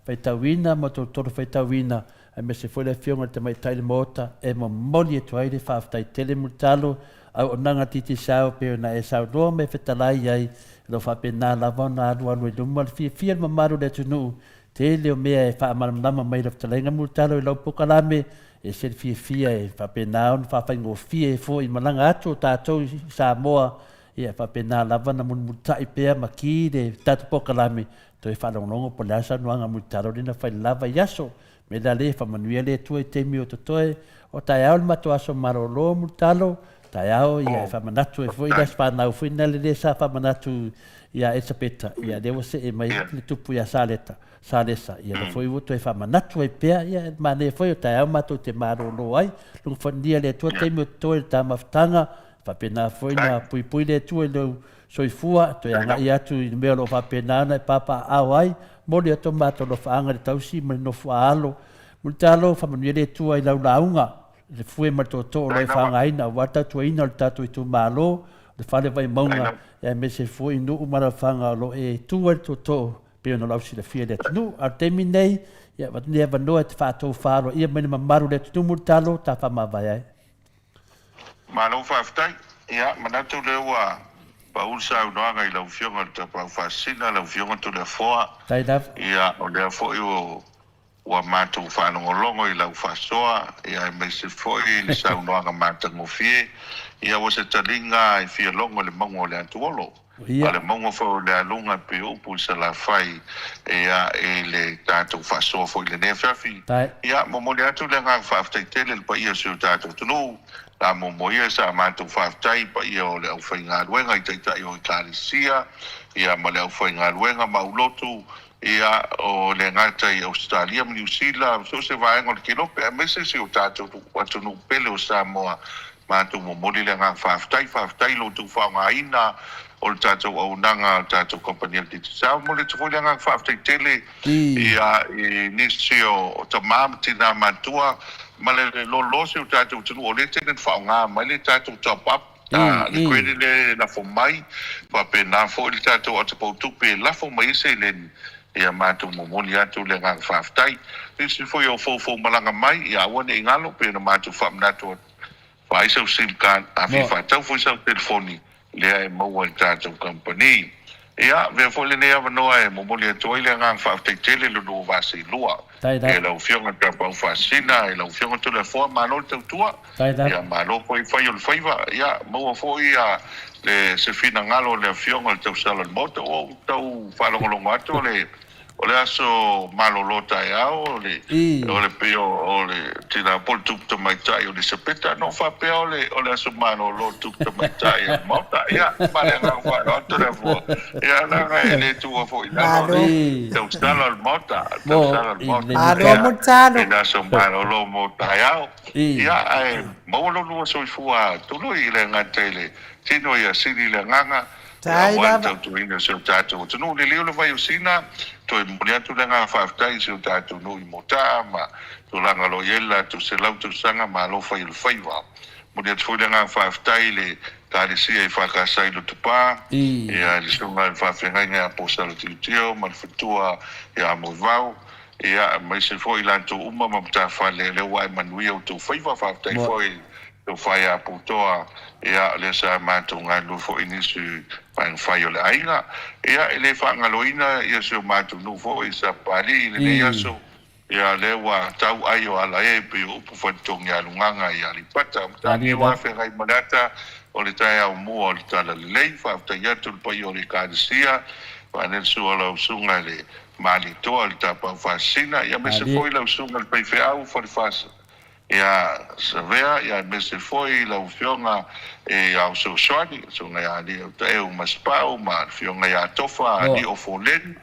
faitauina ma tolotolo faitauina aemaise foi le Afioga i le Tamaitai le Maota e momoli atu ai le faafetai tele mulitalo auaunaga Digicel pei ona e saunoa ma e fetalai ai o lo o faapena lava ona alualu ai luma le fiafia o le mamalu o le atunuu tele o mea e faamalamalama mai i lau fetalaiga mulitalo i lau polokalame E ese le fiafia e faapena ona faafaigofie ai foi i malaga atu o tatou i Samoa, ia e faapena lava ona mulimulitai pea ma ki le tatou polokalame, toe faalogologo po o le a saunoaga mulitalo lea na fai lava i aso. Me la lea, faamanuia le Atua i taimi o totoe o taeao le matou aso malolo mulitalo, Taeao, ia, e faamanatu ai foi le aso fanau foi lena lea sa faamanatu ia Elisapeta, ia lea ua see mai le tupu ia Saleta, Salesa, ia lea foi ua toe faamanatu ai pea, ia e manaia foi o taeao matou te malolo ai, luga fanuia le Atua taimi o totoe le ta mafutaga, faapena foi na puipui le Atua i lou soifua, toe agai atu i le mea o lo o faapena ona e papaaao ai, momoli atu o matou alofaaga i le tausi ma le nofo a alo. Mulitalo, faamanuia le Atua i lau lauga, le fue ma le tootoo o lo o e faaaogaina aua le tautuaina o le tatou itumalo, le fale Vaimauga, aemaise foi nuu ma alaalafaga o lo o e tu ai le tootoo pei ona lausilafia e le atunuu. A o le taimi lenei, ia avatu lenei avanoa e te faatofa aloaia mai le mamalu o le atunuu Mulitalo, ta faamavae ai. Malo faafetai. Ia, manatu lea ua pau le saunoaga i lau Afioga i le Tapaau Faasisina, lau Afioga Toleafoa. Faafetai lava. Ia, o lea foi ua Ua matou faalogologo i lau faasoa, ia aemaise foi i le saunoaga matagofie, ia ua se taliga e fia logo i le mauga o le Atuolo, a o le mauga foi o Lealuga e pei o upu i Salafai, ia i le tatou faasoa foi i lenei afiafi. Ia momoli atu le agaga faafetai tele i le paia o si o tatou atunuu, la muamua ia sa matou faafetai i paia o le aufaigaluega i Taitai o Ekalesia, ia ma le aufaigaluega ma aulotu, Ia, o le gata i Ausetalia ma Niu Sila, ma so o se vaega o le Kelope, aemaise si o tatou atunuu pele o Samoa, matou momoli le agaga faafetai. Faafetai i lo outou faaaogaina o le tatou auaunaga a le tatou kamupani a le Digicel. Momoli atu foi le agaga faafetai tele ia i nisi o tama ma tina matutua ma le lolo o si o tatou atunuu o lea e tele ina faaaoga mai le tatou top up. A le credit lea e lafo mai, faapena foi le tatou atapautupe e lafo mai ai seleni, ia matou momoli atu le agaga faafetai. Nisi foi o foufoumalaga mai, ia aua ne i galo, pei ona matou faamanatu atu, vaai sau sim card, a fia faatau foi sau telefoni, lea e maua i le tatou kamupani. Ia, avea foi lenei avanoa e momoli atu ai le agaga faafetai tele i le lua vaseilua, i lau Afioga Tapaau Faasina, i lau Afioga Toleafoa, malo le tautua, ia malo foi fai o le faiva, ia maua foi le se finagalo o le Afioga i le Tausala o le Maota. Ua ou tau faalogologo atu o le O le aso malolo taeao, o le, o le pei o, o le tina po o le tupu tamaitai o Lisapeta, na ou faapea o le, o le aso malolo tupu tamaitai o le Maota. Ia, ma le agaga faaaloalo Toleafoa. Ia, leaga e le tuua foi i lalo le tausala o le Maota, le tausala o le Maota. Ia, i le aso malolo mo taeao. Ia, ae maua lo lua soifua tului i le gata i le tino ia sili le agaga aua le tautuaina o si o tatou atunuu. Liliu le vai o Sina, toe momoli atu le agaga faafetai i si o tatou nuu i Motaa ma tulaga o lo o i ai le latou 100 tausaga, malo fai o le faiva. Momoli atu foi le agaga faafetai i le Ekalesia i Fakasa i Lotopa, ia i le Susuga i le Faafeagaiga ia Posala Tilotio ma le faletua ia Moevao, ia aemaise foi i latou uma ma matafale o lea ua ae manuia outou faiva. Faafetai foi i Tofa ia Putoa, ia, lea sa matou galulue foi i nisi vaega fai o le aiga. Ia, e le faagaloina ia si o matou nuu foi i Sapapalii i lenei aso, ia, lea ua tau ai o ala e pei o upu faletogi a Lugaga i Aleipata. Mataniu a feagai ma le ata o le taeao mua o le Talalelei. Faafetai atu i le paia o le Ekalesia, vaeane le sua o lau Susuga i le Malietoa i le Tapaau Faasisina, ia, aemaise foi lau Susuga i le Faifeau Falefasa. Ia Savea, ia aemaise foi lau Afioga ia Fesoasoani, Susuga ia Alii Masepau ma le Afioga ia Tofa Alii Foleni,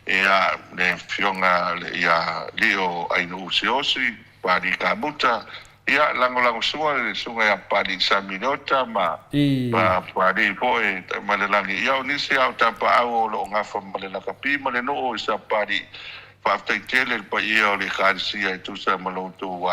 ia le Afioga ia Lio Ainuu Siaosi, Papalii Kamuta, ia lagolagosua le Susuga ia Papalii Sami Leota ma Papalii foi Taimalelagi. Ia o nisi lava o tapaau o lo o gafa ma le lakapi ma le nuu i Sapapalii, Faafetai tele i le paia o le Ekalesia e tusa ma lo outou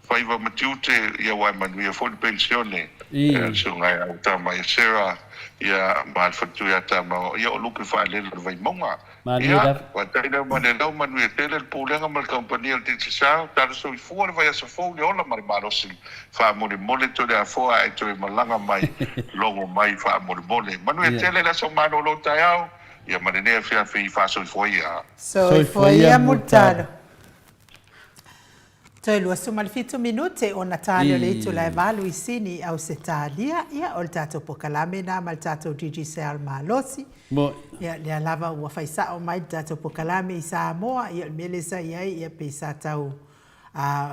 faiva ma tiute, ia ua e manuia foi le penisione, le Susuga ia Autama ia Sarah, ia ma le faletua ia Tama, ia o lupe faalele o le Vaimauga. Ia, faafetai lea ma le lau manuia tele le Pulega ma le Kamupani a le Digicel, tala soifua le vaiaso fou i le ola ma le malosi, faamolemole Toleafoa ae toe malaga mai, logo mai faamolemole. Manuia tele le aso malolo taeao. Ia ma lenei afiafi faasoifua ia. Soifua ia Mulitalo. Toe 27 minute ona tali o le itula e 8 i Sini i Ausetalia. Ia, o le tatou pokalame lena ma le tatou Digicel malosi. Ia, lea lava ua fai sao mai le tatou pokalame i Samoa. Ia, o le mea lea sa i ai, ia, pei sa tau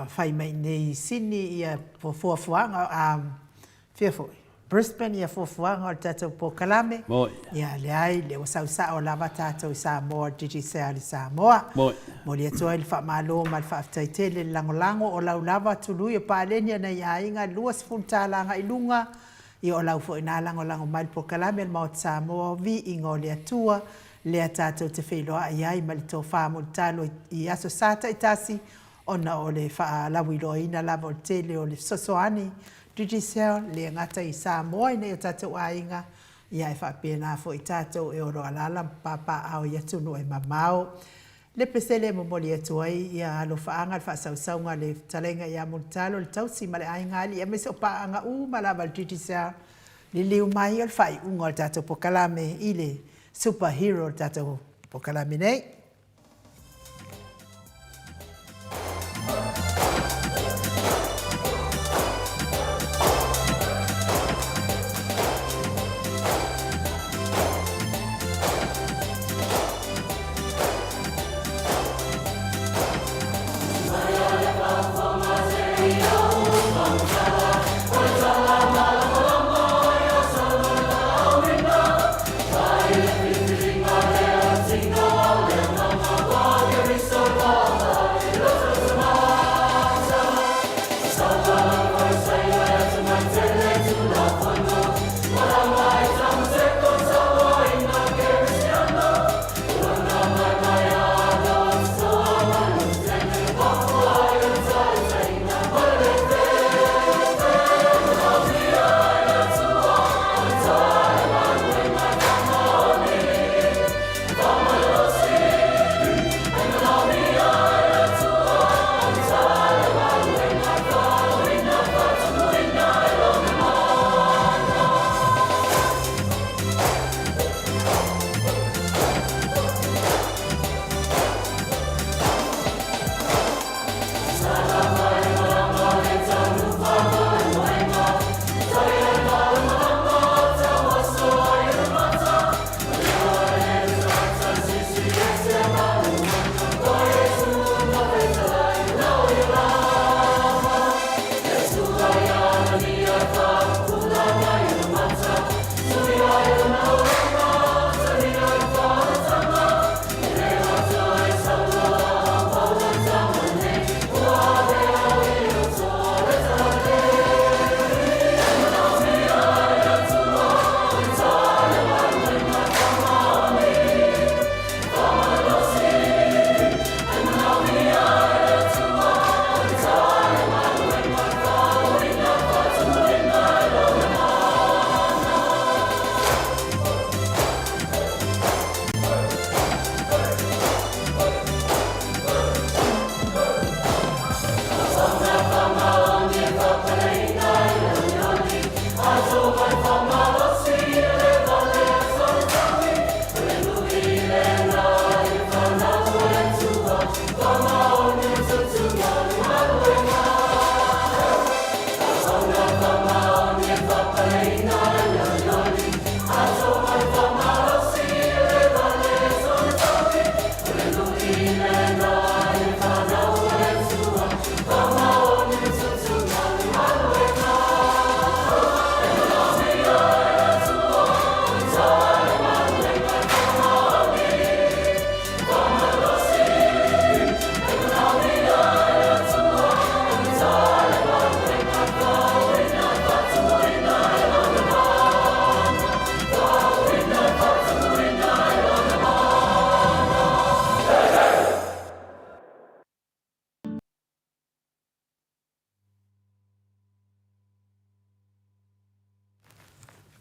fai mai i inei i Sini ia fuafuaga. Fia foi? Brisbane ia fuafuaga o le tatou polokalame. Moi. Ia leai, lea ua sau sao lava tatou i Samoa, Digicel i Samoa. Moi. Momoli atu ai le faamalo ma le faafetai tele i le lagolago o lau lava tului o paleni a nai aiga $20 agai i luga. Ia o lau foi na lagolago mai le polokalame a le Maota Samoa o Viiga o le Atua lea tatou te feiloai ai ma le tofa mulitalo i Aso Sa taitasi ona o le faalauiloaina lava o le tele o le fesoasoani Digicel le gata i Samoa ina ia o tatou aiga, ia e faapena foi tatou e olo alaala ma papaaao i atunuu e mamao. Le pesele e momoli atu ai ia alofaaga le faasausauga le fetalaiga ia Mulitalo le tausi ma le aiga alii aemaise o paaga uma lava a le Digicel. Liliu mai o le faaiuga o le tatou pokalame i le Super Hero o le tatou pokalame nei.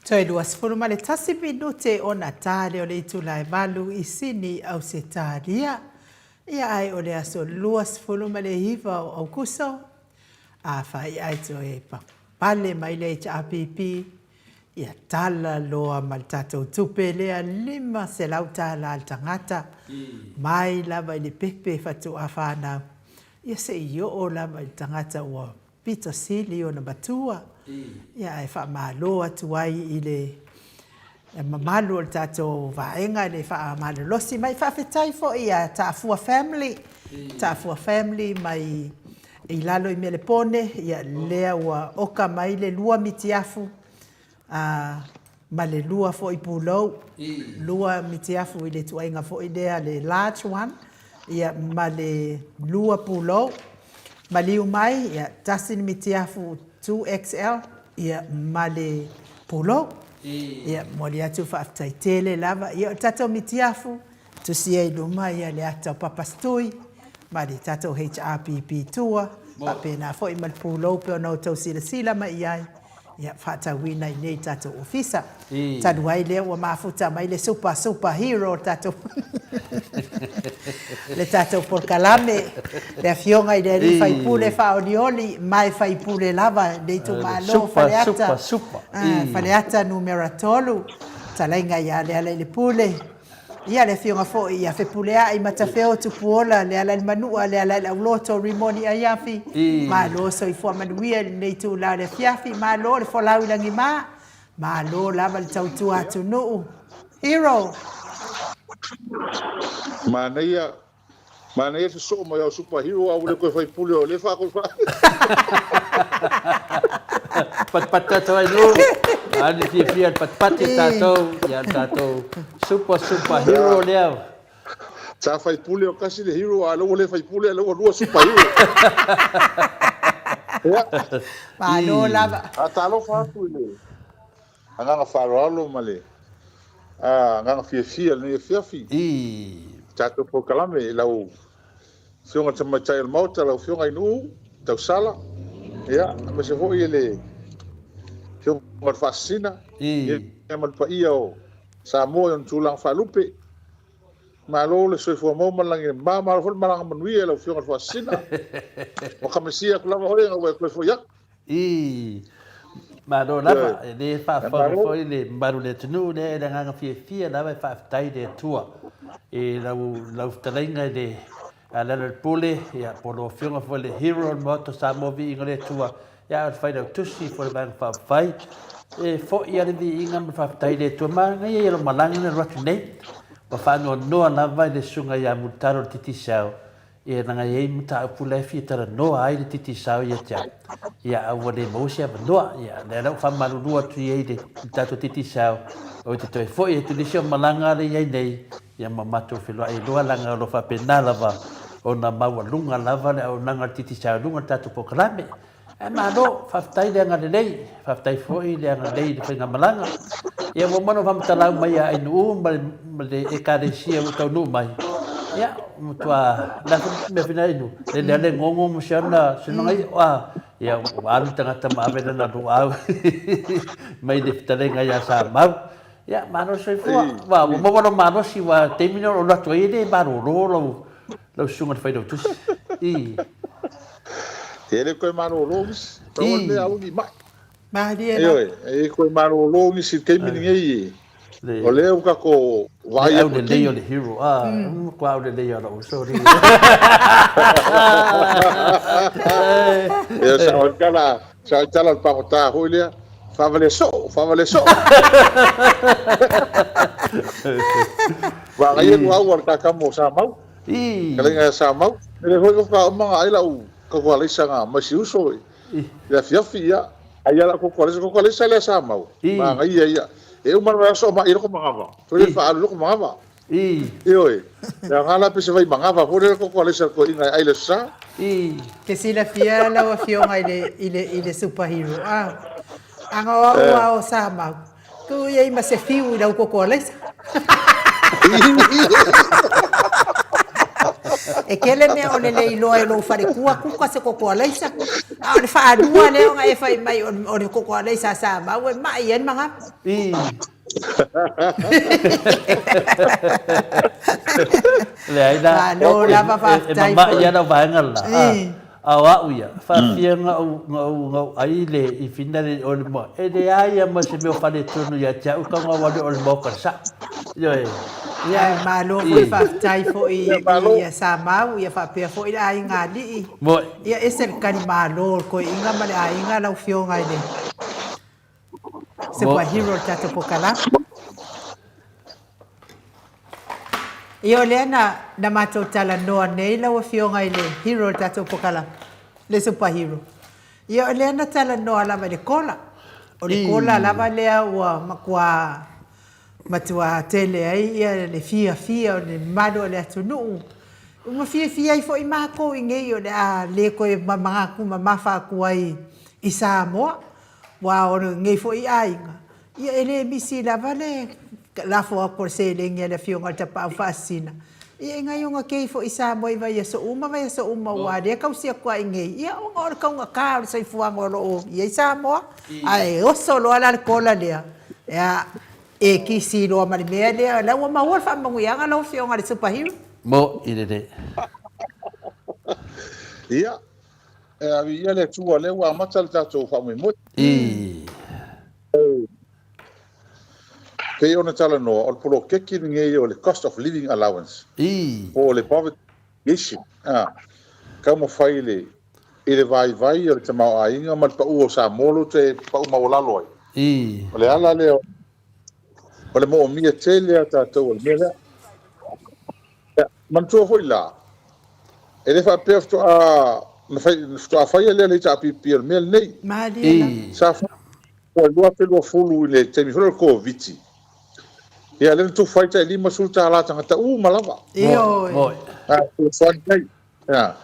Toe 21 minute ona ta lea o le itula e 8 i Sini, Ausetalia. Ia ae o le aso 29 o Aukuso, a faai'a e toe papale mai le HRPP, ia tala loa ma le tatou tupe lea $500 a le tagata, mai lava i le pepe faatoa fanau, ia se i oo lava i le tagata ua pito sili ona matua, ia ae faamalo atu ai i le mamalu o le tatou vaega i le faamalolosi mai. Faafetai foi ia Taafua Family, Taafua Family mai. I lalo i Melepone, ia, lea ua oka mai le lua mitiafu, a, ma le lua foi pulou, lua mitiafu i le ituaiga foi lea le large one, ia, ma le lua pulou. Maliu mai, ia, tasi le mitiafu 2XL, ia, ma le pulou. Ia, momoli atu le faafetai tele lava. Ia, o le tatou mitiafu, Tusia i luma ia le ata o Papastui ma le tatou HRPP tua, faapena foi ma le pulou pei ona outou silasila mai i ai, ia faatauina i nei tatou ofisa. Talu ai lea ua mafuta mai le super super hero o le tatou le tatou polokalame, le afioga i le alii faipule faaolioli ma e faipule lava le itumalo o Faleata, Faleata numera 3, fetalaiga ia Lealailepule. Ia, le afioga foi ia Fepuleai, Matafeo, Tupuola, Lealailemanua, Lealaileauloto, Rimoni Aiafi, malo soifua manuia i lenei itula o le afiafi, malo le folau i lagima, malo lava le tautua atunuu. Hero! Manaia Manaia sosoo mai au super hero a ua le toe faipule o lea faatoi fa. Patipati tatou ai nuu. A le fiafia le patipati o tatou, ia le tatou super super hero lea. Sa faipule o tasi le hero a lea ua le faipule a lea ua lua super hero. Ia. Malo lava. Faatalofa atu i le agaga faaaloalo ma le agaga fiafia i lenei afiafi. I tatou polokalame i lau Afioga i le Tamaitai o le Maota, lau Afioga i Nuu Tausala, ia, aemaise foi i le Afioga i le Faasisina, ia, ma le paia o Samoa i ona tulaga faalupe. Malo le soifua maua ma le lagi e mama, malo foi le malaga manuia i lau Afioga i le Faasisina. Ua kamesia atu lava oe ina ua e toe foi atu. Ii, Malo lava, e le faafofoga foi le mamalu o le atunuu lea i le agaga fiafia lava e faafetai i le Atua i lau, lau fetalaiga i le Lealailepule, ia, po o lau Afioga foi le hero o le Maota o Samoa Viiga o le Atua, ia, o le Failautusi foi o le Vaega Faaupufai. E foi lava le viiga ma le faafetai i le Atua. Manaia ia lau malaga na alu atu nei, ua faanoanoa lava i le Susuga ia Mulitalo o le Digicel, Ia leaga e i ai mataupu la e fia talanoa ai le Digicel ia te au, ia a ua le maua se avanoa. Ia lea la ua faamalulu atu i ai le tatou Digicel, ou te toe foi atu i le isi o malaga lea i ai nei, ia ma matou feiloai loa leaga o lo o faapena lava ona maualuga lava le auaunaga a le Digicel i luga o le tatou polokalame. Ae malo, faafetai le agalelei, faafetai foi le agalelei i le faigamalaga. Ia ua uma ona faamatalau mai ia Ainuu ma le, ma le ekalesia ua taunuu mai. Ia, ua matua, le a foi mea fina Ainuu, le lea le gogo mo se ana, se naga ia, a, ia ua alu tagata ma ave lana luau mai le fetalaiga ia Samau. Ia, malo le soifua. Ua, ua maua lou malosi, ua taimi nei o alu atu ai e le malolo lau, Lau susuga i le failautusi. I. E le toe malolo nisi. Pau o le mea aua ne i mai. Malie la. Ioe, e le toe malolo nisi i le taimi lenei e. O lea ua tatou vaai atu i le taimi. Le aulelei o le hero. Ah, matua aulelei lava o lou uso. Ia, sao ai le tala, sao ai le tala o le pagota foi lea. Faavalea soo, faavalea soo. Vaagaia luau a le kakamo o Samau. Fetalaiga ia Samau. E le foi faatoa uma ona ai lau koko alaisa na mai si uso i le afiafi ia. Ai a lau koko alaisa, koko alaisa lea Samau. Manaia ia. E uma le vaiaso o mai i loko manava. Toe le faaalu i loko manava. Ioe. E aoga la pe se vai manava foi lea le koko alaisa a le toeaina e ai le aso Sa. Ke silafia lau afioga i le, i le, i le superhero. Ah, aga o au a o Samau. Tuu i ai ma se fiu i lau koko alaisa. E tele mea o le le iloa e lou falekua kuka se koko alaisa. A o le faalua lea ona e fai mai o le koko alaisa a Samau e mai ai le magava. Leai la, Malo lava e faafetai mama'i foi. lava lau vaega la. A o au ia, faafia na ou, na ou, na ou ai le i fina le o le moa. E leai lava ma se mea o faaletonu ia te au, tau na ou alu o le maoka le sao. Ioe. Ia, Ae malo foi, faafetai foi i Samau, ia faapea foi le aiga alii. Moe. Ia ese le tali malo o le toeaina ma le aiga lau Afioga i le Superhero o le tatou polokalame. Ia o lea na, na matou talanoa nei lau Afioga i le hero o le tatou polokalame. Le superhero. Ia o lea na talanoa lava i le kola. O le kola lava lea ua matua matua tele ai ia le fiafia o le mamalu o le atunuu. Ua fiafia ai foi matou i nei o le a le toe manatu mamafa atu ai i Samoa, aua o lenei foi aiga, ia e le misi lava le lafo atu o le seleni a le Afioga i le Tapaau Faasisina, ia e nai ona kei foi i Samoa i vaiaso uma vaiaso uma, aua o lea e tausi atu lava i inei, ia ona o le taugata o le soifuaga o lo o i ai Samoa, ae oso loa la le kola lea, ia e kisi loa ma le mea lea, o la ua maua le faamanuiaga lau Afioga i le Superhero. Mo i lelei. Ia, e viia le Atua, lea ua amata le tatou faamoemoe. I. Pei ona talanoa, o le poloketi lenei o le Cost of Living Allowance. I. Po o le Poverty Alleviation. Taumafai i le i le vaivai o le tamaoaiga ma le pau o Samoa lea te pau maualalo ai. I. O le ala lea o le moomia tele a tatou o le mea lea. Ia, manatua foi la, e le faapea faatoa na fai, faatoa faia lea le HRPP o le mea lenei. Malie lava. Sa fai i le 2020 i le taimi foi lea o le Koviti. Ia, lea na tufa ai tai $50 tagata uma lava. Ioe. Moi. A, fesoasoani ai. Ia.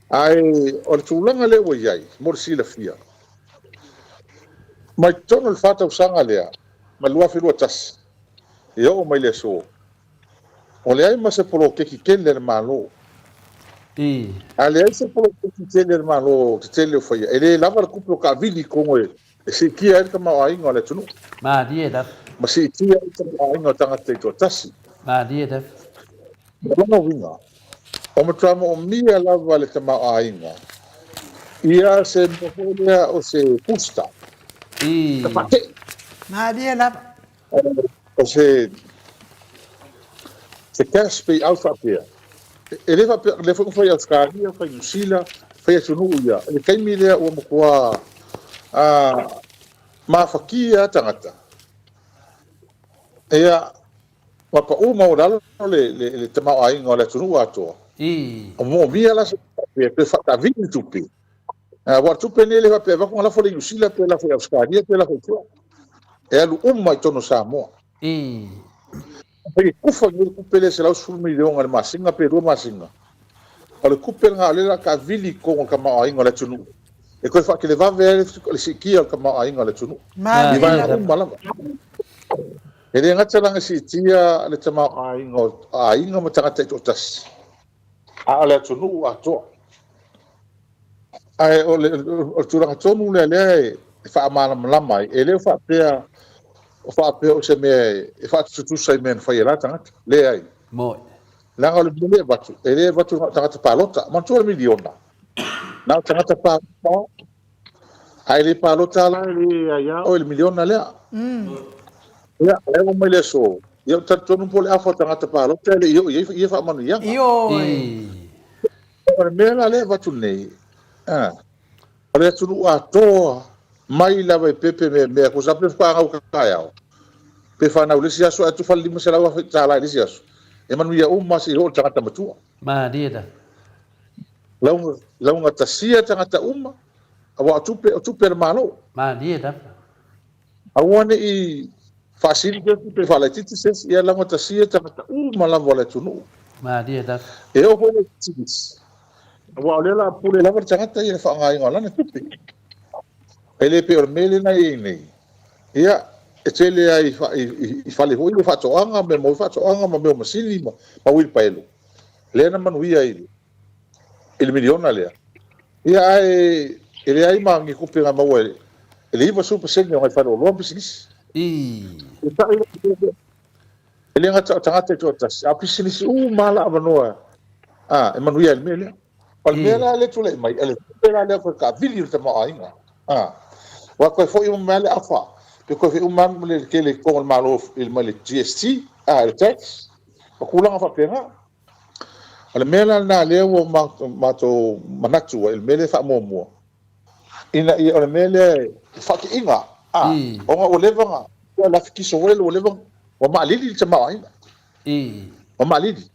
Ae o le tulaga lea ua i ai, mo le silafia, mai totonu o le fa tausaga lea, mai 2021, e oo mai le aso, o leai ma se poloketi tele a le Malo. I. A leai se poloketi tele a le Malo tetele o faia, e le lava le tupe o taavili i totonu e siitia ai le tamaoaiga o le atunuu. Malie lava. Ma siitia ai le tamaoaiga o tagata taitoatasi. Malie lava. O lona uiga, o matua moomia lava le tamaoaiga ia se mea foi lea o se booster. I. Ka faatei. Malie lava. O se se cash pay out faapea. E le faapea, lea foi ua fai i Ausetalia, fai i Niu Sila, fai i atunuu ia. I le taimi lea ua matua mafatia tagata. Ia, ua pau maualalo le, le, le tamaoaiga o le atunuu atoa. I. O moomia la se faapea, toe faatavili le tupe. Aua o le tupe lenei e le faapea e avatu na lafo i le Niu Sila pe lafo i Ausetalia pe lafo i tua. E alu uma i totonu o Samoa. I. Afai e kufa nei le tupe lea 110 miliona i le masina pe 2 masina, o le tupe lena o lea o le a taavili i totonu o le tamaoaiga o le atunuu e toe faatelevave ai le siitia o le tamaoaiga o le atunuu i vaega uma lava. E le gata la ina siitia le tamaoaiga o aiga ma tagata taitoatasi, a o le atunuu atoa. Ae o le, o le tulaga tonu lea lea e faamalamalama ai, e le o faapea o faapea o se mea e faatutusa i mea na fai e la tagata. Leai. Moi. Leaga o le mea lea e avatu, e le avatu na o tagata palota. Manatua le miliona, na o tagata palota, a e le palota la e le aia oe i le miliona lea. Ia, e oo mai le aso, ia ou te talitonu po o le afa o tagata palota e le i oo i ai ia faamanuiaga. Ioe. O le mea la lea e avatu nei, o le atunuu atoa mai lava i pepe meamea, tusa pe faanau taeao, pe fanau i le isi aso ae tufa le $500,000 i le isi aso, e manuia uma seia oo i le tagata matua. Malie lava. Laugatasia tagata uma, aua o tupe, o tupe a le Malo. Malie lava. Aua ne i faasili se isi pe faalaitiiti se isi, ia laugatasia tagata uma lava o le atunuu. Malie lava. E oo foi i le pisinisi, aua o lea o le a pule lava le tagata ia i le faaaogaina o lana tupe. E le pei o le mea lea na i ai nei, ia, e tele lava i fale foi ia o faatoaga, mea mo faatoaga ma mea o masini ma uilipaelo, lea na manuia i le miliona lea. Ia ae e leai ma ni tupe na maua e le 90% o nai faleoloa ma pisinisi. I. E le gata o tagata taitoatasi, a o pisinisi uma lava la avanoa a, e manuia ai le mea lea. O le mea la lea e tulai mai, o le tupe la lea koe taavili i le tamaoaiga. A, ua toe foi uma mai lava le afa, pe toe foi uma lava le tele i totonu o le Malo mai le GST, a, le tax, ma tulaga faapena. O le mea la lena lea ua matou manatu ai, o le mea lea e faamuamua, ina ia, o le mea lea e faakiiga, a, ona ua leva ona, ua lafikiso foi lele ua leva ona, ua maalili le tamaoaiga. Ua maalili.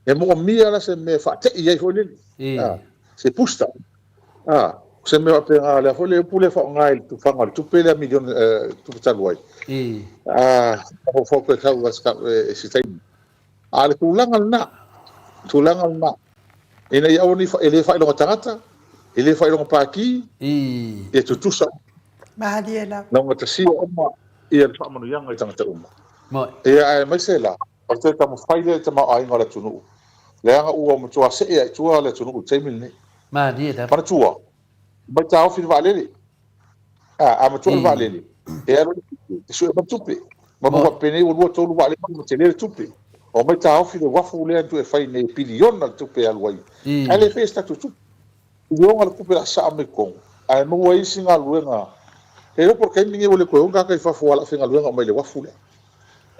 E moomia la se mea e faatei ai foi lele, a, se booster. A, o se mea faapena, o le a foi le upu lea e faaaoga i le tufaga o le tupe lea miliona, tupe talu ai. A, mafaufau toe sau e se taimi. A o le tulaga lena, tulaga lena, ina ia aua ne i, e le faailoga tagata, e le faailoga pati, ia tutusa uma. Malie lava. Laugatasia uma ia le faamanuiaga i tagata uma. Ia aemaise la, o le toe taumafai lea i le tamaoaiga o le atunuu, leaga ua matua see lava i tua le atunuu i le taimi lenei. Malie lava. Manatua, mai taofi le vaalele. A, a matua le vaalele, e alu ai le tupe, e sue mai le tupe. Ma ua faapena ua lua tolu vaalele ma tele le tupe. Omai taofi le uafu lea na toe fai nei, piliona le tupe e alu ai. Ae le faia se tatou tupe. Piliona le tupe o le a saa mai i totonu, ae maua ai isi galuega. E iloa po o le taimi lenei ua le toe o ni tagata i fafo o le a faigaluega uma i le uafu lea.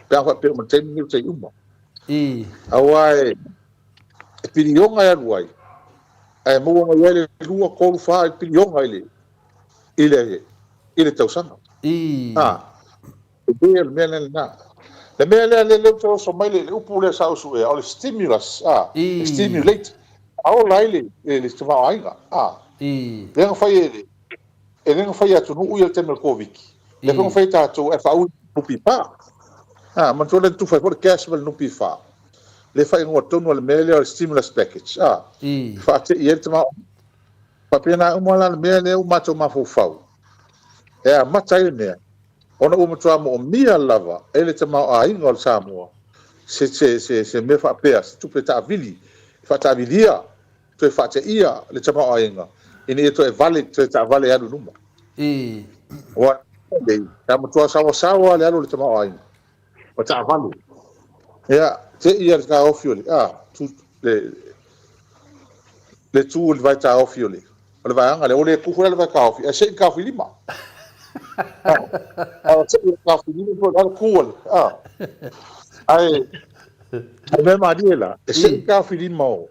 Pe a faapea uma i le taimi lenei ua tai uma. Aua e piliona e alu ai, ae maua mai ai le 2, 3, 4 piliona i le i le i le tausaga. A, e le o le mea lea lena. Le mea lea lea ou te oso mai le, le upu lea sa ou suea, o le stimulus, a, e stimulate, a ola ai le, le, le tamaoaiga, a. Lea na fai e le, e lea na fai e atunuu ia i le taimi o le Koviti, lea foi na fai e tatou ae faaui NPF. A, manatua lea na tufa ai foi le cash ma le NPF. Lea e faaigoa tonu le mea lea o le stimulus package, a, e faate'i ai le tamaoaiga. Faapena uma la le mea lea ua matou mafaufau e amata ai le mea, ona ua matua moomia lava e le tamaoaiga o le Samoa se, se, se, se mea faapea, se tupe taavili, e faataavilia, toe faateia le tamaoaiga ina ia toe vale, toe taavale e alu i luma. Aua nei, sa matua saoasaoa le alu o le tamaoaiga, ma taavale. Ia, te i a le taofi o le, a, tu, le, le tu o le vae taofi o le, o le vaega lea, ua le tu foi la le vae taofi, ae se i taofi lima. A, se i taofi lima foi la le tu o le, a. Ae, o mea malie la, e se i taofi lima o,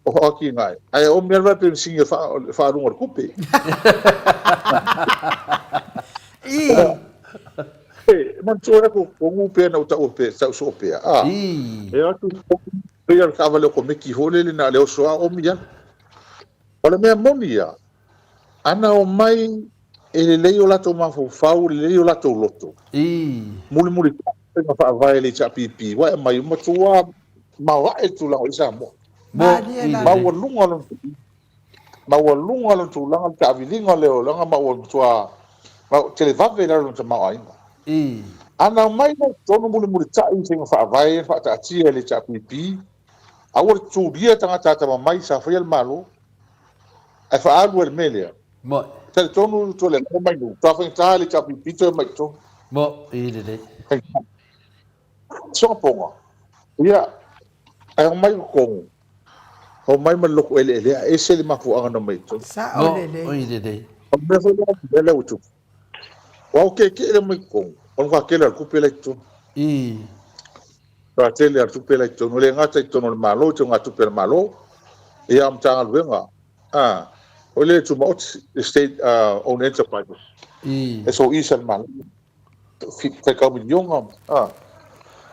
o Hoakingae, ae o mea le penisini o le faaluga o le tupe. I. E, manatua atu tonu pea na ou taua pea, tau soo pea. A, e atu pei o le taavale okomeki foi lele na o le oso a omi alu. O le mea moni ia, ana omai e lelei o latou mafaufau, lelei o latou loto. Mulimuli faiga faavae a le HRPP, ua e aumai, ua matua maoae le tulaga o i ai Samoa. Maualuga lona maualuga lona tulaga, le taaviliga lea o olaga ma ua matua televave i lalo lona tamaoaiga. Ana aumai lea i totonu mulimulitai i faiga faavae ia na faataatia e le HRPP, aua le tulia tagata atamamai sa faia le Malo, ae faaalu ai le mea lea. Talitonu toe le mai nuu, toa faigata le HRPP toe mai i totonu. Faigata. Soga Ia, ae omai i totonu, omai ma le loto eleelea, ese le mafuaaga na omai i totonu. Sao lelei. O le mea foi lea, le mea lea ua tupu. Aua o keke'e lea omai i totonu, o le matua tele lava o le tupe la i totonu. Matua tele lava o le tupe la i totonu, e le gata i totonu o le Malo, i togatupe a le Malo, ia a o Matagaluega, a, foi lea e tumaoti, le State Owned Enterprises, SOEs a le Malo. Faitau miliona. A.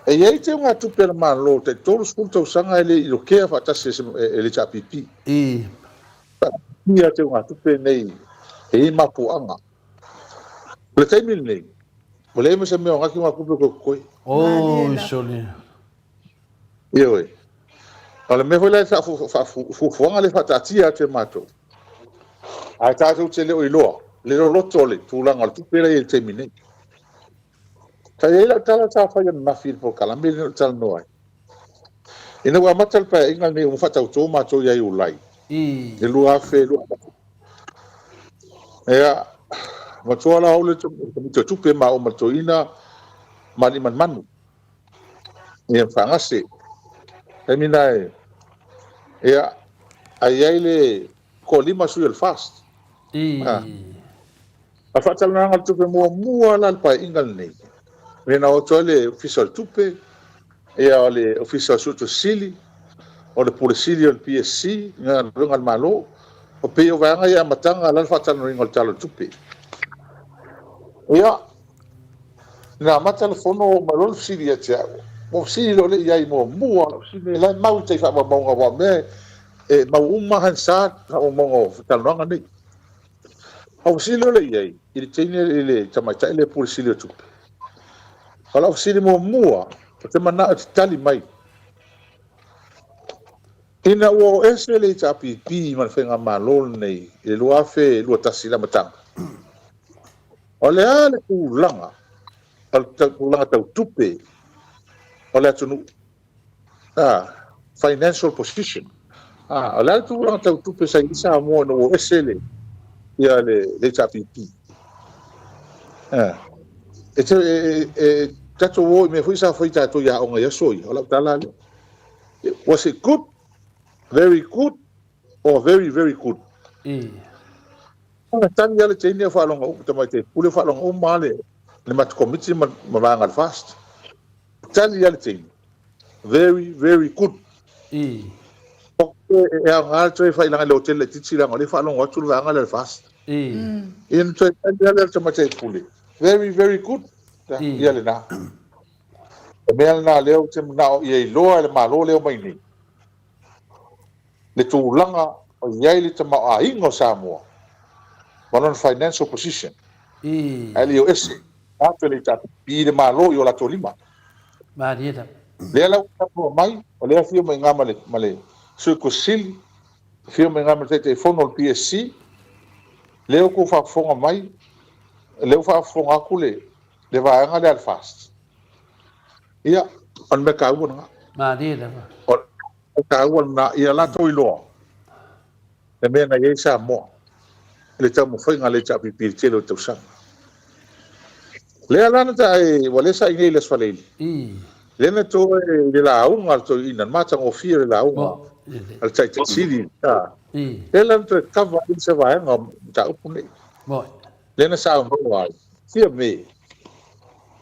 E i ai teugatupe a le Malo tai 30 tausaga e le i lokea faatasi e le HRPP. Faataatia teugatupe nei e i ai mafuaaga. O le taimi lenei, ua leai ma se mea o na teugatupe o toe totoe. Oi sole. Ioe. O le mea foi lea sa fuafuaga lea faataatia atu e matou. Ae tatou te le o iloa le loloto o le tulaga o le tupe la e i ai i le taimi nei. Sa i ai lau tala sa fai ananafi i le polokalame lea na ou talanoa ai. Ina ua amata le Paeaiga lenei ua faatauto matou ia Iulai i le 2021. Ia, matua la au le Komiti o Tupe maua ma le Toeaina ma Aliimalemanu. Ia faagase. Taimi na e, ia, ae i ai le toalima sui o le FAST. Ah. A faatalanoaga o le tupe muamua la le paeaiga lenei, lea na o atu ai le Ofisa o le Tupe, ia o le Ofisa o Suetusi Sili, o le Pule Sili o le PSC, galuega a le Malo, o pei o vaega ia amataga la le faatalanoaina o le Tala o le Tupe. Ia, Na amata le fono oo mai loa le fesili ia te au. Ua fesili loa lea i ai muamua, lau fesili nei, la e mau i tai faamaumauga aua o mea E mau uma Hansard faamaumauga o talanoaga nei. A ua fesili loa lea i ai i le teine i le tamaitai lea pule sili o tupe. O lau fesili muamua ou te manao e te tali mai. Ina ua o ese le HRPP ma le Faigamalo lenei i le 2021 i le amataga, o le a le tulaga o le tulaga tau tupe o le atunuu? Financial position. O le a le tulaga tau tupe sa i ai Samoa ina ua o ese le, ia le, le HRPP? E, te, e, e, e tatou o i mea foi sa fai tatou i aoga i aso ia, o lau tala lea. Was it good? Very good? Or very, very good? Ona tali lava le teine o faalogo uma, tamaitai pule o faalogo uma lava le matou komiti ma ma vaega a le FAST. Tali lava le teine, very, very good. E aoga le toe failaga i le hotele laitiiti leaga o lea e faalogo atu le vaega lea a le FAST. Ia ona toe tali lava lea o le tamaitai pule, very, very good. Ia lena. O le mea lena lea ou te manao ia iloa e le Malo lea e omai nei, le tulaga o i ai le tamaoaiga o Samoa ma lona financial position, ae le i o ese atu e le HRPP le Malo i o latou lima. Malie lava. Lea la ua talanoa mai, o lea e afio mai i ina ma le Sui Kusili, afio mai i ina ma le Taitaifono o le PSC, lea ua outou faafofoga mai, lea ua faafofoga atu le le vaega lea a le FAST. Ia, o le mea taua lena. Malie lava. O le mea taua lena, ia latou iloa le mea na i ai Samoa i le taumafaiga a le HRPP i le tele o tausaga. Lea la na ta, ua le sa i nei i le Aso Faraile. Lea na toe i le lauga a le toeaina, le matagofie o le lauga a le Taitai Sili. Lea la na toe cover ai se vaega o mataupu nei. Lea na saunoa ai, Fia me,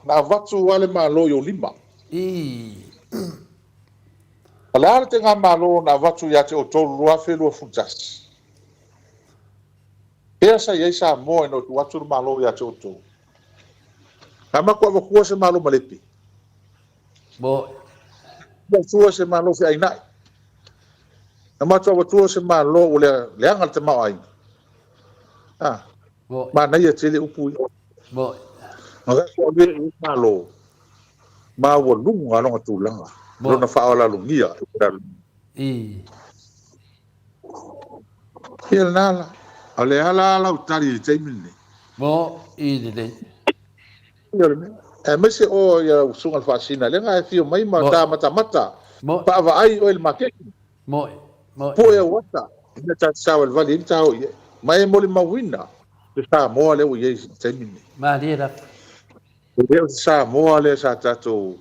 na avatu lava le Malo i ou lima. O le a le taigamalo na avatu ia te outou i le 2021? Pea sa i ai Samoa ina ua tuu atu le Malo ia te outou? Na matou avatua se Malo malepe? Na avatua se Malo feainai? Na matou avatua se Malo ua leaga le tamaoaiga? Ah, manaia tele upu ia. Na tatou avea i ai Malo maualuga lona tulaga, lona faaoalalogia. Ia lena la. O le a la lau tali i le taimi lenei? Mo i lelei. Ia o le mea. Aemaise o ia lau susuga i le Faasina, lea na e afio mai ma ta matamata, vaavaai oe i le maketi. Moe, moe. Poe au ata, i mea ta te savalivali ai ma ta o i ai. Ma e molimauina le Samoa lea ua i ai i le taimi lenei. Malie lava. E le o se Samoa lea sa tatou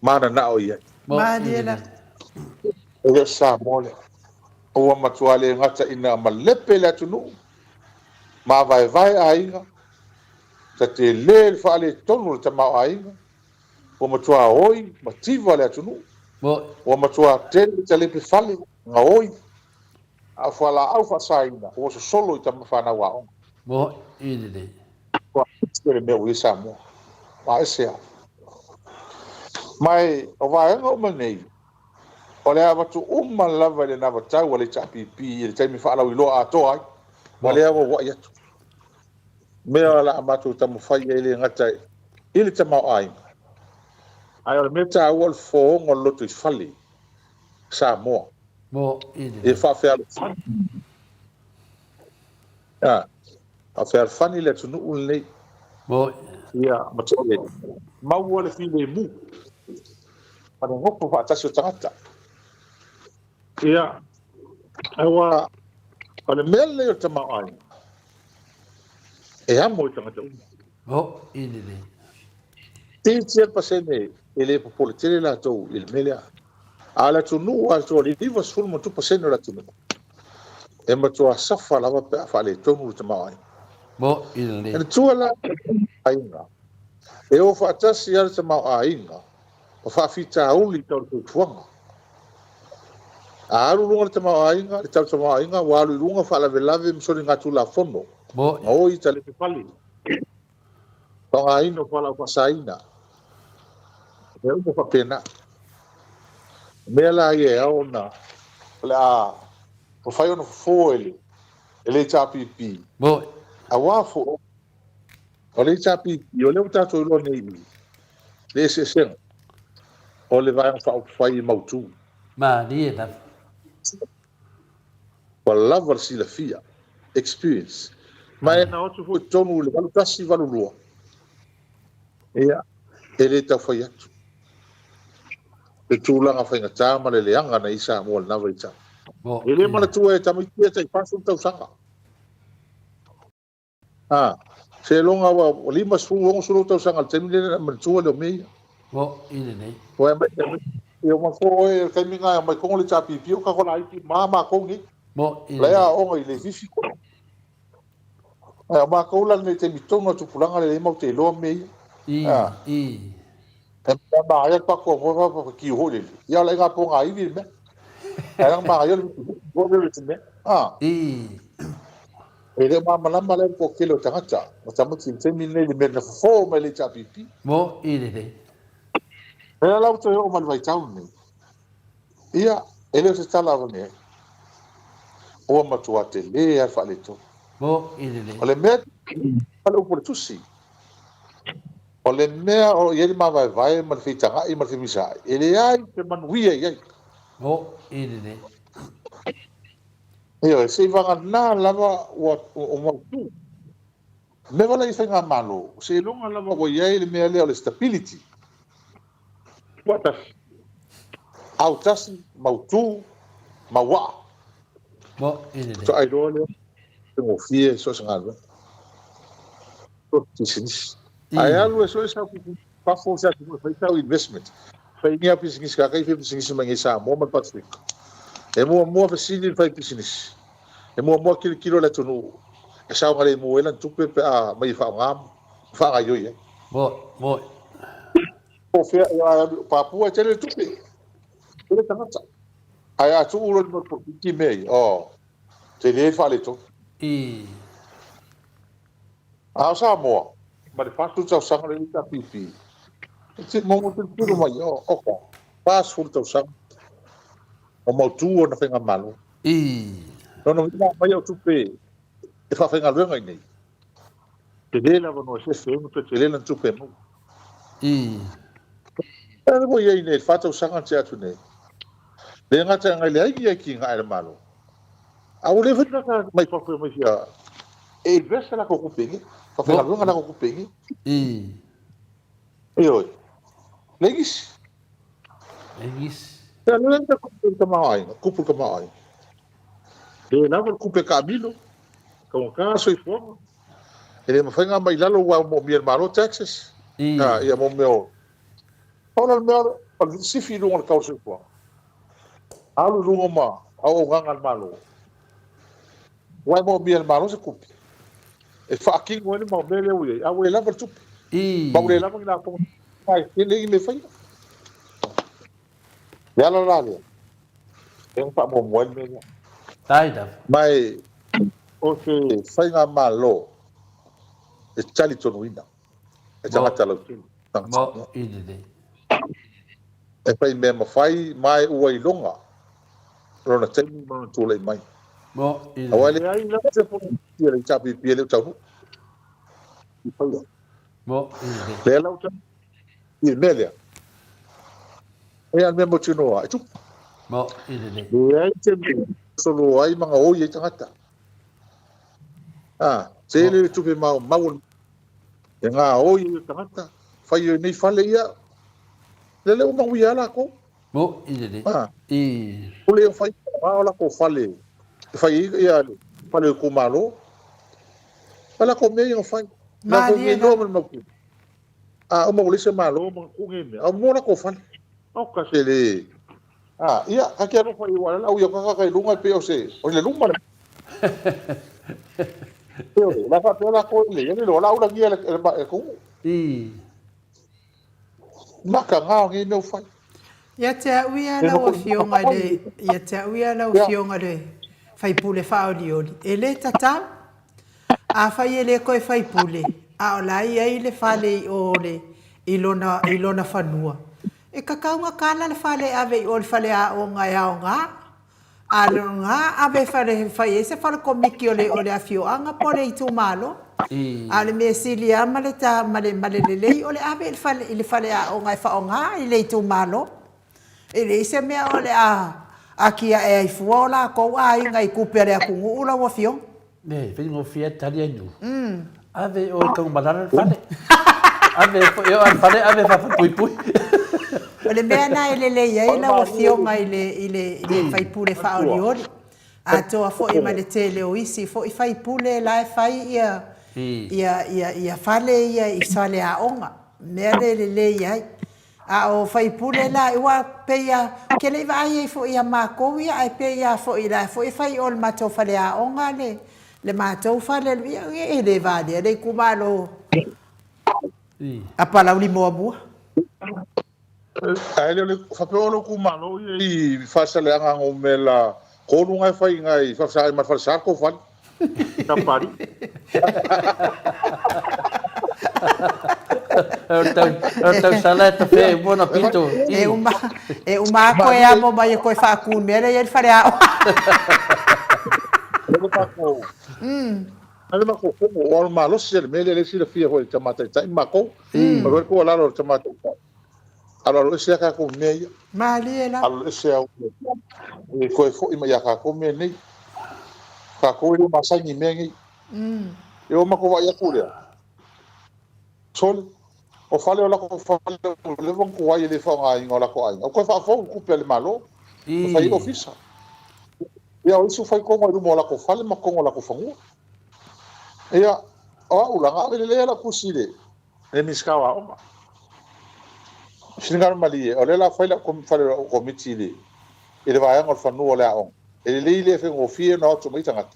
mananao i ai. Malie lava. E le o se Samoa lea. Ua matua le gata ina malepe le atunuu, mavaevae aiga, tatele le faaletonu o le tamaoaiga, Ua matua oi mativa le atunuu. Ua matua tele le talepe fale, gaoi, a o fualaau faasaina ua sosolo i tama fanau aoga. Ua ese le mea ua i ai Samoa. Ua ese lava. Ma o vaega uma nei, o le a avatu uma lava i le anavatau a le HRPP i le taimi faalauiloa atoa ai, ma lea ua ua'i atu. Mea o le a matou taumafai i ai e le gata i le tamaoaiga, ae o le mea taua o le fofoga o le lotoifale Samoa e faafealofani, faafealofani le atunuu lenei ia ma toe maua le filemu ma le nofo faatasi o tagata. Ia, aua o le mea lenei o le tamaoaiga, e amo i tagata uma. Oh, i lelei. Itiiti lava le pasene e le popole tele latou i le mea lea. A o le atunuu atoa, le 93% o le atunuu, e matua safa lava pe a faaletonu le tamaoaiga. Mo, i lelei. E matua la le tamaoaiga, e o faatasi lava le tamaoaiga ma faafitauli tau le soifuaga. A alu i luga le tamaoaiga, le tau tamaoaiga ua alu i luga faalavelave ma soligatulafono, gaoi talepe fale, faaaogaina o fualaau faasaina, mea uma faapena. O mea la ia e ao ona O le a mafai ona fofo e le e le HRPP. Moni. Aua foi o le HRPP, o lea ua tatou iloa nei i le eseesega o le Vaega Faaupufai e mautu. Malie lava. Ua lava le silafia, experience, ma e na o atu foi i totonu i le 81, 82, ia, e le tau fai atu le tulaga faigata ma le leaga na i ai Samoa i lena vaitau. E le manatua e tamaiti ia tai 40 tausaga. A, seiloga ua 50, 60 tausaga i le taimi lea na manatua lea o mea ia. Mo i lenei. Ua mai, ia manatua oe i le taimi lena e omai tonu le HRPP o tatou laiti ma matou nei. Mo i lenei. La e aoga i Leififi. Ae o matou la lenei taimi tonu a tupulaga lelei matou te iloa mea ia. I, i. E mea manaia le pato a moe pa tiu foi lele. Ia o le aiga pona ivi le mea. Ae leaga manaia le foi lele le mea. Ah. I. E le o malamalama la le toatele o tagata ma tamaiti i le taimi lenei i le mea na fofo mai le HRPP. Mo i lelei. Lea la ua toe oo mai le vaitau lenei. Ia, e le o se tala avane ai. Ua matua tele lava le faaletonu. Mo i lelei. O le mea, o le upu a le Tusi, o le mea o lo o i ai le mavaevae ma le feitagai ma le femisaai, e leai se manuia i ai. Mo i lelei. Ioe, seivagana lava ua mautu. Mea vala i faigamalo, seiloga lava ua i ai le mea lea o le stability. Tuatasi, autasi, mautu, mauaa. Faatoa iloa lea, faigofie so o se galuega, so o se pisinisi. Ae alu e sue sau pisinisi i fafo o se atunuu e fai sau investment, fai ni au pisinisi ka kai fai pisinisi mai nei Samoa ma le Pasefika. E muamua fesili le fai pisinisi. E muamua kilokilo le atunuu e saogalemu ai lana tupe pe a mai e faaaoga ma faagaoioi ai. Moi, moi. Po o fea e alu, Papua e tele le tupe, tele tagata. Ae a tuu loa i lima o le polokiki mea ia, oh, tele le faaletonu. I. A o Samoa, ma le 40 tausaga lea i HRPP, e te momo tilotilo mai, oh, oka, 40 tausaga o mautu ona faigamalo. I. Lona uiga a aumai au tupe e faafaigaluega i inei, tele le avanoa e fefe ai ma toe tele lana tupe e maua. I. O lea ua i ai nei, le fa tausaga na tea atu nei, le gata e agai leai ni atinae a le Malo, a ua leva foi ona mai fafo e omai fia e invest a latou tupe i inei, faafaigaluega a latou tupe i inei. I. Ioe. Leai nisi. Leai nisi. Ia lea le kupu i le tamaoaiga, kupu i le tamaoaiga. Le lava le kupe taamilo, taugata le soifuaga, e le mafai ona aumai i lalo aua e moomia e le Malo taxes, ia mo mea o... Pau la le mea o le sifi i luga o le tau o le soifuaga, alu i luga ma auaunaga a le Malo, aua e moomia e le Malo se tupe e faatino ai le mau mea lea ua i ai, a ua le lava le tupe, ma ua le lava ni lafoga e tele ai ni mea e faia. Le ala la lea, lea na faamuamua ai le mea lea. Tai lava. Ma e, o se faigamalo e talitonuina e tagata lautele. Mo i lelei. E fai mea mafai ma e ua iloga lona taimi ma lona tulai mai. Mo i lelei. Aua e leai lava se polokiki a le HRPP e le o taunuu i faia. Mo i lelei. Lea la ua taunuu i le mea lea. E a le mea mautinoa e tupu. Mo i lelei. Leai se mea e solo ai ma gaoi ai tagata. A, tele le tupe maumau o le e gaoi ai o tagata, fai ai nei fale ia, lea lea ua manuia lava latou. Mo i lelei. A, I. O le fai o latou fale, e fai ai ia le fale o itumalo. A latou mea ia na fai. Latou Malie mea iloa la. ma le mautu. A uma ua leai se Malo ma tuu nei mea, a ua latou fale. Oka se le. A, ia, ta te alofa i aua o lea la ua i kaka i luga e pei o se, o le luma le. Ioe, o le a faapea latou e lelei, e le iloa, o le a ulagia e le, e le atunuu. I. Makaga o nei mea ua fai. Ia te au ia lau Afioga i le, ia te au ia lau Afioga i le sui usufono faaolioli, e le tatau. Afai e le toe faipule, a o la e i ai le fale i o le, i lona, i lona fanua, e tatau ona tala le fale e ave i o i le faleaoga e aoga. A o lena ave fale fai ai se fale komiki o le o le afioaga po o le itumalo. A o le mea sili lava ma le ta ma le ma le lelei o le ave i le fale i le faleaoga e faaaoga i le itumalo. E leai se mea o le a atiae ai fua o latou aiga i tupe a le atunuu lau Afioga. E faigofie lava tali ai nuu. Ave i o i Tanumalala le fale. Ave foi e oo lava i le fale ave faapuipui. O le mea lena e lelei ai lau Afioga i le i le i le faipule faaolioli, atoa foi ma le tele o isi foi faipule la e fai ia ia ia ia fale ia i faleaoga. O le mea lea e lelei ai. A o faipule la, aua pei a, ou te le i vaai ai foi ia matou ia, ae pei lava foi o la foi e fai i o i le matou faleaoga le, le matou fale, ia e le valea le itumalo a Palauli muamua. Ae le o le faapea o lou itumalo ia i Faasaleleaga numera 3 na e fai i ina i Faafesagai ma le Falesa le tou fale. Kamupani. O le tausala e tafe uma ona pito. E uma, e uma a koe amo mai e koe faatu mea lea i ai le faleaoga. O le matou, o le matou fono, o le malosi le mea lea e silafia foi e le tama taitai ma matou. O le tuualalo a le tama taitai. Aloalo ese a tatou mea ia. Malie la. Aloalo ese au e toe foi mai ia tatou mea nei. Tatou e le masani i mea nei. E o matou vaai atu lea. Sole, o fale o latou fale ua leva ona tuai e le faaaogaina o latou aiga. Ua toe faafou i tupe a le Malo. Ua fai ai ofisa. Ia o isi ua fai tonu i luma o latou fale ma totonu o latou fanua. Ia, o au la, na ave lelei lava lau tusi i le le Minisita o Aoga. Finagalo malie, o lea o le a fai lau fale o komiti i le, i le vaega o le fanua o le aoga. E lelei le faigofie ona o atu mai tagata.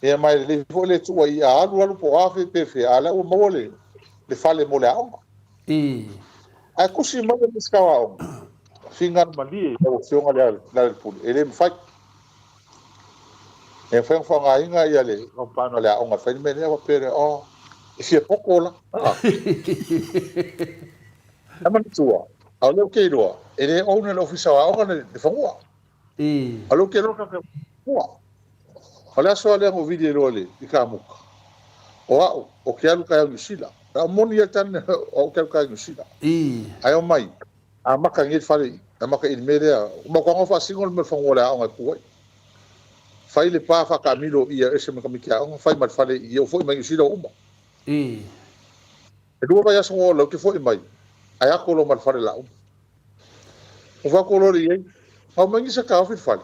Ia ma e lelei foi le tuu ai a alu alu po o a pe fea, a o lea ua maua le, le fale mo le aoga. Ae tusi mai le Minisita o Aoga, finagalo malie i lau Afioga Lealailepule, e le mafai. E mafai ona faaaogaina ia le compound a le aoga e fai le mea lea, faapea lea, oh, e fia poto la. Ae manatua, a o lea ou te iloa, e le own e le Ofisa o Aoga le fanua. A o lea ou te iloa le fanua. O le aso lava lea na ou vili ai loa i kamuta, o au, ou te alu taeao i Niu Sila. O moni ia le tane, o au ou te alu taeao i Niu Sila. Ae omai, Amata nei le fale i, amata i le mea lea, ua matou faasino le mea o le fanua o le aoga e tu ai. Fai le pa faataamilo i ia ese ma tamaiti aoga, fai ma le fale i ia, ua foi mai Niu Sila ua uma. E lua vaiaso na ola ou te foi mai, ae ato loa ma le fale la uma. Ua fai atu loa le i ai, Au mai ni sa taofi le fale,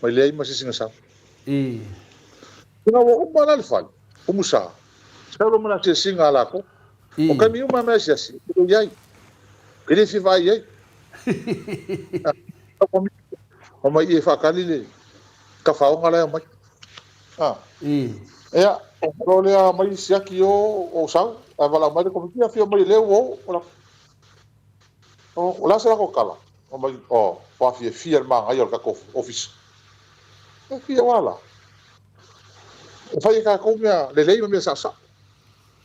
mai leai ma se isi na sau. Ina ua uma la le fale, umusa, sau loa ma le asiasiga a latou. O taimi uma lava mea asiasi, e le i ai. E le fia vaai i ai. Omai i e faatali le tafaoga la e omai. Ia, o lea mai siaki o o sau, ae valaau mai le komiti, afio mai lea ua o. O le a se latou tala? Omai, o, ua fiafia le manaia o le tatou ofisa. E fia ua la. E fai e tatou mea lelei ma mea saosao.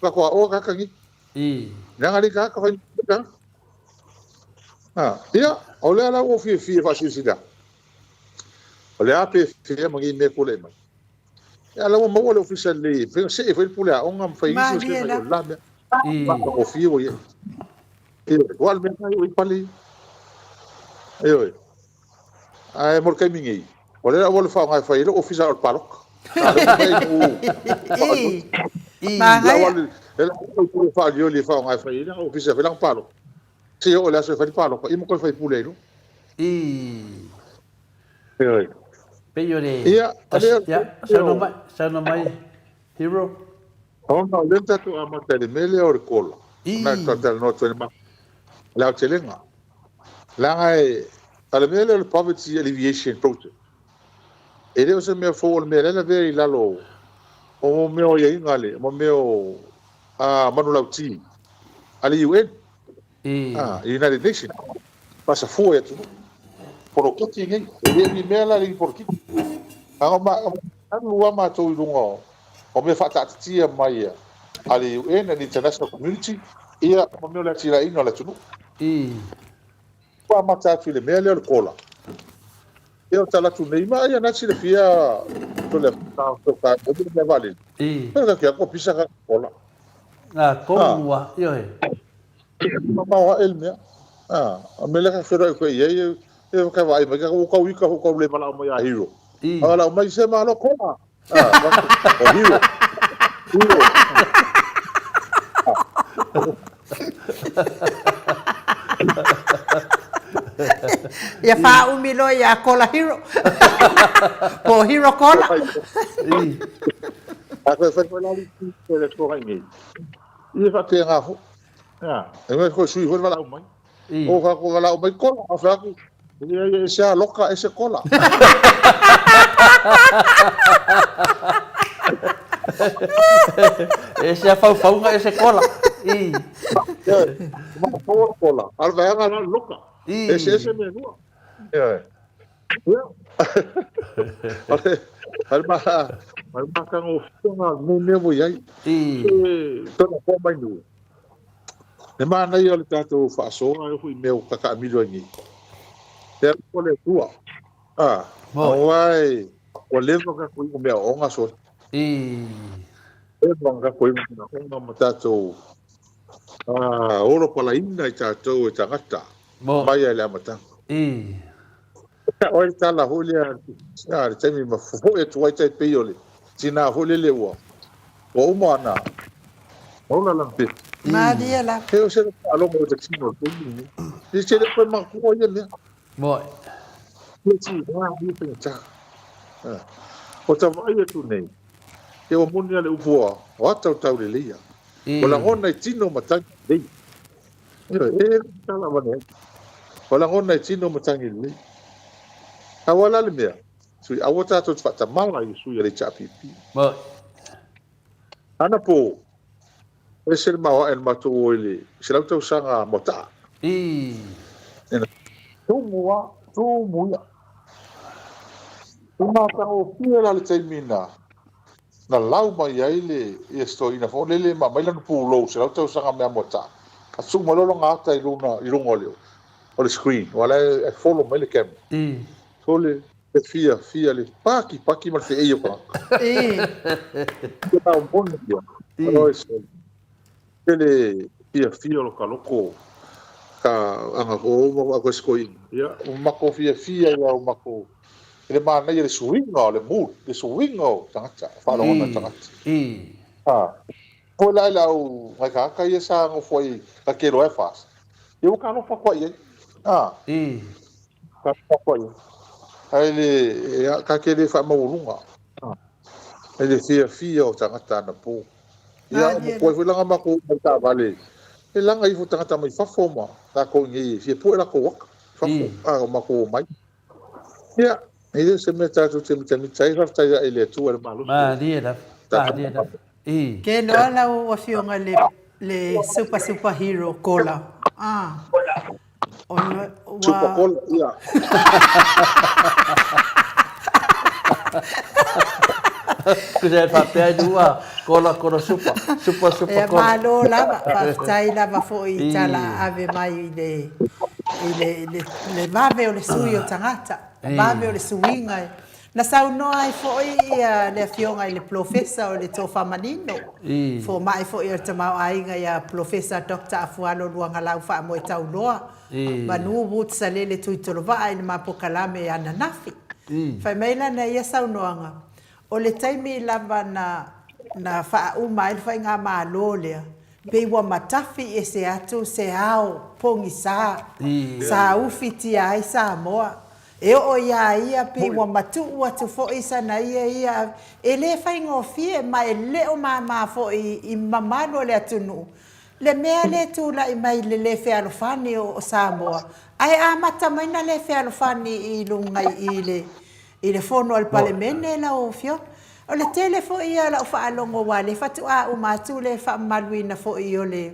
Tatou aoga tagata nei. Leaga le tagata fai tagata. Ah, ia, o lea la ua fiafia faasilasila atu. O le a pe fea ma nei mea tulai mai. Ia, la ua maua le ofisa lelei, fai see foi le pule aoga ma fai isi o se mai o la mea. Matagofie ua i ai. Ioe, ua le mea lena i pale ia. Ioe. Ae mo le taimi nei, o lea ua le faaaoga e fai ai le ofisa o le palota. Manaia. Le faalioli e faaaoga e fai ai le ofisa e fai lana palota. Se oo i le aso e fai le palota, ia ma toe faipule ai loa. Ioe. Pei o le... Ia, Ia, saunoa mai, saunoa mai, Hero. Ona o lea na tatou amata i le mea lea o le kola, na talanoa atu ai le le aotelega. Leaga e, o le mea lea o le Poverty Alleviation Project, e le o se mea fou, o le mea lea na avea i lalo o mea o aiaiga, mo mea o manulauti a le UN, United Nations, faasafua i atunuu. Poloketi nei, e le o ni mea la le ni poloketi. Alu lava matou i luga o mea faataatitia mai a le UN and international community, ia, ma mea o le atinaeina o le atunuu. Ua amata atu i le mea lea o le kola. Ia o tala atu nei ma ia na silafia to le ta to ka o me vale. Pero ka kia ko pisa ka kola. Na tonu a ioe. Ma wa el mea. Ah, a me le ka fero ko ia ia e ka vai mai ka o ka wika ho ka le mala mai a hero. A la mai se malo kola. Ah, o hero. Hero. Ia faaumi loa ia Kola Hero. Po o Hero Kola. A koe whai koe lali ki te le tō nei. Ia whapea ngā ho. E ngai koe sui hoi wala mai. O ka ko wala mai kola, a whai aku. Ia ia e se a loka e se kola. E se a faufauga e se kola. I. Ia, ma kola kola. Al vaega la loka. E se se me lua. Ia. Ia. Ale ma ale ma ka ngo nga me me mo iai. I. E tona ko mai nu. E manaia o le tatou faasoa e hui mea ua kakaamilo ai nei. E alu ko le Atua. A, aua e, ua leva ka koe i mea onga sole. I. Leva ka koe i mea onga ma tatou a, olo palaina i tatou e tagata. Mai ai le amataga. I. O le tala foi lea, a, le taimi ma fofoe atu ai tai pei o le tinā foi lele ua, ua uma ana ola lana pepe. Malie lava. He o se faalogo o te tino o le taimi lenei. E tele koe makua ia mea. Moe. Ia ti wā ia faigata. O ta vaai atu nei, ia ua moni a le upu a, o a tautau lelei ia. O lagona i tino matangi lelei. E tala wane ai. O lagona i tino matangi lelei. Aua la le mea, sui aua tatou te faatamala i le sui a le HRPP. Moe. Anapo, ese le maoae na matou o i le 100 tausaga Moata'a. I. Ina tumu a, tumu ia. I matagofie la le taimi na, na lau mai ai le ia se toeaina foi lele ma aumai lana pulou 100 tausaga mea Moata'a. A tuu mai loa lona ata i luna, i luga o le, o le screen, aua la e follow mai le camera. I. Sole, E fia, fia le paki, paki ma le feei o tagata. I. Ia moni ia. Oi sole. Tele fia fia lo ka loko ka anga ko uma ko se koina. Ia, o mako fia fia ia o mako le manaia le suiga o le mood, le suiga o tagata, faalogona tagata. I. Ha. Foi la i lau ngai ka ia sa ngofo ai ka kelo e fas. Ia ua kalofa koa i ai. Ha. I. Ka koa i ai. Ae le, ka ke le faamaualuga. Ai le fiafia o tagata anapo. Ia, o koe foi langa makou mai taavale. E laga ifo tagata mai fafo ma takou i nei e fia pue lakou aka. Fafo, a o makou omai. Ia, e le o se mea tatou te mitamita ai, faafetai ae i le Atua i le malosi. Malie lava, malie lava. I. Ke loa lau afioga le le super super hero kola. Ah. Ona ua Super kola, ia. Tusa e faapea ai lua, kola kola super, super super Ia kola. malo lava, faafetai lava foi i tala ave mai i le i le le le vave o le sui o tagata, vave o le suiga e Na saunoa ai foi le Afioga i le Polofesa o le Tofamanino, fomai foi o le tamaoaiga ia Polofesa Doctor Afualo Luagalau Faamoetauloa, Manu Woods Salele Tuitolovaa i le mapokalame ananafi. Fai mai lana ia saunoaga, o le taimi lava na na faauma ai le faigamalo lea, pei ua matafi ese atu se ao pogisa sa ufitia ai Samoa. E oo iā ia pei ua matuu atu foi sana ia ia e le faigofie ma e le o māmā foi i mamalu o le atunuu le mea le tulai mai le le fealofani o Samoa ae amata mai na le fealofani i luga i le I le fono a le Palemene lau Afioga. O le tele foi ia o lau faalogo aua lea faatoa uma atu le faamamaluina foi o le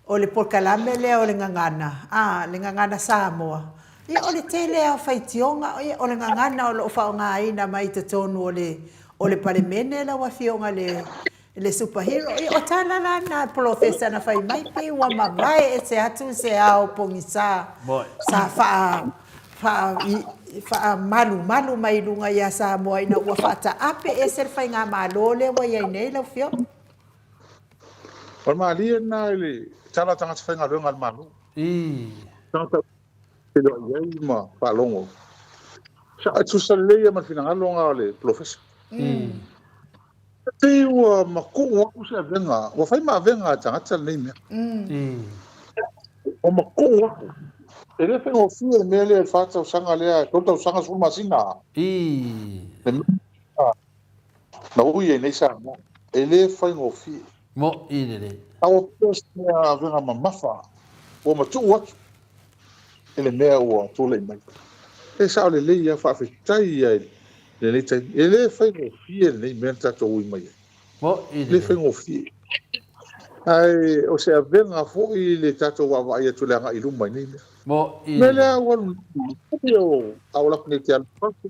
o le polokalame lea o le gagana, a, le gagana Samoa. Ia o le tele lava o faitioga, ia o le gagana o lo o faaaogaina mai i totonu o le o le Palemene lau Afioga le le super hero. Ia o tala la na polofesa na fai mai pei ua mavae ese atu se ao pogisa sa faa, faa, faamalumalu mai luga ia Samoa ina ua faataape ese le faigamalo lea ua i ai nei lau Afioga? O le malie lena i le tala a tagata faigaluega a le Malo. Tagata feiloai i ai ma faalogo. E tusa lelei ia ma le finagalo lena o le polofesa. E pei ua matuu atu se avega, ua fai ma avega a tagata lenei mea. Ua matuu atu. E le faigofie le mea lea i le fa tausaga lea, tolu tausaga 10 masina. Le mea na ui ai nei Samoa. E le faigofie. Mo'i lelei. A ua pei o se mea avega mamafa ua matuu atu i le mea ua tulai mai. E sao lelei lava, faafetai ia i lenei taimi. E le faigofie lenei mea na tatou ui mai ai. Mo'i E le lelei. faigofie. Ae o se avega foi le tatou vaavaai atu i le agai i luma i nei mea. Mo'i O le mea lelei. lea ua alu nei, a ua lafo nei te alu i fafo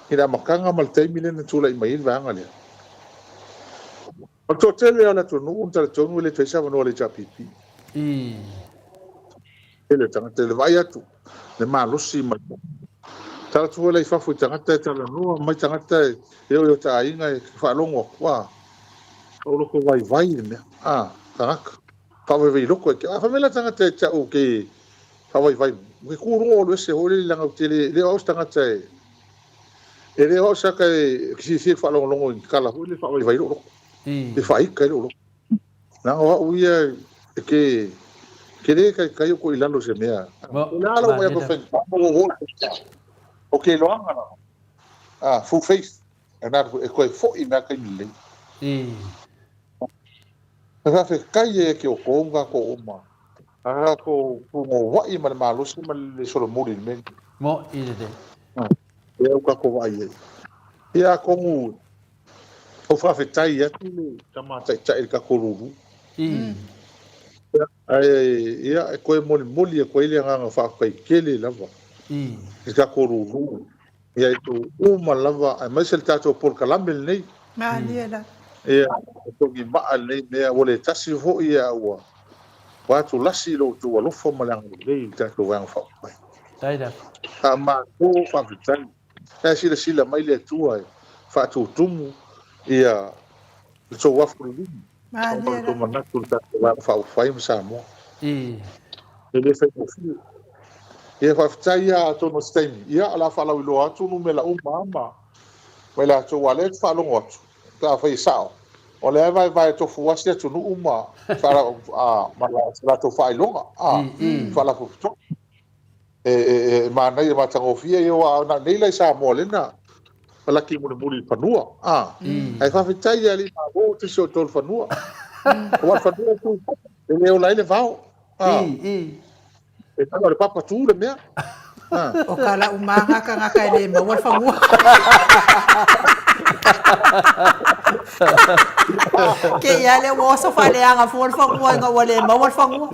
i le amataga ma le taimi lea na tulai mai ai le vaega lea. O le toatele o le atunuu na talitonu e le toe i se avanoa o le HRPP. Tele o tagata i le vaai atu, le malosi ma le tala atu foi la i fafo i tagata e talanoa mai tagata e oo i o ta aiga e faalogo atu, a, o loko vaivai le mea, a, tagata, faavaivai loko e ke, a, fai mai la tagata e te au ke faavaivai, ke ku luga o alu ese foi lele leaga ou te le, le o au se tagata e, E le o au se aka e fiafia i le faalogologo i ni tala foi lele e faavaivai ai lou loto, pe faaita ai lou loto. Leaga o au ia e ke, ke le taitai ou i lalo i se mea. O le a lou vaai atu i faigata ma ua oo i le O ke iloaga lava, ah, full faith, e toe foi mai lava taimi lelei. E faafetai ai ia te outou ma tatou uma, a tatou punouai ma le malosi ma le solomuli i le mea lenei. Mo'i lelei. Lea ua tatou vaai ai. Ia atonu ou faafetai atu le tama taitai i le tatou lulu. Ae ia e toe molimoli atu ai le agaga faafetai tele lava i le tatou lulu. Ia i tou uma lava aemaise le tatou polokalame lenei. Malie la. Ia, e togimaa lenei mea, ua le tasi foi a ua atulasi lo outou alofa ma le agalelei i le tatou Vaega Faaupufai. Faafetai lava. Faamalo faafetai. Ae silasila mai le Atua e faatutumu ia le tou afu liligi ma le tou manatu i le tatou Vaega Faaupufai ma Samoa. E le faigofie. Ia faafetai ia atonu o se taimi, ia o le a faalauiloa atu numera uma ma ma i latou aua o lea ou te faalogo atu pe afai e sao, o lea e vaevae tofuasi atunuu ma ma latou faailoga, faalapotopotoga. E manaia matagofie ia aua na o nei la i Samoa lea na laki mulimuli i le fanua. Ae faafetai ia alii Malo te si o outou i le fanua. Aua o le fanua e tu e le ola ai le vao. E tau o le papa tu le mea. O ka lau maga tagata e le maua le fanua. Ke ia lea ua oso faaleaga fua le fanua ina ua le maua le fanua.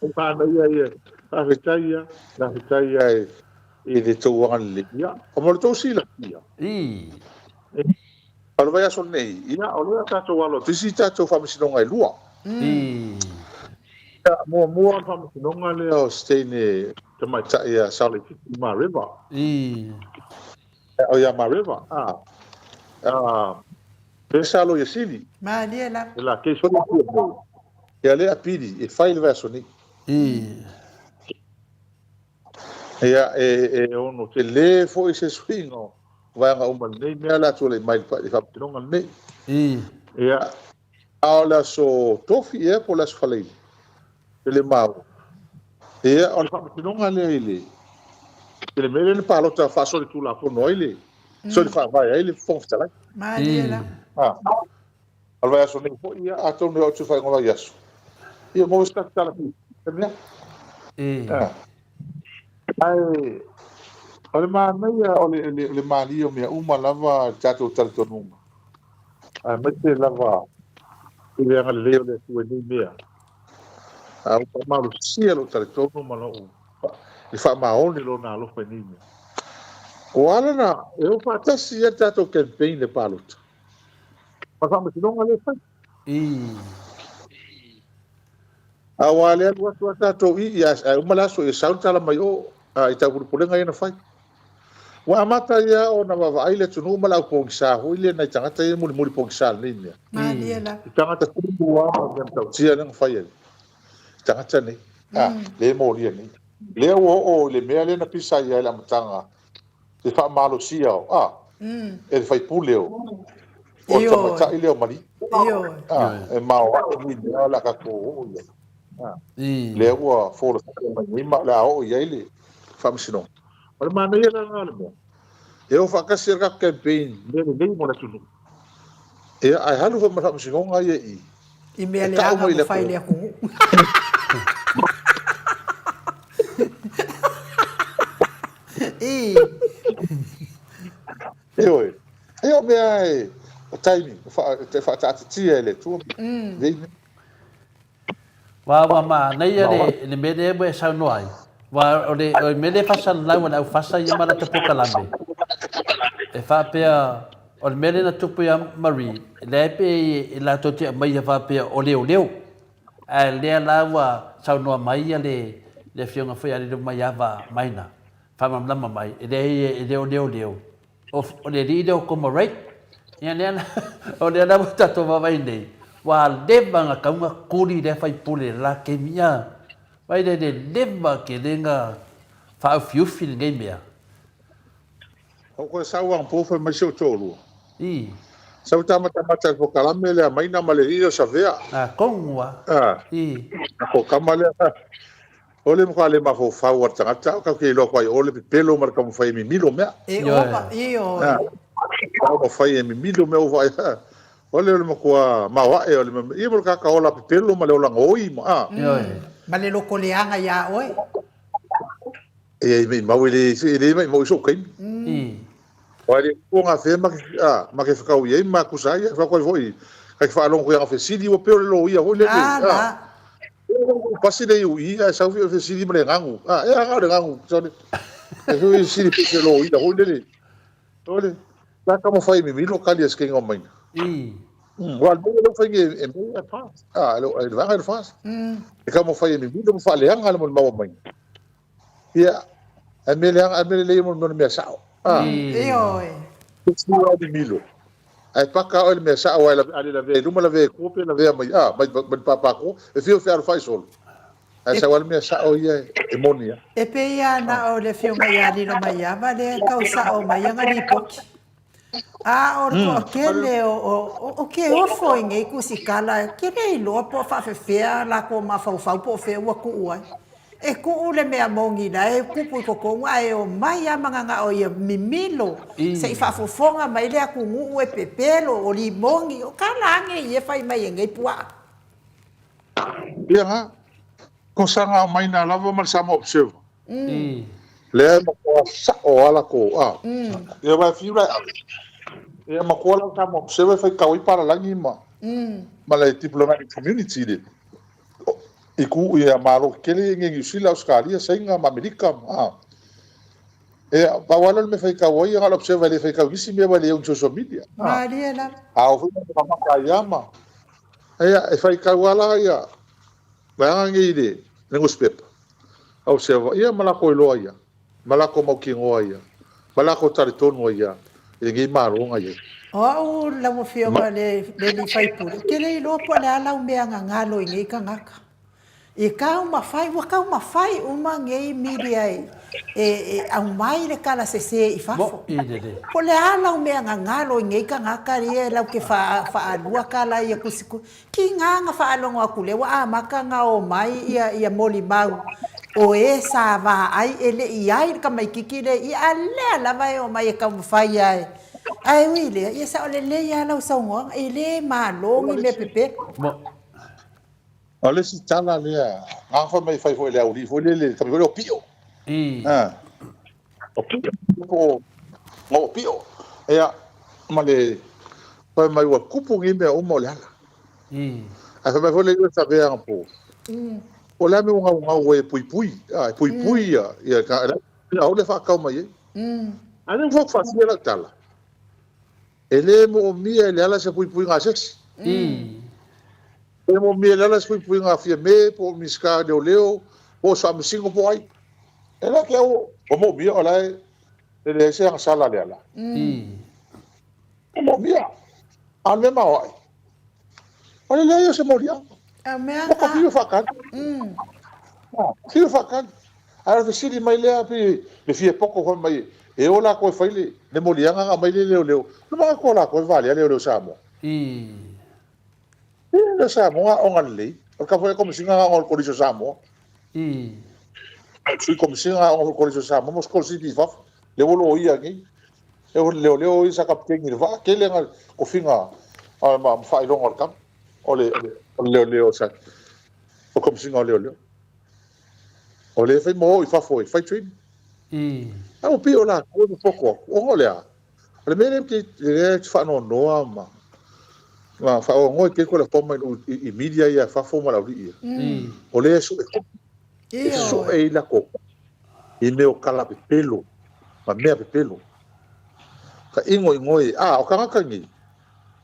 E manaia ia. Faafetai ia. Faafetai ia i le tou agalelei. Ia, o mo le tou silafia. O le vaiaso nei, ia, o lea tatou alo atu i isi tatou faamasinoga e lua. Ia, muamua o le faamasinoga lea o se teine tamaitai a Salt Lake City, Mareva. O ia Mareva, a, a, lea sa loia sili. Malie lava. Le la case foi lea. Ia lea apili e fai le vaiaso nei. Ia, e ono tele foi se suiga o vaega uma i lenei mea o le a tulai mai i le faamasinoga lenei. Ia, a o le aso Tofi ea po o le aso Faraile, e le maua. Ia, o le faamasinoga lea i le, i le mea lea na palota faasolitulafono ai le, solifaavae ai le Fofoga Fetalai. Malie la. O le vaiaso nei foi, ia, atonu e oo atu i le faaiuga o le vaiaso, ia maua se tatou tala i mea. Ae o le manaia o le malie o mea uma lava i le tatou talitonuga, aemaise lava i le agalelei o le Atua i nei mea. A ua faamalosia lou talitonu ma lou i faamaoni lona alofa i nei mea. Ua ala ona e o faatasi ai le tatou campaign i le palota. Ma le faamasinoga lea e fai. Aua le alu atu a tatou i i ae uma le aso ia sau le tala mai o i taupulepulega ia na fai. Ua amata ia ona vaavaai le atunuu ma le au pogisa foi lea nai tagata ia e mulimuli pogisa i lenei mea. Malie lava. I tagata tonu lava ma mea matautia lea na fai e tagata nei, lea e molia nei. Lea ua oo i le mea lea na pisa ai i le amataga, le faamalosia o, a, e le faipule o, o le tamaitai lea o Malie. E maoae nei mea o le a tatou oo i ai. Lea ua folasia mai nei ma o le a oo i ai le faamasinoga. O le manaia la lena o le mea, e o faatasi ai le tatou campaign mea lelei mo le atunuu, ia, ae alu foi ma le faamasinoga ia i i. I mea leaga ua fai i le atunuu. I. Ioe. Ia o mea e, o taimi, e faataatitia e le Atua nei mea. Ua ua manaia le le mea lea ua e saunoa ai. Ua o le o le mea lea e faasalalau e le aufasa ia ma lata polokalame. E faapea o le mea lea na tupu ia Marie, lea e pei e latou te aumaia faapea o leoleo. Ae lea la ua saunoa mai ia le le afioga foi ia Lilomaiava Maina, faamalamalama mai, e leai e le o leoleo. O le alii lea o Comrade, ia lea la, o lea la ua tatou vaavaai nei, ua leva na tau na kuli lea faipule i le la taimi, ia, vaai lea i le leva tele na faaufiufi lenei mea. Ua toe sau anapo fai mai si ou toalua. I. Sau ta matamata i le polokalame lea Maina ma le alii lea o Savea. A, tonu lava. I. Ko tama lea. O le matua le mafaufau a le tagata, o tatou te iloa atu ai o le pepelo ma le taumafai e mimilo mea. E ova, ioe. Taumafai e mimilo mea ua vaai. O le o le matua maoae o le ia mo le tagata ola pepelo ma le ola gaoi ma a. Ioe. Ma le loko leaga iā oe. E maimau e le e le maimau i sou taimi. Aua e le tupu gafea ma ke a ma ke whakau i ai ma kusa ai whakau ai foi kai ke whaalongo koe anga fesili ua peo le loia foi lele A a la. Pasi le iu i ae sau fi fesili ma le gagu a e anga o le gagu sorry e fi fesili pe se loia foi lele sole la ka mo fai mimilo kali a skenga o maina Wa le mea leo fai e mea e fas a le le vaega e fas e ka mo fai e mimilo mo faaleaga le mo le maua maina. Ia, ae mea leaga, ae mea lelei mo le mea sao. Ah. Ioe. Sua o mimilo. Ae paka oe le mea sao ae a le lavea i luma lavea i tua pe lavea mai ah mai mai le pāpākua e fiu fealofai solo. Ae sau lava le mea sao ia e moni lava. E pei lava na o le Afioga ia Lilomaiava lea e tau sao mai ana lipoti. A o le toatele o ke ofo i nei kusikala, ke le iloa po o faafefea lakou mafaufau po o fea ua tuu ai. E tuu le mea moni la e tupu i totonu ae omai lava mananao ia mimilo se i faafofoga mai le atunuu e pepelo, o limoni, o tala ane ia e fai mai e nei puaa. Ia na, ko saga aumaina lava ma le Samoa Observer. Lea e matua sao lava latou a. Ia aua e fiu la e ave. Ia matua la Samoa Observer e faitau ai palalagi ma ma le diplomatic community le i ku ia Malo tetele ia i Niu Sila, Ausetalia, Saina ma Amerika ma a. Ia pau lava lea o le mea e faitau ai, na o le Observer e le faitau i nisi mea aua e leai ni social media. Malie lava. A oo foi ina maka ai lava ma ia e faitau lava la ia vaega nei i le nusipepa. Observer, ia ma lakou iloa ia, ma lakou mautinoa ia, ma lakou talitonu ai ia i lenei Malo na i ai. O au lau Afioga le alii faipule, ou te le iloa po o le a lau mea gagalo i nei tagata. I taumafai, ua taumafai uma nei media e aumai le tala sese i fafo. Po o le a lau mea gagalo i nei tagata ia lau te faalua tala ia tusitusi. Ki ngā nga faalogo atu lea ua amata nga o mai ia ia molimau o e sa vaai e le i ai le tamaititi le ia a lea lava e omai e taumafai ae ae ui lea ia sao lelei a lau saunoaga e le malo ni mea pepelo. O le isi tala lea, na fai mai fai foi le aulii foi lele, tama foi lea o Pio. O Pio, po o Pio. Ia, ma le fai mai ua tupu nei mea uma o le ala. Ae fai mai foi le iu e savea anapo. O le a mea ua gaugau ai e puipui, a, e puipui ia, ia, aole faatau mai ai. Ae lea ua faasia lau tala. E le moomia e le ala se puipuiga a se isi. E moomia e le ala se puipuiga a Fiame po o Minisita o Leoleo po o se Faamasino po o ai. E la te au ua moomia o la e leai se agasala a Leala. Ua moomia. A o le mea maoae, o le leai o se moliaga. Ua ka fiu e faatali. Fiu e faatali. Ae o le fesili mai lea pe le fia poto fai mai e o latou e fai le moliaga na aumai le leoleo. Le manatu o latou e valea leoleo Samoa. Leoleo Samoa aoga lelei. O le tatou Komesina aoga o le Kolisi o Samoa. Sui Komesina aoga o le Kolisi o Samoa mo sikolasipi i fafo. Lea ua loia nei. Lea ua leoleo ia sa kapiteni i le vaa. Tele na tofiga ma faailoga o le tama. O le leoleo o sa o Komesina o leoleo. O lea e fai ma o i fafo e fai training. Ae ua pei o latou e popoto atu, ona o le a? O le mea lea lea ou te faanoanoa ma ma faanoanoa i tele o mai i media ia fafo ma le aualii ia. O lea e sue e sue i latou i mea o tala pepelo ma mea pepelo. Ka igoigo e, a o tagata nei,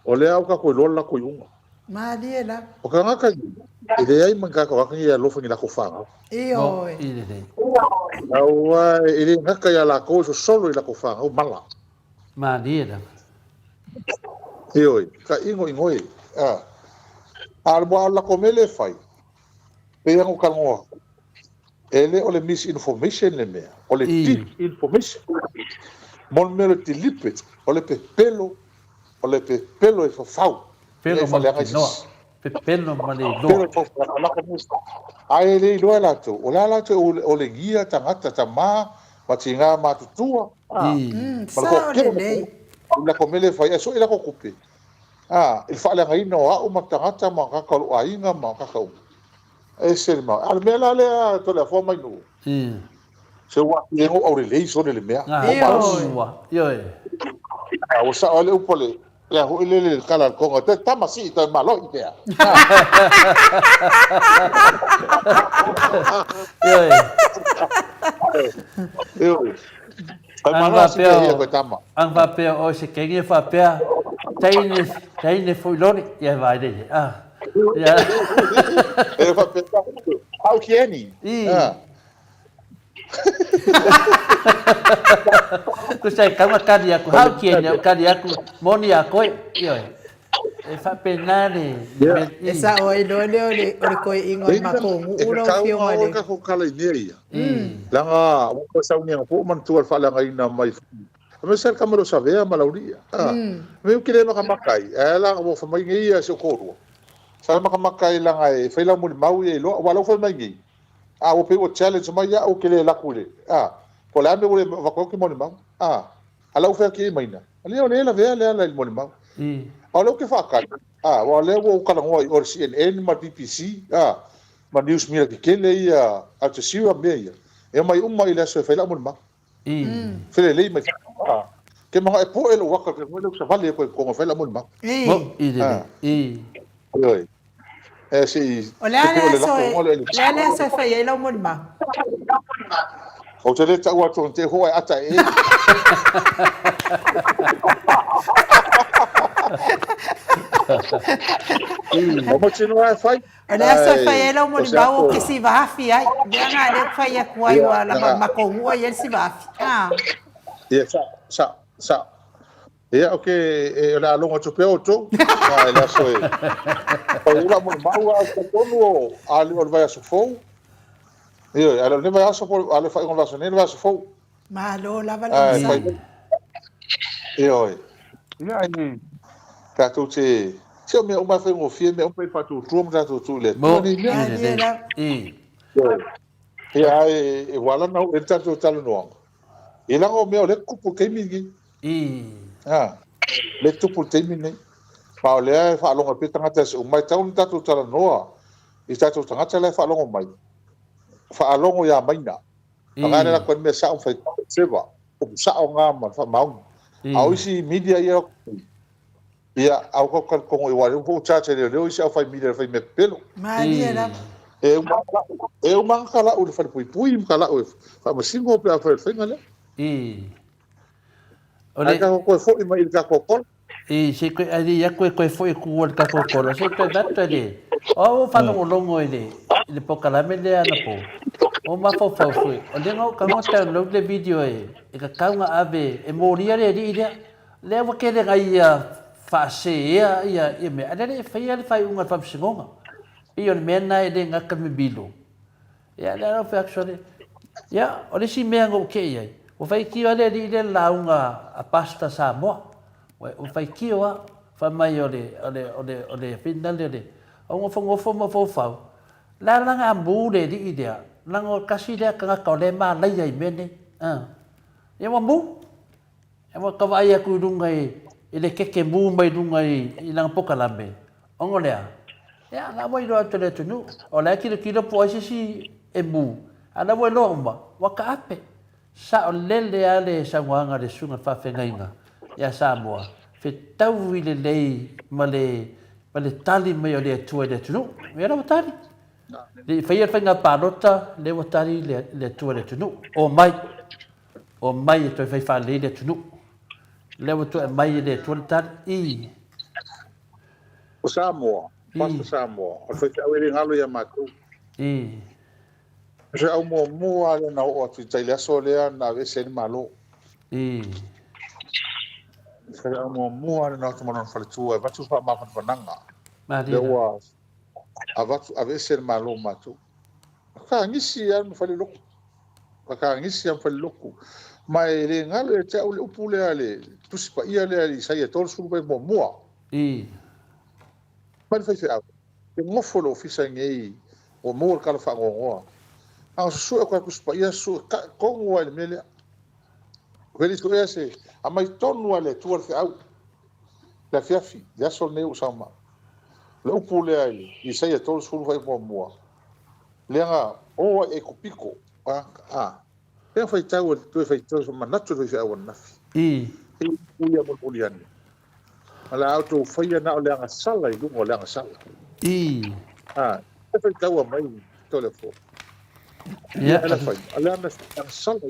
o lea ua tatou iloa le latou iuga. Malie lava. O tagata nei, e leai ma ni tagata nei e alofa i ni latou fanau. Ioe. Aua e le gata ia latou e sosolo i latou fanau mala. Malie lava. Ioe, ka igoigo e. A, a o le latou mea lea e fai, pei lava ona ou talanoa atu, e le o le misinformation le mea, o le disinformation. Mo le mea o le deliberate, o le pepelo, o le pepelo e fafau. Pepelo ma le iloa. Pepelo ma le iloa. Ae le iloa e latou, o le a latou e olegia tagata, tama ma tina matutua. Ma le Sao lelei. I latou mea lea e fai, ae sue latou tupe i le faaleagaina o au ma tagata ma tagata o lou aiga ma tagata uma. E ese le mau. A o le mea la lea Toleafoa mai nuu. Se ua atili ai ona ou aulelei sole le mea. Ioe. A ua sao ai le upu a le lea foi lele le tala a le Tonga, toe tama sii toe malohi pea. Ioe. Ioe. Kai malohi sii pea ia koe tama. Ang faapea o se kenge faapea teine teine foi loli ia vai lele. Ah. Ia. E faapea au kieni. Ah. Tusa e kaua kari aku, hau kieni au kari aku, moni a koe, ioe. E faapena le... E sao ai loa lea o le, o le koeʻiga o le matou nuu lau Afioga i le... E tatau ona o i mea ia. Leaga ua toe sauniga foi manatua le faaleagaina mai aemaise lava le tama o le Savea ma Laulii. Mea ou te le makamaka ai, ae la ua fai mai nei ia si ou toalua, sa makamaka ai leaga e fai lau molimau ia iloa, aua o la ua fai mai nei, a ua pei ua challenge mai au ou te le alu atu i le, a, po o le a le mea ua le avatu ai ou te molimau, a, a la ua fai atu i ai Maina, a o lea e lavea Leala i le molimau. A o lea ou te faatali, a, aua o lea ua ou talanoa i o le CNN ma le BBC, a, ma news media tetele ia, Al Jazeera ma mea ia, e omai uma i le aso e fai lau molimau. Felelei mai fafo, a, ke manaʻo e poʻe lou aka, ke lou savali aku i totonu e fai lau molimau. Ioe. E se i O le a le aso e, le a le aso e fai ai lau molimau? Ou te le taua atu te hoa e ata e. O mo tino e fai. O le aso e fai ai lau molimau ou te siva afi ai. Mea na lea ou fai atu ai ua lava matou nuu e i ai le siva afi. Ah. Ia, sa, sa, sa. Ia, ok, e, o le a logo atu pea outou. A, e le aso e. Fai ai lau molimau a o talitonu o, a le o le vaiaso fou. Ioe, a le o lenei vaiaso po a le faaiuga o le vaiaso nei le vaiaso fou. Malo lava le onosai. Ioe. Ia, e tatou te, se o mea uma e faigofie, mea uma e faatuatua ma tatou tuu i le Atua nei mea. Malie lava. Ioe. Ia, ae ua ala ona oo i ai le tatou talanoaga, ia leaga o mea o lea e tupu i le taimi lenei. A, lea e tupu i le taimi lenei. Ma o lea e faalogo ai pea tagata e uma, e tatau ona tatou talanoa i tatou tagata la e faalogo mai, faalogo ia Maina. Aga le latou mea sao ma fai seva, upu sao nga ma le faamaoni. A o isi media ia, ia, au kau talitonu i aua o lea ua charge e leoleo isi aufai media i le fai mea pepelo. Malie lava. E uma e uma lava ta lau i le falepuipui ma ta lau e faamasino pe afai o le faiga lea. O le... Ae tatou toe foi mai i le tatou kola. I se koe ai ia koe koe foi ku o le tatou kolo se koe vatu le o au faalogologo i le i le pokalame lea anapo o mafaufau foi o lea na ka ngo download le video e e kakau na ave e molia le alii lea lea ua tele na ia faasea ia ia mea a lea le faia le faaiuga a le faamasinoga pei o le mea lena e le gata mimilo Ia, lea la ua fai atu sole. Ia, o le isi mea na ou tei ai, ua faitio lava le alii lea i le lauga a Pastor Samoa. Ua faitio lava, fai mai o le, o le, o le, o le, finale o le, o nofonofo ma mafaufau, la la na amu le alii lea, leaga o le tasi lea tagata o lea e malaia i mea nei. Ia ua mu. Ua ka vaai atu i luga i le keke mu mai luga i lana pokalame, ona o le a? Ia, la ua iloa atu e le atunuu, o la e tilotilo po o ai se isi e mu, a o la ua iloa uma, ua taape. Saolele lava le saunoaga a le Susuga i le Faafeagaiga ia Samoa, fetaui lelei ma le ma le tali mai o le Atua i le atunuu. Ia la ua tali. Le i faia le faiga palota, lea ua tali le Atua i le atunuu. Omai. Omai e toe fai faalelei le atunuu. Lea ua toe aumai e le Atua le tali, i. O Samoa, Pastor Samoa, o le faifeau e le galo ia matou. I. O se au muamua lava lea na oo atu i tai le aso lea na aveese ai le Malo. I. O se au muamua lea na oo atu ma lona faletua e avatu le faamafanafanaga. Lea ua avatu, aveese le Malo matou. Kagisi lava ma falelotu. Kagisi lava ma falelotu. Ma e le galo ia te au le upu lea le Tusi Paia lea i Isaia 31. I. Mai le faifeau, e nofo i le ofisa nei ua maua le tala faanoanoa. A o susue atu Tusi Paia, susue tonu lava i le mea lea. E le suea se, aumai tonu lava e le Atua le feau, le afiafi, le aso lenei ua sau mai. O le upu lea i Isaia 31, lea na o ai Aikupito, a, a, lea faitau e toe faitau, manatu le faifeau ananafi. I. E upu ia mulimuli ane. O le a outou faia na o le agasala i luga o le agasala. I. A, e faitaua mai tole fo. Ia, Ia, fai. O le agasala.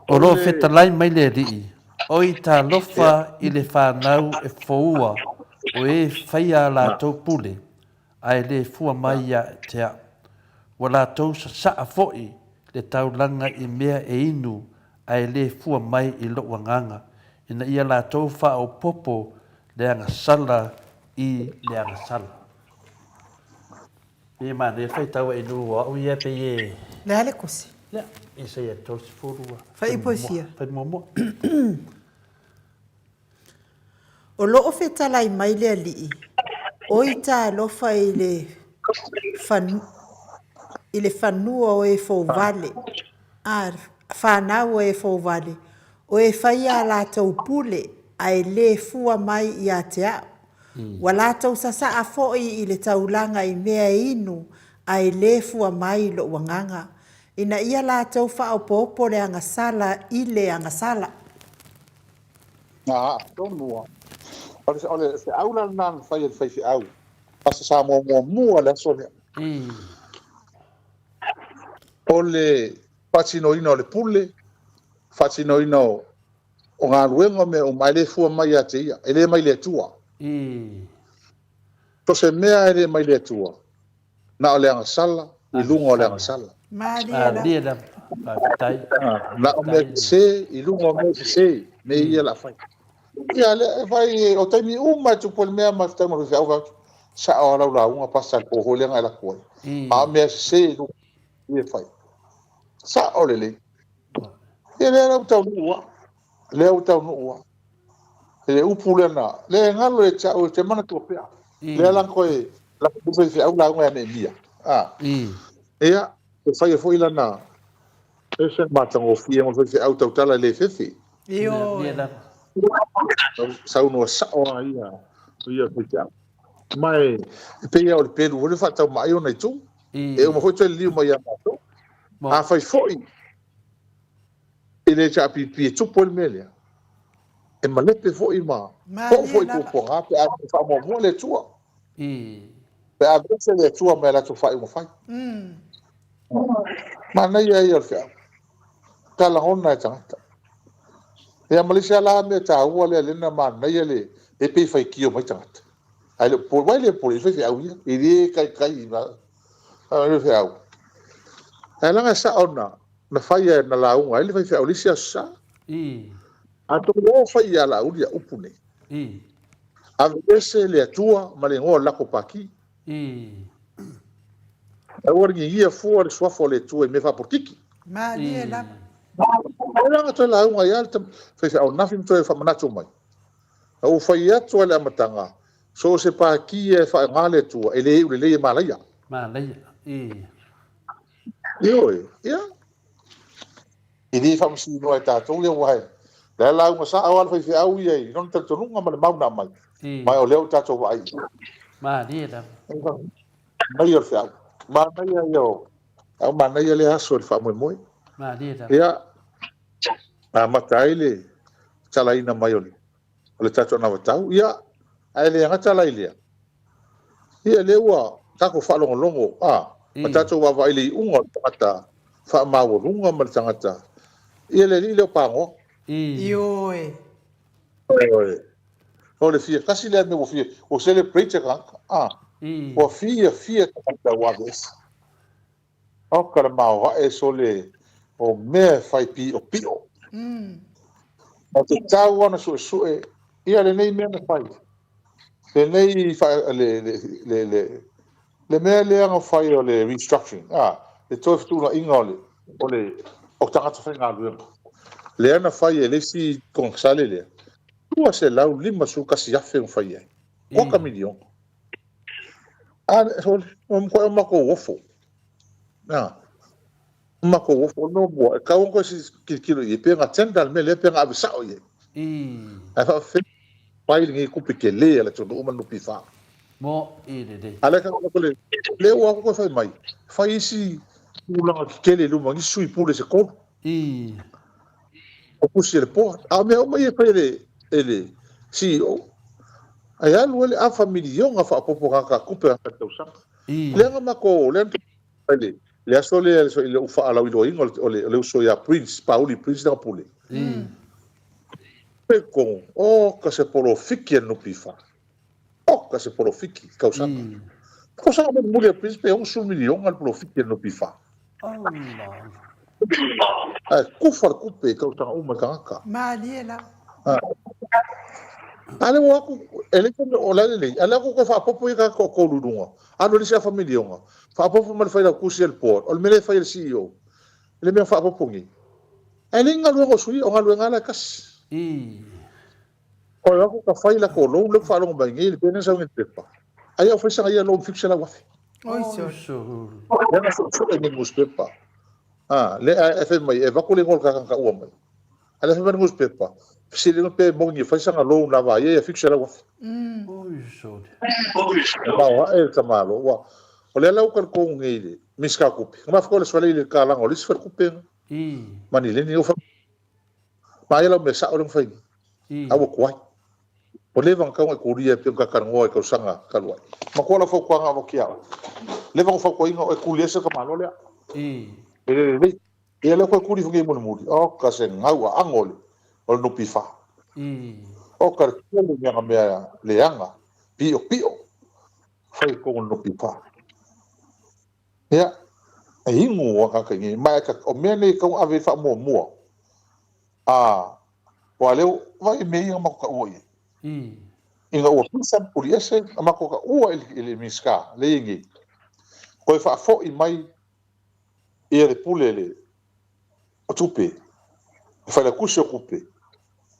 O lo o fetalai mai le Alii, Oi talofa i le fanau e foua o e faia a latou pule, ae le fua mai ia te au. Ua latou sasaa foi le taulaga i mea e inu ae le fua mai i lou agaga, ina ia latou faaopoopo le agasala i le agasala. Pei e manaia le faitau a inu o au ia pei e. Le a le kosi? Lea, Isaia 30. Fai upu e fia. Fai muamua. O lo o fetalai mai le Alii, Oi talofa i le i le fanua o e fouvale, a, fanau o e fouvale, o e faia a latou pule, ae le fua mai ia te au. Ua latou sasaa foi i le taulaga i mea e inu, ae le fua mai i lou agaga, ina ia latou faaopoopo le agasala i le agasala. Aa, tonu lava. O le, o le feau la lena na fai e le faifeau, Aso Samoa muamua le aso lea. O le faatinoina o le pule, faatinoina o, o galuega mea uma, ae le fua mai ia te ia, e le mai le Atua. So se mea e le mai le Atua, na o le agasala i luga o le agasala. Malie lava. Faafetai. Na o mea sese i luga o mea sese, mea ia o le a fai. Ia, lea e fai, o taimi uma e tupu ai le mea ma fetai ma le faifeau, fai atu, sao lava lau lauga pasa i le po foi lea na e alu atu ai. A o mea sese i luga ia e fai. Sao lelei. Ia lea la ua taunuu lava. Lea ua taunuu lava. Le upu lea na, lea e galo ia te au, e te manatua pea. Lea la na toe lako faifeau lauga ia Neemia. A. Ia, e faia foi lana, ese le matagofie mo le faifeau tautala e le fefe. Ioe. Saunoa sao lava ia, ia faifeau. Ma e, e pei lava o le pelu foi lea faataumaai ona itu. E uma foi toe liliu mai ia matou. Afai foi i le HRPP e tupu ai le mea lea, e malepe foi ma poo foi i puapuaga pe a faamuamua le Atua. Pe a aveese le Atua mai a latou faaiuga fai. Manaia ia o le feau. Sa lagona e tagata. Ia ma le isi lava la mea taua lea lea na manaia le e pei e faitio mai tagata. Ae le o popole, aua e le popole i le faifeau ia. E le taitai i le faifeau. Ae leaga e sao na na fai e na lauga ai le faifeau i le isi aso sa. Atonu o fai ia Laauli ia upu nei. Aveese le Atua ma le igoa o le latou Pati. Aua le gigia fua le suafa o le Atua i mea faapolokiki. Malie lava. O le aga toe lauga ai lava le faifeau ananafi ma toe faamanatu mai. Na ou fai atu lava i le amataga, so o se pati e faaaoga le Atua, e le iu lelei e malaia. Malaia, ii. Ioe, ia. E le faamasinoa e tatou ia aua o la e lauga sao lava le faifeau ia i lona talitonuga ma le mau na aumai. Ma o lea ua tatou vaai i ai. Malie lava. Manaia o le feau. Manaia ia o au manaia lea aso i le faamoemoe. Malie lava. Ia, amata ai le talaina mai o le o le tatou anavatau. Ia, ae le gata la i lea, ia lea ua tatou faalogologo a, ma tatou vaavaai i le iuga o le tagata faamaualuga ma le tagata, ia le alii lea o Pagoa. Ioe. Ioe. O le fia tasi lea mea ua fia, ua celebrate tagata, a, ua fiafia tagata ua aveese. Oka le maoae sole o mea e fai piʻopiʻo. Na tatau lava ona suesue ia lenei mea na fai, lenei le, le, le, le, le mea lea na fai o le restructuring, a, le toe fetuunaiga o le, o le, o tagata faigaluega, lea na fai e le isi konesale lea, 251,000 na fai ai, kuaka miliona. A, sole, ua matuai o matou ofo. A, o matou ofo, o le mea muamua, e tatau ona toe tilotilo i ai, pe na tender le mea lea pe na ave sao i ai. Ae faafefea fai lenei tupe tele a le atunuu ma le NPF. Mo'i lelei. A lea ka le lea ua toe fai mai, fai isi tulaga tetele i luma nisi sui pule se tolu. O pusi e le board. A o mea uma ia e fai e le, e le CEO. Ae alu ai le afa miliona faaopoopo tagata tupe a le tausaga. Lea na matou, lea na fai le, le aso lea i lou faalauiloaina o le, o le uso ia Prince, Pauli Prince lana pule. Pe totonu, oka se polofiki a le NPF. Oka se polofiki i tausaga. Tausaga mulimuli a Prince pe 60 miliona le polofiki a le NPF. Ae kufa le tupe i tausaga uma i tagata. Malie lava. A lea ua o atu, e le o la e lelei, a lea ua toe faaopoopo ia tagata toatolu i luga, alu ai le isi afa miliona, faaopoopo ma le failautusi a le board, o le mea lea e fai e le CEO, le mea faaopoopo nei. Ae leai ni galuega o sui, o galuega lava la e tasi. O le atu ka fai latou loan lea ua faalogo mai nei, le mea lea na sau nei i le pepa, ai au fai sana ia loan 700,000. Oi sole. Lea na suesue nei i le nusipepa. A, lea e fai mai, e avatu le igoa o le tagata na taua mai. A lea fai mai le nusipepa, fesili atu pe moni e fai sana loan lava a ia ia 700,000. Oi sole. E maoae le tamaloa. Ua, o lea la ua talitonu nei le Minisita o Tupe. Na mafua le sualei i le kalaga o le isi faletupe na. Manileni, ua fai mai aia lau mea sao lea na fai nei. A ua tuai. Ua leva ona tatau ona e kulia e pei ona ta talanoa i tausaga talu ai. Matua lau fautuaga avatu ia oe. Leva ona fautuaina oe kuli ese le tamaloa lea. E le lelei. Ia lea koe kuli ifo nei mulimuli. Oka se gau aano o le o le NPF. Oka le tele mea na mea leaga piopio fai i totonu o le NPF. Ia, e inu a tagata i nei, ma o mea nei e tatau ona ave i ai le faamuamua. A, aua lea ua, vaai i mea ia na matou taua i ai. Ina ua pisa ma puliese na matou taua i le Minisita lea e i ai nei, toe faafoi mai ia le pule le, o tupe, le failautusi o tupe,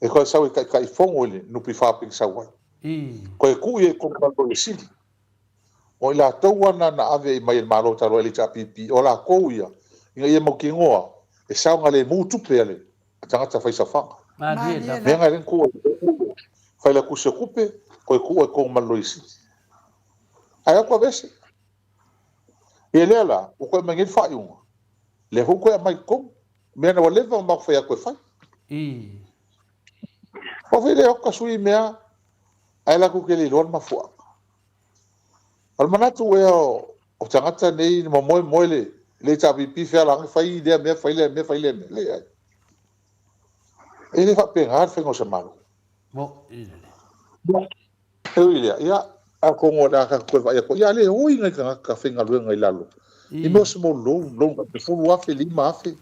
e toe sau e taitaifono i le NPF pe na sau ai. Toe tuu i ai i totonu o le Loia Sili. O i latou lava na ave mai e le Malo talu ai le HRPP, o latou ia, ina ia mautinoa e saogalemu tupe a le tagata faisaofaga. Mea na e le na tuu ai failautusi o tupe, toe tuu ai totonu ma le Loia Sili. Ae atu aveese. Ia lea la, ua toe aumai nei le faaiuga, lea foi ua toe aumai i totonu, mea na ua leva ona matou fai atu e fai. Ua fai lea oka sui mea, ae latou te le iloa le mafuaaga. O le manatu ea o tagata nei na momoe moe le HRPP fealanga fai lea mea, fai lea mea, fai lea mea. Leai. E le faapena le faiga o se Malo. Mo'i lelei. E ui i lea, ia, atonu o le a tatou toe vaai atu ai, ia a le oi nai tagata faigaluega i lalo, i mea o small loan, loan tai 10,000, 5,000,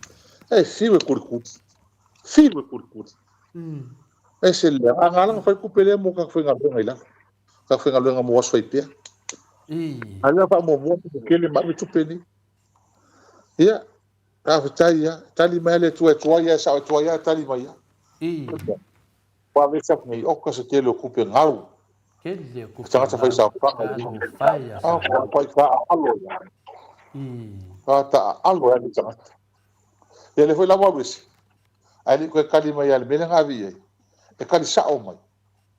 e fiu e kulikuli, fiu e kulikuli. Ese le leaga. A na ala ona fai le tupe lea mo tagata faigaluega i lalo, tagata faigaluega mo aso faipea. A o lea faamuamua tupe tele ma ave tupe nei. Ia, faafetai lava, tali mai lava le Atua e tuai lava, e sao e tuai lava, tali mai lava. Ua aveese atu nei oka se tele o tupe gau. Tele o tupe Tagata gau. faisaofaga i Alu fai a Ah, Samoa. ua taaalo ia. Ua taaalo ia le tagata. Ia lea foi la ua alu ese. Ae le i toe tali mai lava i le mea lea na ave i ai. E tali sao mai.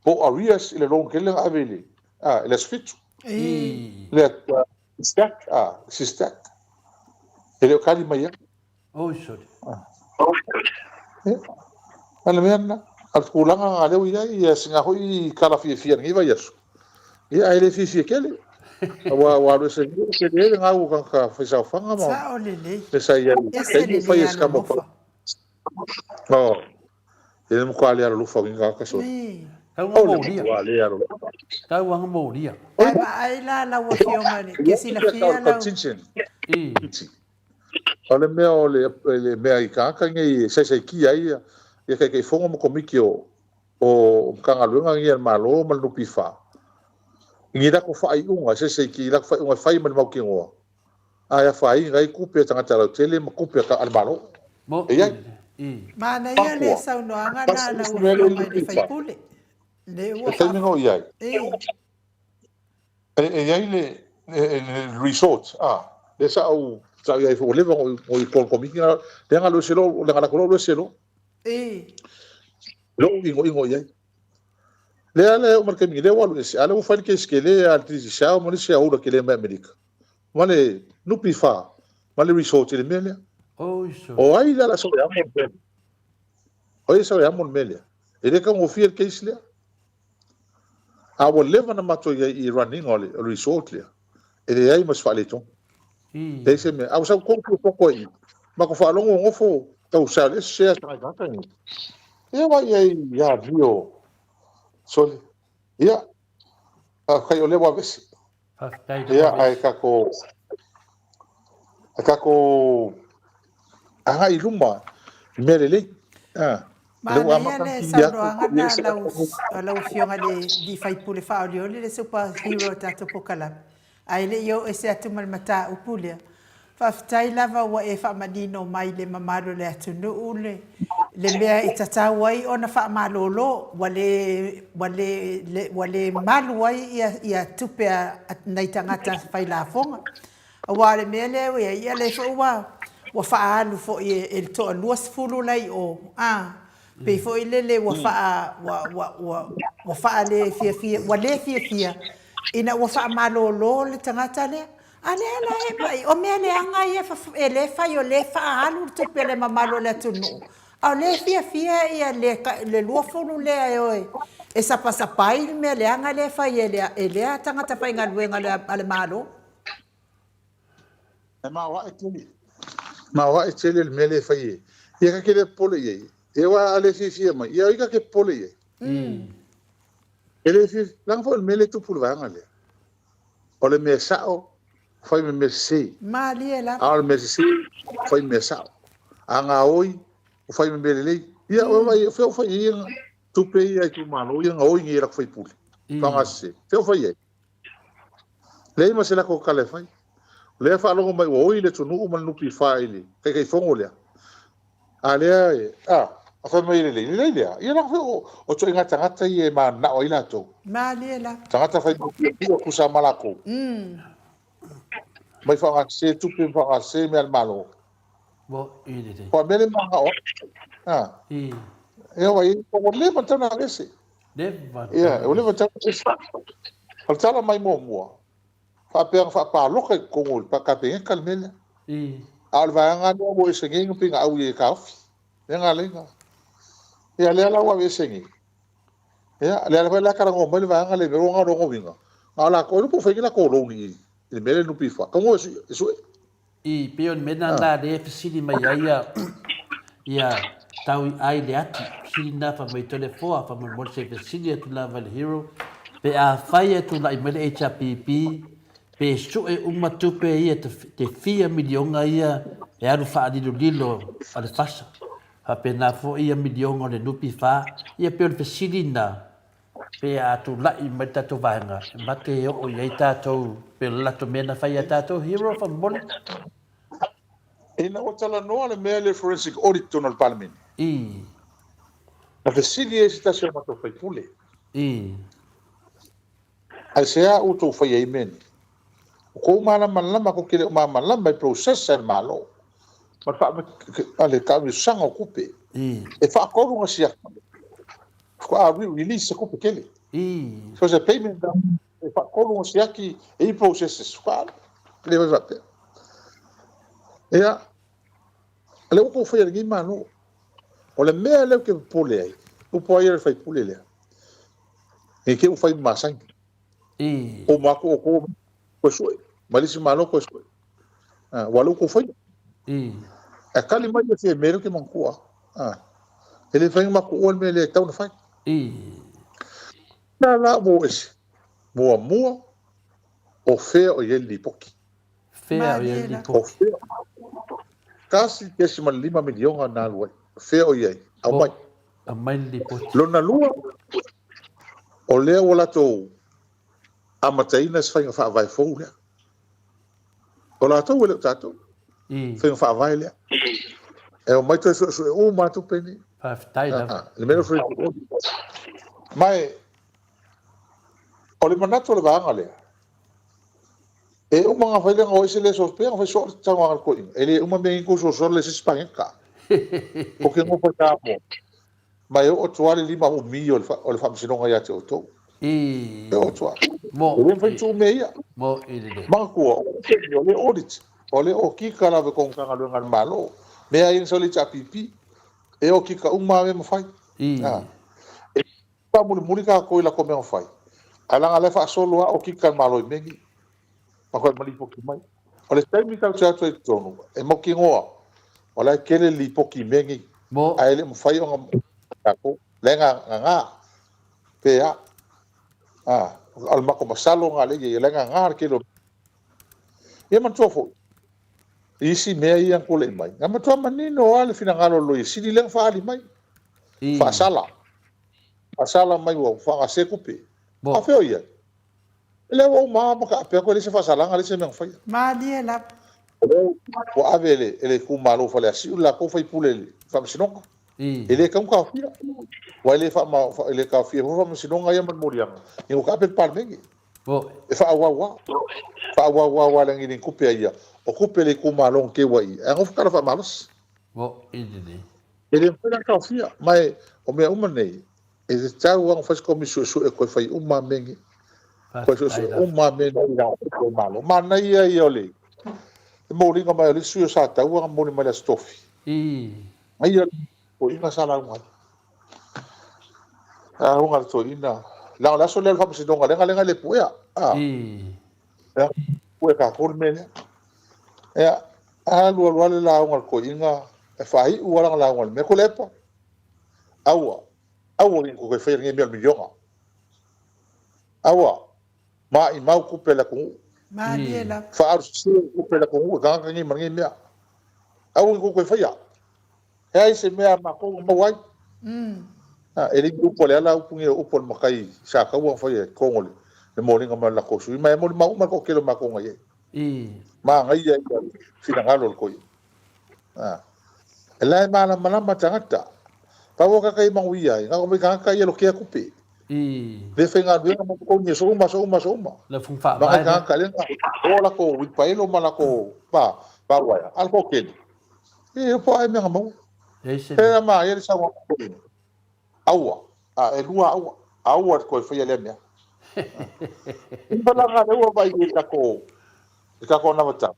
Po o arrears i le loan tele lea na ave i le, ah, i le aso 7. Le stack, ah, si stack. E le o tali mai lava. Oi sole. Ia, o le mea lena. O le tulaga lena lea ua i ai, ia sina foi tala fiafia i lenei vaiaso. Ia, ae le fiafia tele. Aua ua alu ese nei, ese le gau o tagata faisaofaga ma Sao lelei. le sa i ai. Ese Taimi le fai le e se kama alolofa. Oh, e le matua le alolofa o ni tagata sole. Ii. Tau O le molia. matua le alolofa. Tau molia. Ae vaai la lau afioga i le ke silafia lau. Contingent. O le mea o le, le mea i tagata nei e saisaikia ai ia, ia Taitaifono ma Komiti o, o Matagaluega nei a le Malo ma le NPF i ni latou faaiuga e saisaikia i latou faaiuga e fai ma le mautinoa ae afaina ai tupe a tagata lautele ma tupe a le Malo. E i ai. Manaia le Papua. saunoaga na Tasi lau isi mea lea afioga i le NPF. sui usufono. Le ua Le taimi faa na o i ai. Ii. E i ai le, le, le resort, a, lea sa ou, sa ou i ai foi, ua leva ona ou i totonu o le Komiti, lea na alu ese loa, lea na alu atu loa alu ese loa. Lou igoigo i ai. Lea la e oo mai le taimi nei, lea ua alu ese, a o lea ua fai le case tele a le Digicel ma le isi shareholder tele mai Amerika, ma le NPF ma le resort i le mea lea. O ai la o le a sau e amo le mea lea? O ai e sau e amo le mea lea? E le taugofie le case lea. A ua leva ona matou i ai i run ina o le resort lea, e leai ma se faaletonu. Leai se mea. A ua sau tonu poto ai i i, matou faalogo nofo tau sell ese shares a nai tagata nei. Ia vaai i ai ia Rio sole. Ia, faafetai o lea ua aveese. Faafetai lea Ia, ua ae aveese. tatou, ae tatou agai i luma i mea lelei. Ah, lea ua Manaia amata ona le kili atu saunoaga ia na se lau lau afioga i le alii faipule faaolioli le super hero o tatou pokalame. Ae le i oo ese atu ma le mataupu lea, faafetai lava ua e faamanino mai i le mamalu o le atunuu le le mea i tatau ai ona faamalolo ua le ua le ua le malu ai ia ia tupe a nai tagata failafoga. Aua o le mea lea ua i ai, ia lea foi ua ua faaalu foi e le toa 20 la i o, a, pei foi lele ua faa ua ua ua ua faale fiafia ua le fiafia ina ua faamalolo le tagata lea. A lea la e vaai, o mea leaga ia e le fai o lea e faaalu le tupe a le mamalu o le atunuu, a o lea e fiafia ia le le 20 lea e o e sapasapa ai le mea leaga lea e fai e lea e lea tagata faigaluega a le Malo. E maoae tele. Maoae tele le mea lea e fai e. Ia ka te le popole i ai. Ia aua a le fiafia mai, ia ai ka te popole i ai. E le fiafia, leaga foi o le mea lea e tupu i le vaega lea. O le mea sao, fai ma mea sese. Malie lava. A o le mea sese, fai ma mea sao. A gaoi, fai ma mea lelei. Ia, o vai, o fea o fai ai ia tupe ia a itumalo ia gaoi nei e latou sui usufono. Faaaoga sese. Fea o fai ai? Leai ma se latou tala e fai. O lea e faalogo mai ua oi le atunuu ma le NPF i le Taitaifono lea. A lea e, a, a fai mai e lelei, lelei lea. Ia leaga foi o, o ituaiga tagata ia e mananao ai latou. Malie lava. Tagata fai mai fia tusa ma latou. Mai faaaogasese tupe ma faaaogasese mea a le Malo. Mo'i lelei. Aua o mea lea e mananao ai. A. Ia ua i ai, ua leva ona tatau ona aveese. Leva Ia, ua leva ona tatau ona aveese. O le tala mai muamua, faapea na faapaloka i totonu o le Kapeneta le mea lea. A o le vaega lea ua ese nei na pei na au i ai e taofi. Lea na ala ai na. Ia, lea la ua aveese nei. Ia, lea foi la talanoa mai le vaega lea i mea ua na logoina. A o latou, e iloa po o fai ni latou loan i le mea lea i le NPF. Tago e sue. I pei o le mea lena lea e fesili mai ai ia, ia tau i ai le ati. fesili lena fai mai Toleafoa faamolemole se i fesili atu lava i le Hero pe afai e tulai mai le HRPP pe sue uma tupe ia te fia miliona ia e alu faalilolilo a le FASA faapena foi ia miliona o le NPF ia pei o le fesili lena pe a tulai mai le tatou vaega e mate e oo i ai tatou pe o le latou mea na fai ia tatou Hero faamolemole. Ina ua talanoa le mea lea forensic audit totonu o le Palemene. I. Na fesili ai se tasi o matou faipule. I. Aisea outou faia ai mea nei? O kou malamalama kou te le o malamalama i process a le Malo ma le faa le taamilosaga o tupe. I. E faatolu ona siaki faatoa release se tupe tele. I. So se payment e faatolu ona siaki e i processes faatoa le fai faapea. Ia, o lea ua tou faia e lenei Malo. O le mea lea ou te popole ai, upu ai le faipule lea, ne i te i ua fai ma masani. I. O ma atu outou koe sue, ma le isi Malo koe sue. Aua o lea ua tou faia. I. E kali mai le fia mea lea ou te manatua. E le mafai ona matou uua le mea lea e tatau ona fai. I. La la ua ou ese. Muamua, o fea o i ai le lipoti. Fea o i ai le lipoti. O fea. 1.5 miliona na alu ai. O fea o i ai. Aumai. Aumai le lipoti. Lona lua, o lea ua latou amataina se faiga faavae fou lea. O latou e le o tatou. Faiga faavae lea. E omai toe suesue uma lava tupe nei. Faafetai lava. Le mea lea Ma e, o le manatu o le vaega lea, e uma ona fai lea o ese le soso, pei ona fai soo le saunoaga a le toeaina, e le uma mea nei tou sosola le isi paneta. Ou te nofo i Samoa, ma e oo atu lava le lima umi o le faamasinoga ia te outou. E oo atu lava. E le mafai ona tuu mea ia. Manatua, o le audit, o le okika lava e kou Matagaluega a le Malo. Mea ia na sau i le HRPP, e okika uma lava mea ma fai. E faamulimuli tatou i latou mea na fai, ae leaga o la e faasolo lava okika a le Malo i mea nei. Ma toe lipoti mai. O le taimi tatou te o atu ai i totonu, e mautinoa, o la e tele le lipoti i mea nei, ae le o mafai ona tatou, la e gaga, pe a. O le matou masalo lena lea e i ai, o la e gaga le tele o mea. Ia manatua foi, i isi mea ia na tulai mai, na matua manino lava le finagalo o le Loia Sili lea na faaali mai, faasala, faasala mai ua faagase tupe. A o fea o i ai? E lea ua uma lava ma taape atu e leai se faasalaga, leai se mea na faia. Malie lava. O lea ua ave e le itumalo o Faleasiu le latou faipule i le faamasinoga. E le tatau ona taofia, aua e le e le taofia foi faamasinoga ia ma le moliaga, ina ua taape le Palemene. E faaauau lava, faaauau lava aua leaga e le ni tupe a ia, o tupe a le itumalo na teu ai i i, ae nofo tala faamalosi. E le mafai la ona taofia, ma o mea uma nei, E tatau lava ona fai se komisi suesue e toe fai uma lava mea nei. Toe suesue uma lava mea nei i latou o le Malo. Manaia ia o le moliga mai o le isi sui o Sataua na moli mai le Aso Tofi. Manaia le toeaina sa lauga ai. Lauga le toeaina. Leaga o le aso lea o le faamasinoga lea na le puea. Lea puea tatou le mea lea. Ia, alu alu lava le lauga a le toeaina, e faaiu lava lana lauga i le mea. Tuilaepa, aua, aua ne i toe faia lenei mea o le miliona. Aua, maimau tupe a le atunuu. Malie lava. Faaalu sese tupe a le atunuu e tagata nei ma lenei mea. Aua ne i toe faia. E ai se mea a matou na maua ai. E le i upu a Leala upu nei o upu a le matai sa taua na faia i totonu o le moliga mai o le latou sui. Ma e molimau uma le toatele o matou na i ai. Manaia ia le finagalo o le toeaina. E la e malamalama tagata. Pau o tagata ia e manuia ai, na o tagata ia lotea tupe. Le faigaluega ma totogi aso uma, aso uma, aso uma. Le fofoga faavae. Ma tagata lea na o latou uilipaelo ma latou pa pa uaea. A o le toatele, e po ai mea na maua. E ma ia le saunoaga. Aua, a e lua aua, aua le toe faia lea mea. I palaga lea ua vaai i tatou i tatou anavatau.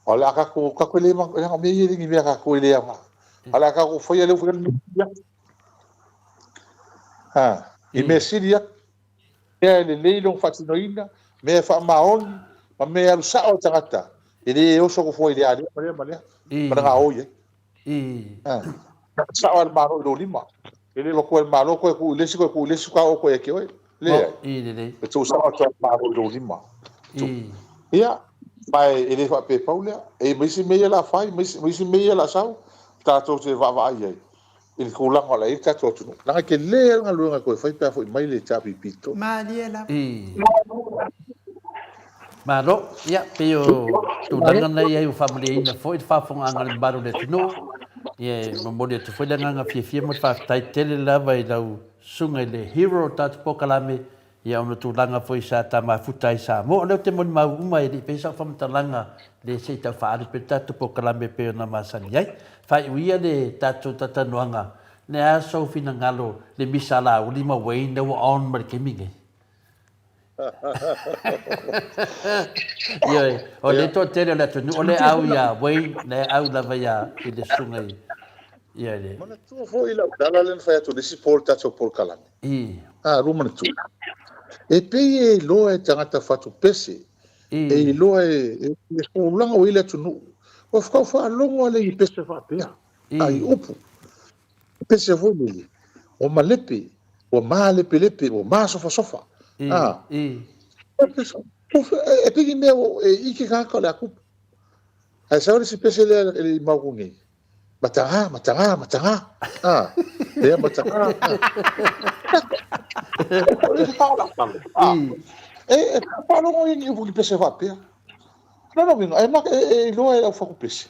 O le a tatou, tatou le leaga o mea ia e le ni mea tatou e le aoga. A o le a tatou faia lea ua faia le mea sili atu. Ha, i mea sili atu. Mea e lelei lona faatinoina, mea e faamaoni, ma mea e alu sao le tagata, e le oso atu fua i le a lea ma lea ma lea, ma le gaoi ai. Ha. Sao lava e le Malo i lou lima. E le avatua e le Malo koe tuu i le isi, koe tuu i le isi, faatoa oo koe ia te oe. Leai. E tuu sao atu lava e le Malo i lou lima. Ia, ma e le faapea pau lea. E i ai ma isi mea ia o le a fai, ma isi mea ia o le a sau, tatou te vaavaai i ai i le tulaga o le a i ai le tatou atunuu. Leaga e tele lava le galuega e toe fai pe a foi mai le HRPP i totonu. Malie lava. Malo. Ia, pei o tulaga na i ai ua faamalieina foi le faafofogaaga a le mamalu o le atunuu. Ia, e momoli atu foi le agaga fiafia ma le faafetai tele lava i lau susuga i le hero o le tatou polokalame, ia ona tulaga foi sa ta mafuta ai i Samoa. O lea ou te molimau uma e le i faia sau faamatalaga le se i tau faaalu pea le tatou polokalame e pei ona masani ai. Faaiu ia le tatou talatalanoaga, le a sou finagalo le misa a Laauli ma Wayne ua on ma le taimi lenei? Ioe, o le toatele o le atunuu o lea au ia Wayne, lea au lava ia i le susuga i ia le. Manatua foi lau tala lea na fai atu i le isi po o le tatou polokalame. I. A, lua manatua. E pei e iloa e tagata fatupese, e iloa e le tulaga ua i ai le atunuu. Ua tau faalogo lava i pese faapea, a i upu. Pese foi lele, ua malepe, ua malepelepe, ua masofasofa. A, e pei ni mea e ike tagata o le a tupu. Ae sau le isi pese lea e le i maua nei, mataga, mataga, mataga. A, lea mataga. A, e faalogo i ni upu ni pese faapea. O lona uiga, e iloa e le au fatupese.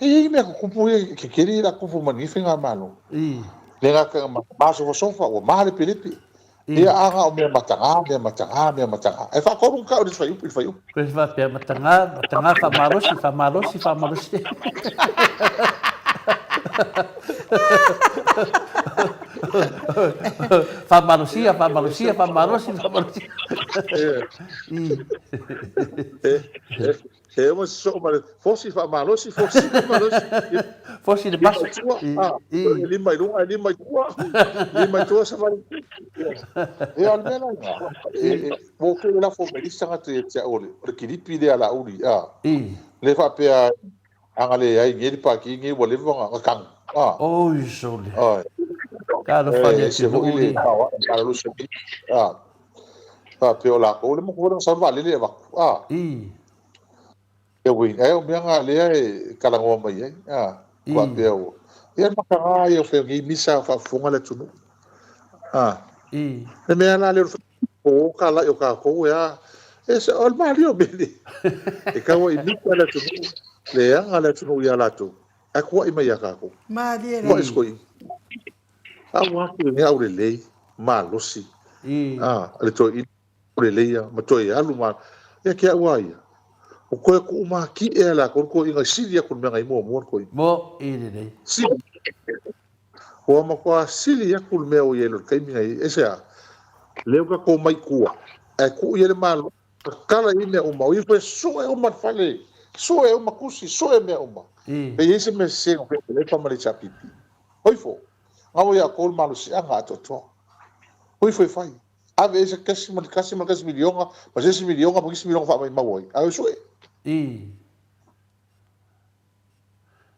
E i ai mea tutupu ia tetele ia la tupu ma lenei faigamalo. Le gata ina masofasofa ua malepelepe. Ia a na o mea mataga, mea mataga, mea mataga. Ae faatolu ona tau i le fuaiupu i le fuaiupu. Koe faapea mataga, mataga faamalosi, faamalosi, faamalosi. Faamalosia, faamalosia, faamalosi, faamalosia. E uma se soo ma le fosi faamalosi, fosi faamalosi. Fosi le maso. E lima i luga, e lima i tua. Lima i tua savali. Ia, o le mea la lena. Ua ou tele lafo mai isi tagata ia te au o le kilipi lea a Laauli. Lea faapea a na leai nei le Pati lenei ua leva ona tanu. Oi sole. Talofa i le atunuu le. Faapea o latou le motu foi lea na sau le vaalele e avatu. E uiga ai o mea na lea e talanoa mai ai. Faapea ua. Ia mataga ia o fea nei misa faafofoga le atunuu. Le mea la lea o talai o tatou e a. E se o le malie o mea nei. E tau ai misa le atunuu, leaga le atunuu ia latou. Ae tuuai mai ia tatou. Malie la. Tuuai. Au atu lenei aulelei malosi a le toeaina aulelei ia ma toe alu ma ia ke au a ia o toe tuu matie a latou le toeaina e sili atu i le mea na i muamua le toeaina. Mo i lelei. Sili. Ua matua sili atu le mea ua i ai i le taimi na i ai. Aisea? Lea ua tatou omai i tua ae tuu i ai le Malo tatala i ai mea uma. O ia foi e sue uma le fale, sue uma tusi, sue mea uma. Pe i ai se mea sese na faia e Tuilaepa ma le HRPP. Hoifo, gau ia outou le malosiaga atoatoa. Hoifo e fai. Ave ai se tasi ma le tasi ma le tasi miliona, ma se isi miliona ma nisi miliona faamaimau ai. Ae o sue.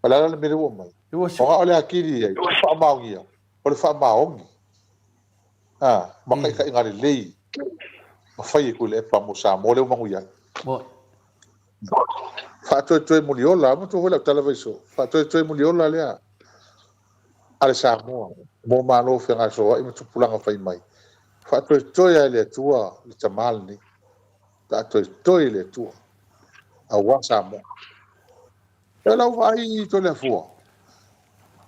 O le a la le mea lea ua aumai? O na o le atili ai, o le faamaonia, o le faamaoni. A, ma taitaiga lelei ma fai e Tuilaepa mo Samoa lea ua manuia ai. Faatoetoe muliola, manatua foi lau tala faiso, faatoetoe muliola lea a le Samoa mo Malo fegasoa'i ma tupulaga fai mai. Faatoetoe lava e le Atua le tama lenei. Faatoetoe e le Atua aua Samoa. E lau vaai Toleafua,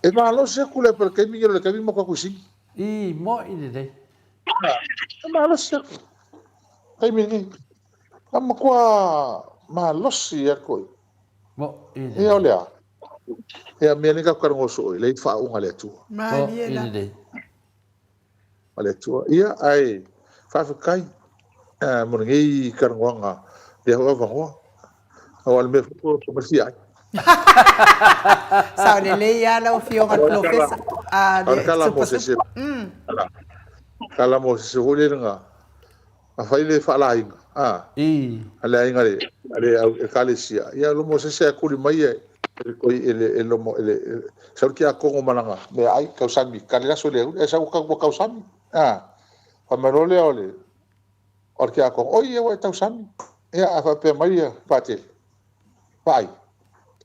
e malosi atu le le taimi le taimi ma atu i Sini. I, mo'i lelei. E malosi atu. Taimi lenei. Na matua malosi atu ai. Mo'i lelei. Ia o le a? Ia mea nei tatou talanoa soo ai, lea i faauuga a le Atua. Malie la. Mo'i lelei. A le Atua. Ia, ae faafetai mo lenei talanoaga lea foi avanoa. Aua o le mea foi ua mai fia ai. Sao lelei lava lau Afioga i le Polofesa. O le tala mo se isi, tala mo se isi foi lele na fai le faalaina a le aiga a le Ekalesia. Ia lo Mosese e tuli mai e. E koi e le e lomo e le sau le tiakono ma lana meaai tausami kali le aso i le auli ae sau ua tausami a fai mai loa lea o le o le tiakono oi ia ua e tausami ia ae faapea mai ia Patele vaai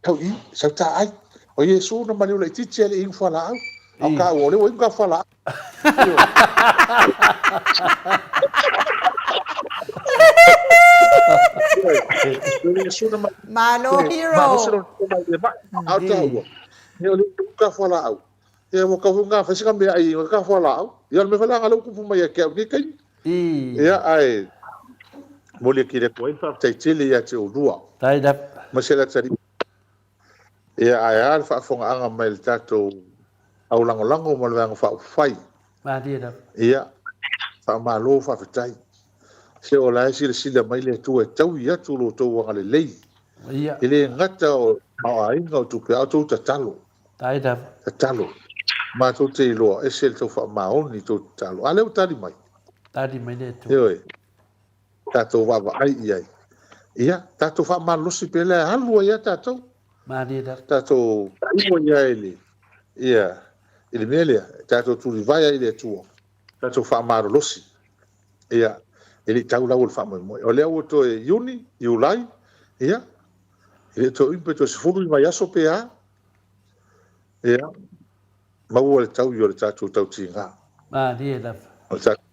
sau i sau taai o Iesu na maliu laitiiti e le i inu fualaau a o taua o lea ua inu ta fualaau. Malo hero. A o taua, ia o lea ua ka fualaau. Ia ua tau foi na fai sina meaai i ka fualaau. Ia o le mea foi la lea ua tupu mai ia te au i lenei taimi. Ia ae momoli atu i le Atua ai le faafetai tele ia te oulua. Aemaise le atalii. Ia, ae a le faafofogaaga mai le tatou aulagolago ma le Vaega Faaupufai. Malie lava. Ia, faamalo faafetai. Se o la e silasila mai le Atua e taui atu lo outou agalelei. Ia. E le gata o aiga o tupe, a o outou tatalo. Faafetai lava. Tatalo. Matou te iloa, ese le tau faamaoni i tou tatalo. A lea ua tali mai. Tali mai le Atua. Ioe. Tatou vaavaai i ai. Ia, tatou faamalolosi pea lea e alu ai lava tatou. Malie lava. Tatou taimo i ai i le, ia, i le mea lea, tatou tulivae ai i le Atua, tatou faamalolosi. Ia, e le i tau lau o le faamoemoe. O lea ua toe Iuni, Iulai, ia, e le i toe umi pe toe 10 vaiaso pe a. Ia, maua le taui o le tatou tautiga. Malie lava. O le tatou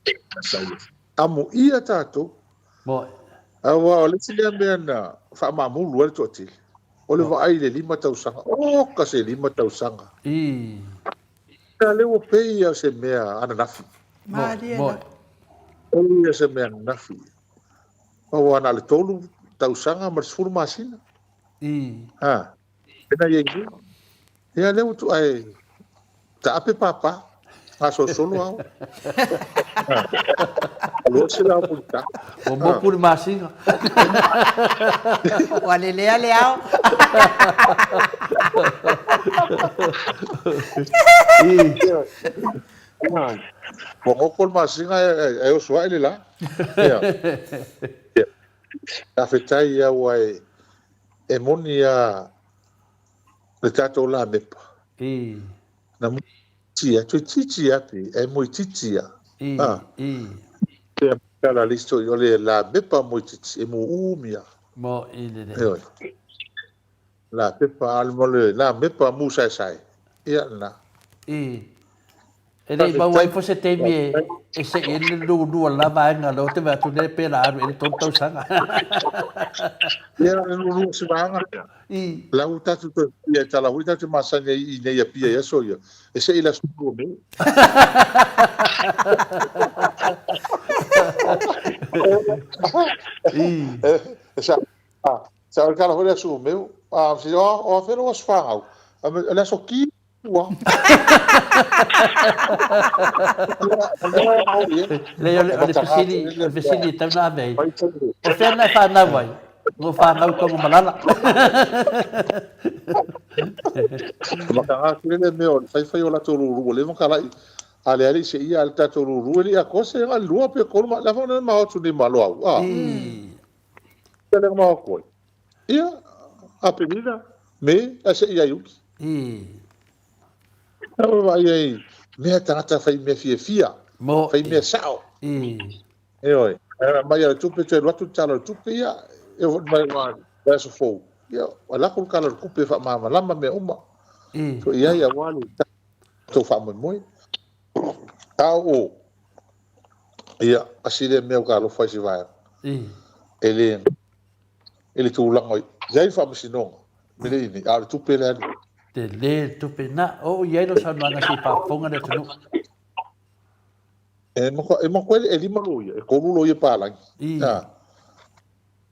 amuia tatou. Moe. Aua o le isi lea mea na faamaamulu ai le toatele, o le vaai i le 5 tausaga. Oka se 5 tausaga. I. A lea ua pei o se mea ananafi. Malie lava. Pei o se mea ananafi. Aua na o le 3 tausaga ma le 10 masina. I. Ha. Pena i ai nei. Ia lea ua tu ae taape papa gasolosolo ao. Aloa se lao mulita. Ua moku le masina. Ua lelea le ao. Ua goko le masina ae oso ae le la. Ia. Faafetai ia ua e moni a le tatou lamepa. I. Na moitiiti a, toeitiiti a pe, ae moitiiti a. I, Ah. i. Pea tala le isi toi, o le lamepa moitiiti, e muumi a. Mo i le le. Ioe. Lapepa, a le mo le lamepa musaesae. Ia lena. I. E le i maua ai foi se taimi e sei ai le lulua la vaega lea ou te vaai atu nei pe la alu i ai le 3 tausaga. Ia le lulua se vaega lea. I. La ua tatou toe faia e tala foi tatou te masani ai i nei Apia i aso ia. E sei i le aso 2 o Me. I. E sa sa o le tala foi le aso o Me. A, o afea lou aso fanau? O le aso ki Ua. Leai, o le fesili, o le fesili e tau na ave ai. O fea na e whanau ai? Ngo whanau i Tagomalala. Maka atu le mea o le whaiwhai o latou lulu, ua leva ona talai. A le alii se ia a le tatou lulu e le i atoa se ga lua pe tolu ma la fa ona ma atu nei malo au. A. Ia le ma atu ai. Ia, Aperila, Me, ae se i ai uki. Nā ua vaai ai, mea tagata fai mea fiafia, fai mea sao. Ioe, ae mai a le tupe, toe alu atu le tala o le tupe, ia, e oo foi mai le aso fou, ia, ua lako le tala o le tupe e faamalamalama mea uma. So i ai aua le tatou faamoemoe. A o, ia, kasi lea mea ua ta alofa ai se vaega. E le, i le tulaga i ai le faamasinoga, me le ini, a o le tupe le alu. Tele le tupe. Na oo i ai lau saunoaga se i faafofoga le atunuu. E matua, e matua e 5 loia, e 3 loia palagi. I. A.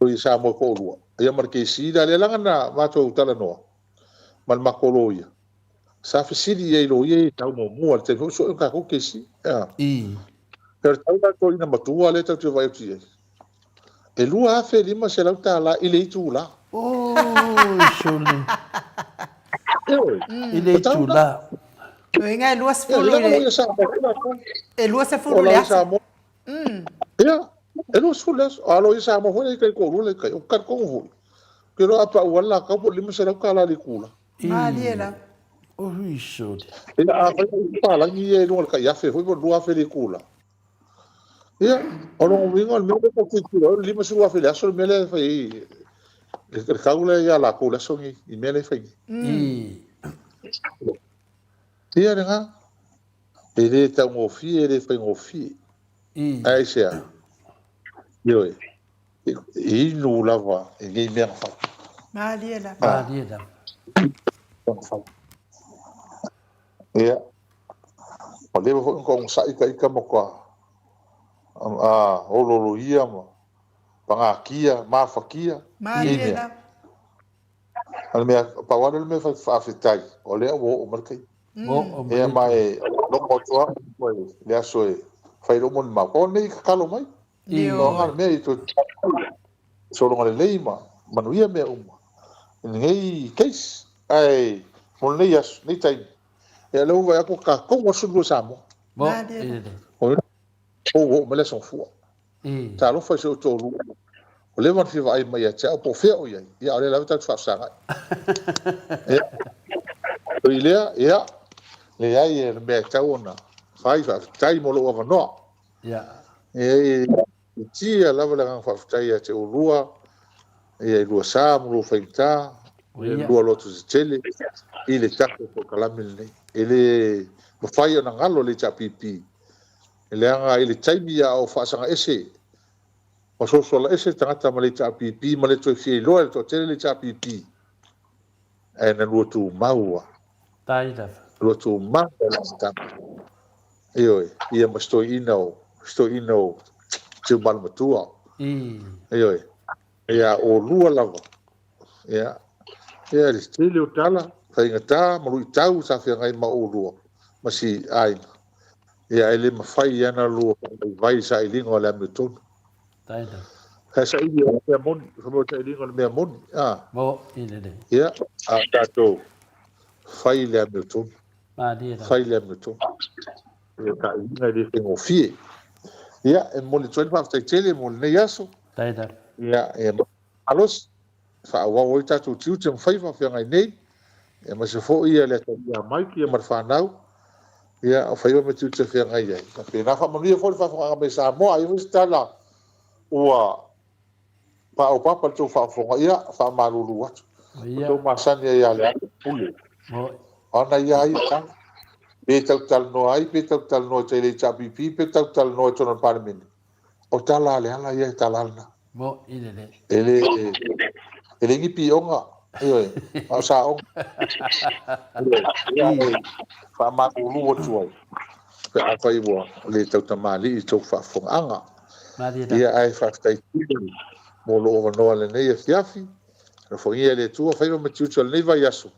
Loia Samoa e toalua. Ia ma le KC la lea laga na matou talanoa ma le matou loia. Sa fesili i ai loia i tau muamua le taimi foi sue o tatou KC. A. I. E o le tau la toeaina matua lea tatou te vaai atu i ai. E $2,500 i le itula. Oi sole. Ioe. I le itula. Uiga e 20 i le... E 20 le aso. Ia, e 20 le aso. A loia Samoa foi le kai toalua le kai. O ka talitonu foi. Ou te iloa a pau lava le la tau po o le $500 i le itula. Malie lava. Oi sole. Ia, afai o isi palagi ia i luga o le tai $1,000 foi po o le $2,000 le itula. Ia, o lona uiga o le mea lea tou te tilotilo ai, o le $50,000 i le aso le mea lea e fai ai, le tau lea ia latou i le aso lenei, i mea lea e fai nei. Ia lena, e le taugofie, e le faigofie. Ae aisea? Ioe, e inu lava i nei mea na fai. Malie lava. Malie lava. Na fai. Ia, ua leva foi ona onosai ta ita ma tua olooloia ma pagatia, mafatia i nei mea. A o le mea, pau lava lea o le mea e faafetai, o lea ua oo mai le taimi. Ia ma e logo atu lava i le aso e fai lou molimau. Pau le mea i tatalo mai. Pau le mea i toe sologa lelei ma manuia mea uma i lenei case. Ae mo lenei aso, lenei taimi, ia lea ua vaai atu ua tatou aso lua Samoa. O ua oo mai le aso Gafua. Talofa i si ou toalua ua leva ona fia vaai mai ia te au po o fea o i ai, ia a o lea lava tatou te faafesagai. Ia, ui lea, ia, leai o le mea e tatau ona fai, faafetai mo lou avanoa. Ia. E tia lava le agaga faafetai ia te oulua, ia i lua sa ma lua faigata, ia lua loto tetele i le tatou polokalame lenei. E le mafai ona galo le HRPP Leaga i le taimi a o faasaga ese ma sosola ese tagata ma le HRPP ma le toe fia iloa e le toatele le HRPP, ae na lua tumau a. Tai lava. Lua tumau a le amataga. Ioe, ia ma si toeaina o, si toeaina o Tiumalu Matua. Ioe, ia oulua lava. Ia, ia le tele o tala, faigata ma luitau sa feagai ma oulua ma si aiga. Ia, e le mafai lava ona lua faavaivai i le sailiga o le amiotonu. Sa saili o le mea moni, fai mai o le sailiga o le mea moni. A. Ia, a tatou fai le amiotonu. Fai le amiotonu. Ia, sailiga e le faigofie. Ia, e momoli atu ai le faafetai tele mo lenei aso. Ia, ia malosi. Faaauau ai tatou tiute ma faiva feagai nei, aemaise foi le atalii ia Mike ma le fanau, ia, o faiva ma tiute feagai ai. Faapena, faamanuia foi le faafofogaaga mai a Samoa. A i ai foi se tala ua paopapa i le tou faafofoga, ia, faamalulu atu. Ua outou masani ai ia Leala Pule. O ana ia ai tala. Pe tatou talanoa ai, pe tatou talanoa i tai le HRPP, pe tatou talanoa i totonu o le Palemene. O tala a Leala ia e tala lena. Mo i lelei. E le, e le ni pioga, ioe, a o saoga. Ioe, faamalulu atu ai, pe afai ua le tautamalii i tou faafofogaaga. Ia, ae faafetai tele mo lou avanoa i lenei afiafi. Alofagia e le Atua faiva ma tiute o lenei vaiaso.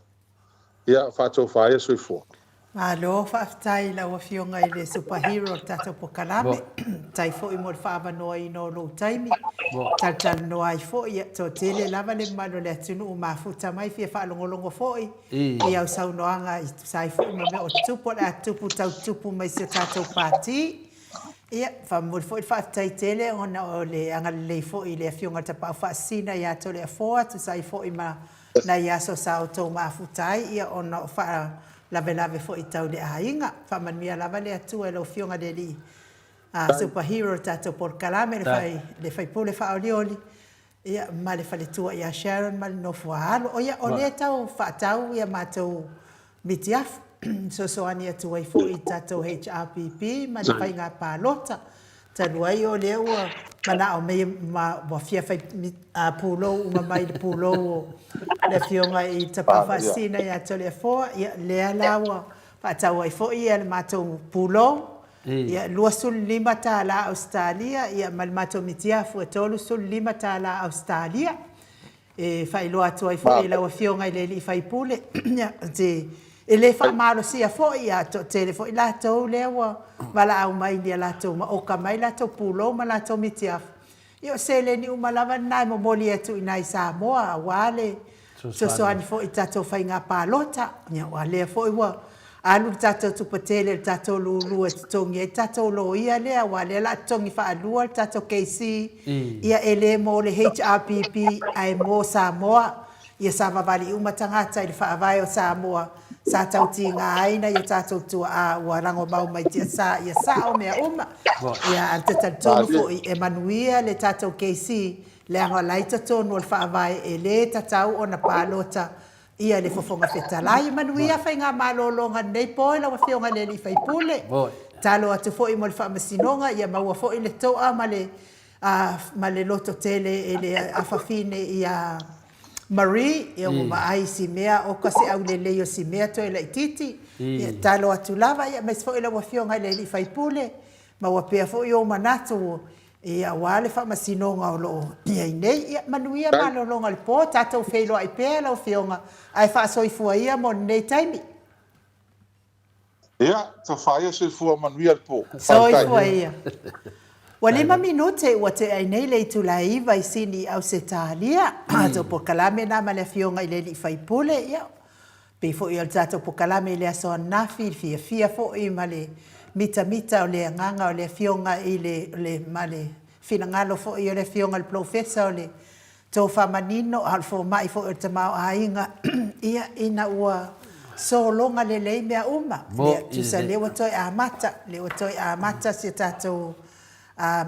Ia, faatofa ai soifua. Malo faafetai i lau Afioga i le Super Hero o le tatou polokalame. Faafetai foi mo le faaavanoaina o lou taimi. Talatalanoa ai foi, ia toatele lava le mamalu o le atunuu mafuta mai fia faalogologo foi i au saunoaga e tusa ai foi ma mea o tutupu o le a tutupu tau tutupu mai si o tatou Pati. Ia, faamomoli foi le faafetai tele ona o le agalelei foi i le Afioga i le Tapaau Faasisina ia Toleafoa, tusa ai foi ma nai aso sa outou mafuta ai, ia ona o faalavelave foi tau le aiga. Faamanuia lava le Atua i lau Afioga le Alii Super Hero o le tatou polokalame, le fai, le faipule faaolioli, ia, ma le faletua ia Sharon ma le nofo a alo. O ia, o lea e tau faatau ia matou mitiafu, fesoasoani atu ai foi i tatou HRPP ma le faiga palota. Talu ai o lea ua manao mai ma ua fia fai pulou uma mai le pulou o le Afioga i Tapaau Faasisina ia Toleafoa, ia lea la ua faatau ai foi le matou pulou, ia $25 Ausetalia, ia ma le matou mitiafu e $35 Ausetalia. E faailoa atu ai foi i lau Afioga i le alii faipule, e le faamalosia foi, a toatele foi latou lea ua valaau mai i a latou maoka mai latou pulou ma latou mitiafu. Ia o seleni uma lava lena e momoli atu i ina i Samoa aua le fesoasoani foi i tatou faiga palota. Ia aua lea foi ua Alu le tatou tupe tele i le tatou lulu e totogi ai le tatou loia lea aua lea o le a totogi faalua le tatou KC ia e le mo le HRPP ae mo Samoa. Ia savavali uma tagata i le Faavae o Samoa sa tautiga ai nai o tatou tuaa ua lagomau mai tiasa ia sao mea uma. Ia ae ou te talitonu foi e manuia le tatou KC leaga o la i totonu o le Faavae e le tatau ona palota ia le Fofoga Fetalai. Manuia faigamalologa i lenei po i lau Afioga i le alii faipule. Tatalo atu foi mo le Faamasinoga ia maua foi le toa ma le ma le loto tele e le afafine ia Marie, ia ua vaai i si mea oka se aulelei o si mea toe laititi, ia tatalo atu lava, ia aemaise foi lau Afioga i le alii faipule, maua pea foi ou manatu ia aua le faamasinoga o lo o i ai nei. Ia manuia malologa o le po, tatou feiloai pea lau Afioga, ae faasoifua ia mo lenei taimi. Ia, tofa ia soifua manuia le po. Faafetai. Soifua ia. Ua lima minute ua tea ai nei le itula e iva i Sini i Ausetalia. Tatou polokalame na ma le Afioga i le Alii Faipule, ia, pei foi o le tatou polokalame i le aso ananafi, le fiafia foi ma le mitamita o le agaga o le Afioga i le, le, ma le finagalo foi o le Afioga i le Polofesa o le Tofa manino, a o le fomai foi o le tamaoaiga, ia, ina ua sologa lelei mea uma, lea, tusa lea ua toe amata, lea ua toe amata si a tatou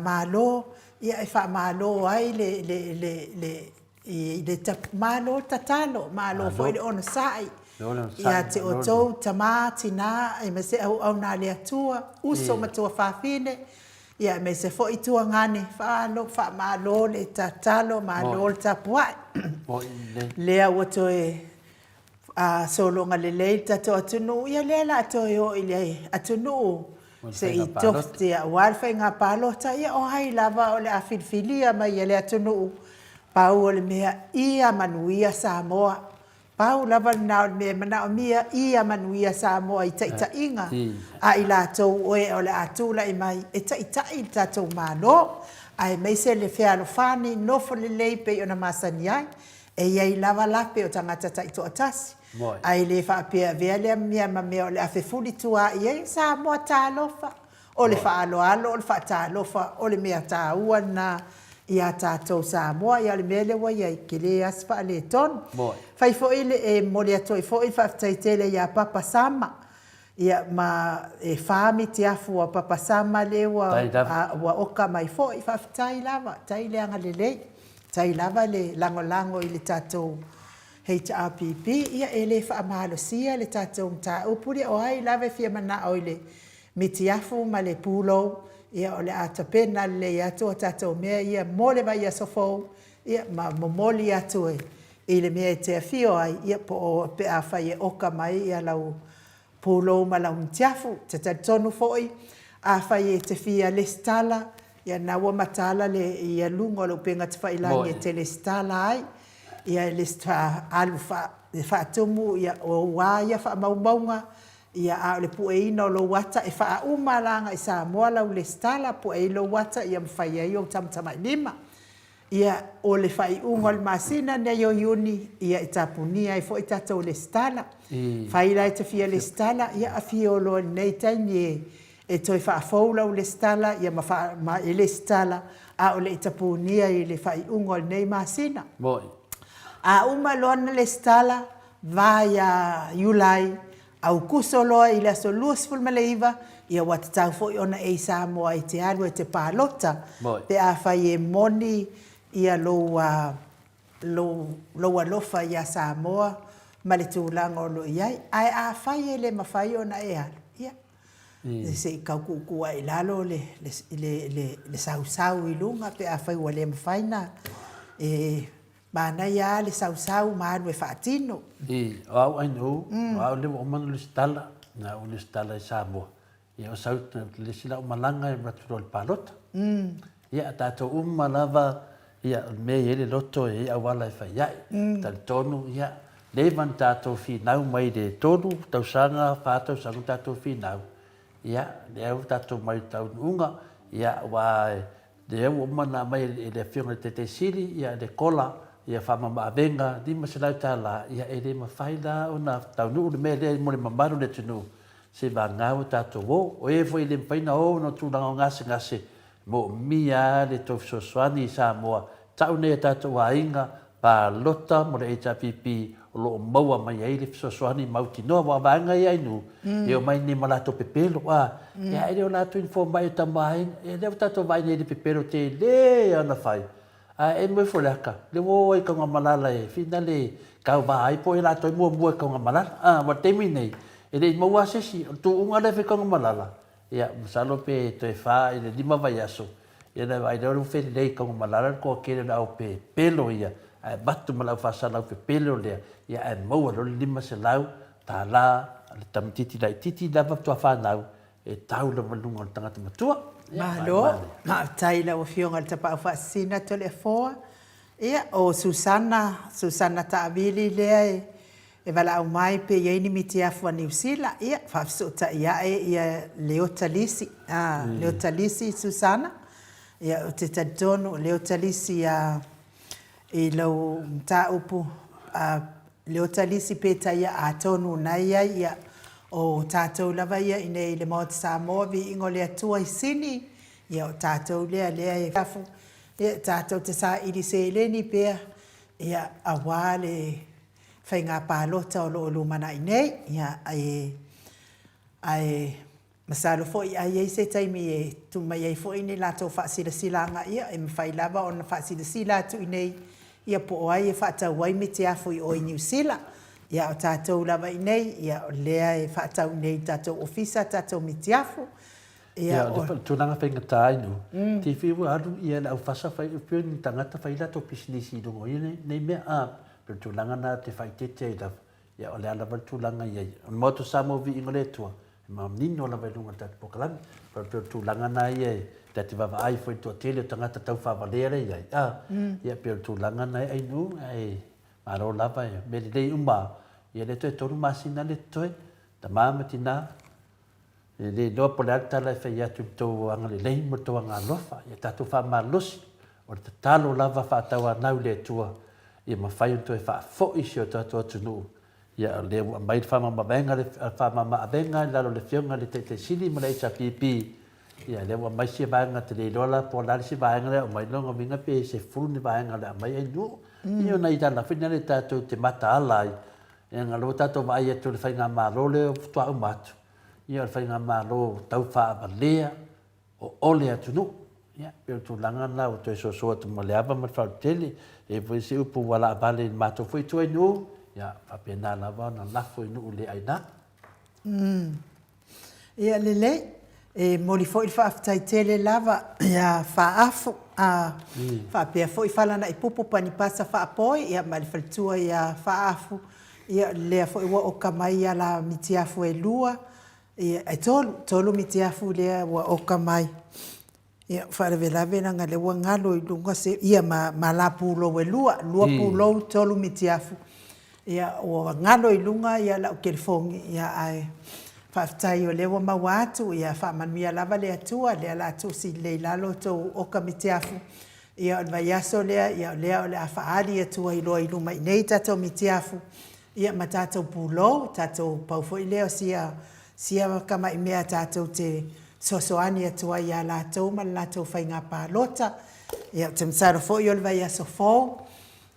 Malo, ia, e faamalo ai le, le, le, le, i le, malo le tatalo, malo foi le onosai ia te outou tama, tina, aemaise auauna a le Atua, uso ma tuafafine, Ia aemaise foi tuagane faalo faamalo le tatalo malo le tapuai. Lea ua toe sologa lelei le tatou atunuu ia lea la toe o i le atunuu se i tofti aua le faiga palota ia o ai lava o le a filifilia mai e le atunuu pau o le mea ia manuia Samoa. Pau lava lena o le mea e manaomia ia manuia Samoa i taitaiga a i latou o e o le a tulai mai e taitai le tatou Malo, aemaise le fealofani nofo lelei pei ona masani ai. E i ai lava lape o tagata taitoatasi, ae le faapea avea lea mea ma mea o le a fefulitua i ai Samoa talofa. O le faaaloalo, o le faatalofa, o le mea taua lena ia tatou Samoa. Ia o le mea lea ua i ai, tele lava se faaletonu. Fai foi le, e momoli atu ai foi le faafetai tele ia Papa Sama, ia ma e fa mitiafu a Papa Sama lea ua, ua oka mai foi. Faafetai lava, tai le agalelei, tai lava le lagolago i le tatou HRPP. Ia e le faamalosia le tatou mataupu lea, o ai lava e fia manao i le mitiafu ma le pulou, ia o le a tapena lelei atu a tatou mea ia mo le vaiaso fou, ia ma momoli atu i le mea e te afio ai, ia po o pe afai e oka mai ia lau pulou ma lau mitiafu. Te talitonu foi, afai e te fia lesitala, ia na ua mataala le ia luga o le upega tafailagi e te lesitala ai, ia e lesitala alu faa, e faatumu ia o ou a ia faamaumauga, Ia, a o le pueina o lou ata, e faauma la agai Samoa lau lesitala, pue ai lou ata ia mafai ai ou tamatamailima. Ia, o le faaiuga o le masina nei o Iuni, ia e tapunia ai foi tatou lesitala. Fai la e te fia lesitala, ia afio loa i lenei taimi e e toe faafou lau lesitala, ia ma faa, ma e lesitala, a o le i tapunia i le faaiuga o lenei masina. A uma loa ona lesitala, va ia Iulai, Aukuso loa i le aso 29, ia ua tatau foi ona e i Samoa e te alu e te palota, pe afai e moni ia lou, lou, lou alofa ia Samoa ma le tulaga o lo o i ai. Ae afai e le mafai ona e alu, ia, se i tau tuutuu ae i lalo le, le, le, le, le sausau i luga pe afai ua le mafai na e Manaia lava le sausau ma alu e faatino. I, o au aina u, o au lea ua uma ona lesitala, na ou lesitala i Samoa, ia o sau le isi lau malaga e alu atu loa i le palota. Ia, a tatou uma lava, ia, o le mea e i ai le loto e i ai auala e fai ai. Talitonu, ia, leva ona tatou finau mai le tolu tausaga, fa tausaga o tatou finau, ia, lea ua tatou mai i le taunuuga, ia, aua Lea ua uma ona aumai e le Afioga i le Taitai Sili, ia, le kola, ia faamama-avega, $500, ia, e le mafai la ona taunuu le mea lea mo le mamalu o le atunuu, seivagana ua tatou o. O e foi e le mafai ona o ona o tulaga o gasegase, moomia lava le tou fesoasoani i Samoa, tau nei a tatou aiga, Palota mo le HRPP o lo o maua mai ai le fesoasoani mautinoa aua o vaega ia ainu e omai nei ma latou pepelo a ia e le o latou ni fomai o tamaaiga ia lea ua tatou vaai nei i le pepelo tele ona fai ae e moe ifo le aka lea ua o ai i Taugaamalala e finale tauva ai po o latou e muamua i Taugaamalala a aua o le taimi nei e le i maua lava se isi o le tuuga lea e fai i Taugaamalala ia masalo pe toe fa i le lima vaiaso Ia na vaai lea ua felelei i Tanumalala le toatele o le au pepelo ia, ae avatu ma le au faasalau pepelo lea, ia ae maua loa le $500 a le tamaitiiti laitiiti lava faatoa fanau e tau lava i luga o le tagata matua. Ia, Malo, faafetai i lau Afioga i le Tapaau Faasisina Toleafoa. Ia, o Susana, Susana Taavili lea e E valaau mai pe i ai ni mitiafu a Niu Sila, ia, faafesootai ae ia Leota Lisi, a, Leota Lisi Susana, ia, ou te talitonu o Leota Lisi a, i lou mataupu, a, Leota Lisi pe taia atonu na i ai, ia, o tatou lava ia i nei i le Maota Samoa, viiga o le Atua i sini, ia, o tatou lea, lea e afu, ia, tatou te saili seleni pea, ia, aua le faiga palota o lo o lumanai nei, ia, ae, ae masalo foi a i ai se taimi e tuu mai ai foi ni latou faasilasilaga, ia, e mafai lava ona faasilasila atu i inei, ia, po o ai e faatau ai mitiafu i o i Niu Sila. Ia, a o tatou lava i inei, ia, o lea e faatau i inei i le tatou ofisa tatou mitiafu. Ia, o le tulaga faigata ai no, te whiu ua alu ia le aufasa whai upio ni tangata whai latou pisinisi i runga o ia nei mea, a, pei o le tulaga na te whaitete ai lava, ia o le a lava le tulaga i ai. O le Maota o Samoa viiga o le Atua, e manino lava i luga o le tatou polokalame, pei o le tulaga na ia e ta te vaavaai foi i le toatele o tagata taufaavaleia lea i ai, a, ia pei o le tulaga na e ainu, ae malo lava e mea lelei uma, ia lea toe tolu masina lea totoe, tama ma tina, E le iloa po o le a le tala e fai atu i le tou agalelei ma le tou agaalofa, ia tatou faamalosi, o le tatalo lava faatauanau i le Atua ia mafai ona toe faafoi si o tatou atunuu, ia o lea ua aumai le faamamavega le faamamaavega i lalo o le Afioga i le Taitai Sili ma le HRPP, ia lea ua aumai sia vaega, ou te le iloa la po o le a le isi vaega lea e aumai, lona uiga pe 10 ni vaega o le a aumai ai nuu, ia ona i lala foi lea tatou te mataala ai, leaga o lea ua tatou vaai atu i le faigamalo lea faatoa uma atu, Ia o le faigamalo tau faavalea o ole atunuu. Ia, pei o le tulaga lena ua toe soso atu ma le ava ma le faaulutele. E i ai foi se upu ua laavale i le matou foi ituai nuu, ia, faapena lava ona lafo i nuu le aina. Ia lelei, e momoli foi le faafetai tele lava ia Faaafu, a faapea foi Falanaipupu Panipasa Faapoi, ia ma le faletua ia Faaafu, Ia, lea foi ua oka mai ala mitiafu e lua, ia, e tolu, tolu mitiafu lea ua oka mai. Ia, faalavelave leaga lea ua galo i luga se, ia ma, ma la pulou e lua, lua pulou, tolu mitiafu. Ia, ua galo i luga ia lau telefoni, ia, ae faafetai o lea ua maua atu, ia faamanuia lava le Atua, lea o le a tusi lelei i lalo tou oka mitiafu. Ia, o le vaiaso lea, ia, o lea o le a faaali atu ai loa i luma i nei tatou mitiafu, ia, ma tatou pulou, tatou pau foi lea o sia, sia tamai mea tatou te fesoasoani atu ai ia latou ma le latou faiga palota. Ia, ou te masalo foi o le vaiaso fou,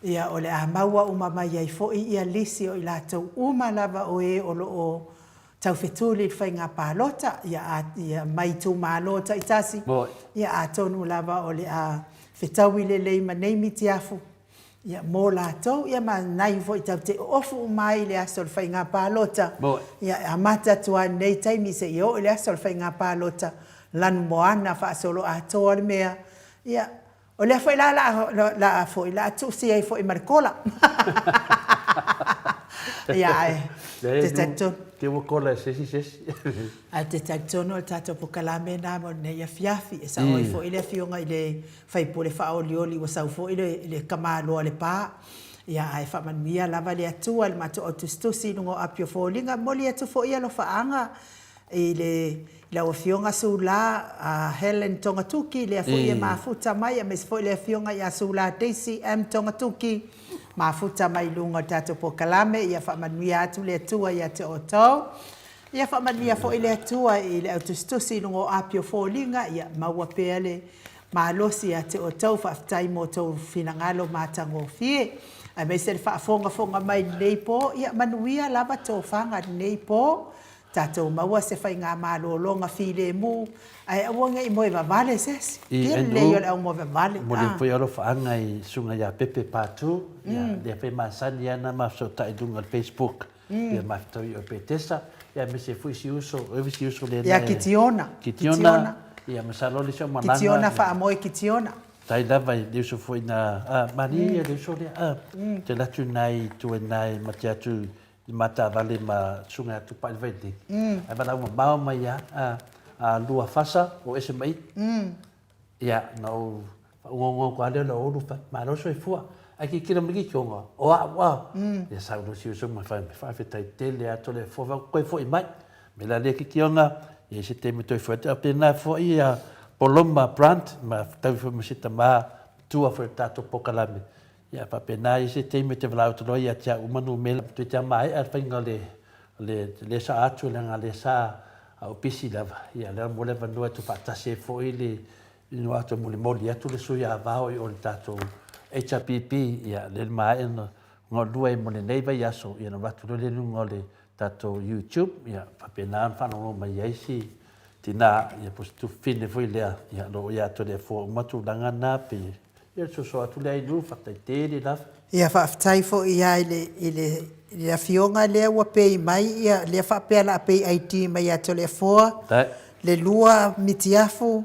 ia, o le a maua uma mai ai foi ia lisi o i latou uma lava o e o lo o taufetuli i le faiga palota, ia, ia mai itumalo taitasi, ia atonu lava o le a fetaui lelei ma nei mitiafu, ia, mo latou, ia ma nai foi tatou te oofu uma ai i le aso o le faiga palota, ia, e amata atu lava i lenei taimi seia oo i le aso o le faiga palota, lanumoana faasoloatoa le mea, ia, O lea foi la la a foi la tusi ai foi ma le kola. Ia ae te talitonu. Te ua kola e se isi se isi. Ae te talitonu o le tatou pokalame lena mo lenei afiafi. E sao ai foi le afioga i le sui usufono faaolioli ua sau foi le tamaloa Lepa. Ia ae faamanuia lava le Atua i le matou au tusitusi i luga o api o foliga. E momoli atu foi alofaaga I le lau Afioga Sula Helen Togatuki, lea foi e mafuta mai, aemaise foi le Afioga ia Sula Daisy M. Togatuki, mafuta mai i luga o le tatou polokalame. Ia faamanuia atu le Atua ia te outou. Ia faamanuia foi le Atua i le au tusitusi i luga o api o foliga, ia maua pea le Malosi ia te outou, faafetai mo outou finagalo matagofie, aemaise le faafogafoga mai i lenei po, ia manuia lava tofaga i lenei po, tatou maua se faigamalologa filemu, ae aua ne i moe vavale se isi. I Tele Andrew, lelei o le au moe vavale. momoli Ah. foi alofaaga i Susuga ia Pepe Patu, ia lea foi e masani ana ma fesootai i luga o le Facebook. Ia mafetau i Opetesa, ia aemaise foi si uso, o ai si uso lena Ia e. Kitiona. Kitiona, ia masalo le isi au malaga. Kitiona faamoe Kitiona. Tai lava i le uso foi na, a, malie ia le uso lea, a, te alu atu i i tua i ina i mate atu i Matavale ma Susuga ia Tupai le Vailelei. Ae valaau mamao mai lava, a, a lua fasa o ese ma i. Ia, na ou faagogo atu lava lea o le Ulu, fai, malo le soifua. Ae tilotilo mai Kitiona, o au a. Ia sau loa si uso ma fai mai, faafetai tele lava Toleafoa, fai atu, toe foi mai. O le mea la lea Kitiona, e i ai se taimi e toe foi atu. A pena foi ia Poloma Brandt, ma fetaui foi ma si tama matua foi o le tatou polokalame. Ia faapena e i ai se taimi ou te valaau atu loa ia te au uma numera, toeitiiti lava maea le faiga o le le le saa atu leaga lea sa a o pisi lava, ia lea mo le avanoa e tuufaatasi ai foi le inoa atu e molimoli atu le sui avao i o le tatou HRPP, ia lea le maea ona galulue ai mo lenei vaiaso, ia ona avatu loa lea i luga o le tatou YouTube, ia faapena ona faalogologo mai ai si tina, ia po o se tufine foi lea, ia o lo o ia Toleafoa uma tulaga na pei Ia le soso atu lea i lu, faafetai tele lava. Ia faafetai foi ia i le i le i le afioga lea ua pay mai ia lea faapea la pay ID mai ia Toleafoa le lua mitiafu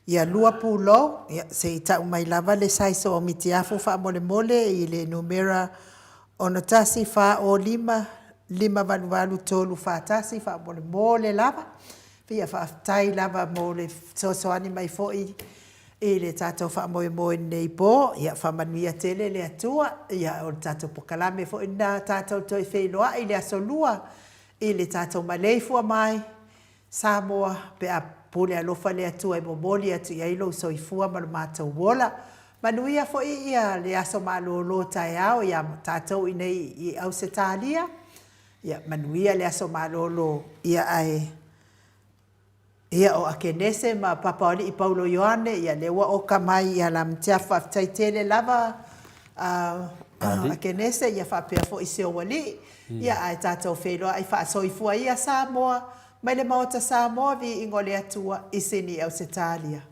ia lua pulou ia se i tau mai lava le size o mitiafu faamolemole i le numera 61 4 05 588 3 4 1 faamolemole lava. Ia faafetai lava mo le fesoasoani mai foi i le tatou faamoemoe i lenei po. Ia faamanuia tele le Atua. Ia o le tatou pokalame foi lena tatou toe feiloai i le aso Lua i le tatou maleifua mai Samoa pe a pule alofa le Atua e momoli atu i ai lou soifua ma lo matou ola. Manuia foi ia le aso malolo taeao ia tatou i nei i Ausetalia. Ia manuia le aso malolo ia ae Ia o Akenese ma Papaoalii Paulo Ioane, ia lea ua oka mai ia Lamutiafu faafetai tele lava a Akenese ia faapea foi si ou alii. Ia ae tatou feiloai faasoifua ia Samoa mai le Maota Samoa viiga o le Atua i Sini Ausetalia.